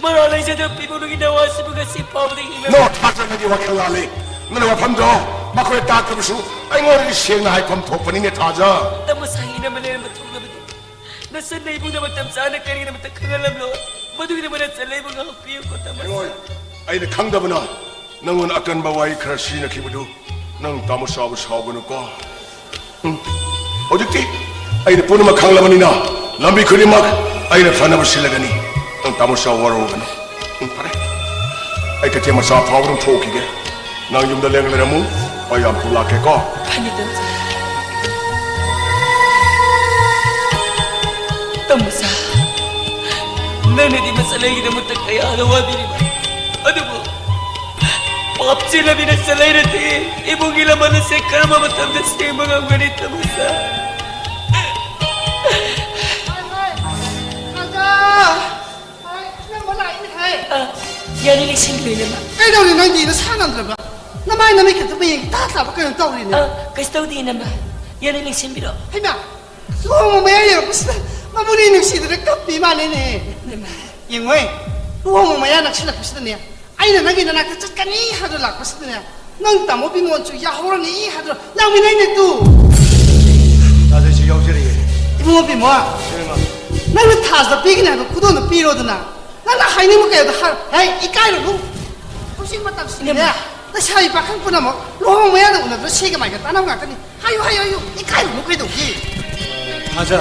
ꯃꯔꯥ ꯂꯩꯖꯗꯕ ꯄꯤꯕꯨꯡꯒꯤ ꯅꯋꯥꯁꯤꯕꯨ ꯉꯁꯤ ꯐꯥꯎꯕꯗ ꯍꯤꯡꯂꯕ ꯅꯣ, ꯊꯥꯖ, ꯅꯪꯒꯤ ꯋꯥꯈꯜ ꯂꯥꯜꯂꯤ꯫ ꯅꯪꯅ ꯋꯥꯐꯝꯗꯣ ꯃꯈꯣꯏꯗ ꯇꯥꯛꯇ꯭ꯔꯕꯁꯨ ꯑꯩꯉꯣꯟꯗꯗꯤ ꯁꯦꯡꯅ ꯍꯥꯏꯐꯝ ꯊꯣꯛꯄꯅꯤꯅꯦ, ꯊꯥꯖ꯫ ꯇꯃꯣ ꯁꯥꯍꯤꯅ ꯑꯃ ꯂꯩꯔꯝꯕ ꯊꯣꯛꯂꯕꯗꯤ ꯅꯆꯟ ꯅꯩꯕꯨꯡꯗ ꯃꯇꯝ ꯆꯥꯅ ꯀꯔꯤꯒꯤꯗꯃꯛꯇ ꯈꯪꯍꯜꯂꯝꯂꯣ? ꯃꯗꯨꯒꯤꯗꯃꯛ ꯅꯆꯟ ꯂꯩꯕꯨꯡ ꯉꯥꯛꯄꯤꯌꯨꯀꯣ, ꯇꯃꯣ꯫ ꯍꯦꯔꯣꯏ, ꯑꯩꯅ ꯈꯪꯗꯕꯅ ꯅꯪꯉꯣꯟꯗ ꯑꯀꯟꯕ ꯋꯥꯍꯩ ꯈꯔ ꯁꯤꯖꯤꯟꯅꯈꯤꯕꯗꯨ ꯅꯪ ꯇꯥꯃꯣ ꯁꯥꯎꯕ ꯁꯥꯎꯒꯅꯨꯀꯣ꯫ ꯎꯝ꯫ ꯍꯧꯖꯤꯛꯇꯤ ꯑꯩꯅ ꯄꯨꯝꯅꯃꯛ ꯈꯪꯂꯕꯅꯤꯅ ꯂꯝꯕꯤ ꯈꯨꯗꯤꯡꯃꯛ ꯑꯩꯅ ꯐꯅꯕ ꯁꯤꯜꯂꯒꯅꯤ꯫ ꯅꯪ ꯇꯥꯃꯣ ꯁꯥꯎ ꯋꯥꯔꯧꯒꯅꯨ꯫ ꯎꯝ, ꯐꯔꯦ꯫ ꯑꯩ ꯀꯩꯊꯦꯜ ꯃꯆꯥ ꯐꯥꯎꯕ ꯑꯗꯨꯝ ꯊꯣꯛꯈꯤꯒꯦ꯫ ꯅꯪ ꯌꯨꯝꯗ ꯂꯦꯡ ꯂꯩꯔꯝꯃꯨ꯫ ꯑꯩ ꯌꯥꯝ ꯊꯨ ꯂꯥꯛꯀꯦꯀꯣ꯫ ꯐꯅꯤ, ꯇꯥꯃꯣ꯫ ꯇꯥꯃꯣ ꯁꯥ, ꯅꯪꯅꯗꯤ ꯃꯆꯜ ꯑꯩꯒꯤꯗꯃꯛꯇ ꯀꯌꯥꯗ ꯋꯥꯕꯤꯔꯤꯕ? ꯑꯗꯨꯕꯨ ꯄꯥꯞ ꯆꯦꯜꯂꯕꯤꯅ ꯆꯠꯂꯩꯔꯗꯤ ꯏꯃꯨꯡꯒꯤ ꯂꯃꯟ ꯑꯁꯦ ꯀꯔꯝꯕ ꯃꯇꯝꯗ ꯁꯦꯝꯕ ꯉꯝꯒꯅꯤ, ꯇꯥꯃꯣ ꯁꯥ? ꯍꯥꯏ, ꯍꯥꯏ, ꯍꯥꯏ, ꯅꯪꯕꯨ ꯂꯥꯛꯏꯅꯦ ꯍꯥꯏ꯫ ꯑ, ꯌꯥꯅꯤ, ꯂꯦꯡꯁꯤꯟꯕꯤꯔꯣ, ꯏꯅꯝꯃ꯫ ꯀꯩꯗꯧꯔꯦ ꯅꯪꯗꯤ ꯅꯁꯥ ꯉꯝꯗ꯭ꯔꯕ? ꯅꯃꯥꯏ ꯅꯃꯤꯠ ꯈꯛꯇ ꯃꯌꯦꯡ ꯏꯇꯥ ꯇꯥꯕ ꯀꯩꯅꯣ ꯇꯧꯔꯤꯅꯦ꯫ ꯑ, ꯀꯩꯁꯨ ꯇꯧꯗꯦ, ꯏꯅꯝꯃ꯫ ꯌꯥꯅꯤ, ꯂꯦꯡꯁꯤꯟꯕꯤꯔꯣ꯫ ꯍꯩꯃꯥ, ꯂꯨꯍꯣꯡꯕ ꯃꯌꯥ ꯌꯧꯔꯛꯄꯁꯤꯗ ꯃꯕꯨꯅꯤ ꯅꯨꯡꯁꯤꯗꯅ ꯀꯞꯄꯤ ꯃꯥꯜꯂꯦꯅꯦ꯫ ꯏꯅꯝꯃ꯫ ꯌꯦꯡꯉꯣꯏ, ꯂꯨꯍꯣꯡꯕ ꯃꯌꯥ ꯅꯛꯁꯤꯜꯂꯛꯄꯁꯤꯗꯅꯦ, ꯑꯩꯅ ꯅꯪꯒꯤ ꯅꯅꯥꯛꯇ ꯆꯠꯀꯅꯤ ꯍꯥꯏꯗꯨ ꯂꯥꯛꯄꯁꯤꯗꯅꯦ, ꯅꯪ ꯇꯥꯃꯣ ꯕꯤꯃꯣꯟꯁꯨ ꯌꯥꯍꯧꯔꯅꯤ ꯍꯥꯏꯗꯨ ꯂꯥꯛꯃꯤꯟꯅꯩꯅꯦ ꯇꯨ꯫ ꯊꯥꯖꯩꯁꯨ ꯌꯥꯎꯖꯔꯤꯌꯦ꯫ ꯏꯕꯨꯡꯉꯣ ꯕꯤꯃꯣ, ꯏꯕꯦꯝꯃ꯫ ꯅꯪꯅ ꯊꯥꯖꯗ ꯄꯤꯒꯅꯤ ꯍꯥꯏꯕ ꯈꯨꯗꯣꯜꯗꯣ ꯄꯤꯔꯣꯗꯅ꯫ ꯅꯪꯅ ꯍꯥꯏꯅꯤꯡꯕ ꯀꯩꯗ ꯍꯥꯏ-, ꯍꯦ, ꯏꯀꯥꯏꯔꯨꯅꯨ꯫ ꯍꯧꯖꯤꯛ ꯃꯇꯝꯁꯤꯗꯤꯅꯦ, ꯏꯕꯦꯝꯃ꯫ ꯂꯩꯁꯥꯕꯤ ꯄꯥꯈꯪ ꯄꯨꯝꯅꯃꯛ ꯂꯨꯍꯣꯡꯕ ꯃꯌꯥꯗ ꯎꯅꯗꯨꯅ ꯁꯤꯒ ꯃꯥꯏꯒ ꯇꯥꯟꯅꯕ ꯉꯥꯛꯇꯅꯤ꯫ ꯍꯥꯏꯌꯨ, ꯍꯥꯏꯌꯨ, ꯍꯥꯏꯌꯨ꯫ ꯏꯀꯥꯏꯔꯨꯅꯨ ꯀꯩꯗꯧꯒꯦ? ꯊꯥꯖ꯫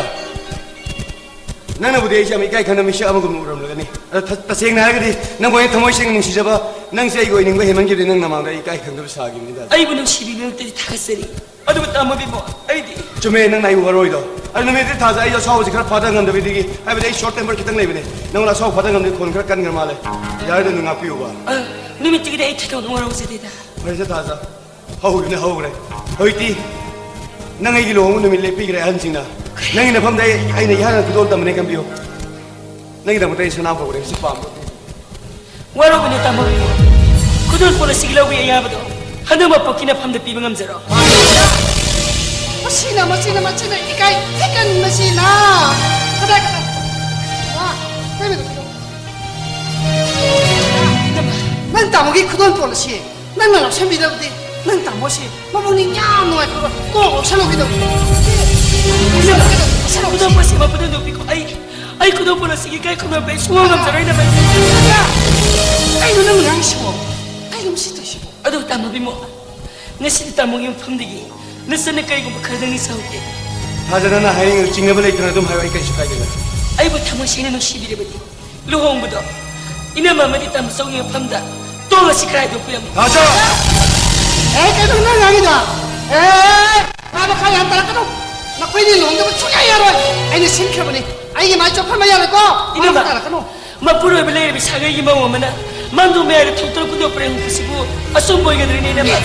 ꯅꯪꯅꯕꯨꯗꯤ ꯑꯩꯁꯦ ꯌꯥꯝ ꯏꯀꯥꯏ ꯈꯪꯗꯕ ꯃꯤꯁꯛ ꯑꯃꯒꯨꯝꯅ ꯎꯔꯝꯂꯒꯅꯤ꯫ ꯑꯗꯣ ꯊ-, ꯇꯁꯦꯡꯅ ꯍꯥꯏꯔꯒꯗꯤ ꯅꯪꯕꯨ ꯑꯩꯅ ꯊꯃꯣꯏ ꯁꯦꯡꯅ ꯅꯨꯡꯁꯤꯖꯕ, ꯅꯪꯁꯦ ꯑꯩꯒꯤ ꯑꯣꯏꯅꯤꯡꯕ ꯍꯦꯟꯃꯟꯈꯤꯕꯗꯤ ꯅꯪ ꯅꯃꯥꯡꯗ ꯑꯩ ꯏꯀꯥꯏ ꯈꯪꯗꯕ ꯁꯥꯈꯤꯕꯅꯤꯗ꯫ ꯑꯩꯕꯨ ꯅꯨꯡꯁꯤꯕꯤꯕꯒꯤꯗꯃꯛꯇꯗꯤ ꯊꯥꯒꯠꯆꯔꯤ꯫ ꯑꯗꯨꯕꯨ ꯇꯥꯃꯣ ꯕꯤꯃꯣ, ꯑꯩꯗꯤ ꯆꯨꯝꯃꯦ, ꯅꯪꯅ ꯑꯩꯕꯨ ꯋꯥꯔꯣꯏꯗꯣ꯫ ꯑꯗꯨ ꯅꯨꯃꯤꯠꯇꯨ ꯊꯥꯖ ꯑꯩ ꯑꯁꯥꯎꯕꯁꯤ ꯈꯔ ꯐꯥꯗ ꯉꯝꯗꯕꯗꯒꯤ, ꯍꯥꯏꯕꯗꯤ ꯑꯩ short temper ꯈꯤꯇꯪ ꯂꯩꯕꯅꯦ꯫ ꯅꯪꯉꯣꯟꯗ ꯑꯁꯥꯎꯕ ꯐꯥꯗ ꯉꯝꯗꯕꯒꯤ ꯈꯣꯟ ꯈꯔ ꯀꯟꯈ꯭ꯔ ꯃꯥꯜꯂꯦ꯫ ꯌꯥꯔꯦꯗ, ꯑꯗꯨꯝ ꯉꯥꯛꯄꯤꯌꯨꯕ꯫ ꯑ, ꯅꯨꯃꯤꯠꯇꯨꯒꯤꯗꯤ ꯑꯩ ꯊꯣꯏꯗꯣꯛꯅ ꯋꯥꯔꯧꯖꯗꯦꯗ꯫ ꯐꯔꯦꯁꯦ ꯊꯥꯖ꯫ ꯍꯧꯈ꯭ꯔꯦ, ꯍꯧꯈ꯭ꯔꯦ꯫ ꯍꯧꯖꯤꯛꯇꯤ ꯅꯪ ꯑꯩꯒꯤ ꯂꯨꯍꯣꯡꯕ ꯅꯨꯃꯤꯠ ꯂꯦꯞꯄꯤꯈ꯭ꯔꯦ ꯑꯍꯟꯁꯤꯡꯅ꯫ ꯅꯪꯒꯤ ꯅꯐꯝꯗ ꯑꯩ, ꯑꯩꯅ ꯏꯍꯥꯟ ꯍꯥꯟꯅ ꯈꯨꯗꯣꯜ ꯇꯝꯕꯅꯦ, ꯈꯟꯕꯤꯌꯨ꯫ ꯅꯪꯒꯤꯗꯃꯛꯇ ꯑꯩ ꯁꯅꯥ ꯐꯧꯔꯦ, ꯁꯤ ꯄꯥꯝꯕ꯭ꯔꯣ? ꯋꯥꯔꯧꯕꯤꯅꯨ ꯇꯥꯃꯣ꯫ ꯈꯨꯗꯣꯜ ꯄꯣꯠ ꯑꯁꯤꯒꯤ ꯂꯧꯕ ꯑꯌꯥꯕꯗꯣ ꯍꯟꯗꯛ ꯃꯄꯣꯛꯀꯤ ꯅꯐꯝꯗ ꯄꯤꯕ ꯉꯝꯖꯔꯣ꯫ ꯃꯁꯤꯅ, ꯃꯁꯤꯅ, ꯃꯁꯤꯅ ꯏꯀꯥꯏ ꯊꯤꯒꯟꯕꯁꯤꯅ꯫ ꯀꯗꯥꯏ, ꯀꯗꯥꯏ? ꯋꯥ, ꯀꯩꯅꯣ, ꯀꯩꯅꯣ? ꯅꯪ ꯇꯥꯃꯣꯒꯤ ꯈꯨꯗꯣꯜ ꯄꯣꯠ ꯑꯁꯤ ꯅꯪꯅ ꯂꯧꯁꯟꯕꯤꯗꯕꯗꯤ ꯅꯪ ꯇꯥꯃꯣꯁꯤ ꯃꯕꯨꯛꯅꯤꯡ ꯌꯥꯝ ꯅꯨꯡꯉꯥꯏꯇ꯭ꯔꯣ? ꯀꯣꯛ ꯂꯧꯁꯜꯂꯣ ꯀꯩꯗꯧꯒꯦ? ꯂꯧꯁꯜꯂꯣ, ꯂꯧꯁꯜꯂꯣ꯫ ꯈꯨꯗꯣꯞ ꯑꯁꯤ ꯃꯄꯨꯗ ꯅꯨꯄꯤꯀꯣ꯫ ꯑꯩ, ꯑꯩ ꯈꯨꯗꯣꯞ ꯄꯣꯂꯣꯁꯤꯒꯤ ꯏꯀꯥꯏ ꯈꯨꯝꯅꯕ ꯑꯩ ꯁꯨꯡꯉꯝ ꯉꯝꯖꯔꯣꯏ ꯅꯃꯥꯏ꯫ ꯀꯩꯅꯣ ꯅꯪ ꯉꯥꯡꯉꯤꯁꯤꯕꯣ? ꯀꯩꯅꯣ ꯃꯁꯤ ꯇꯧꯏꯁꯤꯕꯣ? ꯑꯗꯨ ꯇꯥꯃꯣ ꯕꯤꯃꯣ, ꯉꯁꯤꯗꯤ ꯇꯥꯃꯣꯒꯤ ꯃꯐꯝꯗꯒꯤ ꯅꯆꯟꯅ ꯀꯔꯤꯒꯨꯝꯕ ꯈꯔꯗꯪ ꯅꯤꯡꯁꯤꯡꯍꯧꯒꯦ꯫ ꯊꯥꯖ, ꯅꯪꯅ ꯍꯥꯏꯅꯤꯡꯉꯤꯗꯨ ꯆꯤꯡꯅꯕ ꯂꯩꯇꯅ ꯑꯗꯨꯝ ꯍꯥꯏꯌꯨ, ꯑꯩ ꯀꯩꯁꯨ ꯀꯥꯏꯗꯦꯗ꯫ ꯑꯩꯕꯨ ꯊꯃꯣꯏ ꯁꯦꯡꯅ ꯅꯨꯡꯁꯤꯕꯤꯔꯕꯗꯤ ꯂꯨꯍꯣꯡꯕꯗꯣ ꯏꯅꯝꯃ ꯑꯃꯗꯤ ꯇꯥꯃꯣꯆꯧꯒꯤ ꯃꯐꯝꯗ ꯇꯣꯛꯂꯁꯤ ꯈꯔ ꯍꯥꯏꯗꯣꯛꯄꯤꯔꯝꯃꯨ꯫ ꯊꯥꯖ! ꯑꯦ, ꯀꯩꯅꯣ ꯅꯪ ꯉꯥꯡꯉꯤꯗꯣ? ꯑꯦ, ꯃꯥ ꯃꯈꯥ ꯌꯥꯝ ꯇꯥꯔꯛꯀꯅꯨ꯫ ꯅꯈꯣꯏꯅꯤ ꯂꯨꯍꯣꯡꯗꯕ ꯁꯨꯡꯌꯥ ꯌꯥꯔꯣꯏ꯫ ꯑꯩꯅ ꯁꯤꯟꯈ꯭ꯔꯕꯅꯤ꯫ ꯑꯩꯒꯤ ꯃꯥꯏ ꯆꯣꯞꯍꯟꯕ ꯌꯥꯔꯣꯏꯀꯣ꯫ ꯃꯥ ꯏꯅꯝꯃ, ꯃꯈꯥ ꯇꯥꯔꯛꯀꯅꯨ꯫ ꯃꯄꯨꯔꯣꯏꯕ ꯂꯩꯔꯕꯤ ꯁꯥꯒꯩꯒꯤ ꯃꯧ ꯑꯃꯅ ꯃꯥꯡꯗꯣ ꯃꯌꯥꯏꯗ ꯊꯣꯛꯇꯨꯅ ꯈꯨꯗꯣꯞ ꯄꯔꯦꯡ ꯍꯨꯠꯄꯁꯤꯕꯨ ꯑꯆꯨꯝꯕ ꯑꯣꯏꯒꯗ꯭ꯔꯅꯦ, ꯏꯅꯝꯃ?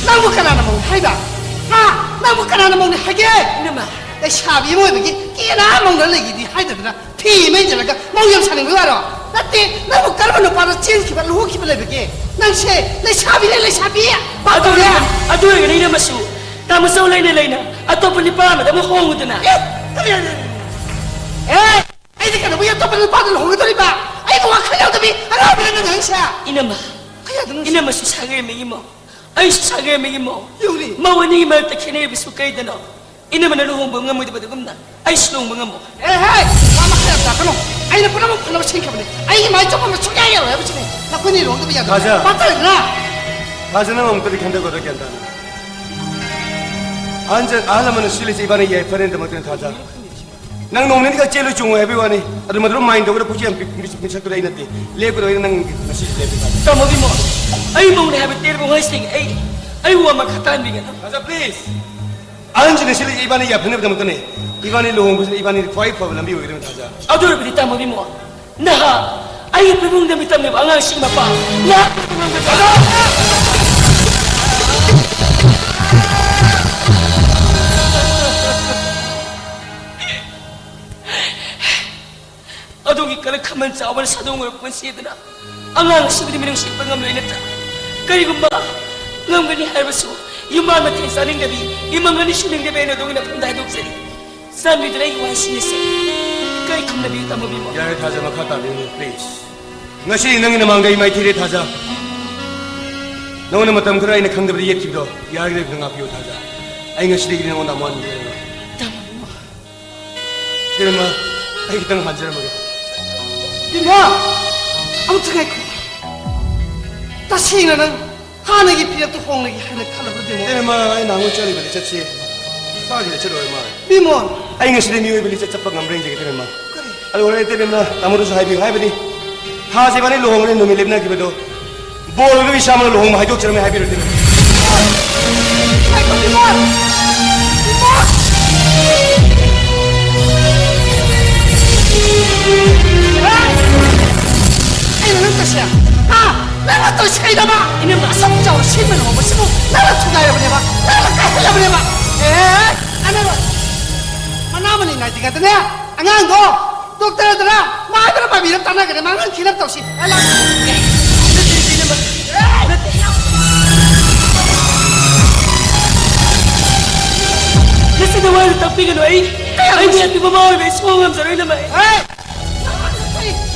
ꯅꯪꯕꯨ ꯀꯅꯥꯅ ꯃꯧꯅꯤ ꯍꯥꯏꯕ? ꯍꯥ? ꯅꯪꯕꯨ ꯀꯅꯥꯅ ꯃꯧꯅꯤ ꯍꯥꯏꯒꯦ? ꯏꯅꯝꯃ꯫ ꯂꯩꯁꯥꯕꯤ ꯑꯃ ꯑꯣꯏꯕꯒꯤ ꯀꯦꯅ ꯃꯧꯅ ꯂꯩꯒꯦꯗꯤ ꯍꯥꯏꯗꯗꯅ ꯐꯤ ꯑꯃ ꯏꯟꯁꯤꯜꯂꯒ ꯃꯧ ꯌꯥꯝ ꯁꯥꯅꯤꯡꯕ ꯋꯥꯔꯣ? ꯅꯠꯇꯦ, ꯅꯪꯕꯨ ꯀꯔꯝꯕ ꯅꯨꯄꯥꯅ ꯆꯦꯟꯈꯤꯕ, ꯂꯨꯍꯣꯡꯈꯤꯕ ꯂꯩꯕꯒꯦ? ꯅꯪꯁꯦ ꯂꯩꯁꯥꯕꯤꯅꯦ, ꯂꯩꯁꯥꯕꯤ! ꯑꯗꯨ ꯄꯥꯝꯗꯕꯅꯦ! ꯑꯣꯏꯔꯒꯅ, ꯑꯗꯨ ꯑꯣꯏꯔꯒꯅ ꯏꯅꯝꯃꯁꯨ ꯇꯥꯃꯣꯆꯧ ꯂꯩꯅ ꯂꯩꯅ ꯑꯇꯣꯞꯄ ꯅꯨꯄꯥ ꯑꯃꯗ ꯑꯃꯨꯛ ꯍꯣꯡꯉꯨꯗꯅ꯫ ꯑꯦ, ꯀꯔꯤ ꯍꯥꯏꯅꯤ? ꯑꯦ, ꯑꯩꯗꯤ ꯀꯩꯗꯧꯕꯒꯤ ꯑꯇꯣꯞꯄ ꯅꯨꯄꯥꯗ ꯂꯨꯍꯣꯡꯒꯗꯧꯔꯤꯕ? ꯑꯩꯕꯨ ꯋꯥꯈꯜ ꯌꯥꯎꯗꯕꯤ ꯑꯉꯥꯎꯕꯤꯔ ꯅꯪ ꯍꯥꯏꯁꯦ? ꯏꯅꯝꯃ, ꯀꯔꯤ ꯍꯥꯏꯗꯣꯏꯅꯣ? ꯏꯅꯝꯃꯁꯨ ꯁꯥꯒꯩ ꯑꯃꯒꯤ ꯃꯧ, ꯑꯩꯁꯨ ꯁꯥꯒꯩ ꯑꯃꯒꯤ ꯃꯧ꯫ ꯌꯧꯔꯤ꯫ ꯃꯧ ꯑꯅꯤꯒꯤ ꯃꯔꯛꯇ ꯈꯦꯠꯅꯔꯤꯕꯁꯨ ꯀꯩꯗꯅꯣ? ꯏꯅꯝꯃꯅ ꯂꯨꯍꯣꯡꯕ ꯉꯝꯃꯣꯏꯗꯕꯗꯨꯒꯨꯝꯅ ꯑꯩꯁꯨ ꯂꯨꯍꯣꯡꯕ ꯉꯝꯃꯣꯏ꯫ ꯑꯦ ꯍꯦ! ꯋꯥ ꯃꯈꯥ ꯌꯥꯝ ꯇꯥꯔꯛꯀꯅꯨ꯫ ꯑꯩꯅ ꯄꯨꯝꯅꯃꯛ ꯐꯅꯕ ꯁꯤꯟꯈ꯭ꯔꯕꯅꯤ꯫ ꯑꯩꯒꯤ ꯃꯥꯏ ꯆꯣꯞꯄ ꯑꯃ ꯁꯨꯡꯌꯥ ꯌꯥꯔꯣꯏ ꯍꯥꯏꯕꯁꯤꯅꯤ꯫ ꯅꯈꯣꯏꯅꯤ ꯂꯨꯍꯣꯡꯗꯕ ꯌꯥꯗꯦ꯫ ꯊꯥꯖ꯫ ꯄꯥꯛꯇꯔꯦꯗꯅ꯫ ꯊꯥꯖ, ꯅꯪ ꯑꯃꯨꯛꯇꯗꯤ ꯈꯟꯊꯈꯣꯗ, ꯒ꯭ꯌꯥꯟ ꯇꯥꯅ꯫ ꯑꯍꯟ ꯆ-, ꯑꯍꯜ ꯂꯃꯟꯅ ꯁꯤꯜꯂꯤꯁꯦ ꯏꯕꯥꯅꯤ ꯌꯥꯏꯐꯅꯕꯒꯤꯗꯃꯛꯇꯅꯤ, ꯊꯥꯖ꯫ ꯅꯪ ꯅꯣꯡ ꯅꯤꯅꯤꯈꯛ ꯆꯦꯜꯂꯨ ꯆꯣꯡꯉꯨ ꯍꯥꯏꯕꯒꯤ ꯋꯥꯅꯤ꯫ ꯑꯗꯨ ꯃꯗꯨ ꯃꯥꯏꯟ ꯇꯧꯒꯗꯕ ꯄꯨꯛꯆꯦꯜ ꯌꯥꯝ ꯄꯤꯛ-, ꯃꯤꯁꯛ-, ꯃꯤꯁꯛꯇꯨꯗ ꯑꯩ ꯅꯠꯇꯦ꯫ ꯂꯦꯞꯀꯗꯕ ꯑꯩꯅ ꯅꯪ ꯉꯁꯤ ꯂꯦꯞꯄꯤ, ꯊꯥꯖ꯫ ꯇꯥꯃꯣ ꯕꯤꯃꯣ, ꯑꯩ ꯃꯧꯅꯦ ꯍꯥꯏꯕ ꯇꯦꯔꯕ ꯋꯥꯍꯩꯁꯤꯗꯒꯤ ꯑꯩ, ꯑꯩ ꯋꯥ ꯃꯈꯥ ꯇꯥꯍꯟꯕꯤꯒꯅꯨ꯫ ꯊꯥꯖ, ꯄ꯭ꯂꯤꯖ꯫ ꯑꯍꯟꯁꯤꯡꯅ ꯁꯤꯜꯂꯤꯁꯦ ꯏꯕꯥꯅꯤ ꯌꯥꯏꯐꯅꯕꯒꯤꯗꯃꯛꯇꯅꯦ꯫ ꯏꯕꯥꯅꯤ ꯂꯨꯍꯣꯡꯕꯁꯤꯅ ꯏꯕꯥꯅꯤꯗ ꯈ꯭ꯋꯥꯏ ꯐꯕ ꯂꯝꯕꯤ ꯑꯣꯏꯒꯗꯕꯅꯤ, ꯊꯥꯖ꯫ ꯑꯗꯨ ꯑꯣꯏꯔꯕꯗꯤ ꯇꯥꯃꯣ ꯕꯤꯃꯣ, ꯅꯍꯥ, ꯑꯩꯒꯤ ꯄꯨꯛꯅꯤꯡꯗ ꯃꯤꯇꯝꯅꯦꯕ ꯑꯉꯥꯡꯁꯤꯡ ꯃꯄꯥ꯫ ꯅꯍꯥꯛ ꯑꯗꯨꯒꯤ ꯀꯔꯛ ꯈꯃꯜ ꯆꯥꯎꯕꯅ ꯁꯥꯗꯣꯡ ꯑꯣꯏꯕ ꯄꯨꯟꯁꯤ ꯑꯗꯨꯅ ꯑꯉꯥꯡ ꯑꯁꯤꯕꯨꯗꯤ ꯃꯤꯅꯨꯡꯁꯤ ꯎꯠꯄ ꯉꯝꯂꯣꯏ ꯅꯠꯇ꯭ꯔꯥ? ꯀꯔꯤꯒꯨꯝꯕ ꯉꯝꯒꯅꯤ ꯍꯥꯏꯔꯕꯁꯨ ꯌꯨꯝꯕꯥꯟ ꯃꯊꯦꯜ ꯆꯥꯅꯤꯡꯗꯕꯤ, ꯏꯃꯪ ꯑꯅꯤ ꯁꯨꯅꯤꯡꯗꯕꯤ ꯑꯩꯅ ꯑꯗꯣꯝꯒꯤ ꯅꯐꯝꯗ ꯍꯥꯏꯗꯣꯛꯆꯔꯤ꯫ ꯆꯥꯟꯕꯤꯗꯨꯅ ꯑꯩꯒꯤ ꯋꯥꯍꯩꯁꯤꯡ ꯑꯁꯤ ꯏꯀꯥꯏ ꯈꯨꯝꯅꯕꯤꯌꯨ, ꯇꯥꯃꯣ ꯕꯤꯃꯣ꯫ ꯌꯥꯔꯦ ꯊꯥꯖ, ꯃꯈꯥ ꯇꯥꯕꯤꯔꯅꯨ, ꯄ꯭ꯂꯤꯖ꯫ ꯉꯁꯤ ꯅꯪꯒꯤ ꯅꯃꯥꯡꯗ ꯑꯩ ꯃꯥꯏꯊꯤꯔꯦ ꯊꯥꯖ꯫ ꯅꯉꯣꯟꯗ ꯃꯇꯝ ꯈꯔ ꯑꯩꯅ ꯈꯪꯗꯕꯗ ꯌꯦꯠꯈꯤꯕꯗꯣ ꯌꯥꯔꯒꯗꯤ ꯑꯗꯨꯝ ꯉꯥꯛꯄꯤꯌꯨ, ꯊꯥꯖ꯫ ꯑꯩ ꯉꯁꯤꯗꯒꯤꯗꯤ ꯅꯉꯣꯟꯗ ꯑꯃꯨꯛ ꯍꯟꯅ ꯌꯦꯠꯂꯔꯣꯏ꯫ ꯇꯥꯃꯣ, ꯏꯕꯦꯝꯃ, ꯑꯩ ꯈꯤꯇꯪ ꯍꯟꯖꯔꯝꯃꯒꯦ꯫ ꯕꯤꯃꯣꯜ! ꯑꯃꯨꯛꯇ ꯉꯥꯏꯈꯣ꯫ ꯇꯁꯦꯡꯅ ꯅꯪ ꯍꯥꯟꯅꯒꯤ ꯐꯤꯔꯦꯞꯇꯨ ꯍꯣꯡꯂꯒꯦ ꯍꯥꯏꯅ ꯈꯜꯂꯕ꯭ꯔꯥ, ꯕꯤꯃꯣꯜ? ꯏꯕꯦꯝꯃ, ꯑꯩ ꯅꯍꯥꯟꯃꯨꯛ ꯆꯠꯂꯤꯕ ꯂꯤꯆꯠꯁꯦ ꯏꯄꯥꯒꯤ ꯂꯤꯆꯠ ꯑꯣꯏꯔ ꯃꯥꯜꯂꯦ꯫ ꯕꯤꯃꯣꯜ! ꯑꯩ ꯉꯁꯤꯗꯤ ꯃꯤꯑꯣꯏꯕ ꯂꯤꯆꯠ ꯆꯠꯄ ꯉꯝꯕ꯭ꯔꯥ ꯌꯦꯡꯖꯒꯦ, ꯏꯕꯦꯝꯃ꯫ ꯀꯔꯤ? ꯑꯗꯨ ꯍꯣꯔꯦꯟ ꯏꯇꯩꯃ ꯇꯥꯃꯣꯗꯁꯨ ꯍꯥꯏꯕꯤꯌꯨ, ꯍꯥꯏꯕꯗꯤ ꯊꯥꯁꯦ ꯏꯕꯥꯅꯤ ꯂꯨꯍꯣꯡꯒꯅꯤ ꯅꯨꯃꯤꯠ ꯂꯦꯞꯅꯈꯤꯕꯗꯣ ꯕꯣꯜꯒ ꯏꯁꯥꯃꯛ ꯂꯨꯍꯣꯡꯕ ꯍꯥꯏꯗꯣꯛꯆꯔꯝꯃꯦ ꯍꯥꯏꯕꯤꯔꯨ ꯏꯇꯩꯃ꯫ ꯉꯥꯏꯈꯣ, ꯕꯤꯃꯣꯜ! ꯕꯤꯃꯣꯜ! ꯑꯩꯅ ꯅꯪ ꯇꯧꯁꯦ? ꯍꯥ? ꯅꯪꯅ ꯇꯧꯁꯦ ꯀꯩꯗꯧꯕ? ꯏꯅꯝꯃ, ꯑꯁꯨꯛ ꯆꯥꯎꯅ ꯁꯤꯟꯕ ꯂꯨꯍꯣꯡꯕꯁꯤꯕꯨ ꯅꯪꯅ ꯊꯨꯒꯥꯏꯔꯕꯅꯦꯕ, ꯅꯪꯅ ꯀꯥꯏꯍꯜꯂꯕꯅꯦꯕ꯫ ꯑꯦ, ꯀꯥꯟꯅꯔꯣꯏ꯫ ꯃꯅꯥ ꯃꯅꯤ ꯅꯥꯏꯗ꯭ꯔꯤꯉꯩꯗꯅꯦ, ꯑꯉꯥꯡꯗꯣ ꯗꯣꯛꯇꯔꯗꯔ ꯃꯥꯏꯕꯔ ꯃꯥꯏꯕꯤꯔ ꯇꯥꯟꯅꯒꯅꯤ, ꯃꯥ ꯑꯉꯥꯡ ꯊꯤꯅꯕ ꯇꯧꯁꯤ꯫ ꯑꯦ, ꯂꯥꯛ-, ꯑꯦ, ꯅꯠꯇꯦ, ꯅꯠꯇꯦ, ꯏꯅꯝꯃ꯫ ꯅꯠꯇꯦ꯫ ꯅꯆꯤꯟ ꯅꯋꯥꯗ ꯇꯥꯛꯄꯤꯒꯅꯨ, ꯑꯩ, ꯑꯩ ꯃꯤꯌꯥꯝꯒꯤ ꯃꯃꯥ ꯑꯣꯏꯕ ꯑꯩ ꯁꯨꯡꯉꯝ ꯉꯝꯖꯔꯣꯏ, ꯏꯅꯝꯃ꯫ ꯑꯦ!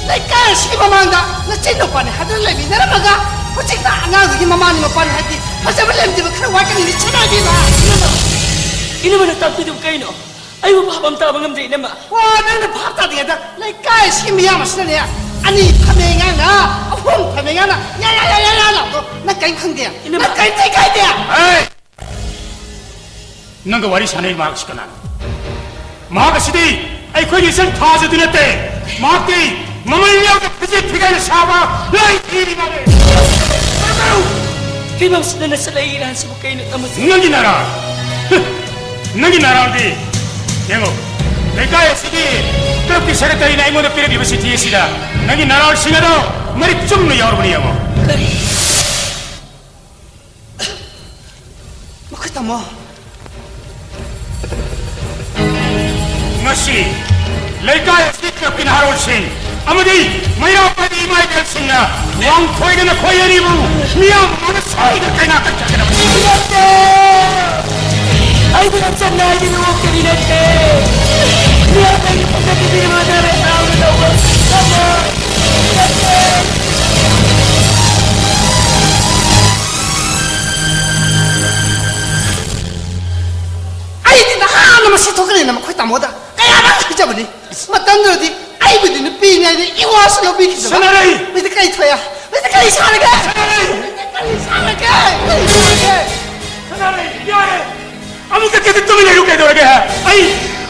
ꯂꯩꯀꯥꯏ ꯑꯁꯤꯒꯤ ꯃꯃꯥꯡꯗ ꯅꯆꯤꯟ ꯅꯨꯄꯥꯅꯤ ꯍꯥꯏꯗꯨꯅ ꯂꯩꯃꯤꯟꯅꯔꯝꯃꯒ ꯍꯧꯖꯤꯛꯅ ꯑꯉꯥꯡꯗꯨꯒꯤ ꯃꯃꯥꯅꯤ ꯃꯄꯥꯅꯤ ꯍꯥꯏꯗꯤ ꯐꯖꯕ ꯂꯦꯝꯗꯕ ꯈꯔ ꯋꯥꯠꯀꯅꯤ, ꯁꯦꯟꯅꯕꯤꯕ꯫ ꯏꯅꯝꯃ, ꯏꯅꯝꯃꯅ ꯇꯥꯛꯄꯤꯗꯨꯕꯨ ꯀꯩꯅꯣ? ꯑꯩꯕꯨ ꯚꯥꯞ ꯑꯃ ꯇꯥꯕ ꯉꯝꯗꯦ, ꯏꯅꯝꯃ꯫ ꯋꯥ ꯅꯪꯅ ꯚꯥꯞ ꯇꯥꯗ꯭ꯔꯤꯉꯩꯗ ꯂꯩꯀꯥꯏ ꯑꯁꯤꯒꯤ ꯃꯤꯌꯥꯝ ꯑꯁꯤꯅꯅꯦ, ꯑꯅꯤ ꯐꯝꯃꯦ ꯉꯥꯡꯅ, ꯑꯍꯨꯝ ꯐꯝꯃꯦ ꯉꯥꯡꯅ, ꯌꯥ, ꯌꯥ, ꯌꯥ, ꯌꯥ, ꯌꯥ ꯂꯥꯎꯗꯣ ꯅꯪ ꯀꯔꯤꯝ ꯈꯪꯗꯦ? ꯏꯅꯝꯃ꯫ ꯅꯪ ꯀꯔꯤꯝꯇ ꯏꯀꯥꯏꯗꯦ? ꯍꯦ! ꯅꯪꯒ ꯋꯥꯔꯤ ꯁꯥꯟꯅꯔꯤ ꯃꯍꯥꯛ ꯑꯁꯤ ꯀꯅꯥꯅꯣ? ꯃꯍꯥꯛ ꯑꯁꯤꯗꯤ ꯑꯩꯈꯣꯏꯒꯤ ꯏꯆꯟ ꯊꯥꯖꯗꯨ ꯅꯠꯇꯦ꯫ ꯃꯍꯥꯛꯇꯤ ꯃꯃꯜ ꯌꯥꯎꯗ ꯐꯤꯖꯦꯠ ꯐꯤꯒꯥꯏꯅ ꯁꯥꯕ ꯂꯥꯏ ꯊꯤꯔꯤ ꯃꯥꯜꯂꯦ꯫ ꯐꯤꯕꯝꯁꯤꯗ ꯅꯁꯜꯂꯛꯏ ꯏꯔꯥꯟꯁꯤꯕꯨ ꯀꯩꯅꯣ, ꯇꯥꯃꯣ? ꯅꯪꯒꯤ ꯅꯔꯥꯜ! ꯍ! ꯅꯪꯒꯤ ꯅꯔꯥꯜꯗꯤ ꯌꯦꯡꯉꯣ, ꯂꯩꯀꯥꯏ ꯑꯁꯤꯒꯤ ꯀ꯭ꯂꯕꯀꯤ ꯁꯦꯀ꯭ꯔꯦꯇꯔꯤꯅ ꯑꯩꯉꯣꯟꯗ ꯄꯤꯔꯛꯂꯤꯕ ꯆꯤꯊꯤ ꯑꯁꯤꯗ ꯅꯪꯒꯤ ꯅꯔꯥꯜꯁꯤꯡ ꯑꯗꯣ ꯃꯔꯤꯛ ꯆꯨꯝꯅ ꯌꯥꯎꯔꯕꯅꯤ, ꯌꯦꯡꯉꯣ꯫ ꯀꯔꯤ? ꯃꯈꯣꯏ ꯇꯥꯃꯣ꯫ ꯉꯁꯤ ꯂꯩꯀꯥꯏ ꯑꯁꯤ ꯀ꯭ꯂꯕꯀꯤ ꯅꯍꯥꯔꯣꯜꯁꯤꯡ ꯑꯃꯗꯤ ꯃꯩꯔꯥ ꯄꯥꯏꯕꯤ ꯏꯃꯥ ꯏꯕꯦꯜꯁꯤꯡꯅ ꯋꯥꯡꯈꯣꯏꯗꯅ ꯈꯣꯏ ꯑꯅꯤꯕꯨ ꯃꯤꯌꯥꯝ ꯃꯃꯥꯡꯗ ꯁꯣꯏꯗꯅ ꯀꯩꯅꯥ ꯇꯛꯆꯒꯗꯕꯅꯤ꯫ ꯅꯠꯇꯦ! ꯑꯩꯕꯨ ꯂꯝꯆꯠ ꯅꯥꯏꯗꯅ ꯑꯣꯛꯇꯕꯤ ꯅꯠꯇꯦ꯫ ꯃꯤꯌꯥꯝ ꯑꯩꯒꯤ ꯄꯨꯛꯇ ꯄꯤꯕꯤꯔꯤꯕ ꯑꯅꯥꯕ ꯍꯔꯥꯎꯅ ꯇꯧꯕ ꯉꯝꯃꯣꯏ꯫ ꯅꯠꯇꯦ! ꯑꯁ, ꯂꯧꯕꯤꯈꯤꯗꯕ꯫ ꯁꯅꯥꯔꯩ! ꯃꯤꯗꯤ ꯀꯔꯤ ꯊꯣꯛꯑꯦ? ꯃꯤꯗꯤ ꯀꯔꯤ ꯁꯥꯔꯒꯦ? ꯁꯅꯥꯔꯩ! ꯃꯤꯗꯤ ꯀꯔꯤ ꯁꯥꯔꯒꯦ? ꯀꯔꯤ ꯁꯥꯔꯒꯦ? ꯁꯅꯥꯔꯩ, ꯌꯥꯔꯦ! ꯑꯃꯨꯛꯇ ꯀꯦꯇ ꯇꯨꯃꯤꯟ ꯂꯩꯌꯨ, ꯀꯩꯗꯧꯔꯒꯦ? ꯑꯩ,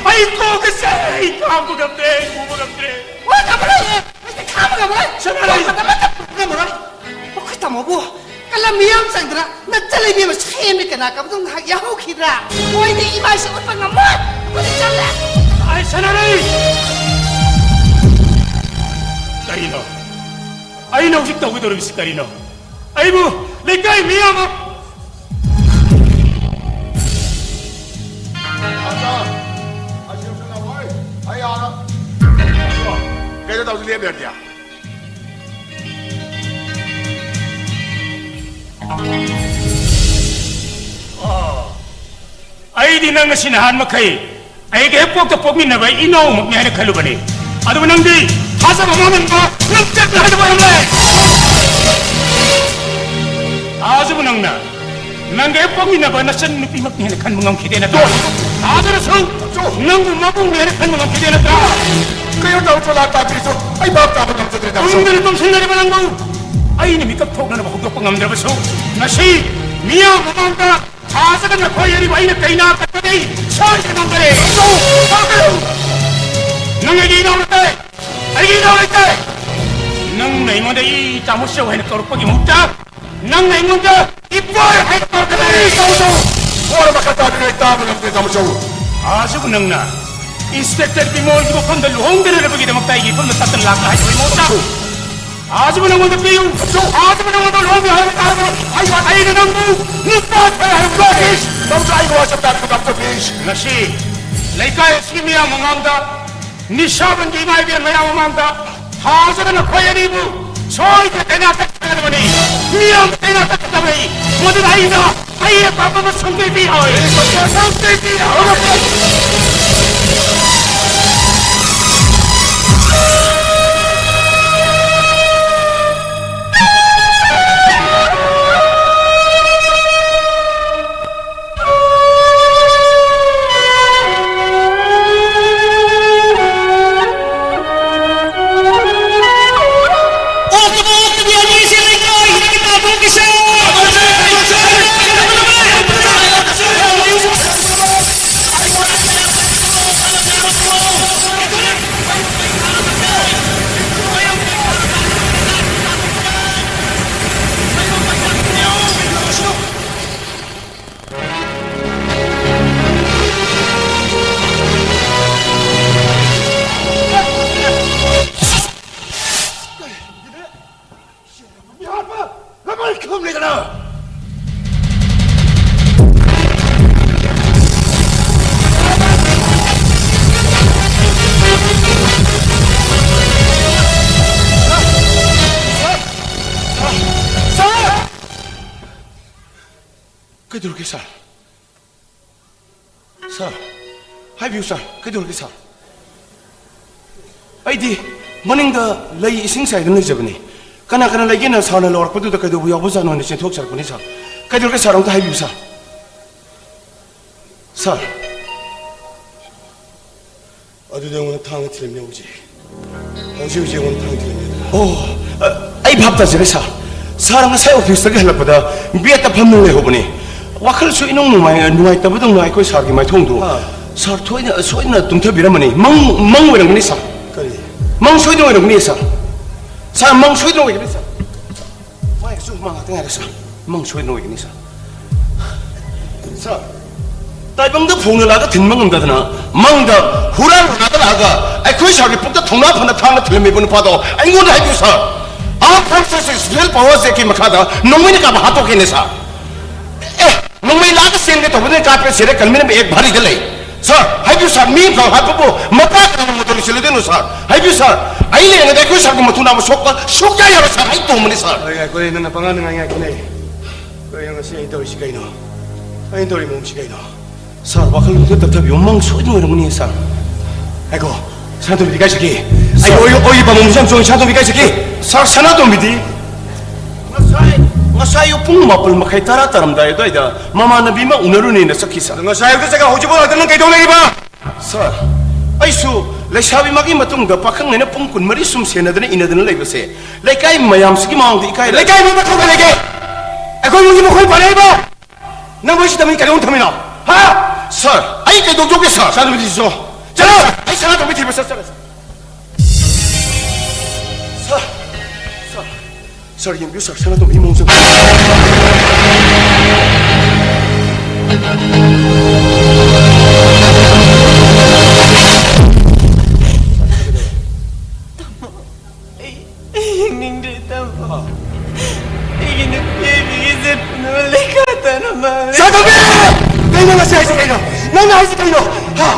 ꯑꯩ ꯀꯣꯛꯀ ꯆꯤꯛꯑꯦ, ꯑꯩ ꯈꯥꯡꯕ ꯉꯝꯗ꯭ꯔꯦ, ꯑꯩ ꯄꯨꯕ ꯉꯝꯗ꯭ꯔꯦ꯫ ꯋꯥ ꯉꯝꯃꯔꯣꯏ! ꯑꯩꯗꯤ ꯈꯥꯡꯕ ꯉꯝꯃꯔꯣꯏ! ꯁꯅꯥꯔꯩ! ꯋꯥ ꯉꯝꯃꯔꯣꯏ! ꯉꯝꯃꯔꯣꯏ! ꯑꯩꯈꯣꯏ ꯇꯥꯃꯣꯕꯨ ꯀꯂꯝ ꯃꯤꯌꯥꯝ ꯆꯪꯗꯅ ꯅꯠꯇ ꯂꯩꯕꯤ ꯑꯃ ꯁꯦꯝꯃꯦ, ꯀꯅꯥ ꯀꯝꯗꯧꯅ ꯉꯥꯏꯍꯥꯛ ꯌꯥꯍꯧꯈꯤꯗ꯭ꯔꯥ? ꯃꯣꯏꯗꯤ ꯏꯃꯥꯏꯁꯦ ꯎꯠꯄ ꯉꯝꯃꯣꯏ꯫ ꯑꯩꯈꯣꯏꯗꯤ ꯆꯠꯂꯦ꯫ ꯑꯩ ꯁꯥꯟꯅꯔꯤ꯫ ꯀꯔꯤꯅꯣ? ꯑꯩꯅ ꯍꯧꯖꯤꯛ ꯇꯧꯒꯗꯧꯔꯤꯕꯁꯤ ꯀꯔꯤꯅꯣ? ꯑꯩꯕꯨ ꯂꯩꯀꯥꯏ ꯃꯤꯌꯥꯝ ꯑꯃ ꯑꯩ ꯑꯥꯗ ꯀꯩꯗ ꯇꯧꯁꯤ ꯂꯦꯞꯂꯦ꯫ ꯑꯩꯗꯤ ꯅꯪ ꯉꯁꯤ ꯅꯍꯥꯟ ꯃꯈꯩ ꯑꯩꯒ ꯍꯦꯛ ꯄꯣꯛꯇ ꯄꯣꯛꯃꯤꯟꯅꯕ ꯏꯅꯥꯎꯃꯛꯅꯤ ꯍꯥꯏꯅ ꯈꯜꯂꯨꯕꯅꯤ꯫ ꯑꯗꯨꯕꯨ ꯅꯪꯗꯤ ꯊꯥꯖꯕ ꯃꯥꯡꯍꯟꯕ ꯂꯝꯆꯠ ꯅꯥꯏꯗꯕ ꯑꯣꯏꯔꯝꯂꯦ꯫ ꯊꯥꯖꯕ ꯅꯪꯅ ꯅꯪꯒ ꯍꯦꯛ ꯄꯣꯛꯃꯤꯟꯅꯕ ꯅꯆꯟ ꯅꯨꯄꯤꯃꯛꯅꯤ ꯍꯥꯏꯅ ꯈꯟꯕ ꯉꯝꯈꯤꯗꯦ ꯅꯠꯇ꯭ꯔꯥ? ꯊꯥꯖꯔꯁꯨ ꯅꯪꯕꯨ ꯃꯕꯨꯡꯅꯤ ꯍꯥꯏꯅ ꯈꯟꯕ ꯉꯝꯈꯤꯗꯦ ꯅꯠꯇ꯭ꯔꯥ? ꯀꯩꯅꯣ ꯇꯧ, ꯆꯣꯂꯥ ꯇꯥꯕꯤꯔꯁꯨ ꯑꯩ ꯚꯥꯞ ꯇꯥꯕ ꯉꯝꯖꯗ꯭ꯔꯦ, ꯇꯥꯃꯣ꯫ ꯇꯨꯝꯗꯅ ꯇꯨꯝꯁꯤꯟꯅꯔꯤꯕ ꯅꯪꯕꯨ ꯑꯩꯅ ꯃꯤꯀꯞ ꯊꯣꯛꯅꯅꯕ ꯍꯧꯗꯣꯛꯄ ꯉꯝꯗ꯭ꯔꯕꯁꯨ, ꯉꯁꯤ ꯃꯤꯌꯥꯝ ꯃꯃꯥꯡꯗ ꯊꯥꯖꯗꯅ ꯅꯈꯣꯏ ꯑꯅꯤꯕꯨ ꯑꯩꯅ ꯀꯩꯅꯥ ꯀꯠꯄꯗꯤ ꯁꯣꯏꯗꯅ ꯉꯝꯒꯅꯤ꯫ ꯅꯪ ꯑꯩꯒꯤ ꯏꯅꯥꯎ ꯅꯠꯇꯦ, ꯑꯩꯒꯤ ꯏꯅꯥꯎ ꯅꯠꯇꯦ꯫ ꯅꯪꯅ ꯑꯩꯉꯣꯟꯗ ꯏ ꯇꯥꯃꯣ ꯆꯧ ꯍꯥꯏꯅ ꯀꯧꯔꯛꯄꯒꯤ ꯃꯍꯨꯠꯇ ꯅꯪꯅ ꯑꯩꯉꯣꯟꯗ ꯏꯄꯣꯏ ꯍꯥꯏꯅ ꯇꯧꯔꯛꯀꯗꯕꯅꯤ꯫ ꯇꯧ, ꯇꯧ꯫ ꯋꯥꯔ ꯃꯈꯥ ꯇꯥꯕꯤꯔꯣꯏ, ꯇꯥꯕ ꯉꯝꯗꯦ, ꯇꯥꯃꯣ ꯆꯧ꯫ ꯍꯧꯖꯤꯛ ꯅꯪꯅ ꯏꯟꯁꯄꯦꯛꯇꯔ ꯕꯤꯃꯣꯜꯒꯤ ꯃꯐꯝꯗ ꯂꯨꯍꯣꯡꯗꯅꯕꯒꯤꯗꯃꯛꯇ ꯑꯩꯒꯤ ꯏꯐꯝꯗ ꯇꯠꯇꯅ ꯂꯥꯛꯄ ꯍꯥꯏꯕꯒꯤ ꯃꯍꯨꯠꯇ, ꯍꯧꯖꯤꯛ ꯅꯪꯉꯣꯟꯗ ꯄꯤꯌꯨ꯫ ꯍꯧꯖꯤꯛ ꯅꯪꯉꯣꯟꯗ ꯂꯨꯍꯣꯡꯗꯦ ꯍꯥꯏꯕ ꯇꯥꯔꯕ ꯑꯩ ꯋꯥ-, ꯑꯩꯅ ꯅꯪꯕꯨ ꯅꯨꯄꯥ ꯊꯣꯛꯑꯦ ꯍꯥꯏꯕ ꯋꯥꯅꯤ꯫ ꯇꯥꯃꯣ ꯆꯧ, ꯑꯩꯒꯤ ꯋꯥꯁꯦ ꯇꯥꯕꯤꯌꯨ, ꯇꯥꯃꯣ ꯆꯧ, please꯫ ꯉꯁꯤ ꯂꯩꯀꯥꯏ ꯑꯁꯤꯒꯤ ꯃꯤꯌꯥꯝ ꯃꯃꯥꯡꯗ ꯅꯤꯁꯥꯕꯟꯒꯤ ꯏꯃꯥ ꯏꯕꯦꯟ ꯃꯌꯥꯝ ꯃꯃꯥꯡꯗ ꯊꯥꯖꯗꯅ ꯅꯈꯣꯏ ꯑꯅꯤꯕꯨ ꯁꯣꯏꯗꯅ ꯀꯩꯅꯥ ꯆꯠꯀꯗꯕꯅꯤ꯫ ꯃꯤꯌꯥꯝ ꯀꯩꯅꯥ ꯆꯠꯀꯗꯕꯅꯤ꯫ ꯃꯗꯨꯗ ꯑꯩꯅ ꯑꯩ ꯑꯄꯥꯝꯕ ꯑꯃ ꯁꯪꯕꯤꯕ ꯌꯥꯎꯏ꯫ ꯁꯪꯕꯤꯕ ꯌꯥꯎꯏ꯫ ꯐꯤꯕꯝ ꯂꯩꯗꯅ꯫ ꯀꯩꯗꯧꯔꯒꯦ ꯁꯥꯔ? ꯁꯥꯔ, ꯍꯥꯏꯕꯤꯌꯨ ꯁꯥꯔ, ꯀꯩꯗꯧꯔꯒꯦ ꯁꯥꯔ? ꯑꯩꯗꯤ ꯃꯅꯤꯡꯗ ꯂꯩ ꯏꯁꯤꯡ ꯆꯥꯏꯗꯨꯅ ꯂꯩꯖꯕꯅꯤ꯫ ꯀꯅꯥ ꯀꯅꯥ ꯂꯩꯒꯦꯅ ꯁꯥꯔꯅ ꯂꯥꯎꯔꯛꯄꯗꯨꯗ ꯀꯩꯗꯧꯕ ꯌꯥꯎꯕꯖꯥꯠꯅꯣ ꯍꯥꯏꯅ ꯆꯦꯟꯊꯣꯛꯆꯔꯛꯄꯅꯤ ꯁꯥꯔ꯫ ꯀꯩꯗꯧꯔꯒꯦ ꯁꯥꯔ, ꯑꯝꯇ ꯍꯥꯏꯕꯤꯌꯨ ꯁꯥꯔ꯫ ꯁꯥꯔ꯫ ꯑꯗꯨꯗꯤ ꯑꯩꯉꯣꯟꯗ ꯊꯥꯡꯅ ꯊꯤꯜꯂꯝꯃꯤ ꯍꯧꯖꯤꯛ꯫ ꯍꯧꯖꯤꯛ ꯍꯧꯖꯤꯛ ꯑꯩꯉꯣꯟꯗ ꯊꯥꯡꯅ ꯊꯤꯜꯂꯝꯃꯤ ꯑꯗꯨꯗ꯫ ꯑꯣ, ꯑ, ꯑꯩ ꯚꯥꯞ ꯇꯥꯖꯔꯦ ꯁꯥꯔ꯫ ꯁꯥꯔ ꯉꯁꯥꯏ ꯑꯣꯐꯤꯁꯇꯒꯤ ꯍꯜꯂꯛꯄꯗ ꯕꯦꯗꯇ ꯐꯝꯗꯨꯅ ꯂꯩꯍꯧꯕꯅꯤ꯫ ꯋꯥꯈꯜꯁꯨ ꯏꯅꯨꯡ ꯅꯨꯡꯉꯥꯏ-, ꯅꯨꯡꯉꯥꯏꯇꯕꯗꯧꯅ ꯑꯩꯈꯣꯏ ꯁꯥꯔꯒꯤ ꯃꯥꯏꯊꯣꯡꯗꯨ꯫ ꯑꯥ꯫ ꯁꯥꯔ ꯊꯣꯏꯅ, ꯁꯣꯏꯗꯅ ꯇꯨꯝꯊꯕꯤꯔꯝꯃꯅꯤ꯫ ꯃꯪ, ꯃꯪ ꯑꯣꯏꯔꯝꯒꯅꯤ ꯁꯥꯔ꯫ ꯀꯔꯤ? ꯃꯪ ꯁꯣꯏꯗꯅ ꯑꯣꯏꯔꯝꯒꯅꯤ ꯁꯥꯔ꯫ ꯁꯥꯔ, ꯃꯪ ꯁꯣꯏꯗꯅ ꯑꯣꯏꯒꯅꯤ ꯁꯥꯔ꯫ ꯃꯥꯏꯒꯁꯨ ꯍꯨꯃꯥꯡ ꯉꯥꯛꯇ ꯉꯥꯏꯔꯦ ꯁꯥꯔ꯫ ꯃꯪ ꯁꯣꯏꯗꯅ ꯑꯣꯏꯒꯅꯤ ꯁꯥꯔ꯫ ꯁꯥꯔ, ꯇꯥꯏꯕꯪꯗ ꯐꯣꯡꯅ ꯂꯥꯛꯑꯒ ꯊꯤꯟꯕ ꯉꯝꯗꯗꯅ ꯃꯪꯗ ꯍꯨꯔꯥꯟ ꯍꯨꯔꯥꯟꯒ ꯂꯥꯛꯑꯒ ꯑꯩꯈꯣꯏ ꯁꯥꯔꯒꯤ ꯄꯨꯛꯇ ꯊꯧꯅꯥ ꯐꯅ ꯊꯥꯡꯅ ꯊꯤꯜꯂꯝꯃꯤꯕ ꯅꯨꯄꯥꯗꯣ ꯑꯩꯉꯣꯟꯗ ꯍꯥꯏꯕꯤꯌꯨ ꯁꯥꯔ꯫ Our forces special power jetꯀꯤ ꯃꯈꯥꯗ ꯅꯣꯡꯃꯩꯅ ꯀꯥꯞꯄ ꯍꯥꯠꯇꯣꯛꯈꯤꯅꯦ ꯁꯥꯔ꯫ ꯑꯦ, ꯅꯣꯡꯃꯩ ꯂꯥꯛꯑꯒ ꯆꯦꯟꯒꯦ ꯇꯧꯕꯗꯨꯅ ꯀꯥꯞꯄꯦ ꯁꯤꯔꯦ, ꯀꯜꯃꯤꯅ ꯑꯦꯛ ꯚꯥꯔꯤꯗ ꯂꯩ꯫ ꯁꯥꯔ, ꯍꯥꯏꯕꯤꯌꯨ ꯁꯥꯔ, ꯃꯤ ꯑꯃꯈꯛ ꯍꯥꯠꯄꯕꯨ ꯃꯄꯥ ꯀꯅꯥꯅ ꯃꯇꯧ ꯂꯣꯏꯁꯤꯜꯂꯨꯗꯣꯏꯅꯣ ꯁꯥꯔ? ꯍꯥꯏꯕꯤꯌꯨ ꯁꯥꯔ, ꯑꯩ ꯂꯩꯔꯤꯉꯩꯗ ꯑꯩꯈꯣꯏ ꯁꯥꯔꯒꯤ ꯃꯊꯧꯅꯥ ꯑꯃ ꯁꯣꯛꯄ ꯁꯨꯛꯌꯥ ꯌꯥꯔꯣꯏ ꯁꯥꯔ, ꯑꯩ ꯇꯣꯡꯕꯅꯤ ꯁꯥꯔ꯫ ꯑꯩ ꯉꯥꯏꯈꯣꯅꯦ, ꯅꯪꯅ ꯄꯉꯥꯡꯗ ꯉꯥꯡꯉꯦ ꯍꯥꯏꯈꯤꯅꯦ꯫ ꯀꯩꯅꯣ ꯉꯁꯤ ꯑꯩ ꯇꯧꯔꯤꯁꯤ ꯀꯩꯅꯣ? ꯑꯩꯅ ꯇꯧꯔꯤ ꯃꯑꯣꯡꯁꯤ ꯀꯩꯅꯣ? ꯁꯥꯔ, ꯋꯥꯈꯜ ꯈꯔ ꯇꯞꯊꯕꯤꯌꯨ, ꯃꯪ ꯁꯣꯏꯗꯅ ꯑꯣꯏꯔꯝꯒꯅꯤ ꯁꯥꯔ꯫ ꯉꯥꯏꯈꯣ, ꯁꯅꯥꯇꯣꯝꯕꯤꯗꯤ ꯀꯥꯏ ꯆꯠꯈꯤ? ꯑꯩ ꯁꯥꯔ, ꯑꯣꯏ-, ꯑꯣꯏ ꯄꯥꯝꯕꯣꯝꯁꯤ ꯌꯥꯝ ꯆꯣꯡꯉꯤ, ꯁꯅꯥꯇꯣꯝꯕꯤ ꯀꯥꯏ ꯆꯠꯈꯤ? ꯁꯥꯔ, ꯁꯅꯥꯇꯣꯝꯕꯤꯗꯤ ꯉꯁꯥꯏ, ꯉꯁꯥꯏ ꯑꯌꯨꯛ ꯄꯨꯡ ꯃꯥꯄꯜ ꯃꯈꯥꯏ ꯇꯔꯥ ꯇꯥꯔꯝꯗꯥꯏ ꯑꯗꯨꯋꯥꯏꯗ ꯃꯃꯥꯟꯅꯕꯤ ꯑꯃ ꯎꯅꯔꯨꯅꯦꯅ ꯆꯠꯈꯤ ꯁꯥꯔ꯫ ꯉꯁꯥꯏ ꯑꯌꯨꯛꯇ ꯆꯠꯈ꯭ꯔꯒ ꯍꯧꯖꯤꯛꯐꯥꯎ ꯂꯥꯛꯇꯅ ꯅꯪ ꯀꯩꯗꯧ ꯂꯩꯔꯤꯕ? ꯁꯥꯔ, ꯑꯩꯁꯨ ꯂꯩꯁꯥꯕꯤ ꯃꯥꯒꯤ ꯃꯇꯨꯡꯗ ꯄꯥꯈꯪ ꯑꯩꯅ ꯄꯨꯡ ꯀꯨꯟꯃꯔꯤ ꯁꯨꯝ ꯁꯦꯟꯅꯗꯅ ꯏꯟꯅꯗꯅ ꯂꯩꯕꯁꯦ ꯂꯩꯀꯥꯏ ꯃꯌꯥꯝꯁꯤꯒꯤ ꯃꯃꯥꯡꯗ ꯏꯀꯥꯏ ꯂꯩꯀꯥꯏ ꯃꯤ ꯃꯊꯧ ꯂꯩꯒꯦ? ꯑꯩꯈꯣꯏ ꯏꯃꯨꯡꯒꯤ ꯃꯈꯣꯏ ꯄꯥꯔꯛꯏꯕ? ꯅꯪ ꯃꯣꯏ ꯁꯤꯗ ꯃꯤ ꯀꯩꯗꯧ ꯊꯝꯃꯤꯅꯣ? ꯍꯥ? ꯁꯥꯔ, ꯑꯩ ꯀꯩꯗꯧꯖꯧꯒꯦ ꯁꯥꯔ? ꯁꯥꯔ, ꯅꯨꯃꯤꯠ ꯁꯤꯁꯨ꯫ ꯆꯠꯂꯣ! ꯑꯩ ꯁꯅꯥꯇꯣꯝꯕꯤ ꯊꯤꯕ ꯆꯠꯆꯔꯦ ꯁꯥꯔ꯫ ꯁꯥꯔ, ꯁꯥꯔ, ꯁꯥꯔ, ꯌꯦꯡꯕꯤꯌꯨ ꯁꯥꯔ, ꯁꯅꯥꯇꯣꯝꯕꯤ ꯃꯑꯣꯡꯁꯦ꯫ ꯑꯩ, ꯑꯩ ꯌꯦꯡꯅꯤꯡꯗ꯭ꯔꯦ, ꯇꯥꯃꯣ꯫ ꯑꯩꯒꯤ ꯅꯨꯄꯤ ꯑꯩꯒꯤ ꯏꯖꯠ ꯄꯨꯝꯅꯃꯛ ꯂꯩꯈꯥ ꯇꯥꯅ ꯃꯥꯡꯂꯦ꯫ ꯁꯥꯇꯣꯝꯕꯤ! ꯀꯩꯅꯣ ꯉꯁꯤ ꯍꯥꯏꯁꯤ ꯀꯩꯅꯣ? ꯅꯪꯅ ꯍꯥꯏꯁꯤ ꯀꯩꯅꯣ? ꯍꯥ?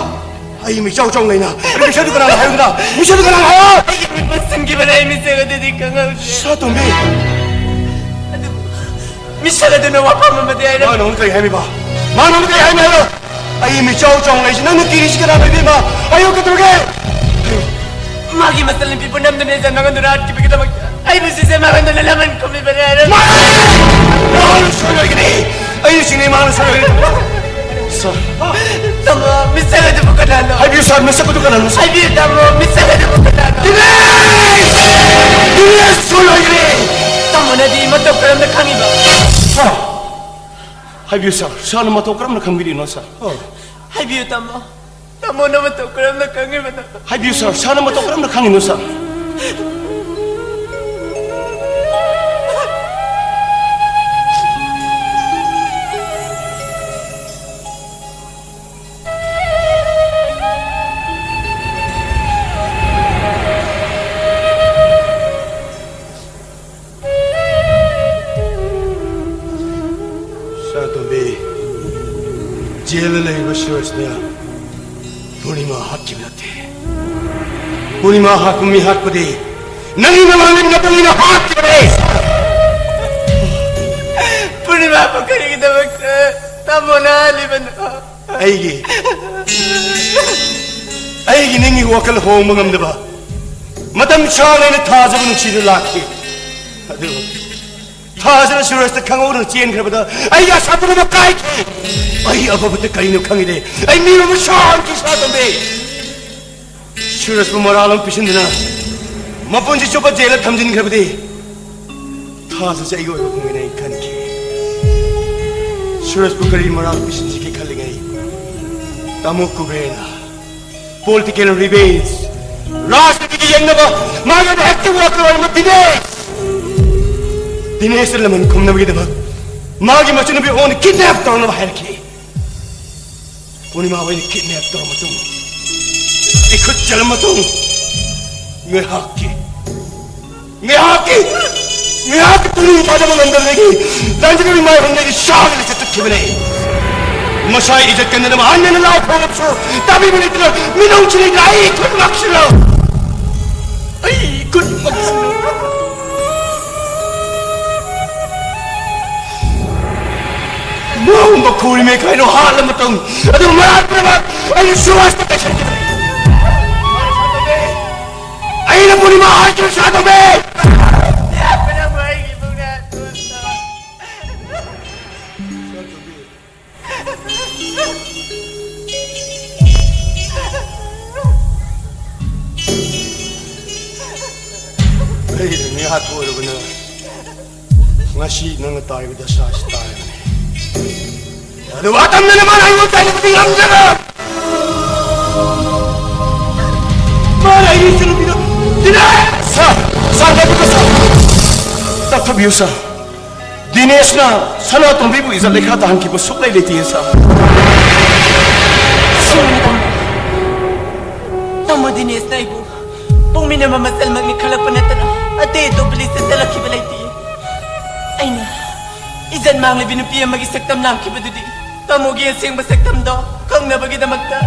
ꯑꯩ ꯃꯤꯆꯥꯎ ꯆꯥꯎ ꯂꯩꯅ꯫ ꯑꯗꯨ ꯃꯤꯁꯛꯇꯨ ꯀꯅꯥꯅꯣ ꯍꯥꯏꯌꯨꯗꯅ? ꯃꯤꯁꯛꯇꯨ ꯀꯅꯥꯅꯣ ꯍꯥꯏꯌꯣ! ꯑꯩꯒꯤ ꯃꯤꯠ ꯄꯨꯟꯁꯤꯟꯈꯤꯕꯅ ꯑꯩ ꯃꯤꯁꯛ ꯑꯗꯨꯗꯤ ꯈꯪꯍꯧꯗ꯭ꯔꯦ꯫ ꯁꯥꯇꯣꯝꯕꯤ! ꯑꯗꯨꯕꯨ ꯃꯤꯁꯛ ꯑꯗꯨꯅ ꯋꯥꯐꯝ ꯑꯃꯗꯤ ꯍꯥꯏꯔꯝꯃꯤ꯫ ꯃꯥꯅ ꯑꯃꯨꯛ ꯀꯔꯤ ꯍꯥꯏꯃꯤꯕ? ꯃꯥꯅ ꯑꯃꯨꯛ ꯀꯔꯤ ꯍꯥꯏꯃꯤ ꯍꯥꯏꯌꯣ? ꯑꯩ ꯃꯤꯆꯥꯎ ꯆꯥꯎ ꯂꯩꯁꯤ ꯅꯪꯅ ꯀꯤꯔꯤꯁꯤ ꯀꯅꯥꯅꯣ ꯏꯕꯦꯝꯃ? ꯍꯥꯏꯌꯣ ꯀꯩꯗꯧꯔꯒꯦ? ꯃꯥꯒꯤ ꯃꯆꯜꯅꯨꯄꯤꯕꯨ ꯅꯝꯗꯨꯅ ꯏꯖꯠ ꯃꯥꯡꯍꯟꯗꯨꯅ ꯍꯥꯠꯈꯤꯕꯒꯤꯗꯃꯛꯇ ꯑꯩꯕꯨ ꯁꯤꯖ ꯃꯥꯡꯍꯟꯗꯨꯅ ꯂꯃꯟ ꯈꯨꯝꯂꯤꯕꯅꯤ ꯍꯥꯏꯔꯝꯃꯤ꯫ ꯃꯥꯅ ꯁꯣꯏꯔꯣꯏꯒꯅꯤ꯫ ꯑꯩꯅ ꯆꯤꯡꯅꯩ ꯃꯥꯅ ꯁꯣꯏꯔꯣꯏꯒꯅꯤ꯫ ꯁꯥꯔ꯫ ꯇꯥꯃꯣ, ꯃꯤꯁꯛ ꯑꯗꯨꯕꯨ ꯀꯅꯥꯅꯣ? ꯍꯥꯏꯕꯤꯌꯨ ꯁꯥꯔ, ꯃꯁꯛ ꯑꯗꯨ ꯀꯅꯥꯅꯣ ꯁꯥꯔ? ꯍꯥꯏꯕꯤꯌꯨ ꯇꯥꯃꯣ, ꯃꯤꯁꯛ ꯑꯗꯨꯕꯨ ꯀꯅꯥꯅꯣ? ꯗꯤꯅꯦꯁ! ꯗꯤꯅꯦꯁ ꯁꯣꯏꯔꯣꯏꯒꯅꯤ! ꯇꯥꯃꯣꯅꯗꯤ ꯃꯇꯧ ꯀꯔꯝꯅ ꯈꯪꯉꯤꯕ? ꯁꯥꯔ, ꯍꯥꯏꯕꯤꯌꯨ ꯁꯥꯔ, ꯁꯥꯔꯅ ꯃꯇꯧ ꯀꯔꯝꯅ ꯈꯪꯕꯤꯔꯤꯅꯣ ꯁꯥꯔ? ꯑꯣ꯫ ꯍꯥꯏꯕꯤꯌꯨ ꯇꯥꯃꯣ, ꯇꯥꯃꯣꯅ ꯃꯇꯧ ꯀꯔꯝꯅ ꯈꯪꯉꯤꯕꯅꯣ? ꯍꯥꯏꯕꯤꯌꯨ ꯁꯥꯔ, ꯁꯥꯔꯅ ꯃꯇꯧ ꯀꯔꯝꯅ ꯈꯪꯉꯤꯅꯣ ꯁꯥꯔ? ꯁꯥꯇꯣꯝꯕꯤ, ꯖꯦꯜꯗ ꯂꯩꯔꯤꯕ ꯁꯨꯔꯖꯅ ꯄꯨꯔꯅꯤꯃꯥ ꯍꯥꯠꯈꯤꯕ ꯅꯠꯇꯦ꯫ ꯄꯨꯔꯅꯤꯃꯥ ꯍꯥꯠꯄ ꯃꯤ ꯍꯥꯠꯄꯗꯤ ꯅꯪꯒꯤ ꯅꯃꯥꯟꯅꯕꯤ ꯅꯇꯟꯒꯤꯅ ꯍꯥꯠꯈꯤꯕꯅꯦ꯫ ꯄꯨꯔꯅꯤꯃꯥꯕꯨ ꯀꯔꯤꯒꯤꯗꯃꯛꯇ ꯇꯥꯃꯣꯅ ꯍꯥꯠꯂꯤꯕꯅꯣ? ꯑꯩꯒꯤ, ꯑꯩꯒꯤ ꯅꯤꯡꯒꯤ ꯋꯥꯈꯜ ꯍꯣꯡꯕ ꯉꯝꯗꯕ, ꯃꯇꯝ ꯁꯥꯡꯅ ꯑꯩꯅ ꯊꯥꯖꯕ ꯅꯨꯡꯁꯤꯗꯨ ꯂꯥꯛꯈꯤ꯫ ꯑꯗꯨ ꯊꯥꯖꯅ ꯁꯨꯔꯖꯇ ꯈꯪꯍꯧꯗꯅ ꯆꯦꯟꯈ꯭ꯔꯕꯗ ꯑꯩꯒꯤ ꯑꯁꯥ ꯄꯨꯝꯅꯃꯛ ꯀꯥꯏꯈꯤ꯫ ꯑꯩ ꯑꯐꯕꯇ ꯀꯔꯤꯅꯣ ꯈꯪꯉꯤꯗꯦ꯫ ꯑꯩ ꯃꯤ ꯑꯃ ꯁꯥꯍꯟꯈꯤ ꯁꯥꯇꯣꯝꯕꯤ꯫ ꯁꯨꯔꯖꯄꯨ ꯃꯔꯥꯜ ꯑꯃ ꯄꯤꯁꯤꯟꯗꯨꯅ ꯃꯄꯨꯟꯁꯤ ꯆꯨꯞꯄ ꯖꯦꯜꯗ ꯊꯝꯖꯤꯟꯈ꯭ꯔꯕꯗꯤ ꯊꯥꯖꯁꯦ ꯑꯩꯒꯤ ꯑꯣꯏꯕ ꯐꯪꯒꯅꯤ ꯑꯩ ꯈꯟꯈꯤ꯫ ꯁꯨꯔꯖꯄꯨ ꯀꯔꯤ ꯃꯔꯥꯜ ꯄꯤꯁꯤꯟꯁꯤꯒꯦ ꯈꯜꯂꯤꯉꯩ ꯇꯥꯃꯣ ꯀꯨꯕꯦꯔꯅ political revenge, ꯔꯥꯖꯅꯤꯇꯤꯒꯤ ꯌꯦꯡꯅꯕ ꯃꯥꯒꯤ ꯑꯣꯏꯅ active worker ꯑꯣꯏꯔꯝꯕ ꯗꯤꯅꯦꯁ, ꯗꯤꯅꯦꯁꯇ ꯂꯃꯟ ꯈꯨꯝꯅꯕꯒꯤꯗꯃꯛ ꯃꯥꯒꯤ ꯃꯆꯟꯅꯨꯄꯤ ꯑꯣꯟ kidnap ꯇꯧꯅꯕ ꯍꯥꯏꯔꯛꯈꯤ꯫ ꯄꯨꯔꯅꯤꯃꯥ ꯍꯣꯏꯅ kidnap ꯇꯧꯔꯕ ꯃꯇꯨꯡ, ꯏꯈꯨꯠ ꯆꯜꯂꯕ ꯃꯇꯨꯡ, ꯉꯥꯏꯍꯥꯛꯀꯤ, ꯉꯥꯏꯍꯥꯛꯀꯤ, ꯉꯥꯏꯍꯥꯛꯀꯤ ꯇꯨꯡ ꯊꯥꯗꯕ ꯉꯝꯗꯕꯗꯒꯤ ꯂꯥꯟꯖꯒꯟꯕꯤ ꯃꯥꯏꯕꯝꯗꯒꯤ ꯁꯥꯡꯅ ꯆꯠꯊꯈꯤꯕꯅꯤ꯫ ꯃꯁꯥ ꯏꯖꯠ ꯀꯟꯅꯅꯕ ꯍꯟꯅ ꯍꯟꯅ ꯂꯥꯎ ꯈꯣꯡꯂꯕꯁꯨ ꯇꯥꯕꯤꯕ ꯂꯩꯇꯅ ꯃꯤꯅꯧ ꯁꯤꯔꯤ ꯂꯥꯏ ꯈꯨꯠ ꯉꯥꯛꯁꯤꯜꯂꯣ꯫ ꯑꯩ ꯈꯨꯠ ꯉꯥꯛꯁꯤꯜꯂꯣ꯫ ꯃꯥꯒꯨꯝꯕ ꯈꯨꯔꯤꯃꯦ ꯀꯥꯏꯅꯣ ꯍꯥꯠꯂ ꯃꯇꯝ ꯑꯗꯨ ꯃꯔꯥꯠ ꯄꯨꯝꯅꯃꯛ ꯑꯩꯅ ꯁꯨꯕꯥꯁꯇ ꯀꯩꯁꯟꯈꯤꯕꯅꯤ꯫ ꯑꯩꯅ ꯄꯨꯔꯅꯤꯃꯥ ꯍꯥꯏꯈꯤꯕ ꯁꯥꯗꯧꯅꯦ꯫ ꯑꯩ ꯃꯤꯍꯥꯠꯄ ꯑꯣꯏꯔꯕꯅ ꯉꯁꯤ ꯅꯪꯅ ꯇꯥꯔꯤꯕ ꯗꯁꯥ ꯑꯁꯤ ꯇꯥꯔꯕꯅꯤ꯫ ꯑꯗꯨꯕꯨ ꯑꯇꯝꯅꯅ ꯃꯥꯅ ꯑꯩꯉꯣꯟꯗ ꯇꯥꯏꯅꯕꯗꯤ ꯉꯝꯖꯔꯣꯏ꯫ ꯃꯥꯅ ꯑꯩꯒꯤ ꯏꯆꯟꯅꯨꯄꯤꯗ ꯊꯤꯅ ꯁꯥꯔ, ꯁꯥꯔ, ꯉꯥꯏꯈꯣ, ꯁꯥꯔ꯫ ꯇꯞꯊꯕꯤꯌꯨ, ꯁꯥꯔ꯫ ꯗꯤꯅꯦꯁꯅ ꯁꯅꯥꯇꯣꯝꯕꯤꯕꯨ ꯏꯖꯠ ꯂꯩꯈꯥ ꯇꯥꯍꯟꯈꯤꯕ ꯁꯨꯛꯂꯩ ꯂꯩꯇꯦ, ꯁꯥꯔ꯫ ꯁꯨꯝ ꯇꯝ-, ꯇꯥꯃꯣ ꯗꯤꯅꯦꯁꯅ ꯑꯩꯕꯨ ꯄꯣꯛꯃꯤꯟꯅꯕ ꯃꯆꯜꯃꯛꯅꯤ ꯈꯜꯂꯛꯄ ꯅꯠꯇꯅ ꯑꯇꯩ ꯑꯇꯣꯞꯄ ꯂꯤꯁꯇ ꯆꯜꯂꯛꯈꯤꯕ ꯂꯩꯇꯦ꯫ ꯑꯩꯅ ꯏꯖꯠ ꯃꯥꯡꯂꯕꯤ ꯅꯨꯄꯤ ꯑꯃꯒꯤ ꯁꯛꯇꯝ ꯂꯥꯡꯈꯤꯕꯗꯨꯗꯤ ꯇꯥꯃꯣꯒꯤ ꯑꯁꯦꯡꯕ ꯁꯛꯇꯝꯗꯣ ꯈꯪꯅꯕꯒꯤꯗꯃꯛꯇ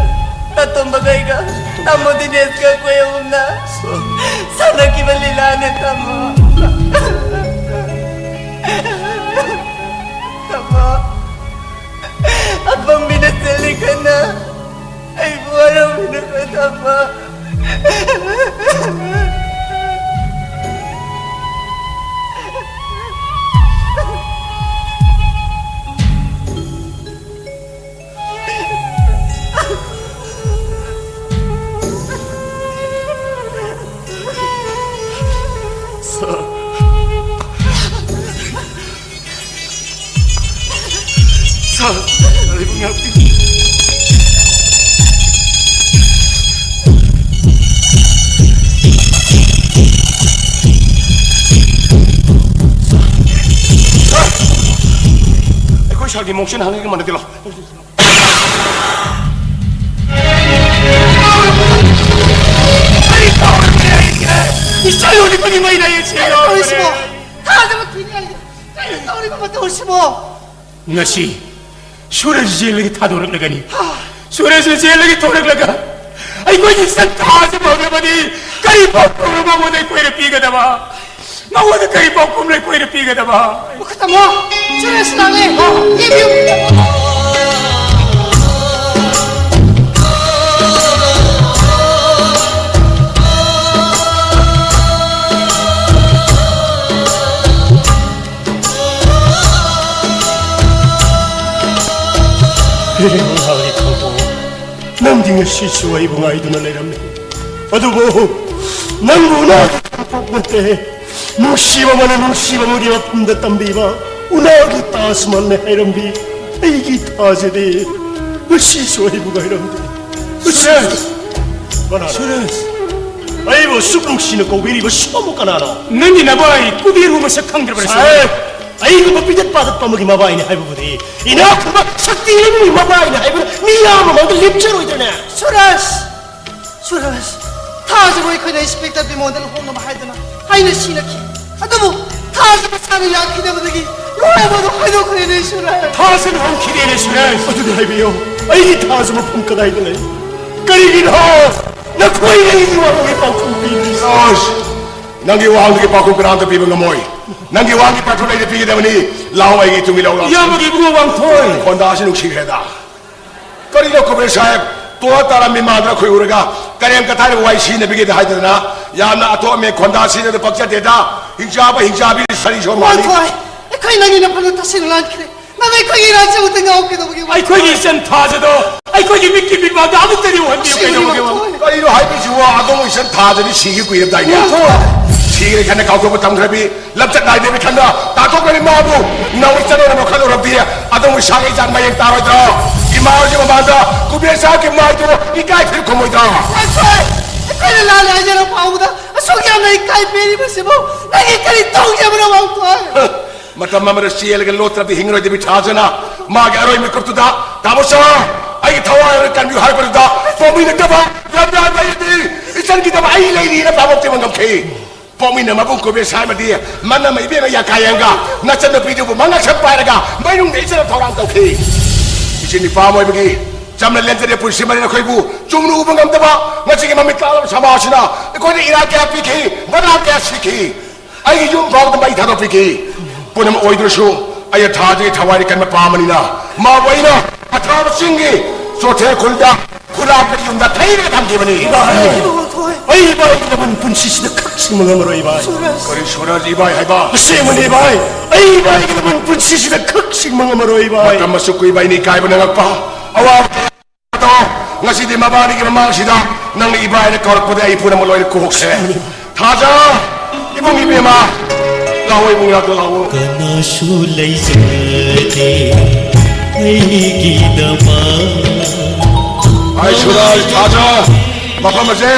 ꯇꯥꯇꯣꯝꯕꯒ ꯑꯩꯒ ꯇꯥꯃꯣ ꯗꯤꯅꯦꯁꯀ ꯑꯩꯈꯣꯏ ꯑꯍꯨꯝꯅ ꯁꯥꯟꯅꯈꯤꯕ ꯂꯤꯂꯥꯅꯦ, ꯇꯥꯃꯣ꯫ ꯇꯥꯃꯣ, ꯑꯄꯪꯕꯤꯅ ꯆꯦꯜꯂꯤ ꯈꯟꯅ ꯑꯩꯕꯨ ꯋꯥꯔꯧꯕꯤꯅꯨꯀꯣ, ꯇꯥꯃꯣ꯫ ꯁꯥꯔ, ꯁꯥꯔ, ꯑꯩꯕꯨ ꯉꯥꯛꯄꯤꯌꯨ꯫ ꯁꯥꯔ, ꯑꯩꯈꯣꯏ ꯁꯥꯔꯒꯤ ꯃꯣꯛꯁꯟ ꯍꯥꯡꯉꯒ ꯃꯥꯟꯅꯗꯦ, ꯂꯥꯎ꯫ ꯏꯆꯥ ꯌꯣꯜꯂꯤꯕꯒꯤ ꯃꯩ ꯂꯩ, ꯁꯤ ꯌꯣꯜꯂꯤꯕꯅꯤ꯫ ꯊꯥꯖꯕ ꯊꯤꯅꯤꯡꯉꯥꯏꯒꯤ ꯀꯔꯤ ꯇꯧꯔꯤꯕ ꯃꯇꯧꯁꯤꯕꯣ? ꯉꯁꯤ ꯁꯨꯔꯖ ꯖꯦꯜꯗꯒꯤ ꯊꯥꯗꯣꯔꯛꯂꯒꯅꯤ꯫ ꯁꯨꯔꯖꯅ ꯖꯦꯜꯗꯒꯤ ꯊꯣꯔꯛꯂꯒ ꯑꯩꯈꯣꯏꯒꯤ ꯏꯆꯟ ꯊꯥꯖ ꯐꯪꯂꯕꯗꯤ ꯀꯔꯤ ꯄꯥꯎꯈꯨꯝꯅꯣ ꯃꯉꯣꯟꯗ ꯑꯩꯈꯣꯏꯅ ꯄꯤꯒꯗꯕ? ꯃꯉꯣꯟꯗ ꯀꯔꯤ ꯄꯥꯎꯈꯨꯝꯅꯣ ꯑꯩꯈꯣꯏꯅ ꯄꯤꯒꯗꯕ? ꯃꯈꯨꯠ ꯊꯝꯃꯣ꯫ ꯁꯨꯔꯖ ꯂꯥꯛꯂꯦ꯫ ꯌꯦꯡꯕꯤꯌꯨ꯫ ꯍꯦ ꯉꯥꯏ ꯈꯪꯕꯣ, ꯅꯪꯗꯤ ꯉꯁꯤꯁꯨ ꯑꯩꯕꯨ ꯉꯥꯏꯗꯨꯅ ꯂꯩꯔꯝꯃꯤ꯫ ꯑꯗꯨꯕꯨ ꯅꯪꯕꯨ ꯎꯅꯕ ꯐꯪꯕ ꯅꯠꯇꯦ꯫ ꯅꯨꯡꯁꯤꯕ ꯑꯃꯅ ꯅꯨꯡꯁꯤꯕ ꯑꯃꯒꯤ ꯃꯐꯝꯗ ꯇꯝꯕꯤꯕ ꯎꯅꯥꯒꯤ ꯇꯥꯖ ꯃꯍꯜꯅ ꯍꯥꯏꯔꯝꯕꯤ ꯑꯩꯒꯤ ꯊꯥꯖꯗꯤ ꯉꯁꯤꯁꯨ ꯑꯩꯕꯨ ꯉꯥꯏꯔꯝꯗꯦ꯫ ꯁꯨꯔꯖ! ꯀꯅꯥꯅꯣ? ꯁꯨꯔꯖ! ꯑꯩꯕꯨ ꯑꯁꯨꯛ ꯅꯨꯡꯁꯤꯅ ꯀꯧꯕꯤꯔꯤꯕ ꯁꯣꯝꯕꯨ ꯀꯅꯥꯅꯣ? ꯅꯪꯒꯤ ꯅꯕꯥꯏ ꯀꯨꯕꯦꯔꯕꯨ ꯃꯁꯛ ꯈꯪꯗ꯭ꯔꯕ꯭ꯔꯥ, ꯁꯨꯔꯖ? ꯁꯥꯍꯦꯕ, ꯑꯩꯒꯨꯝꯕ ꯄꯤꯇꯠ ꯄꯥꯇꯠꯄ ꯑꯃꯒꯤ ꯃꯕꯥꯏꯅꯦ ꯍꯥꯏꯕꯕꯨꯗꯤ, ꯏꯅꯥꯛ ꯈꯨꯟꯕ ꯁꯛꯇꯤ ꯂꯩꯕ ꯃꯤ ꯃꯕꯥꯏꯅꯦ ꯍꯥꯏꯕꯅ ꯃꯤꯌꯥꯝ ꯃꯃꯥꯡꯗ ꯂꯦꯞꯆꯔꯣꯏꯗ꯭ꯔꯅꯦ? ꯁꯨꯔꯖ! ꯁꯨꯔꯖ! ꯊꯥꯖꯕꯨ ꯑꯩꯈꯣꯏꯅ ꯏꯟꯁꯄꯦꯛꯇꯔ ꯕꯤꯃꯣꯟꯗ ꯂꯨꯍꯣꯡꯅꯕ ꯍꯥꯏꯗꯨꯅ ꯍꯥꯏꯅ ꯁꯤꯟꯅꯈꯤ꯫ ꯑꯗꯨꯕꯨ ꯊꯥꯖ ꯃꯁꯥꯅ ꯌꯥꯈꯤꯗꯕꯗꯒꯤ ꯂꯨꯍꯣꯡꯕꯗꯨ ꯍꯥꯏꯗꯣꯛꯈ꯭ꯔꯦꯅꯦ, ꯁꯨꯔꯖ꯫ ꯊꯥꯖ ꯂꯨꯍꯣꯡꯈꯤꯗꯦꯅꯦ, ꯁꯨꯔꯖ꯫ ꯑꯗꯨꯗꯤ ꯍꯥꯏꯕꯤꯌꯨ, ꯑꯩꯒꯤ ꯊꯥꯖ ꯃꯐꯝ ꯀꯗꯥꯏꯗ ꯂꯩ? ꯀꯔꯤꯒꯤꯅꯣ ꯅꯈꯣꯏꯅ ꯑꯩꯒꯤ ꯋꯥꯍꯪꯒꯤ ꯄꯥꯎꯈꯨꯝ ꯄꯤꯗ꯭ꯔꯤꯁꯤ? ꯁꯨꯔꯖ, ꯅꯪꯒꯤ ꯋꯥꯍꯪꯗꯨꯒꯤ ꯄꯥꯎꯈꯨꯝ ꯀꯅꯥꯝꯇ ꯄꯤꯕ ꯉꯝꯃꯣꯏ꯫ ꯅꯪꯒꯤ ꯋꯥꯍꯪꯒꯤ ꯄꯥꯎꯈꯨꯝ ꯑꯩꯅ ꯄꯤꯒꯗꯕꯅꯤ꯫ ꯂꯥꯛꯑꯣ, ꯑꯩꯒꯤ ꯏꯇꯨꯡ ꯏꯜꯂꯛꯑꯣ, ꯂꯥꯛꯑꯣ꯫ ꯏꯌꯥꯝꯕꯒꯤ ꯏꯕꯨꯡꯉꯣ ꯋꯥꯡꯊꯣꯏ꯫ ꯈꯣꯟꯗꯥ ꯑꯁꯤ ꯅꯨꯡꯁꯤꯈ꯭ꯔꯦꯗ꯫ ꯀꯔꯤꯅꯣ ꯀꯨꯕꯦꯔ ꯁꯥꯍꯦꯕ, ꯇꯣꯔ ꯇꯥꯔꯝꯃꯤ ꯃꯥꯟꯗꯅ ꯈꯣꯏ ꯎꯔꯒ ꯀꯔꯦꯝ ꯀꯊꯥꯏꯅ ꯋꯥꯏ ꯁꯤꯖꯤꯟꯅꯕꯤꯒꯦꯗ ꯍꯥꯏꯗꯅ ꯌꯥꯝꯅ ꯑꯊꯣꯛ ꯑꯃꯦꯟ ꯈꯣꯟꯗꯥ ꯁꯤꯖꯤꯟꯅꯗ ꯄꯛꯆꯗꯦꯗ꯫ ꯍꯤꯡꯆꯥꯕ ꯍꯤꯡꯆꯥꯕꯤ ꯁꯔꯤ ꯁꯣꯝ ꯃꯥꯜꯂꯤ꯫ ꯋꯥꯡꯊꯣꯏ, ꯑꯩꯈꯣꯏ ꯅꯪꯒꯤ ꯅꯐꯝꯗ ꯇꯁꯦꯡꯅ ꯂꯥꯟꯈ꯭ꯔꯦ꯫ ꯅꯪ ꯑꯩꯈꯣꯏꯒꯤ ꯏꯔꯥꯟꯁꯦ ꯑꯃꯨꯛꯇ ꯉꯥꯎ ꯀꯩꯗꯧꯕꯒꯤ ꯋꯥ? ꯑꯩꯈꯣꯏꯒꯤ ꯏꯆꯟ ꯊꯥꯖꯗꯣ ꯑꯩꯈꯣꯏꯒꯤ ꯃꯤꯠꯀꯤ ꯃꯤꯠꯃꯥꯡꯗ ꯑꯃꯨꯛꯇꯗꯤ ꯎꯍꯟꯕꯤꯌꯨ, ꯑꯁꯦꯡꯕꯅꯤ, ꯀꯩꯗꯧꯕꯒꯤ ꯋꯥ? ꯋꯥꯡꯊꯣꯏ꯫ ꯀꯔꯤꯅꯣ ꯍꯥꯏꯕꯤꯁꯤꯕꯣ? ꯑꯗꯣꯝꯒꯤ ꯏꯆꯟ ꯊꯥꯖꯗꯤ ꯁꯤꯒꯤ ꯀꯨꯏꯔꯕꯗꯥꯏꯅꯦ꯫ ꯋꯥꯡꯊꯣꯏ꯫ ꯁꯤꯈ꯭ꯔꯦ ꯈꯟꯅ ꯀꯥꯎꯊꯣꯛꯄ ꯇꯝꯈ꯭ꯔꯕꯤ ꯂꯝꯆꯠ ꯅꯥꯏꯗꯕꯤ ꯈꯟꯅ ꯇꯥꯟꯊꯣꯛꯈ꯭ꯔꯕꯤ ꯃꯥꯕꯨ ꯅꯧꯅ ꯆꯠꯅꯅꯕ ꯈꯜꯂꯨꯔꯕꯗꯤ ꯑꯗꯣꯝꯒꯤ ꯁꯥꯒꯩ ꯏꯆꯥ ꯃꯌꯦꯡ ꯇꯥꯔꯣꯏꯗ꯭ꯔꯣ? ꯏꯃꯥ ꯍꯣꯏꯒꯤ ꯃꯃꯥꯡꯗ ꯀꯨꯕꯦꯔ ꯁꯥꯍꯦꯕꯀꯤ ꯃꯥꯏꯗꯨ ꯏꯀꯥꯏ ꯈꯨꯝꯃꯣꯏꯗ꯭ꯔꯣ? ꯋꯥꯡꯊꯣꯏ! ꯑꯩꯈꯣꯏꯅ ꯂꯥꯜꯂꯦ ꯍꯥꯏꯖꯔ ꯐꯥꯎꯕꯗ ꯑꯁꯨꯛ ꯌꯥꯝꯅ ꯏꯀꯥꯏ ꯄꯤꯔꯤꯕꯁꯤꯕꯨ ꯅꯪꯒꯤ ꯀꯔꯤ ꯇꯧꯖꯕꯅꯣ, ꯋꯥꯡꯊꯣꯏ? ꯃꯇꯝ ꯑꯃꯗ ꯆꯦꯜꯂꯒ ꯂꯣꯠꯇ꯭ꯔꯕꯗꯤ ꯍꯤꯡꯂꯣꯏꯗꯕꯤ ꯊꯥꯖꯅ ꯃꯥꯒꯤ ꯑꯔꯣꯏ ꯃꯤꯀꯨꯞꯇꯨꯗ, "ꯇꯥꯃꯣ ꯁꯥ, ꯑꯩꯒꯤ ꯊꯋꯥꯏ ꯑꯣꯏꯅ ꯀꯟꯕꯤꯌꯨ" ꯍꯥꯏꯔꯛꯄꯗꯨꯗ ꯄꯣꯝꯕꯤꯅꯗꯕ ꯂꯝꯌꯥꯟꯕ ꯑꯩꯗꯤ ꯏꯆꯟꯒꯤꯗꯃꯛ ꯑꯩ ꯂꯩꯔꯤꯅ ꯄꯥꯕꯣꯛ ꯇꯦꯝꯕ ꯉꯝꯈꯤ꯫ ꯄꯣꯛꯃꯤꯟꯅ ꯃꯕꯨꯡ ꯀꯨꯕꯦꯔ ꯁꯥꯏꯃꯗꯤ ꯃꯅꯝ ꯏꯕꯦꯝꯃ ꯌꯥꯀꯥꯌꯦꯡꯒ ꯅꯆꯟꯅꯨꯄꯤꯗꯨꯕꯨ ꯃꯉꯛꯁꯝ ꯄꯥꯏꯔꯒ ꯃꯩꯅꯨꯡꯗ ꯏꯆꯟꯅ ꯊꯧꯔꯥꯡ ꯇꯧꯈꯤ꯫ ꯏꯆꯤꯟ ꯏꯄꯥ ꯑꯃ ꯑꯣꯏꯕꯒꯤ ꯆꯝꯅ ꯂꯦꯟꯖꯗꯦ ꯄꯨꯟꯁꯤ ꯃꯔꯦꯜ ꯑꯩꯈꯣꯏꯕꯨ ꯆꯨꯝꯅ ꯎꯕ ꯉꯝꯗꯕ ꯉꯁꯤꯒꯤ ꯃꯃꯤꯠ ꯇꯥꯡꯂꯕ ꯁꯃꯥꯖꯁꯤꯅ ꯑꯩꯈꯣꯏꯗ ꯏꯔꯥ ꯀꯌꯥ ꯄꯤꯈꯤ, ꯃꯅꯥ ꯀꯌꯥ ꯁꯤꯈꯤ꯫ ꯑꯩꯒꯤ ꯌꯨꯝ ꯐꯥꯎꯗ ꯃꯩ ꯊꯥꯗꯣꯛꯄꯤꯈꯤ꯫ ꯄꯨꯝꯅꯃꯛ ꯑꯣꯏꯗ꯭ꯔꯁꯨ ꯑꯩ ꯊꯥꯖꯒꯤ ꯊꯋꯥꯏꯗ ꯀꯟꯕ ꯄꯥꯝꯕꯅꯤꯅ ꯃꯥꯕꯨ ꯑꯩꯅ ꯑꯊꯥꯕ ꯆꯤꯡꯒꯤ ꯆꯣꯊꯦ ꯈꯨꯜꯗ ꯈꯨꯔꯥꯛꯄꯒꯤ ꯌꯨꯝꯗ ꯊꯩꯔꯒ ꯊꯝꯈꯤꯕꯅꯤ꯫ ꯑꯩ ꯏꯕꯥꯏꯒꯤ ꯂꯃꯟ ꯄꯨꯟꯁꯤꯁꯤꯗ ꯈꯛꯁꯤꯡꯕ ꯉꯝꯃꯔꯣꯏ ꯏꯕꯥꯏ꯫ ꯀꯔꯤ ꯁꯨꯔꯖ ꯏꯕꯥꯏ ꯍꯥꯏꯕ? ꯑꯁꯦꯡꯕꯅꯤ ꯏꯕꯥꯏ, ꯑꯩ ꯏꯕꯥꯏꯒꯤ ꯂꯃꯟ ꯄꯨꯟꯁꯤꯁꯤꯗ ꯈꯛꯁꯤꯡꯕ ꯉꯝꯃꯔꯣꯏ ꯏꯕꯥꯏ꯫ ꯃꯇꯝ ꯑꯁꯨꯛ ꯀꯨꯏꯕ ꯑꯩꯅ ꯏꯀꯥꯏꯕ ꯅꯪꯉꯛꯄ, ꯑꯋꯥꯕ ꯀꯌꯥ ꯑꯗꯣ ꯉꯁꯤꯗꯤ ꯃꯕꯥꯅꯤꯒꯤ ꯃꯃꯥꯡꯁꯤꯗ ꯅꯪꯅ ꯏꯕꯥꯏꯅ ꯀꯧꯔꯛꯄꯗ ꯑꯩ ꯄꯨꯝꯅꯃꯛ ꯂꯣꯏꯅ ꯀꯣꯛꯈ꯭ꯔꯦ꯫ ꯊꯥꯖ, ꯏꯕꯨꯡ ꯏꯕꯦꯝꯃ, ꯂꯥꯛꯑꯣ ꯏꯕꯨꯡ ꯏꯅꯥꯛꯇ ꯂꯥꯛꯑꯣ꯫ ꯀꯅꯥꯁꯨ ꯂꯩꯖꯗꯦ ꯑꯩꯒꯤꯗꯃꯛ꯫ ꯑꯩ ꯁꯨꯔꯖ, ꯊꯥꯖ, ꯃꯐꯝ ꯑꯁꯦ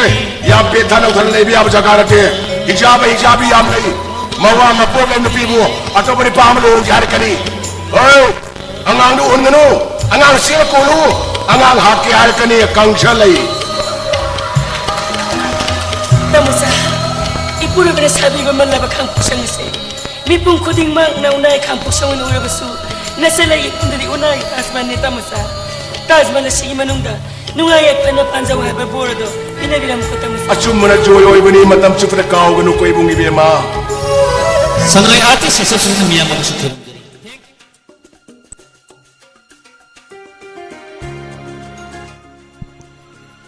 ꯌꯥꯝ ꯄꯦꯠꯊ ꯅꯧꯊꯅ ꯂꯩꯕ ꯌꯥꯕ ꯖꯒꯥ ꯅꯠꯇꯦ꯫ ꯍꯤꯡꯆꯥꯕ ꯍꯤꯡꯆꯥꯕꯤ ꯌꯥꯝ ꯂꯩ꯫ ꯃꯋꯥ ꯃꯄꯣꯛ ꯂꯩ ꯅꯨꯄꯤꯕꯨ ꯑꯇꯣꯞꯄ ꯅꯨꯄꯥ ꯑꯃ ꯂꯨꯍꯣꯡꯁꯦ ꯍꯥꯏꯔꯛꯀꯅꯤ꯫ ꯍꯣꯏ, ꯑꯉꯥꯡꯗꯨ ꯎꯍꯟꯒꯅꯨ꯫ ꯑꯉꯥꯡ ꯆꯦꯛ ꯀꯣꯜꯂꯨ꯫ ꯑꯉꯥꯡ ꯍꯥꯠꯀꯦ ꯍꯥꯏꯔꯛꯀꯅꯤ ꯀꯥꯡꯁ ꯂꯩ꯫ ꯇꯥꯃꯣꯆꯥ, ꯏꯄꯨꯔꯣꯏꯕꯅ ꯁꯥꯕꯤꯕ ꯃꯜꯂꯕ ꯈꯥꯡꯄꯣꯛꯁꯪ ꯑꯁꯤ ꯃꯤꯄꯨꯝ ꯈꯨꯗꯤꯡꯃꯛꯅ ꯎꯅꯥꯏ ꯈꯥꯡꯄꯣꯛꯁꯪ ꯑꯣꯏꯅ ꯎꯔꯕꯁꯨ, ꯅꯆꯜ ꯑꯩꯒꯤ ꯄꯨꯟꯗꯗꯤ ꯎꯅꯥꯏ ꯇꯥꯖꯃꯍꯜꯅꯤ ꯇꯥꯃꯣꯆꯥ꯫ ꯇꯥꯖꯃꯍꯜ ꯑꯁꯤꯒꯤ ꯃꯅꯨꯡꯗ ꯅꯨꯡꯉꯥꯏ ꯌꯥꯏꯐꯅ ꯄꯥꯟꯖꯧ ꯍꯥꯏꯕ ꯕꯣꯔ ꯑꯗꯣ ꯄꯤꯅꯕꯤꯔꯝꯃꯨꯀꯣ ꯇꯥꯃꯣꯆꯥ꯫ ꯑꯆꯨꯝꯕꯅ ꯖꯣꯏ ꯑꯣꯏꯕꯅꯤ, ꯃꯇꯝ ꯆꯨꯞꯄꯗ ꯀꯥꯎꯒꯅꯨꯀꯣ ꯏꯕꯨꯡ ꯏꯕꯦꯝꯃ꯫ ꯁꯉꯥꯏ ꯑꯥꯔꯇꯤꯁ ꯑꯦꯁꯣꯁꯤꯌꯦꯁꯟ ꯃꯤꯌꯥꯝ ꯑꯃꯁꯨ ꯊꯣꯏꯔꯝꯖꯔꯤ꯫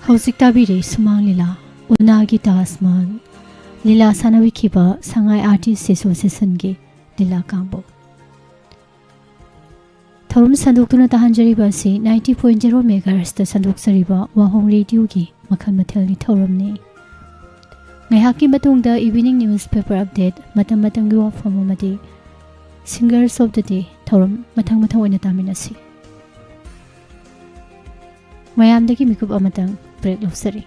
ꯍꯧꯖꯤꯛ ꯇꯥꯕꯤꯔꯤ ꯁꯨꯃꯥꯡ ꯂꯤꯂꯥ, ꯎꯅꯥꯒꯤ ꯇꯥꯖ ꯃꯍꯜ꯫ ꯂꯤꯂꯥ ꯁꯥꯟꯅꯕꯤꯈꯤꯕ ꯁꯉꯥꯏ ꯑꯥꯔꯇꯤꯁ ꯑꯦꯁꯣꯁꯤꯌꯦꯁꯟꯒꯤ ꯂꯤꯂꯥ ꯀꯥꯡꯕꯨ꯫ ꯊꯧꯔꯝ ꯁꯟꯗꯣꯛꯇꯨꯅ ꯇꯥꯍꯟꯖꯔꯤꯕ ꯑꯁꯤ ninety point zero megahertzꯇ ꯁꯟꯗꯣꯛꯆꯔꯤꯕ ꯋꯥꯍꯣꯡ ꯔꯦꯗꯤꯑꯣꯒꯤ ꯃꯈꯜ ꯃꯊꯦꯜꯒꯤ ꯊꯧꯔꯝꯅꯤ꯫ ꯉꯥꯏꯍꯥꯛꯀꯤ ꯃꯇꯨꯡꯗ evening newspaper update, ꯃꯇꯝ ꯃꯇꯝꯒꯤ ꯋꯥꯐꯝ ꯑꯃꯗꯤ Singers of the Day ꯊꯧꯔꯝ ꯃꯊꯪ ꯃꯊꯪ ꯑꯣꯏꯅ ꯇꯥꯃꯤꯟꯅꯁꯤ꯫ ꯃꯌꯥꯝꯗꯒꯤ ꯃꯤꯀꯨꯞ ꯑꯃꯇꯪ ꯕ꯭ꯔꯦꯛ ꯂꯧꯖꯔꯤ꯫